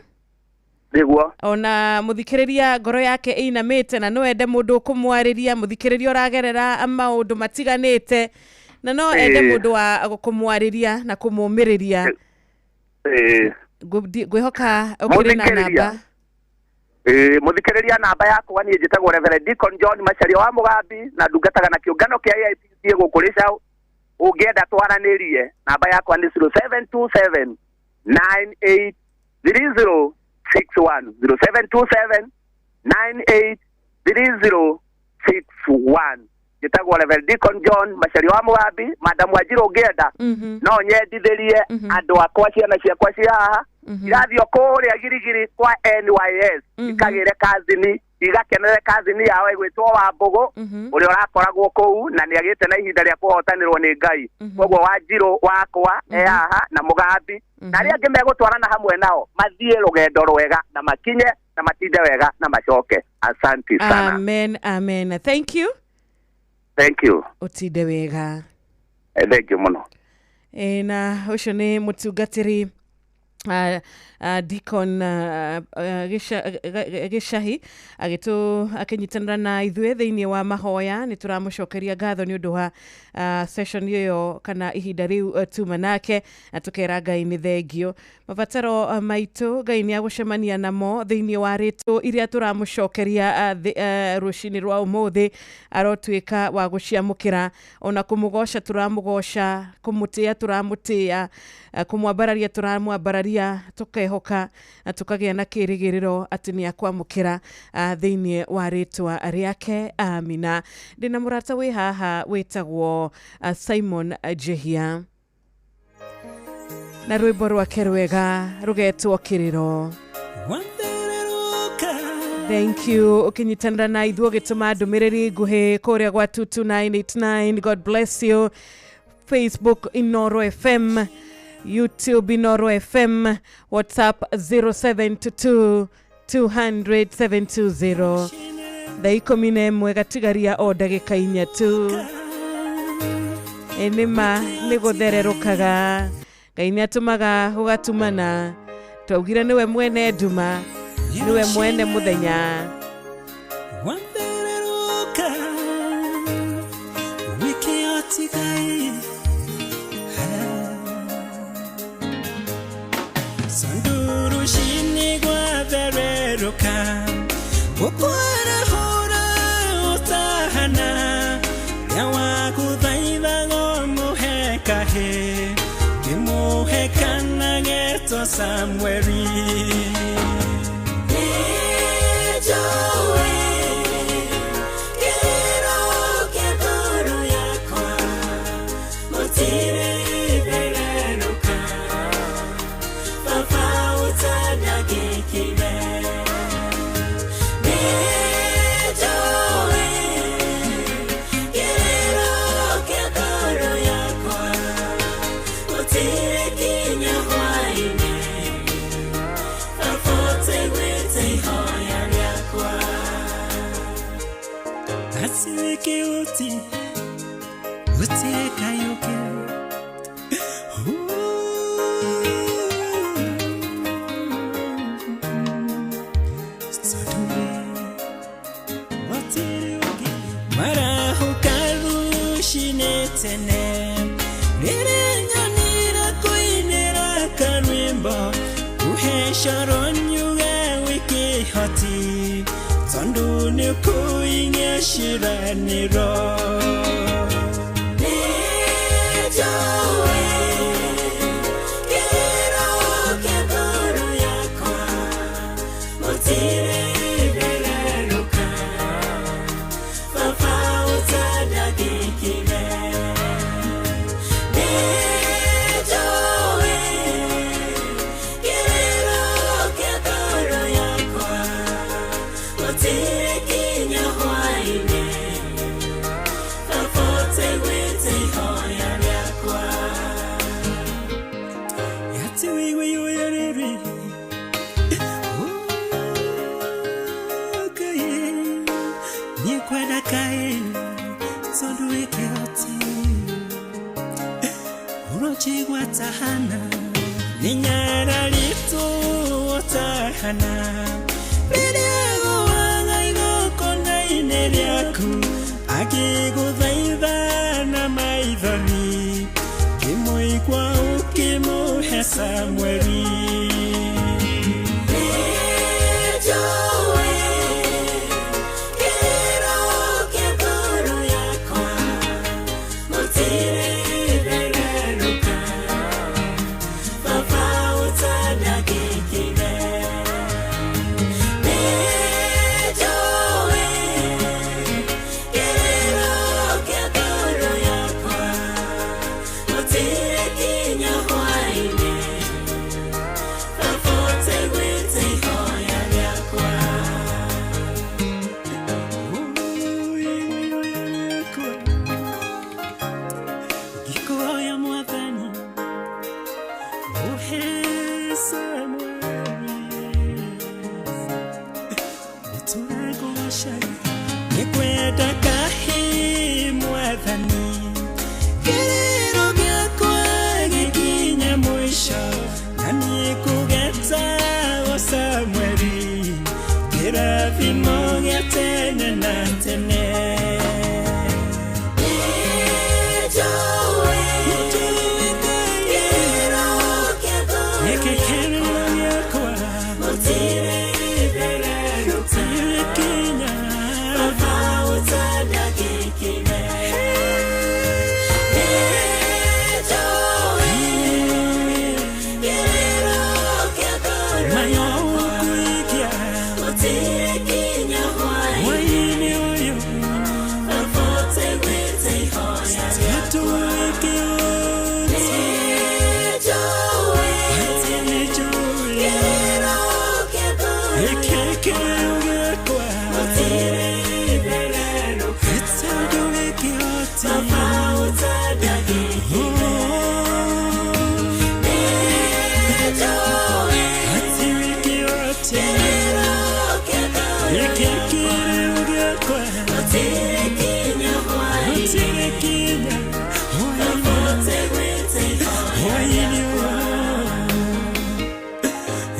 Nĩguo. Ona mũthikĩrĩria ngoro yake ĩinamĩte na no ende mũndũ ũkũmwarĩria, mũthikĩrĩria ũragerera maũndũ matiganĩte na no ende Ĩĩ. mũndũ wa kũmwarĩria na kũmũmĩrĩria. Ĩĩ. Ngwĩhoka ũkĩrĩ na Mũthikĩrĩria. namba. Ĩĩ, mũthikĩrĩria namba yakwa niĩ njĩtagwo Reverend Deacon John Macharia wa Mũgambi na ndungataga na kĩũngano kĩa AIPCA gũkũ Rĩcaũ. Ũngĩenda twaranĩrie, namba yakwa nĩ 0727 983061, 0727 983061. Njĩtagwo Reverend Deacon John Macharia wa Mũgambi. Madam Wanjiru, ũngĩenda no nyendithĩrie andũ akwa, ciana ciakwa cia haha irathiĩ o kũrĩa Girigiri kwa NYS, ikagĩre kazini, igakenere kazini yao ĩgwĩtwo Wambũgũ, ũrĩa ũrakoragwo kũu na nĩ agĩte na ihinda rĩa kũhotanĩrwo nĩ Ngai. Koguo Wanjiru wakwa e haha na Mũgambi na arĩa angĩ megũtwarana hamwe nao mathiĩ rũgendo rwega na makinye na matinde wega na macoke. Asante sana. Amen, amen. Thank you. Thank you. Ũtinde wega. Thank you mũno. Na ũcio nĩ mũtungatĩri Deacon Gĩcahi akĩnyitanĩra na ithuĩ thĩinĩ wa mahoya. Nĩ tũramũcokeria ngatho nĩ ũndũ wa session ĩyo kana ihinda rĩu tuma nake, na tũkera Ngai nĩ thengio. Mabataro maitũ Ngai nĩ agũcemania namo thĩinĩ wa rĩtũ iria tũramũcokeria rũcinĩ rwa ũmũthĩ. Arotuĩka wa gũciamũkĩra, ona kũmũgoca tũramũgoca, kũmũtĩa tũramũtĩa, kũmwambararia tũramwambararia, tũkehoka na tũkagĩa na kĩrĩgĩrĩro atĩ nĩ akwamũkĩra thĩinĩ wa rĩtwa rĩake. Amina. Ndĩna mũrata wĩ haha wĩtagwo Simon Jehia na rwĩmbo rwake rwega rũgetwo Kĩrĩro. Thank you ũkĩnyitanĩra na ithuĩ ũgĩtũma ndũmĩrĩri nguhĩ kũrĩa gwa 22989. God bless you. Facebook Inoro FM, YouTube Inoro FM, WhatsApp 0722 200 720. 11 gatigaria o ndagĩka inya tu. Nĩma nĩ gũthererũkaga. Ngai nĩ atũmaga gũgatumana. Twaugire nĩwe mwene nduma, nĩwe mwene mũthenya. Wathererũka wikĩotigai Sanduru shini gwathererũka gũkwarahũra ũtahana rĩa wagũthaithago mũhe kahĩ kĩmũhe kana getwo Samueli. Uti, uti kayuke. Marahukarushine rirenyanira kuinira karwimbo uhesharonyuge wikihoti tondu nĩ kuinyeshiraniro. Nĩnjũĩ kĩrĩro kĩa ngoro yakwa gũtirĩ ithererũka, Baba ũtandagĩkire. Nĩnjũĩ kĩrĩro kĩa ngoro yakwa gũtirĩ kinya hwaĩ-inĩ, Baba ũtaiguĩte ihoya rĩakwa. Yatiwiwiyuyereri Ukaye Nikwenda kae Tondu wikehoti Urochigwa tahana Ninyararitu tahana Rĩrĩa waga igongona-inĩ rĩaku Akĩgũthaitha na maithori Kĩmũigua ũkĩmũhe Samueli. Nĩnjũĩ kĩrĩro kĩa ngoro yakwa gũtirĩ Ũhe Samueli Nĩtũragũcaria Nĩngwenda kahĩ mwathani Kĩrĩro gĩakwa gĩkinye mũico Na niĩ kũgetagwo Samueli Kĩrathimo gĩa tene na tene. Gĩkĩ kĩrĩro gĩakwa gũtirĩ kinya. Hwaĩ-inĩ ũyũ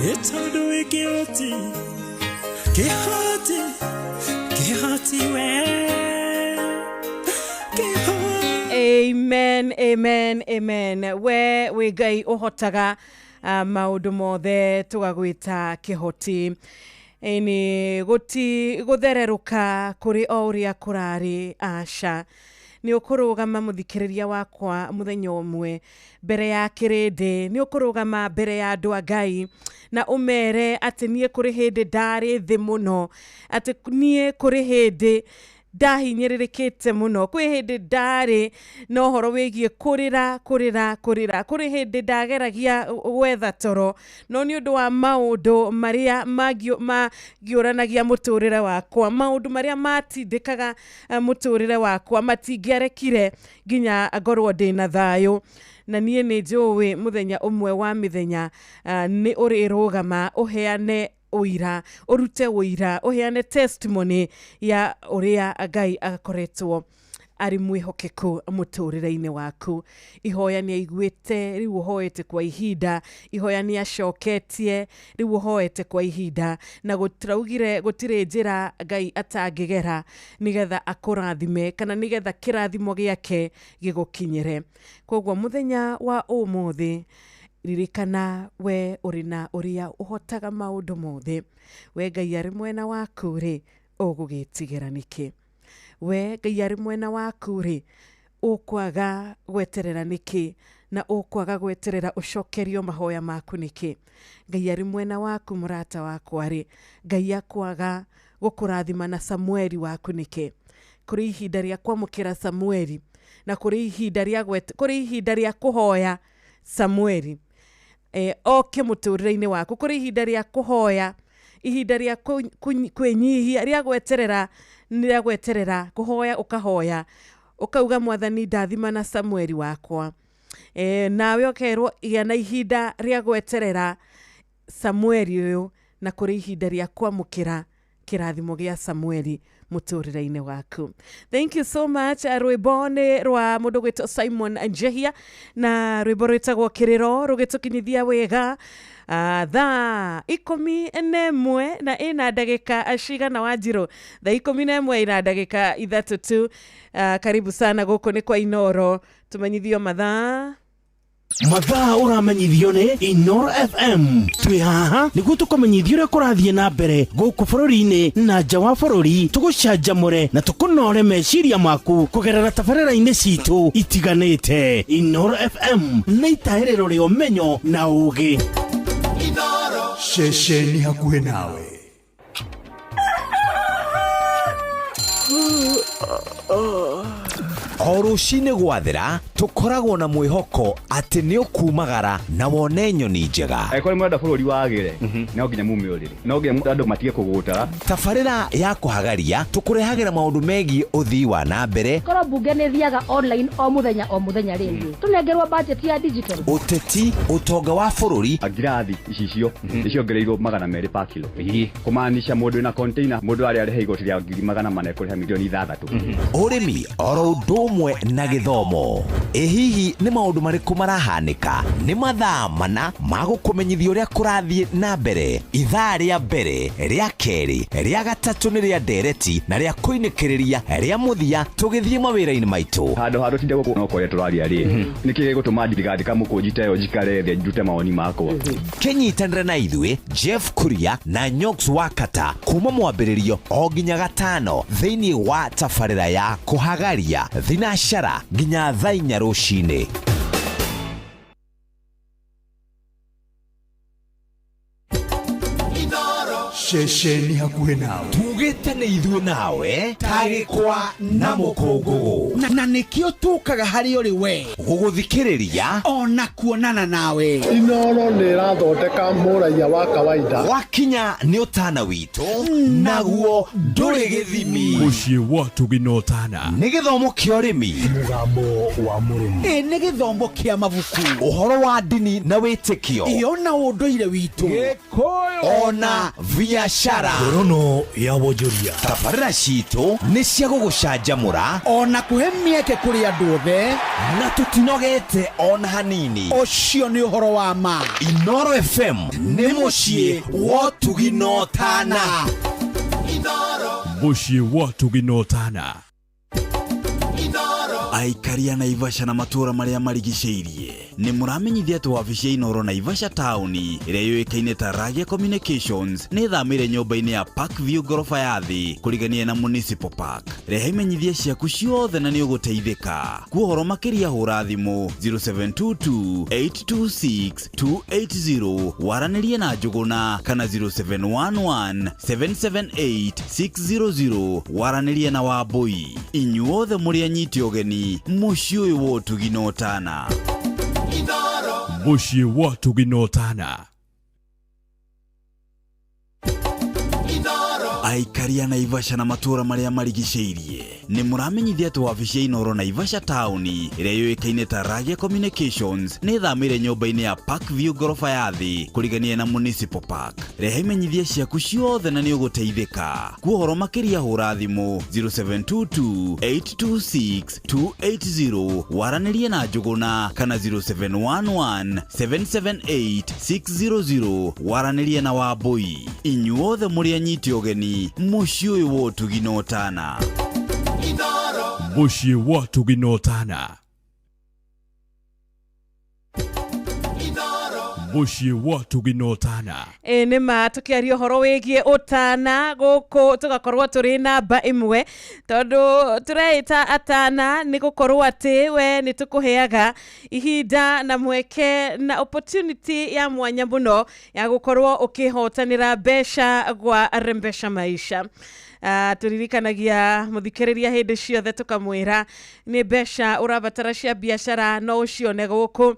Ĩtondũ wĩkĩhoti kĩhoti kĩhoti we Amen, amen, amen. We wĩ Ngai ũhotaga maũndũ mothe, tũgagwĩta kĩhoti. Ĩni gũti gũthererũka kũrĩ o ũrĩa kũrarĩ, aca. Nĩ ũkũrũgama, mũthikĩrĩria wakwa, mũthenya ũmwe mbere ya kĩrĩndĩ. Nĩ ũkũrũgama mbere ya andũ a Ngai na ũmere atĩ niĩ kũrĩ hĩndĩ ndarĩ thĩ mũno, atĩ niĩ kũrĩ hĩndĩ ndahinyĩrĩrĩkĩte mũno, kwĩ hĩndĩ ndarĩ na ũhoro wĩgiĩ kũrĩra kũrĩra kũrĩra, kũrĩ hĩndĩ ndageragia gwetha toro, no nĩ ũndũ wa maũndũ marĩa magiũranagia mũtũrĩre wakwa, maũndũ marĩa matindĩkaga mũtũrĩre wakwa matingĩarekire nginya ngorwo ndĩna thayũ. Na niĩ nĩ njũĩ mũthenya ũmwe wa mĩthenya nĩ ũrĩrũgama ũheane ũira, ũrute ũira, ũheane testimony ya ũrĩa Ngai akoretwo arĩ mwĩhokeku mũtũrĩre-inĩ waku. Ihoya nĩ aiguĩte, rĩu ũhoete kwa ihinda, ihoya nĩ acoketie, rĩu ũhoete kwa ihinda, na gũtiraugire gũtirĩ njĩra Ngai atangĩgera nĩgetha akũrathime kana nĩgetha kĩrathimo gĩake gĩgũkinyĩre. Koguo mũthenya wa ũmũthĩ, ririkana we ũrĩ na ũrĩa ũhotaga maũndũ mothe. We Ngai arĩ mwena waku rĩ, ũgũgĩtigĩra nĩkĩ? We Ngai arĩ mwena waku rĩ, ũkwaga gweterera nĩkĩ? Na ũkwaga gweterera ũcokerio mahoya maku nĩkĩ? Ngai arĩ mwena waku, mũrata wakwa rĩ, Ngai akwaga gũkũrathima na Samueli waku nĩkĩ? Kũrĩ ihinda rĩa kwamũkĩra Samueli na kũrĩ ihinda rĩa kũrĩ ihinda rĩa kũhoya Samueli oke mũtũrĩre-inĩ waku. Kũrĩ ihinda rĩa kũhoya, ihinda rĩa kwĩnyihia, rĩa gweterera, rĩa gweterera kũhoya, ũkahoya ũkauga, Mwathani, ndathima na Samueli wakwa. Nawe ũkerwo gĩa na ihinda rĩa gweterera Samueli ũyũ, na kũrĩ ihinda rĩa kwamũkĩra kĩrathimo gĩa Samueli mũtũrĩre-inĩ waku. Thank you so much. Rwĩmbo nĩ rwa mũndũ gwĩtwo Simon Njehia na rwĩmbo rwĩtagwo Kĩrĩro, rũgĩtũkinyithia wega thaa 11 na ĩna ndagĩka cigana, Wanjirũ? Thaa 11 ina ndagĩka 3 tu. Karibu sana, gũkũ nĩ kwa Inoro. Tũmenyithio mathaa. Mathaa ũramenyithio nĩ Inoro FM. Twĩ haha nĩguo tũkũmenyithia ũrĩa kũrathiĩ na mbere gũkũ bũrũri-inĩ na nja wa bũrũri, tũgũcanjamũre na tũkũnore meciria maku kũgerera tabarĩra-inĩ citũ itiganĩte. Inoro FM nĩ itahĩrĩro rĩa ũmenyo na ũũgĩ. Ceceni hakuhĩ nawe. O rũcinĩ gwathera. Tũkoragwo na mwĩhoko atĩ nĩ ũkumagara na wone nyoni njega. Angĩkorwo nĩ mũrenda bũrũri wagĩre, no nginya mume ũrĩrĩ, no nginya andũ matige kũgũta. Tabarĩra ya kũhagaria tũkũrehagĩra maũndũ megiĩ ũthii wa na mbere, Korwo mbunge nĩ thiaga online o mũthenya o mũthenya rĩngĩ, tũnengerwo budget ya digital. Ũteti, ũtonga wa bũrũri. Ngirathi icicio nĩ ciongereirwo 200 pa kilo, kũmaanisha mũndũ wĩna container, mũndũ arĩa arĩhe igoti rĩa 400,000 ekũrĩha 6 million. Ũrĩmi oro ũndũ ũmwe na gĩthomo. Ĩ hihi nĩ maũndũ marĩkũ marahanĩka? Nĩ mathaa mana ma gũkũmenyithia ũrĩa kũrathiĩ na mbere. Ithaa rĩa mbere, rĩa kerĩ, rĩa gatatũ nĩ rĩa ndereti na rĩa kũinĩkĩrĩria rĩa mũthia tũgĩthiĩ mawĩra-inĩ maitũ. Handũ ha tũtinde gũkũ no kũrĩa tũraria rĩ, nĩkĩ gĩgũtũma ndigandĩka mũkũnji ta ĩyo njikare thĩ ndute mawoni makwa? Kĩnyitanĩre na ithuĩ Jeff Kuria na Nyox Wakata kuma mwambĩrĩrio o nginya gatano thĩinĩ wa tabarĩra ya kũhagaria thinacara nginya thaa 4 rũcinĩ. Ceceni hakuhĩ nawe. Tugĩte nĩ ithuĩ nawe tagĩkwa na mũkũngũgũ. Na nĩkĩo tũkaga harĩ ũrĩ we gũgũthikĩrĩria ona kuonana nawe. Inoro nĩ ĩrathondeka mũraiya wa kawaida. Wakinya nĩ ũtana witũ naguo ndũrĩ gĩthimi. Mũciĩ wa ũtugi na ũtana. Nĩ gĩthomo kĩa ũrĩmi, mũgambo wa mũrĩmi. Ĩ nĩ gĩthomo kĩa mabuku, ũhoro wa ndini na wĩtĩkio, ĩyo na ũndũire witũ, ona biashara. Ngorono ya wonjoria. Tabarĩra citũ nĩ cia gũgũcanjamũra ona kũhe mĩeke kũrĩ andũ othe, na tũtinogete ona hanini. Ũcio nĩ ũhoro wa ma. Inoro FM nĩ mũciĩ wa ũtugi na ũtana. Mũciĩ wa ũtugi na ũtana. Aikari a Naivasha na matũũra marĩa marigicĩirie nĩ mũramenyithia atĩ wabici ya Inoro Naivasha taũni ĩrĩa yũĩkaine ta Ragia Communications nĩ ĩthamĩire nyũmba-inĩ ya Park View ngoroba ya thĩ kũrigania na Municipal Park. Rehe imenyithia ciaku ciothe na nĩ ũgũteithĩka. Kwa ũhoro makĩria hũra thimũ 0722 826 280 waranĩrie na Njũgũna kana 0711 778 600 waranĩrie na Wambũi. Inyuothe mũrĩ anyiti ũgeni mũciĩ ũyũ wa ũtugi na ũtana. Mũciĩ wa ũtugi na ũtana. Aikari a Naivasha na matũũra marĩa marigicĩirie nĩ mũramenyithia atĩ wabici ya Inoro Naivasha taũni ĩrĩa yũĩkaine ta Ragia Communications nĩ ĩthamĩire nyũmba-inĩ ya Park View ngoroba ya thĩ kũrigania na Municipal Park. Rehe imenyithia ciaku ciothe na nĩ ũgũteithĩka. Kwa ũhoro makĩria hũra thimũ 0722 826 280 waranĩrie na Njũgũna kana 0711 778 600 waranĩrie na Wambũi. Inyuothe mũrĩ anyiti ũgeni mũciĩ ũyũ wa ũtugi na ũtana. Mũciĩ wa ũtugi na ũtana. Mũciĩ wa ũtugi na ũtana. Ĩ nĩ ma tũkĩaria ũhoro wĩgiĩ ũtana gũkũ tũgakorwo tũrĩ namba ĩmwe tondũ tũreĩta atana nĩ gũkorwo atĩ we nĩ tũkũheaga ihinda na mweke na opportunity ya mwanya mũno ya gũkorwo ũkĩhotanĩra mbeca gwa Rembesha Maisha. Tũririkanagia mũthikĩrĩria hĩndĩ ciothe tũkamwĩra nĩ mbeca ũrabatara cia biacara no ũcione gũkũ,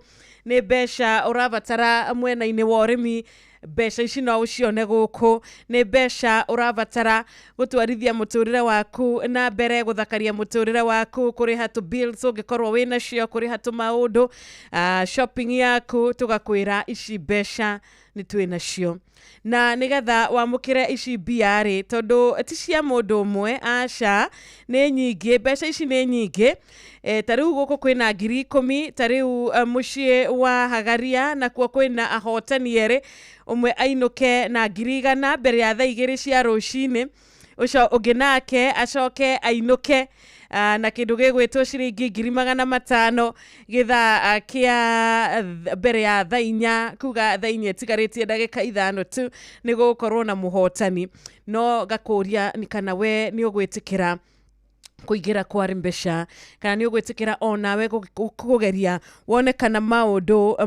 nĩ mbeca ũrabatara mwena-inĩ wa ũrĩmi mbeca ici no ũcione gũkũ, nĩ mbeca ũrabatara gũtwarithia mũtũrĩre waku na mbere, gũthakaria mũtũrĩre waku, kũrĩha tũ bills ũngĩkorwo wĩnacio, kũrĩha tũ maũndũ, shopping yaku, tũgakwĩra ici mbeca nĩ twĩnacio. Na nĩgetha wamũkĩre ici mbia rĩ, tondũ ti cia mũndũ ũmwe, aca, nĩ nyingĩ, mbeca ici nĩ nyingĩ. Ta rĩu gũkũ kwĩna 10,000, ta rĩu mũciĩ wa Hagaria nakuo kwĩna ahotani erĩ, ũmwe ainũke na 100,000 mbere ya thaa 2 cia rũcinĩ, ũcio ũngĩ nake acoke ainũke na kĩndũ gĩgwĩtwo ciringi 500,000 gĩthaa kĩa mbere ya thaa 4, kuga thaa 4 ĩtigarĩtie ndagĩka 5 tu nĩ gũgũkorwo na mũhotani. No ngakũria nĩ kana we nĩ ũgwĩtĩkĩra kũingĩra kwa Rembesha kana nĩ ũgwĩtĩkĩra onawe kũgeria wone kana maũndũ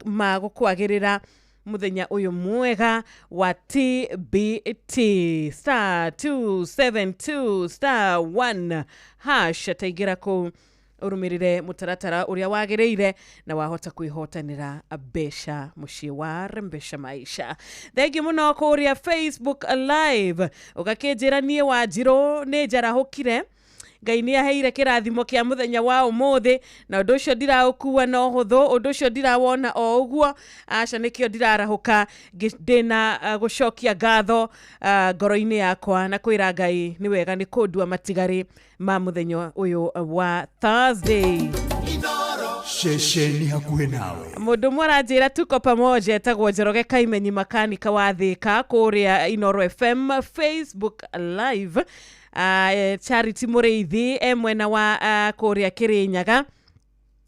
ma gũkwagĩrĩra mũthenya ũyũ mwega wa TBT. *272*1# taingĩra kũu Ũrũmĩrĩre mũtaratara ũrĩa wagĩrĩire na wahota kwĩhotanĩra mbeca mũciĩ wa Rembesha Maisha. Thengiũ mũno kũrĩa Facebook Live, ũgakĩnjĩra niĩ Wanjirũ nĩ njarahũkire, Ngai nĩ aheire kĩrathimo kĩa mũthenya wa ũmũthĩ, na ũndũ ũcio ndiraũkua na ũhũthũ, ũndũ ũcio ndirawona o ũguo, aca, nĩkĩo ndirarahũka ndĩna gũcokia ngatho ngoro-inĩ yakwa na kwĩra Ngai nĩ wega nĩ kũndua matigari ma mũthenya ũyũ wa Thursday. Ceceni hakuhĩ nawe. Mũndũ ũmwe aranjĩra tuko pamoja, etagwo Njoroge Kaimenyi, makanika wa Thĩka, kũrĩa Inoro FM Facebook Live. Charity Mũrĩithi e mwena wa kũrĩa Kĩrĩnyaga.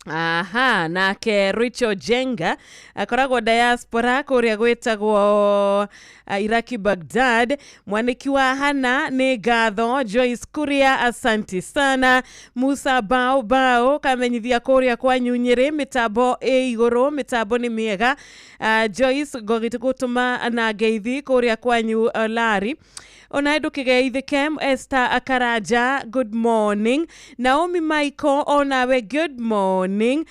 Aha, nake Rachel Jenga akoragwo diaspora kũrĩa gwĩtagwo Iraki Baghdad. Mwaniki wa Hana nĩ ngatho. Joyce Kuria, asanti sana. Musa Bao Bao kamenyithia kũrĩa kwa Nyunyĩrĩ mĩtambo ĩ igũrũ, mĩtambo nĩ mĩega. Joyce ngũgĩtũma na ngeithi kũrĩa kwanyu Lari, ona ndũkĩgeithĩke. Esther Akaraja, good morning. Naomi Michael, onawe good morning.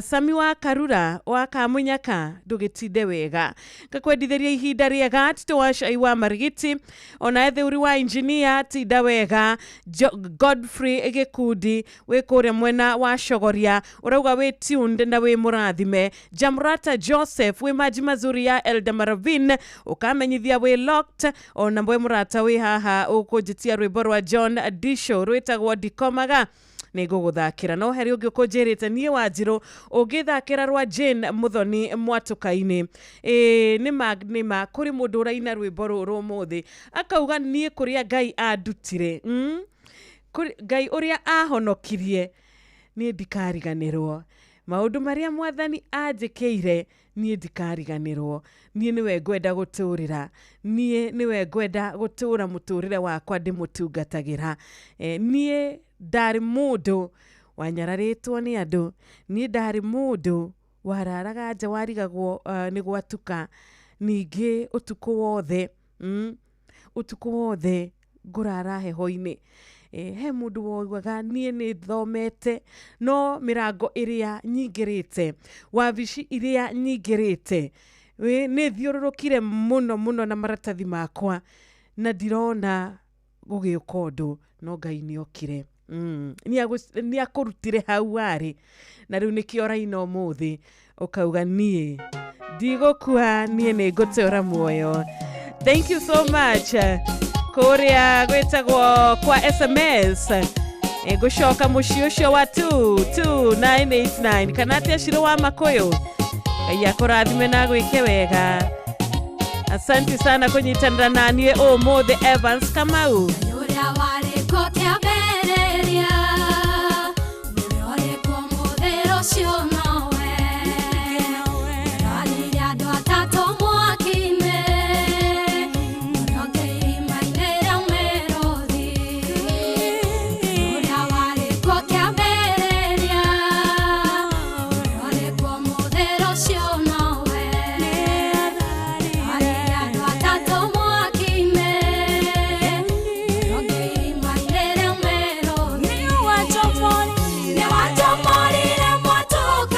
Sami wa Karura wa Kamunyaka, ndũgĩtinde wega, ngakwendithĩria ihinda rĩega. Tito wa Cai wa Marigiti, ona Theuri wa Engineer, tinda wega. Godfrey Gĩkundi wĩ kũrĩa mwena wa Cogoria, ũrauga wĩ tuned na wĩ mũrathime. Jamrata Joseph wĩ maji mazuri ya Elda Maravin, ũkamenyithia wĩ locked, ona mwe mũrata wĩ haha ũkũnjĩtia rwĩmbo rwa John Disho rwĩtagwo Ndikomaga, nĩ ngũgũthakĩra. No harĩ ũngĩ ũkũnjĩrĩte niĩ Wanjirũ ũngĩthakĩra rwa Jane Mũthoni mwatũka-inĩ. Ĩĩ, nĩma nĩma kũrĩ mũndũ ũraina rwĩmbo rũrũ ũmũthĩ akauga niĩ kũrĩa Ngai andutire, Ngai ũrĩa ahonokirie, niĩ ndikariganĩrwo maũndũ marĩa Mwathani anjĩkĩire, niĩ ndikariganĩrwo, niĩ nĩwe ngwenda gũtũrĩra, niĩ nĩwe ngwenda gũtũra mũtũrĩre wakwa ndĩmũtungatagĩra. Niĩ ndarĩ mũndũ wanyararĩtwo nĩ andũ, niĩ ndarĩ mũndũ wararaga nja warigagwo nĩ gwatuka, ningĩ ũtukũ wothe, ũtukũ wothe ngũrara heho-inĩ. He mũndũ waugaga niĩ nĩ thomete no mĩrango ĩrĩa nyingĩrĩte, wabici iria nyingĩrĩte, nĩ thiũrũrũkire mũno mũno na maratathi makwa na ndirona gũgĩũka ũndũ, no Ngai nĩ okire. Nĩ akũrutire hau warĩ na rĩu nĩkĩo ũraina ũmũthĩ ũkauga niĩ ndigũkua, niĩ nĩ ngũtũra muoyo. Thank you so much. Kũrĩa gwĩtagwo kwa SMS, ngũcoka mũciĩ ũcio wa 22989 kana atĩa, Ciro wa Makũyũ, Ngai akũrathime na gwĩke wega. Asante sana kũnyitanĩra na niĩ ũmũthĩ. Evans Kamau. Ũrĩa warĩ kuo kĩambĩrĩria nĩwe ũrĩ kuo ũmũthĩ, rũciũ nowe. Ranirie andũ atatũ mwaki-inĩ, ũrĩa ũngĩ irima-inĩ rĩa mĩrũthi. Ũrĩa warĩ kuo kĩambĩrĩria nĩwe ũrĩ kuo ũmũthĩ, rũciũ nowe. Ranirie andũ atatũ mwaki-inĩ, ũrĩa ũngĩ irima-inĩ rĩa mĩrũthi. Nĩwatũmorire mwatũka.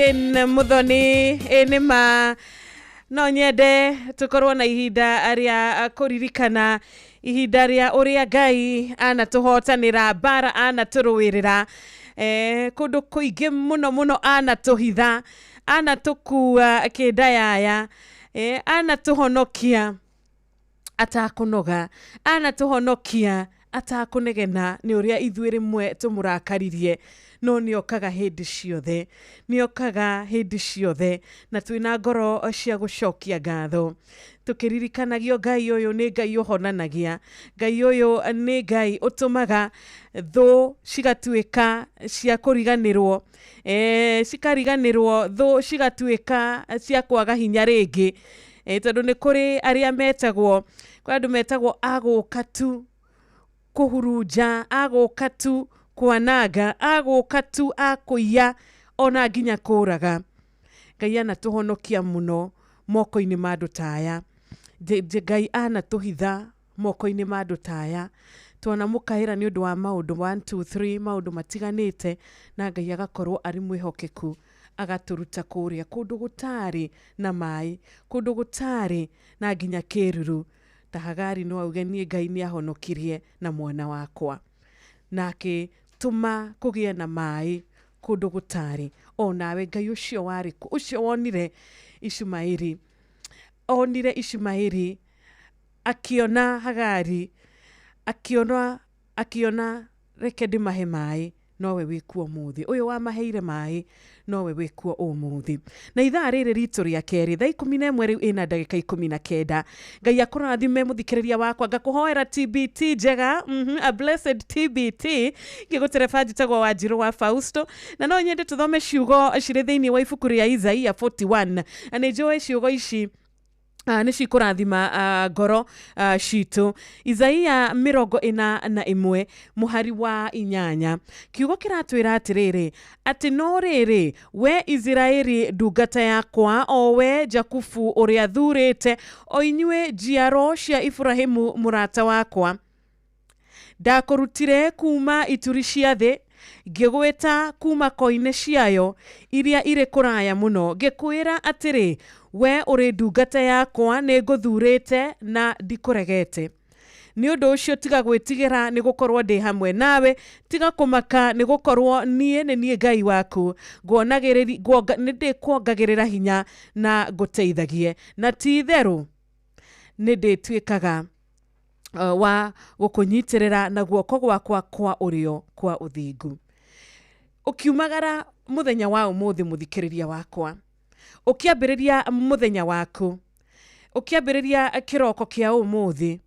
Jane Muthoni. Ĩ nĩ ma no nyende tũkorwo na ihinda rĩa kũririkana ihinda rĩa ũrĩa Ngai anatũhotanĩra mbara anatũrũĩrĩra kũndũ kũingĩ mũno mũno anatũhitha anatũkua kĩndayaya anatũhonokia atakũnoga anatũhonokia atakũnegena nĩ ũrĩa ithuĩ rĩmwe tũmũrakaririe no nĩokaga hĩndĩ ciothe nĩokaga hĩndĩ ciothe na twĩna ngoro cia gũcokia ngatho tũkĩririkanagio Ngai ũyũ nĩ Ngai ũhonanagia Ngai ũyũ nĩ Ngai ũtũmaga thũ cigatuĩka cia kũriganĩrwo cikariganĩrwo thũ cigatuĩka cia kwaga hinya rĩngĩ tondũ nĩ kũrĩ arĩa metagwo kũrĩ andũ metagwo agũka tu kũhurunja agũka tu kwananga agũka tu akũiya ona nginya kũraga. Ngai anatũhonokia mũno moko-inĩ ma andũ ta aya. Ngai anatũhitha moko-inĩ ma andũ ta aya twanamũkaĩra nĩ ũndũ wa maũndũ 1 2 3 maũndũ matiganĩte na Ngai agakorwo arĩ mwĩhokeku agatũruta kũrĩa kũndũ gũtarĩ na maĩ kũndũ gũtarĩ na nginya kĩruru ta Hagari no auge niĩ Ngai nĩ ahonokirie na mwana wakwa na akĩtũma kũgĩe na maĩ kũndũ gũtarĩ. O nawe Ngai ũcio warĩ kũ ũcio wonire Ishumaeli onire Ishumaeli akĩona Hagari akĩona reke ndĩmahe maĩ nowe wĩkuo ũmũthĩ ũyũ wamaheire maĩ nowe wĩkuo ũmũthĩ. Na ithaa rĩrĩ ritũ rĩa kerĩ thaa 11 rĩu ĩna ndagĩka 19. Ngai akũrathime mũthikĩrĩria wakwa ngakũhoera TBT njega a blessed TBT ngĩgũtereba njĩtagwo Wanjirũ wa Fausto na no nyende tũthome ciugo cirĩ thĩinĩ wa ibuku rĩa Isaia 41 na nĩ njũĩ ciugo ici nĩ cikũrathima ngoro citũ. Isaia 41 mũhari wa 8 kiugo kĩratwĩra atĩrĩrĩ atĩ no rĩrĩ we Isiraeli ndungata yakwa o we Jakubu ũrĩa thurĩte o inyuĩ njiaro cia Ibrahimu mũrata wakwa ndakũrutire kuma ituri cia thĩ ngĩgwĩta kuma koine ciayo iria irĩ kũraya mũno ngĩkwĩra atĩrĩ we ũrĩ ndungata yakwa nĩ ngũthurĩte na ndikũregete nĩ ũndũ ũcio tiga gwĩtigĩra nĩ gũkorwo ndĩ hamwe nawe tiga kũmaka nĩ gũkorwo niĩ nĩ niĩ Ngai waku nĩ ndĩkuongagĩrĩra hinya na ngũteithagie na ti itherũ nĩ ndĩtuĩkaga wa gũkũnyitĩrĩra na guoko gwakwa kwa ũrĩo kwa ũthingu. Ũkiumagara mũthenya wa ũmũthĩ mũthikĩrĩria wakwa ũkĩambĩrĩria mũthenya waku ũkĩambĩrĩria kĩroko kĩa ũmũthĩ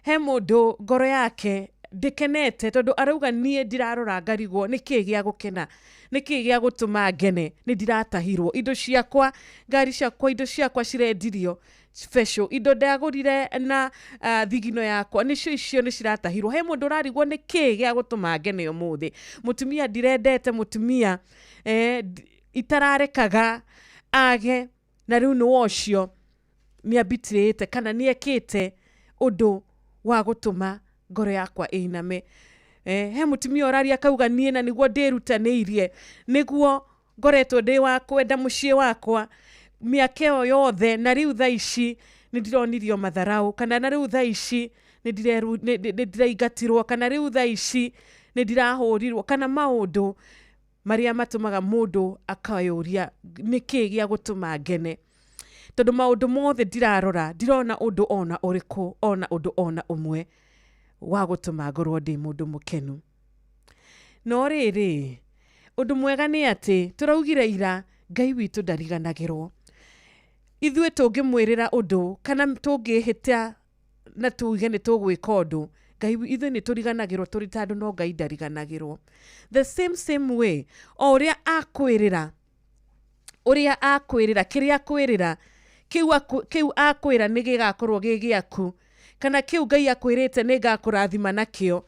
he mũndũ ngoro yake ndĩkenete tondũ arauga niĩ ndirarora ngarigwo nĩkĩĩ gĩa gũkena nĩkĩĩ gĩa gũtũma ngene nĩ ndiratahirwo indo ciakwa ngari ciakwa indo ciakwa cirendirio special indo ndagũrire na thigino yakwa nĩcio icio nĩ ciratahirwo. He mũndũ ũrarigwo nĩkĩĩ gĩa gũtũma ngene ũmũthĩ mũtumia ndirendete mũtumia itararekaga age na rĩu nĩ wocio nĩ ambitirĩte kana nĩ ekĩte ũndũ wa gũtũma ngoro yakwa ĩiname. He mũtumia ũraria akauga niĩ na nĩguo ndĩrutanĩirie nĩguo ngoretwo ndĩ wa kwenda mũciĩ wakwa mĩaka ĩyo yothe na rĩu thaa ici nĩ ndĩronirio matharau kana na rĩu thaa ici nĩ ndĩraingatirwo kana rĩu thaa ici nĩ ndĩrahũrirwo kana maũndũ marĩa matũmaga mũndũ akayũria nĩkĩĩ gĩa gũtũma ngene tondũ maũndũ mothe ndirarora ndirona ũndũ ona ũrĩkũ ona ũndũ ona ũmwe wa gũtũma ngorwo ndĩ mũndũ mũkenu. No rĩrĩ ũndũ mwega nĩ atĩ tũraugire ira Ngai witũ ndariganagĩrwo ithuĩ tũngĩmwĩrĩra ũndũ kana tũngĩhĩta na tuge nĩ tũgwĩka ũndũ Ngai ithuĩ nĩ tũriganagĩrwo tũrĩ ta andũ no Ngai ndariganagĩrwo. The same way o ũrĩa akwĩrĩra kĩrĩa akwĩrĩra kĩu akwĩra nĩ gĩgakorwo gĩ gĩaku kana kĩu Ngai akwĩrĩte nĩ ngakũrathima nakĩo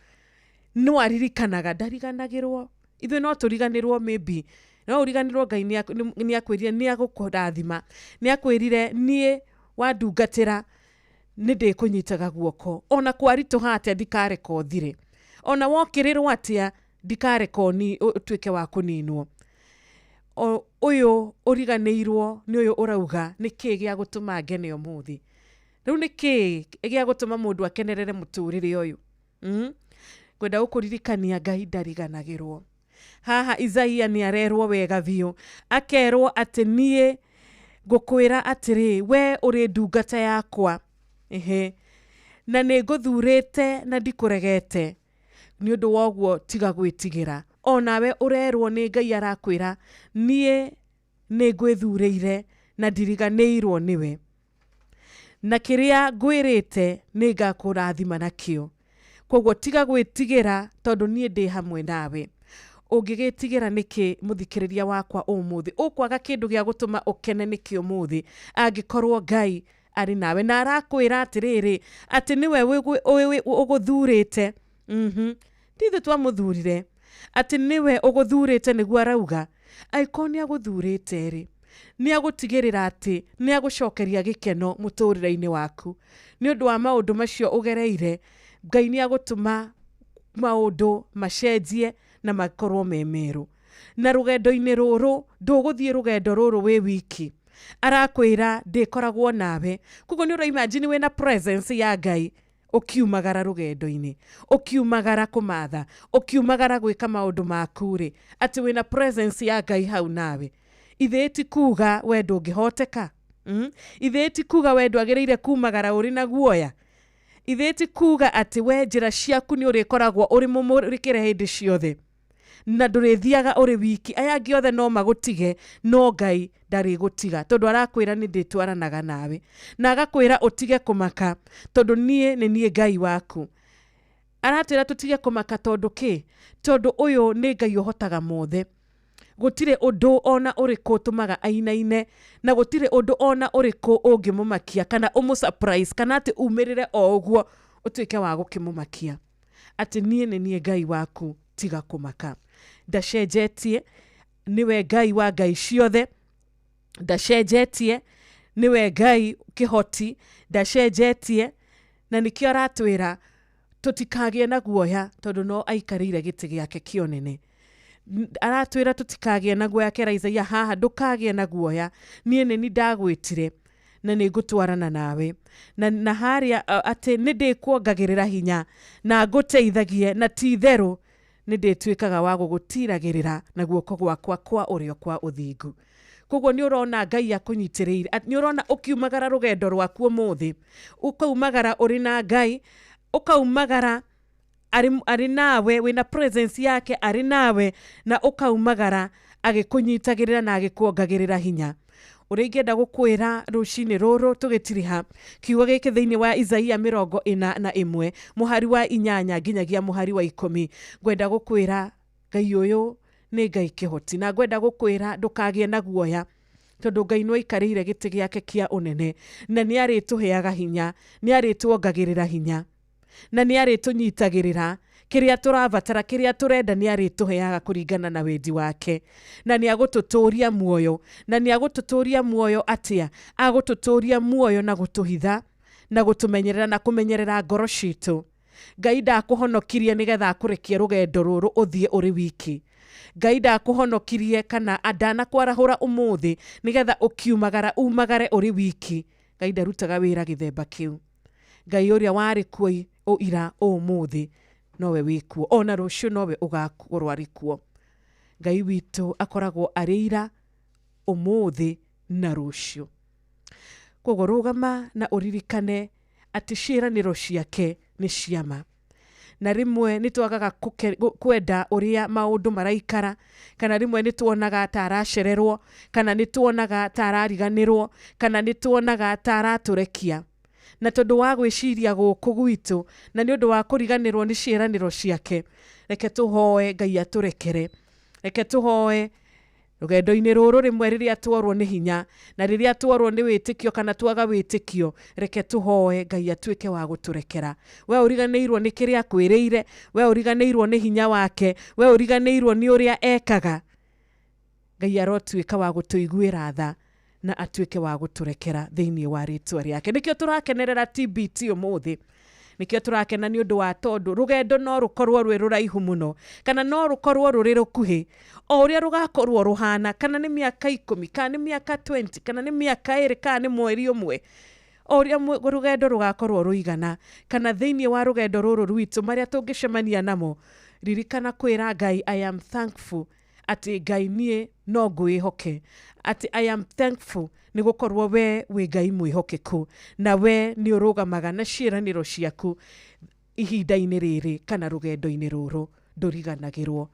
no aririkanaga ndariganagĩrwo. Ithuĩ no tũriganĩrwo maybe no ũriganĩrwo Ngai nĩ akwĩrire nĩ agũkũrathima nĩ akwĩrire niĩ wandungatĩra nĩ ndĩkũnyitaga guoko ona kwaritũha atĩa ndikareka ũthire ona wokĩrĩrwo atĩa ndikareka ũtuĩke wa kũninwo. Ũyũ ũriganĩirwo nĩ ũyũ ũrauga nĩ kĩĩ gĩa gũtũma ngene ũmũthĩ. Rĩu nĩ kĩĩ gĩa gũtũma mũndũ akenerere mũtũrĩre ũyũ? Ngwenda gũkũririkania Ngai ndariganagĩrwo. Haha Isaia nĩ arerwo wega biũ, akerwo atĩ niĩ ngũkwĩra atĩrĩ, we ũrĩ ndungata yakwa, ehe, na nĩ ngũthurĩte na ndikũregete, nĩ ũndũ wa ũguo tiga gwĩtigĩra. Onawe ũrerwo nĩ Ngai arakwĩra niĩ nĩ ngwĩthurĩire na ndiriganĩirwo nĩwe, na kĩrĩa ngwĩrĩte nĩ ngakũrathima nakĩo. Koguo tiga gwĩtigĩra tondũ niĩ ndĩ hamwe nawe. Ũngĩgĩtigĩra nĩkĩ mũthikĩrĩria wakwa ũmũthĩ? Ũkwaga kĩndũ gĩa gũtũma ũkene nĩkĩ ũmũthĩ angĩkorwo Ngai arĩ nawe na arakwĩra atĩrĩrĩ atĩ nĩwe ũgũthurĩte. Ti ithuĩ twamũthurire, atĩ nĩwe ũgũthurĩte nĩguo arauga. Angĩkorwo nĩ agũthurĩte rĩ, nĩ agũtigĩrĩra atĩ nĩ agũcokeria gĩkeno mũtũrĩre-inĩ waku nĩ ũndũ wa maũndũ macio ũgereire. Ngai nĩ agũtũma maũndũ macenjie na makorwo me merũ. Na rũgendo-inĩ rũrũ ndũgũthiĩ rũgendo rũrũ wĩ wiki, arakwĩra ndĩkoragwo nawe. Koguo nĩ ũraimagine wĩna presence ya Ngai ũkiumagara rũgendo-inĩ, ũkiumagara kũmatha, ũkiumagara gwĩka maũndũ maku rĩ, atĩ wĩna presence ya Ngai hau nawe. Ithĩ ti kuga we ndũngĩhoteka? Ithĩ ti kuga we ndwagĩrĩire kumagara ũrĩ na guoya? Ithĩ ti kuga atĩ we njĩra ciaku nĩ ũrĩkoragwo ũrĩ mũmũrĩkĩre hĩndĩ ciothe na ndũrĩthiaga ũrĩ wiki? Aya angĩ othe no magũtige, no Ngai ndarĩgũtiga, tondũ arakwĩra nĩ ndĩtwaranaga nawe, na agakwĩra ũtige kũmaka tondũ niĩ nĩ niĩ Ngai waku. Aratwĩra tũtige kũmaka tondũ kĩ? Tondũ ũyũ nĩ Ngai ũhotaga mothe. Gũtirĩ ũndũ ona ũrĩkũ ũtũmaga ainaine, na gũtirĩ ũndũ ona ũrĩkũ ũngĩmũmakia kana ũmũ surprise kana atĩ umĩrĩre o ũguo ũtuĩke wa gũkĩmũmakia. Atĩ niĩ nĩ niĩ Ngai waku, tiga kũmaka. Ndacenjetie, nĩwe Ngai wa ngai ciothe. Ndacenjetie, nĩwe Ngai kĩhoti. Ndacenjetie, na nĩkĩo aratwĩra tũtikagĩe na guoya tondũ no aikarĩire gĩtĩ gĩake kĩonene. Aratwĩra tũtikagĩe na guoya, kera Isaia haha, ndũkagĩe na guoya, niĩ nĩ ni ndagwĩtire na nĩ ngũtwarana nawe, na harĩa atĩ nĩ ndĩkuongagĩrĩra hinya na ngũteithagie, na ti itherũ nĩ ndĩtuĩkaga wa gũgũtiragĩrĩra na guoko gwakwa kwa ũrĩo kwa ũthingu. Koguo nĩ ũrona Ngai akũnyitĩrĩire, nĩ ũrona ũkiumagara rũgendo rwaku ũmũthĩ, ũkaumagara ũrĩ na Ngai, ũkaumagara arĩ nawe, wĩna presence yake arĩ nawe, na ũkaumagara agĩkũnyitagĩrĩra na agĩkuongagĩrĩra hinya. Ũrĩa ingĩenda gũkwĩra rũcinĩ rũrũ tũgĩtiriha kiugo gĩkĩ thĩinĩ wa Isaia 41 mũhari wa 8 nginyagia mũhari wa 10, ngwenda gũkwĩra Ngai ũyũ nĩ Ngai kĩhoti, na ngwenda gũkwĩra ndũkagĩe na guoya tondũ Ngai no aikarĩire gĩtĩ gĩake kĩa ũnene, na nĩ arĩtũheaga hinya, nĩ arĩtuongagĩrĩra hinya, na nĩ arĩtũnyitagĩrĩra kĩrĩa tũrabatara, kĩrĩa tũrenda nĩ arĩtũheaga kũringana na wendi wake, na nĩ agũtũtũria muoyo. Na nĩ agũtũtũria muoyo atĩa? Agũtũtũria muoyo na gũtũhitha na gũtũmenyerera na kũmenyerera ngoro citũ. Ngai ndakũhonokirie nĩgetha akũrekie rũgendo rũrũ ũthiĩ ũrĩ wiki. Ngai ndakũhonokirie kana ndanakwarahũra ũmũthĩ nĩgetha ũkiumagara umagare ũrĩ wiki. Ngai ndarutaga wĩra gĩthemba kĩu. Ngai ũrĩa warĩ kuo ira ũmũthĩ nowe wĩkuo, ona rũciũ nowe ũgakorwo arĩ kuo. Ngai witũ akoragwo arĩ ira, ũmũthĩ na rũciũ. Koguo rũgama na ũririkane atĩ ciĩranĩro ciake nĩ ciama. Na rĩmwe nĩ twagaga kwenda ũrĩa maũndũ maraikara, kana rĩmwe nĩ tuonaga ta aracererwo, kana nĩ tuonaga ta arariganĩrwo, kana nĩ tuonaga ta aratũrekia. Na tondũ wa gwĩciria gũkũ gwitũ, na nĩ ũndũ wa kũriganĩrwo nĩ ciĩranĩro ciake, reke tũhoe Ngai atũrekere. Reke tũhoe rũgendo-inĩ rũrũ rĩmwe rĩrĩa tworwo nĩ hinya, na rĩrĩa tworwo nĩ wĩtĩkio kana twaga wĩtĩkio, reke tũhoe Ngai atuĩke wa gũtũrekera. We ũriganĩirwo nĩ kĩrĩa akwĩrĩire, we ũriganĩirwo nĩ hinya wake, we ũriganĩirwo nĩ ũrĩa ekaga. Ngai arotuĩka wa gũtũiguĩra tha na atuĩke wa gũtũrekera thĩinĩ wa rĩtwa rĩake. Nĩkĩo tũrakenerera TBT ũmũthĩ, Nĩkĩo tũrakena nĩ ũndũ wa tondũ rũgendo no rũkorwo rwĩ rũraihu mũno kana no rũkorwo rũrĩ rũkuhĩ, o ũrĩa rũgakorwo rũhana, kana nĩ mĩaka 10, kana nĩ mĩaka 20, kana nĩ mĩaka 2, kana nĩ mweri ũmwe, o ũrĩa rũgendo rũgakorwo rũigana, kana thĩinĩ wa rũgendo rũrũ rwitũ marĩa tũngĩcemania namo, ririkana kwĩra Ngai I am thankful atĩ Ngai niĩ no ngwĩhoke, atĩ I am thankful nĩ gũkorwo we wĩ Ngai mwĩhokeku na we nĩ ũrũgamaga na ciĩranĩro ciaku ihinda-inĩ rĩrĩ kana rũgendo-inĩ rũrũ, ndũriganagĩrwo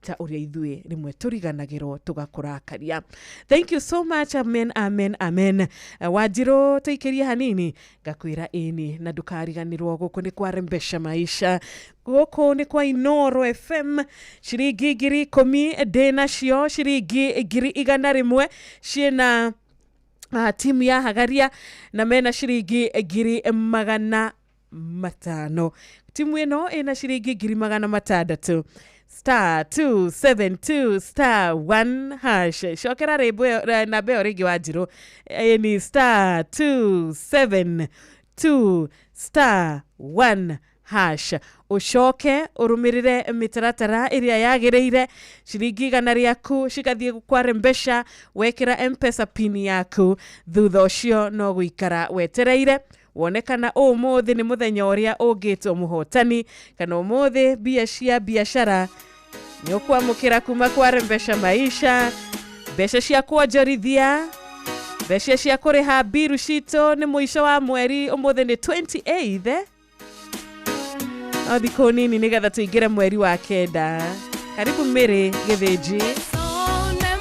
ta ũrĩa ithuĩ rĩmwe tũriganagĩrwo tũgakũrakaria. Thank you so much. Amen, amen, amen. Wanjirũ tũikĩrie hanini ngakwĩra ĩni, na ndũkariganĩrwo gũkũ nĩ kwa Rembesha Maisha, gũkũ nĩ kwa Inooro FM. Ciringi 10,000 ndĩ nacio, ciringi 100,000 ciĩna timu ya Hagaria na mena ciringi 500,000. Timu ĩno ĩna ciringi 600,000. Star 272 star 1 hash. Cokera rĩmbo ĩyo namba ĩyo rĩngĩ Wanjirũ, ĩni star 272 star 1 hash. Ũcoke ũrũmĩrĩre mĩtaratara ĩrĩa yagĩrĩire, ciringi 100 rĩaku cigathiĩ kwa Rembesha, wekĩra M-Pesa pin yaku, thutha ũcio no gũikara wetereire wone kana ũmũthĩ nĩ mũthenya ũrĩa ũngĩtwo mũhotani, kana ũmũthĩ mbia cia biacara nĩ ũkwamũkĩra kuma kwa Rembesha Maisha, mbeca cia kuonjorithia, mbeca cia kũrĩha mbiru citũ nĩ mũico wa mweri, ũmũthĩ nĩ 28 no thikũ nini nĩgetha tũingĩre mweri wa 9. Karibu Mary Gĩthĩnji. Jerusalem,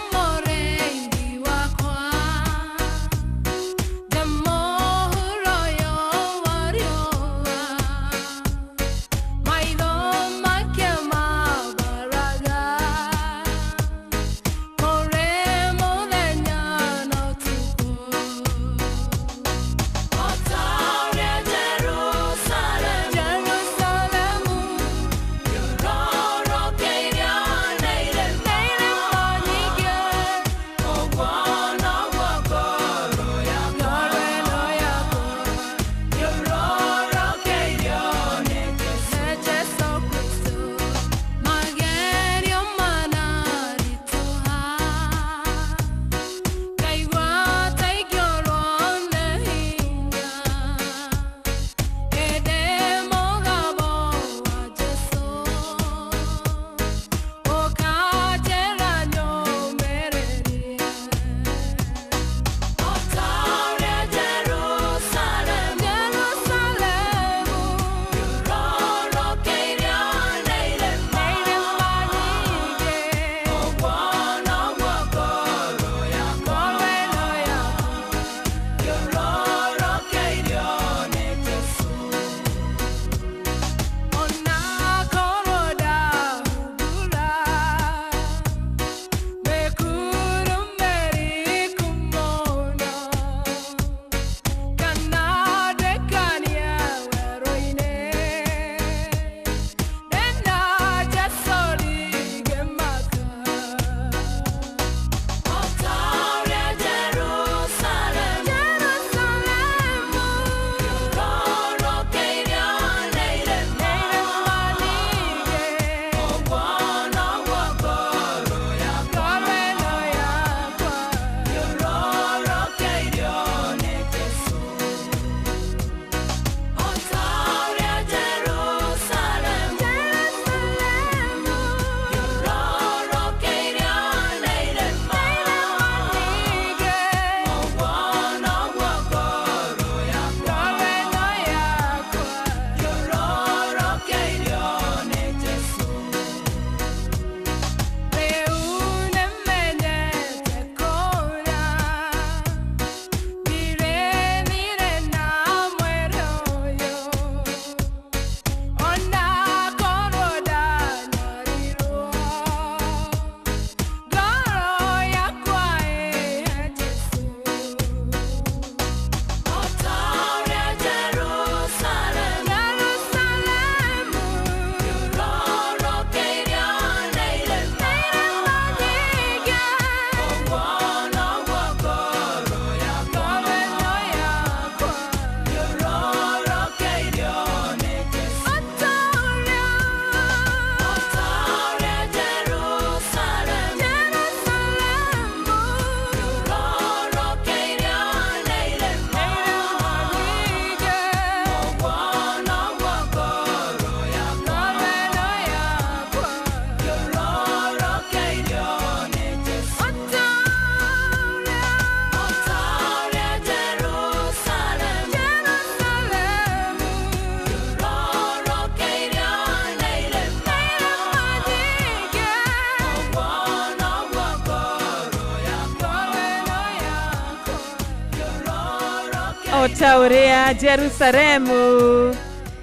O ta ũrĩa Jerusalemu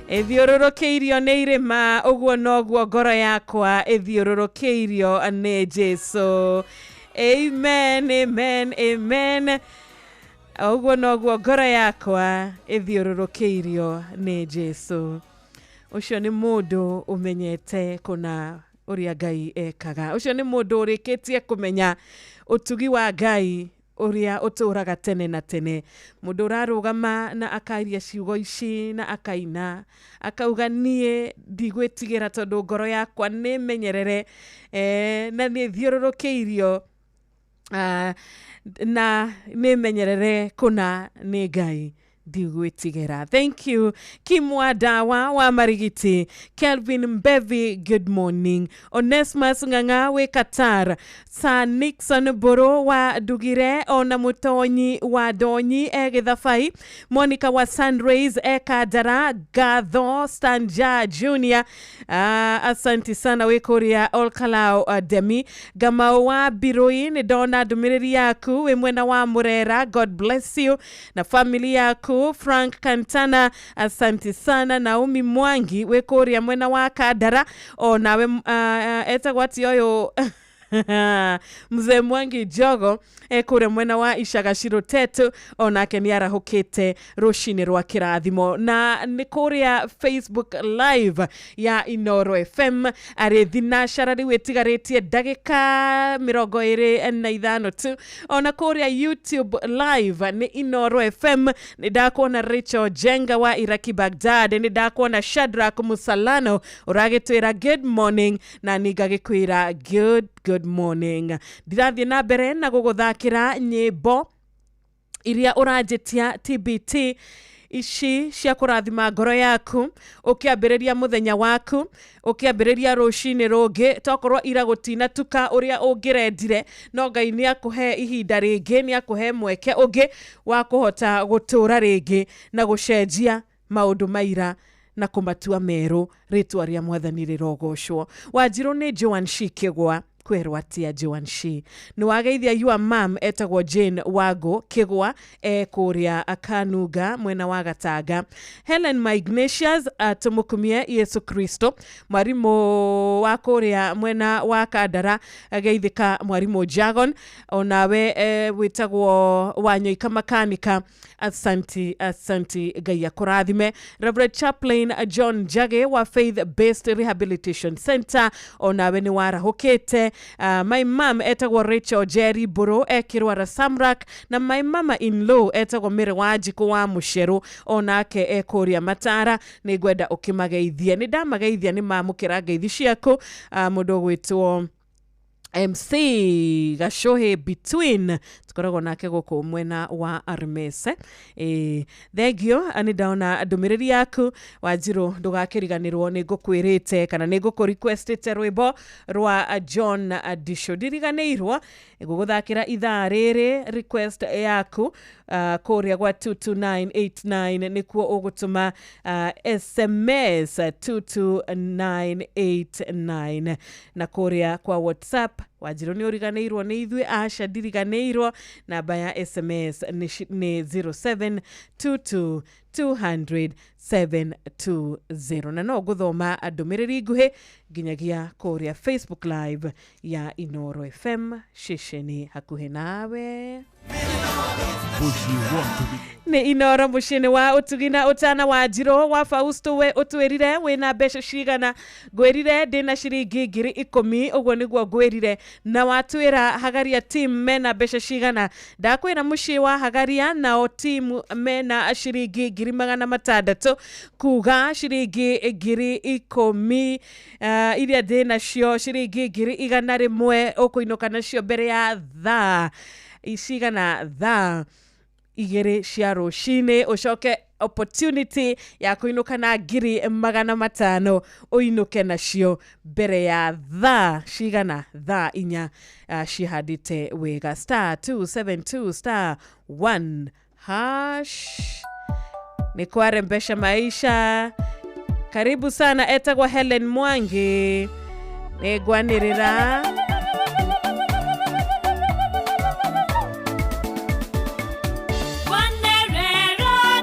ĩthiũrũrũkĩirio nĩ irĩma, ũguo noguo ngoro yakwa ĩthiũrũrũkĩirio nĩ Jesu. Amen, amen, amen. Ũguo noguo ngoro yakwa ĩthiũrũrũkĩirio nĩ Jesu. Ũcio nĩ mũndũ ũmenyete kũna ũrĩa Ngai ekaga. Ũcio nĩ mũndũ ũrĩkĩtie kũmenya ũtugi wa Ngai ũrĩa ũtũraga tene na tene. Mũndũ ũrarũgama na akaria ciugo ici na akaina akauga niĩ ndigwĩtigĩra tondũ ngoro yakwa nĩ menyerere, na nĩ thiũrũrũkĩirio, na nĩ menyerere kũna nĩ Ngai, ndigwĩtigĩra. Thank you. Kimwa Dawa wa Marigiti, Kelvin Mbevi, good morning. Onesmus Ng'ang'a wĩ Qatar, Sir Nixon Mbũrũ wa Ndugire, ona Mũtonyi wa Ndonyi e Gĩthabai, Monica wa Sunrays e Kandara, Gatho Stanja Junior, asanti sana wĩ kũrĩa Olkalao, Demi Gamau wa Birui, nĩ ndona ndũmĩrĩri yaku wĩ mwena wa Mũrera, God bless you na family yaku. Frank Kantana, asanti sana. Naomi Mwangi wĩ kũrĩa mwena wa Kandara, onawe etagwo atĩ ũyũ Mzee Mwangi Jogo ekũrĩa mwena wa Icagaciro Tetu, onake nĩ arahũkĩte rũcinĩ rwa kĩrathimo. Na nĩ kũrĩa Facebook Live ya Inoro FM arĩ thinacara rĩu ĩtigarĩtie ndagĩka 25 tu. Ona kũrĩa YouTube Live nĩ Inoro FM nĩ ndakuona Rachel Jenga wa Iraki Baghdad, nĩ ndakuona Shadrack Musalano ũragĩtwĩra good morning, na ningagĩkwĩra good morning. Ndirathiĩ na mbere na gũgũthakĩra nyĩmbo iria ũranjĩtia TBT ici cia kũrathima ngoro yaku ũkĩambĩrĩria mũthenya waku, ũkĩambĩrĩria rũcinĩ rũngĩ. Tokorwo ira gũtinatuka ũrĩa ũngĩrendire, no Ngai nĩ akũhe ihinda rĩngĩ, nĩ akũhe mweke ũngĩ wa kũhota gũtũra rĩngĩ na gũcenjia maũndũ maira na kũmatua merũ. Rĩtwa rĩa Mwathani rĩrogocwo. Wanjirũ nĩ Joan Shi Kĩgwa. Kwerwo atia Joan Shi? Nĩ wageithia your mam etagwo Jane Wago Kĩgwa e kũrĩa Kanunga mwena wa Gatanga. Helen my Ignatius, tũmũkumie Yesu Kristo. Mwarimũ wa kũrĩa mwena wa Kandara geithĩka mwarimũ Jagon, onawe wĩtagwo Wanyoika Makanika, asanti asanti, Ngai akũrathime. Reverend Chaplain John Njage wa Faith Based Rehabilitation Center, onawe nĩ warahũkĩte. My mom etagwo Rachel Jerry Mbũrũ ekĩrwara Samrak, na my mama in law etagwo Mary Wanjikũ wa Mũcerũ, onake ekũrĩa Matara. Nĩ ngwenda ũkĩmageithie, nĩ ndamageithia, nĩ mamũkĩra ngeithi ciaku. Mũndũ ũgwĩtwo MC Gacohe Between tukoragwo nake gũkũ mwena wa Armese. Thengio, nĩ ndona ndũmĩrĩri yaku Wanjirũ, ndũgakĩriganĩrwo nĩ ngũkwĩrĩte kana nĩ ngũkũ requestĩte rwĩmbo rwa John Disho. Ndiriganĩirwo ngũgũthakĩra ithaa rĩrĩ request yaku kũrĩa gwa 22989 nĩkuo ũgũtũma SMS 22989, na kũrĩa kwa WhatsApp Wanjirũ nĩ ũriganĩirwo nĩ ithuĩ? Aca, ndiriganĩirwo. Namba ya SMS nĩ 0722 200 720, na no ngũthoma ndũmĩrĩri nguhĩ nginyagia kũrĩa Facebook Live ya Inoro FM ceceni hakuhĩ nawe. Nĩ Inoro mũciĩ-inĩ wa ũtugi na ũtana. Wanjirũ wa Fausto, we ũtwĩrire wĩna mbeca cigana? Ngwĩrire ndĩna ciringi 10,000, ũguo nĩguo ngwĩrire. Na watwĩra Hagaria team mena mbeca cigana? Ndakwĩra mũciĩ wa Hagaria nao team mena ciringi 600,000, kuga ciringi 10,000 iria ndĩ nacio ciringi 100,000 ũkũinũka nacio mbere ya thaa cigana? Thaa 2 cia rũcinĩ. Ũcoke opportunity ya kũinũka na 500,000 ũinũke nacio mbere ya thaa cigana? Thaa 4 cihandĩte wega. Star 272 star 1 hash nĩ kwarembesha maisha. Karibu sana, etagwo Helen Mwangi, nĩ ngwanĩrĩra. Wanderero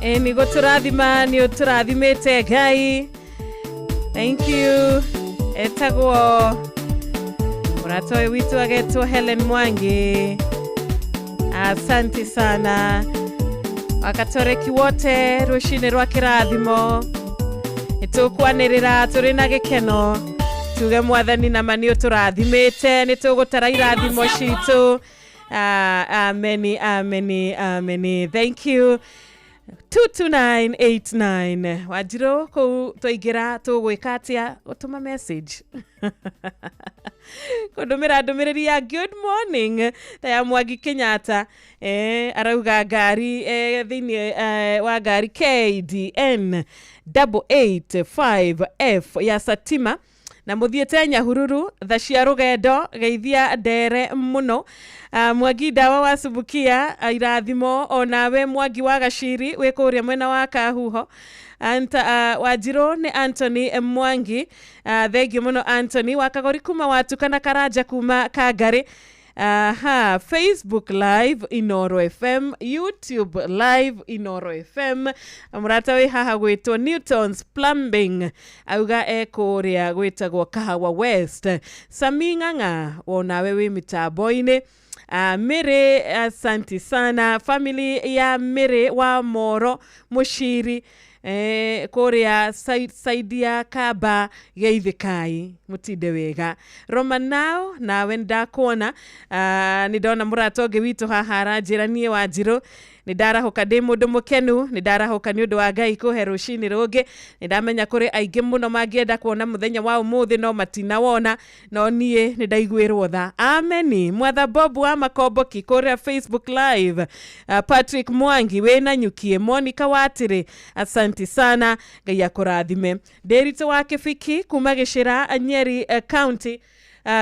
Ĩ nĩ gũtũrathima nĩ ũtũrathimĩte Ngai. Thank you. Etagwo mũrata ũyũ witũ agetwo Helen Mwangi. Asante sana Wakatoreki wote rũcinĩ rwa kĩrathimo. Nĩtũkwanĩrĩra tũrĩ na gĩkeno tuge mwathani nama nĩ ũtũrathimĩte, nĩ tũgũtara irathimo citũ. Ameni, ameni, ameni. Thank you. 22989 Wanjirũ, kũu twaingĩra tũgwĩka atĩa? Gũtũma message, kũndũmĩra ndũmĩrĩri ya good morning ta ya Mwangi Kenyatta. Arauga ngari thĩinĩ wa ngari KDN 885F ya Satima na mũthiĩte Nyahururu tha cia rũgendo, geithia ndere mũno. Mwangi ndawa wa Subukia, irathimo onawe Mwangi wa Gaciri wĩ kũrĩa mwena wa Kahuho. Wanjirũ nĩ Anthony Mwangi. Thengiũ mũno Anthony wa Kagori kuma Watukana Karanja kuma Kangari. Aha, Facebook Live Inoro FM, YouTube Live Inoro FM. Mũrata wĩ haha gwĩtwo Newtons Plumbing auga e kũrĩa gwĩtagwo Kahawa West. Sami Ng'ang'a, wonawe wĩ mĩtambo-inĩ. Mĩrĩ, asanti sana family ya Mĩrĩ wa Moro Mũciri, kũrĩa saidi ya Kamba, geithĩkai mũtinde wega. Romanao nawe ndakuona. Nĩ ndona mũrata ũngĩ witũ haha aranjĩra niĩ Wanjirũ nĩ ndarahũka ndĩ mũndũ mũkenu, nĩ ndarahũka nĩ ũndũ wa Ngai kũhe rũcinĩ rũngĩ. Nĩ ndamenya kũrĩ aingĩ mũno mangĩenda kuona mũthenya wa ũmũthĩ no matinawona, no niĩ nĩ ndaiguĩrwo tha. Ameni. Mwatha Bob wa Makomboki kũrĩa Facebook Live. Patrick Mwangi wĩna nyukie, Monica Watĩrĩ, asanti sana, Ngai akũrathime. Ndĩritũ wa Kĩbiki kuma Gĩcĩra, Nyeri County.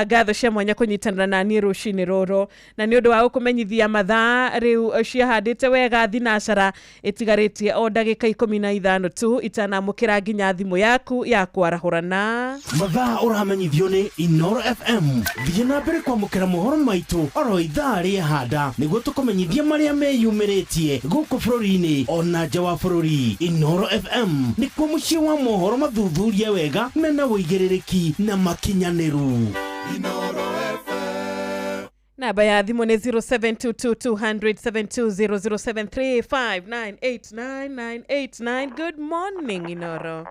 Ngatho cia mwanya kũnyitanĩra na niĩ rũcinĩ rũrũ, na nĩ ũndũ wa gũkũmenyithia mathaa rĩu ciahandĩte wega thinacara ĩtigarĩtie o ndagĩka 15 tu itanamũkĩra nginya thimũ yaku ya kwarahũrana. Mathaa ũramenyithio nĩ Inoro FM. Thiĩ na mbere kwamũkĩra mohoro maitũ oro ithaa rĩahanda nĩguo tũkũmenyithia marĩa meyumĩrĩtie gũkũ bũrũri-inĩ ona nja wa bũrũri. Inoro FM nĩkuo mũciĩ wa mohoro mathuthurie wega mena ũigĩrĩrĩki na makinyanĩru. Namba ya thimũ nĩ 072220072073598989. Good morning Inoro.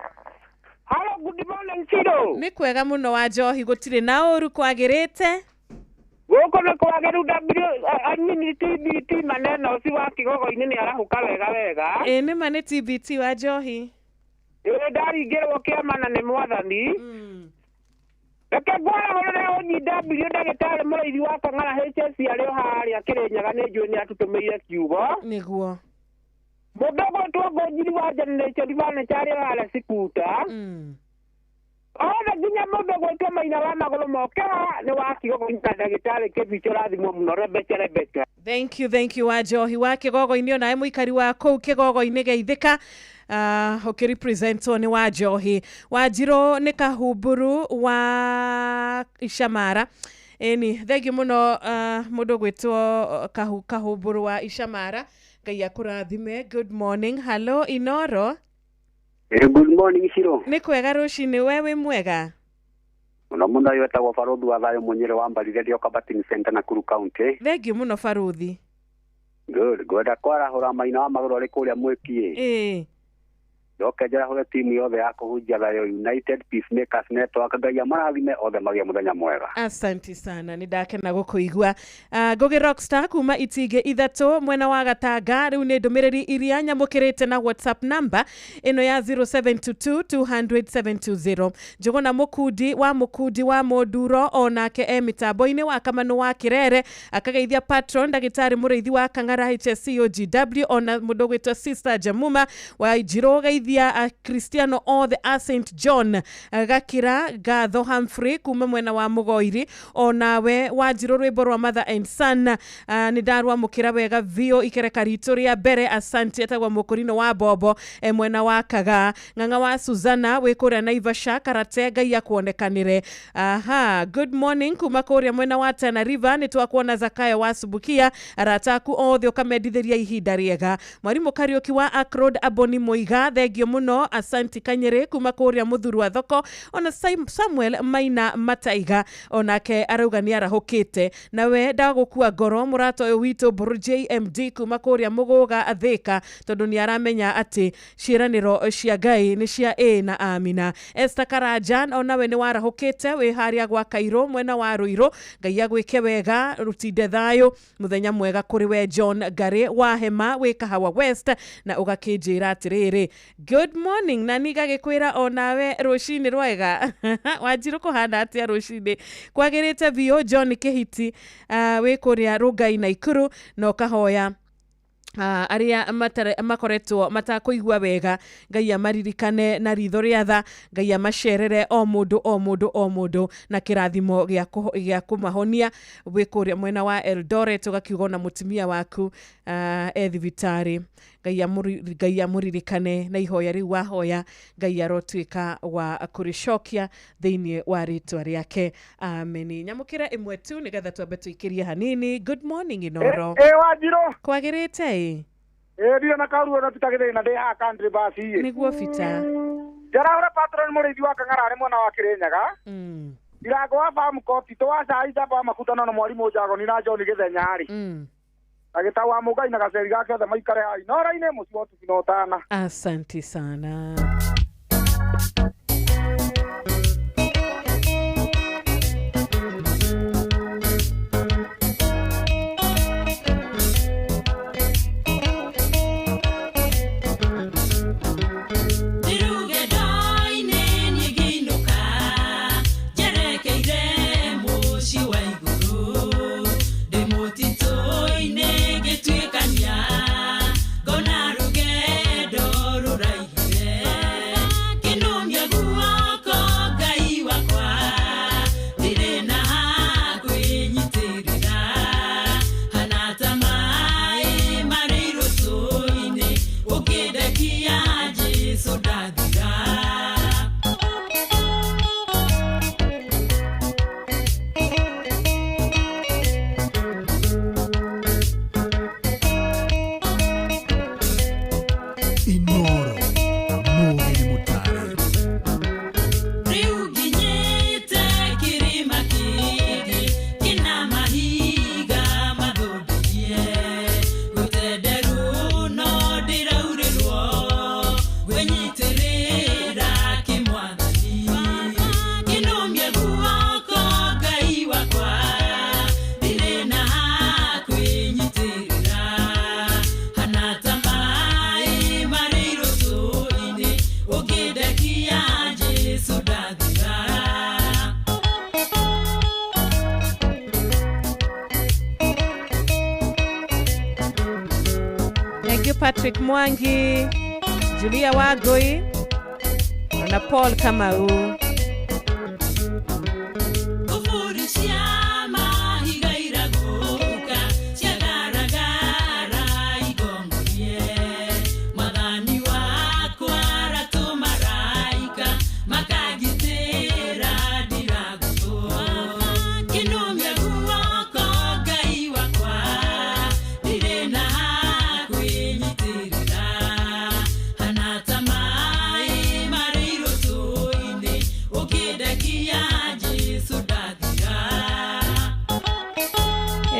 Hello, good morning Ciro. Nĩ kwega mũno wa Njohi, gũtirĩ na ũru kwagĩrĩte. Gũkũ nĩ kwagĩru. W I mean TBT maneno ũcio wa Kĩgogo-inĩ nĩ arahũka wega wega. Ĩ nĩma nĩ TBT wa Njohi. Ĩ ndaringĩrwo kĩama na nĩ mwathani. Reke ngwarahũrĩre ũnyi W ndagĩtarĩ mũrĩithi wa Kang'ara HS arĩ o harĩa Kĩrĩnyaga, nĩ njũĩ nĩ atũtũmĩire kiugo. Nĩguo. Mũndũ ũgwĩtwo Ngũnjiri wa Generation Furniture arĩ o harĩa Sikuta. Othe nginya mũndũ ũgwĩtwo Maina wa magũrũ moke nĩ wa Kĩgogo-inĩ na ndagĩtarĩ Kĩbicho, rathimwo mũno. Rebeca rebeca. Thank you, thank you wa Njohi wa Kĩgogo-inĩ, onawe mũikari wa kũu Kĩgogo-inĩ geithĩka. Ũkĩrepresentwo nĩ wa Njohi. Wanjirũ nĩ Kahumburu wa Icamara. Ĩni thengiũ mũno mũndũ ũgwĩtwo Kahumburu wa Icamara, Ngai akũrathime. Good morning. Hello Inoro. Good morning Ciro. Nĩ kwega rũcinĩ, we wĩ mwega? Mũno mũno ũyũ wetagwo Barũthi wa Thayũ Mũnyĩrĩ wa Mbarire ndĩ o Kabatini Center Nakuru County. Thengiũ mũno Barũthi. Good. Ngwenda kwarahũra Maina wa magũrũ arĩ kũrĩa Mwĩkiĩ. Ndoke njarahũre timu yothe ya kũhunjia thayũ United Peacemakers Network. Ngai amarathime othe magĩe mũthenya mwega. Asanti sana, nĩ ndakena gũkũigua. Ngũgĩ Rockstar kuma itingĩ ithatũ mwena wa Gatanga, rĩu nĩ ndũmĩrĩri iria nyamũkĩrĩte na WhatsApp number ĩno ya 0722 200 720. Njũgũna Mũkundi wa Mũkundi wa Mũnduro onake e mĩtambo-inĩ wa Kamanu wa Kĩrere, akageithia patron ndagĩtarĩ mũrĩithi wa Kang'ara HSC OGW, ona mũndũ ũgwĩtwo Sister Jamuma wa Njirũ, geithia. Ngeithia akristiano othe a St John Gakira Gatho Humphrey kuma mwena wa Mugoiri. Onawe Wanjiru rwimbo rwa Mother and Son nĩ ndarwamũkĩra wega biũ ikereka ritũ rĩa mbere. Asante. Etagwo Mũkũrinũ wa Bobo mwena wa Kaga. Ng'ang'a wa Suzana wĩ kũrĩa Naivasha Karate, Ngai akuonekanĩre. Aha, good morning kuma kũrĩa mwena wa Tana River, nĩ twakuona Zakayo wa Subukia, arata aku othe ũkamendithĩria ihinda rĩega. Mwarimũ Kariũki wa Akrod Aboni Moiga, thengio mũno. Asanti Kanyere kuma kũrĩa Mũthuru wa Thoko. Ona Samuel Maina Mataiga onake arauga nĩ arahũkĩte. Nawe ndagũkua ngoro mũrata ũyũ witũ Mbũrũ JMD kuma kũrĩa Mũgũga Thĩka, tondũ nĩ aramenya atĩ ciĩranĩro cia Ngai nĩ cia ĩ na amina. Esther Karajan onawe nĩ warahũkĩte wĩ harĩa gwa Kairũ mwena wa Ruiru, Ngai agwĩke wega rutinde thayũ. Mũthenya mwega kũrĩ we John Ngari wa Hema wĩ Kahawa West, na ũgakĩnjĩra atĩrĩrĩ good morning, na nigagĩkwĩra onawe rũcinĩ rwega. Wanjiru kũhana atĩa rũcinĩ? Kwagĩrĩte biũ. John Kĩhiti wĩ kũrĩa Rũngai Naikuru, na ũkahoya arĩa makoretwo matakũigua wega Ngai amaririkane na ritho rĩa tha, Ngai amacerere o mũndũ o mũndũ o mũndũ na kĩrathimo gĩa kũmahonia. Wĩ kũrĩa mwena wa Eldoret ũgakiuga ona mũtumia waku e thibitarĩ, Ngai amũririkane na ihoya rĩu wahoya Ngai arotuĩka wa kũrĩcokia thĩinĩ wa rĩtwa rĩake, ameni. Nyamũkĩra ĩmwe tu nĩgetha twambe tũikĩrie hanini. Good morning Inoro. Wanjiru kwagĩrĩte ĩ? Ndirĩ na karuo na tutagĩthĩna ndĩ haha country bus ĩ. Nĩguo Bita. Njarahũra patron mũrĩithi wa Kang'ara arĩ mwena wa Kĩrĩnyaga. Ndirango wa farm court to wa cai njamba wa makutano na mwarimũ Njagoni na John Gĩthenya rĩ. Na gĩtau wa Mũngai na gaceri gake othe maikare hai. Nora-inĩ mũciĩ wa ũtugi na ũtana. Asante sana. Patrick Mwangi, Julia Wagoi na Paul Kamau.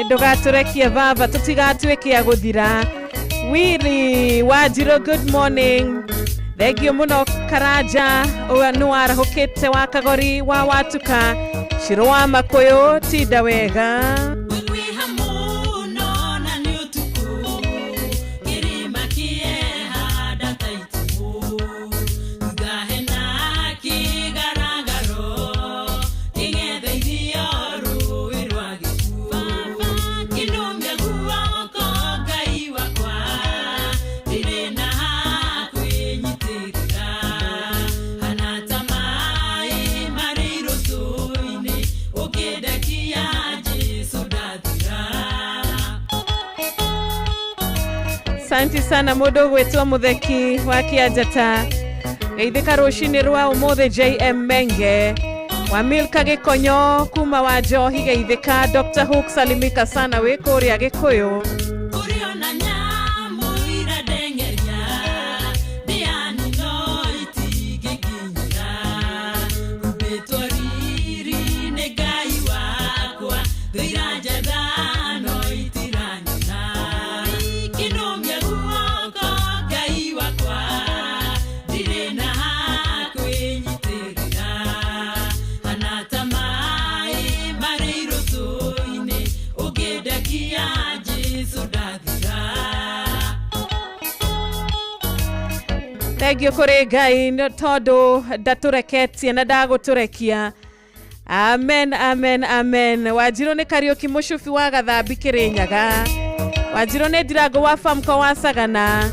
Ndũgatũrekie baba, tũtigatuĩke a gũthira. Willy Wanjiru, good morning. Thengio mũno Karanja, ũyũ nĩ warahũkĩte wa Kagori wa Watuka, Shiro wa Makũyũ, tinda wega. Santi sana mũndũ ũgwĩtwo mũtheki wa kĩanjata. Geithĩka rũcinĩ rwa ũmũthĩ JM Menge wa Milka Gĩkonyo kuma wa Njohi. Geithĩka Dr. Hook, salimika sana wĩ kũrĩa Gĩkũyũ. Kũrĩ nyamũ irandengeria ndĩani no itingĩnginyĩra humbĩtwo riri nĩ Ngai wakwa thũira njetha no itiranyona kĩnũmia guoko Ngai wakwa ndirĩ na ha kwĩnyitĩrĩra hana ta maĩ marĩ irũtũ-inĩ ũngĩndekia Jesũ ndathira. Thengio kũrĩ Ngai tondũ ndatũreketie na ndagũtũrekia. Amen, amen, amen. Wanjirũ nĩ Kariũki Mũcubi wa Gathambi Kĩrĩnyaga. Wanjirũ nĩ Ndirango wa Famco wa Sagana.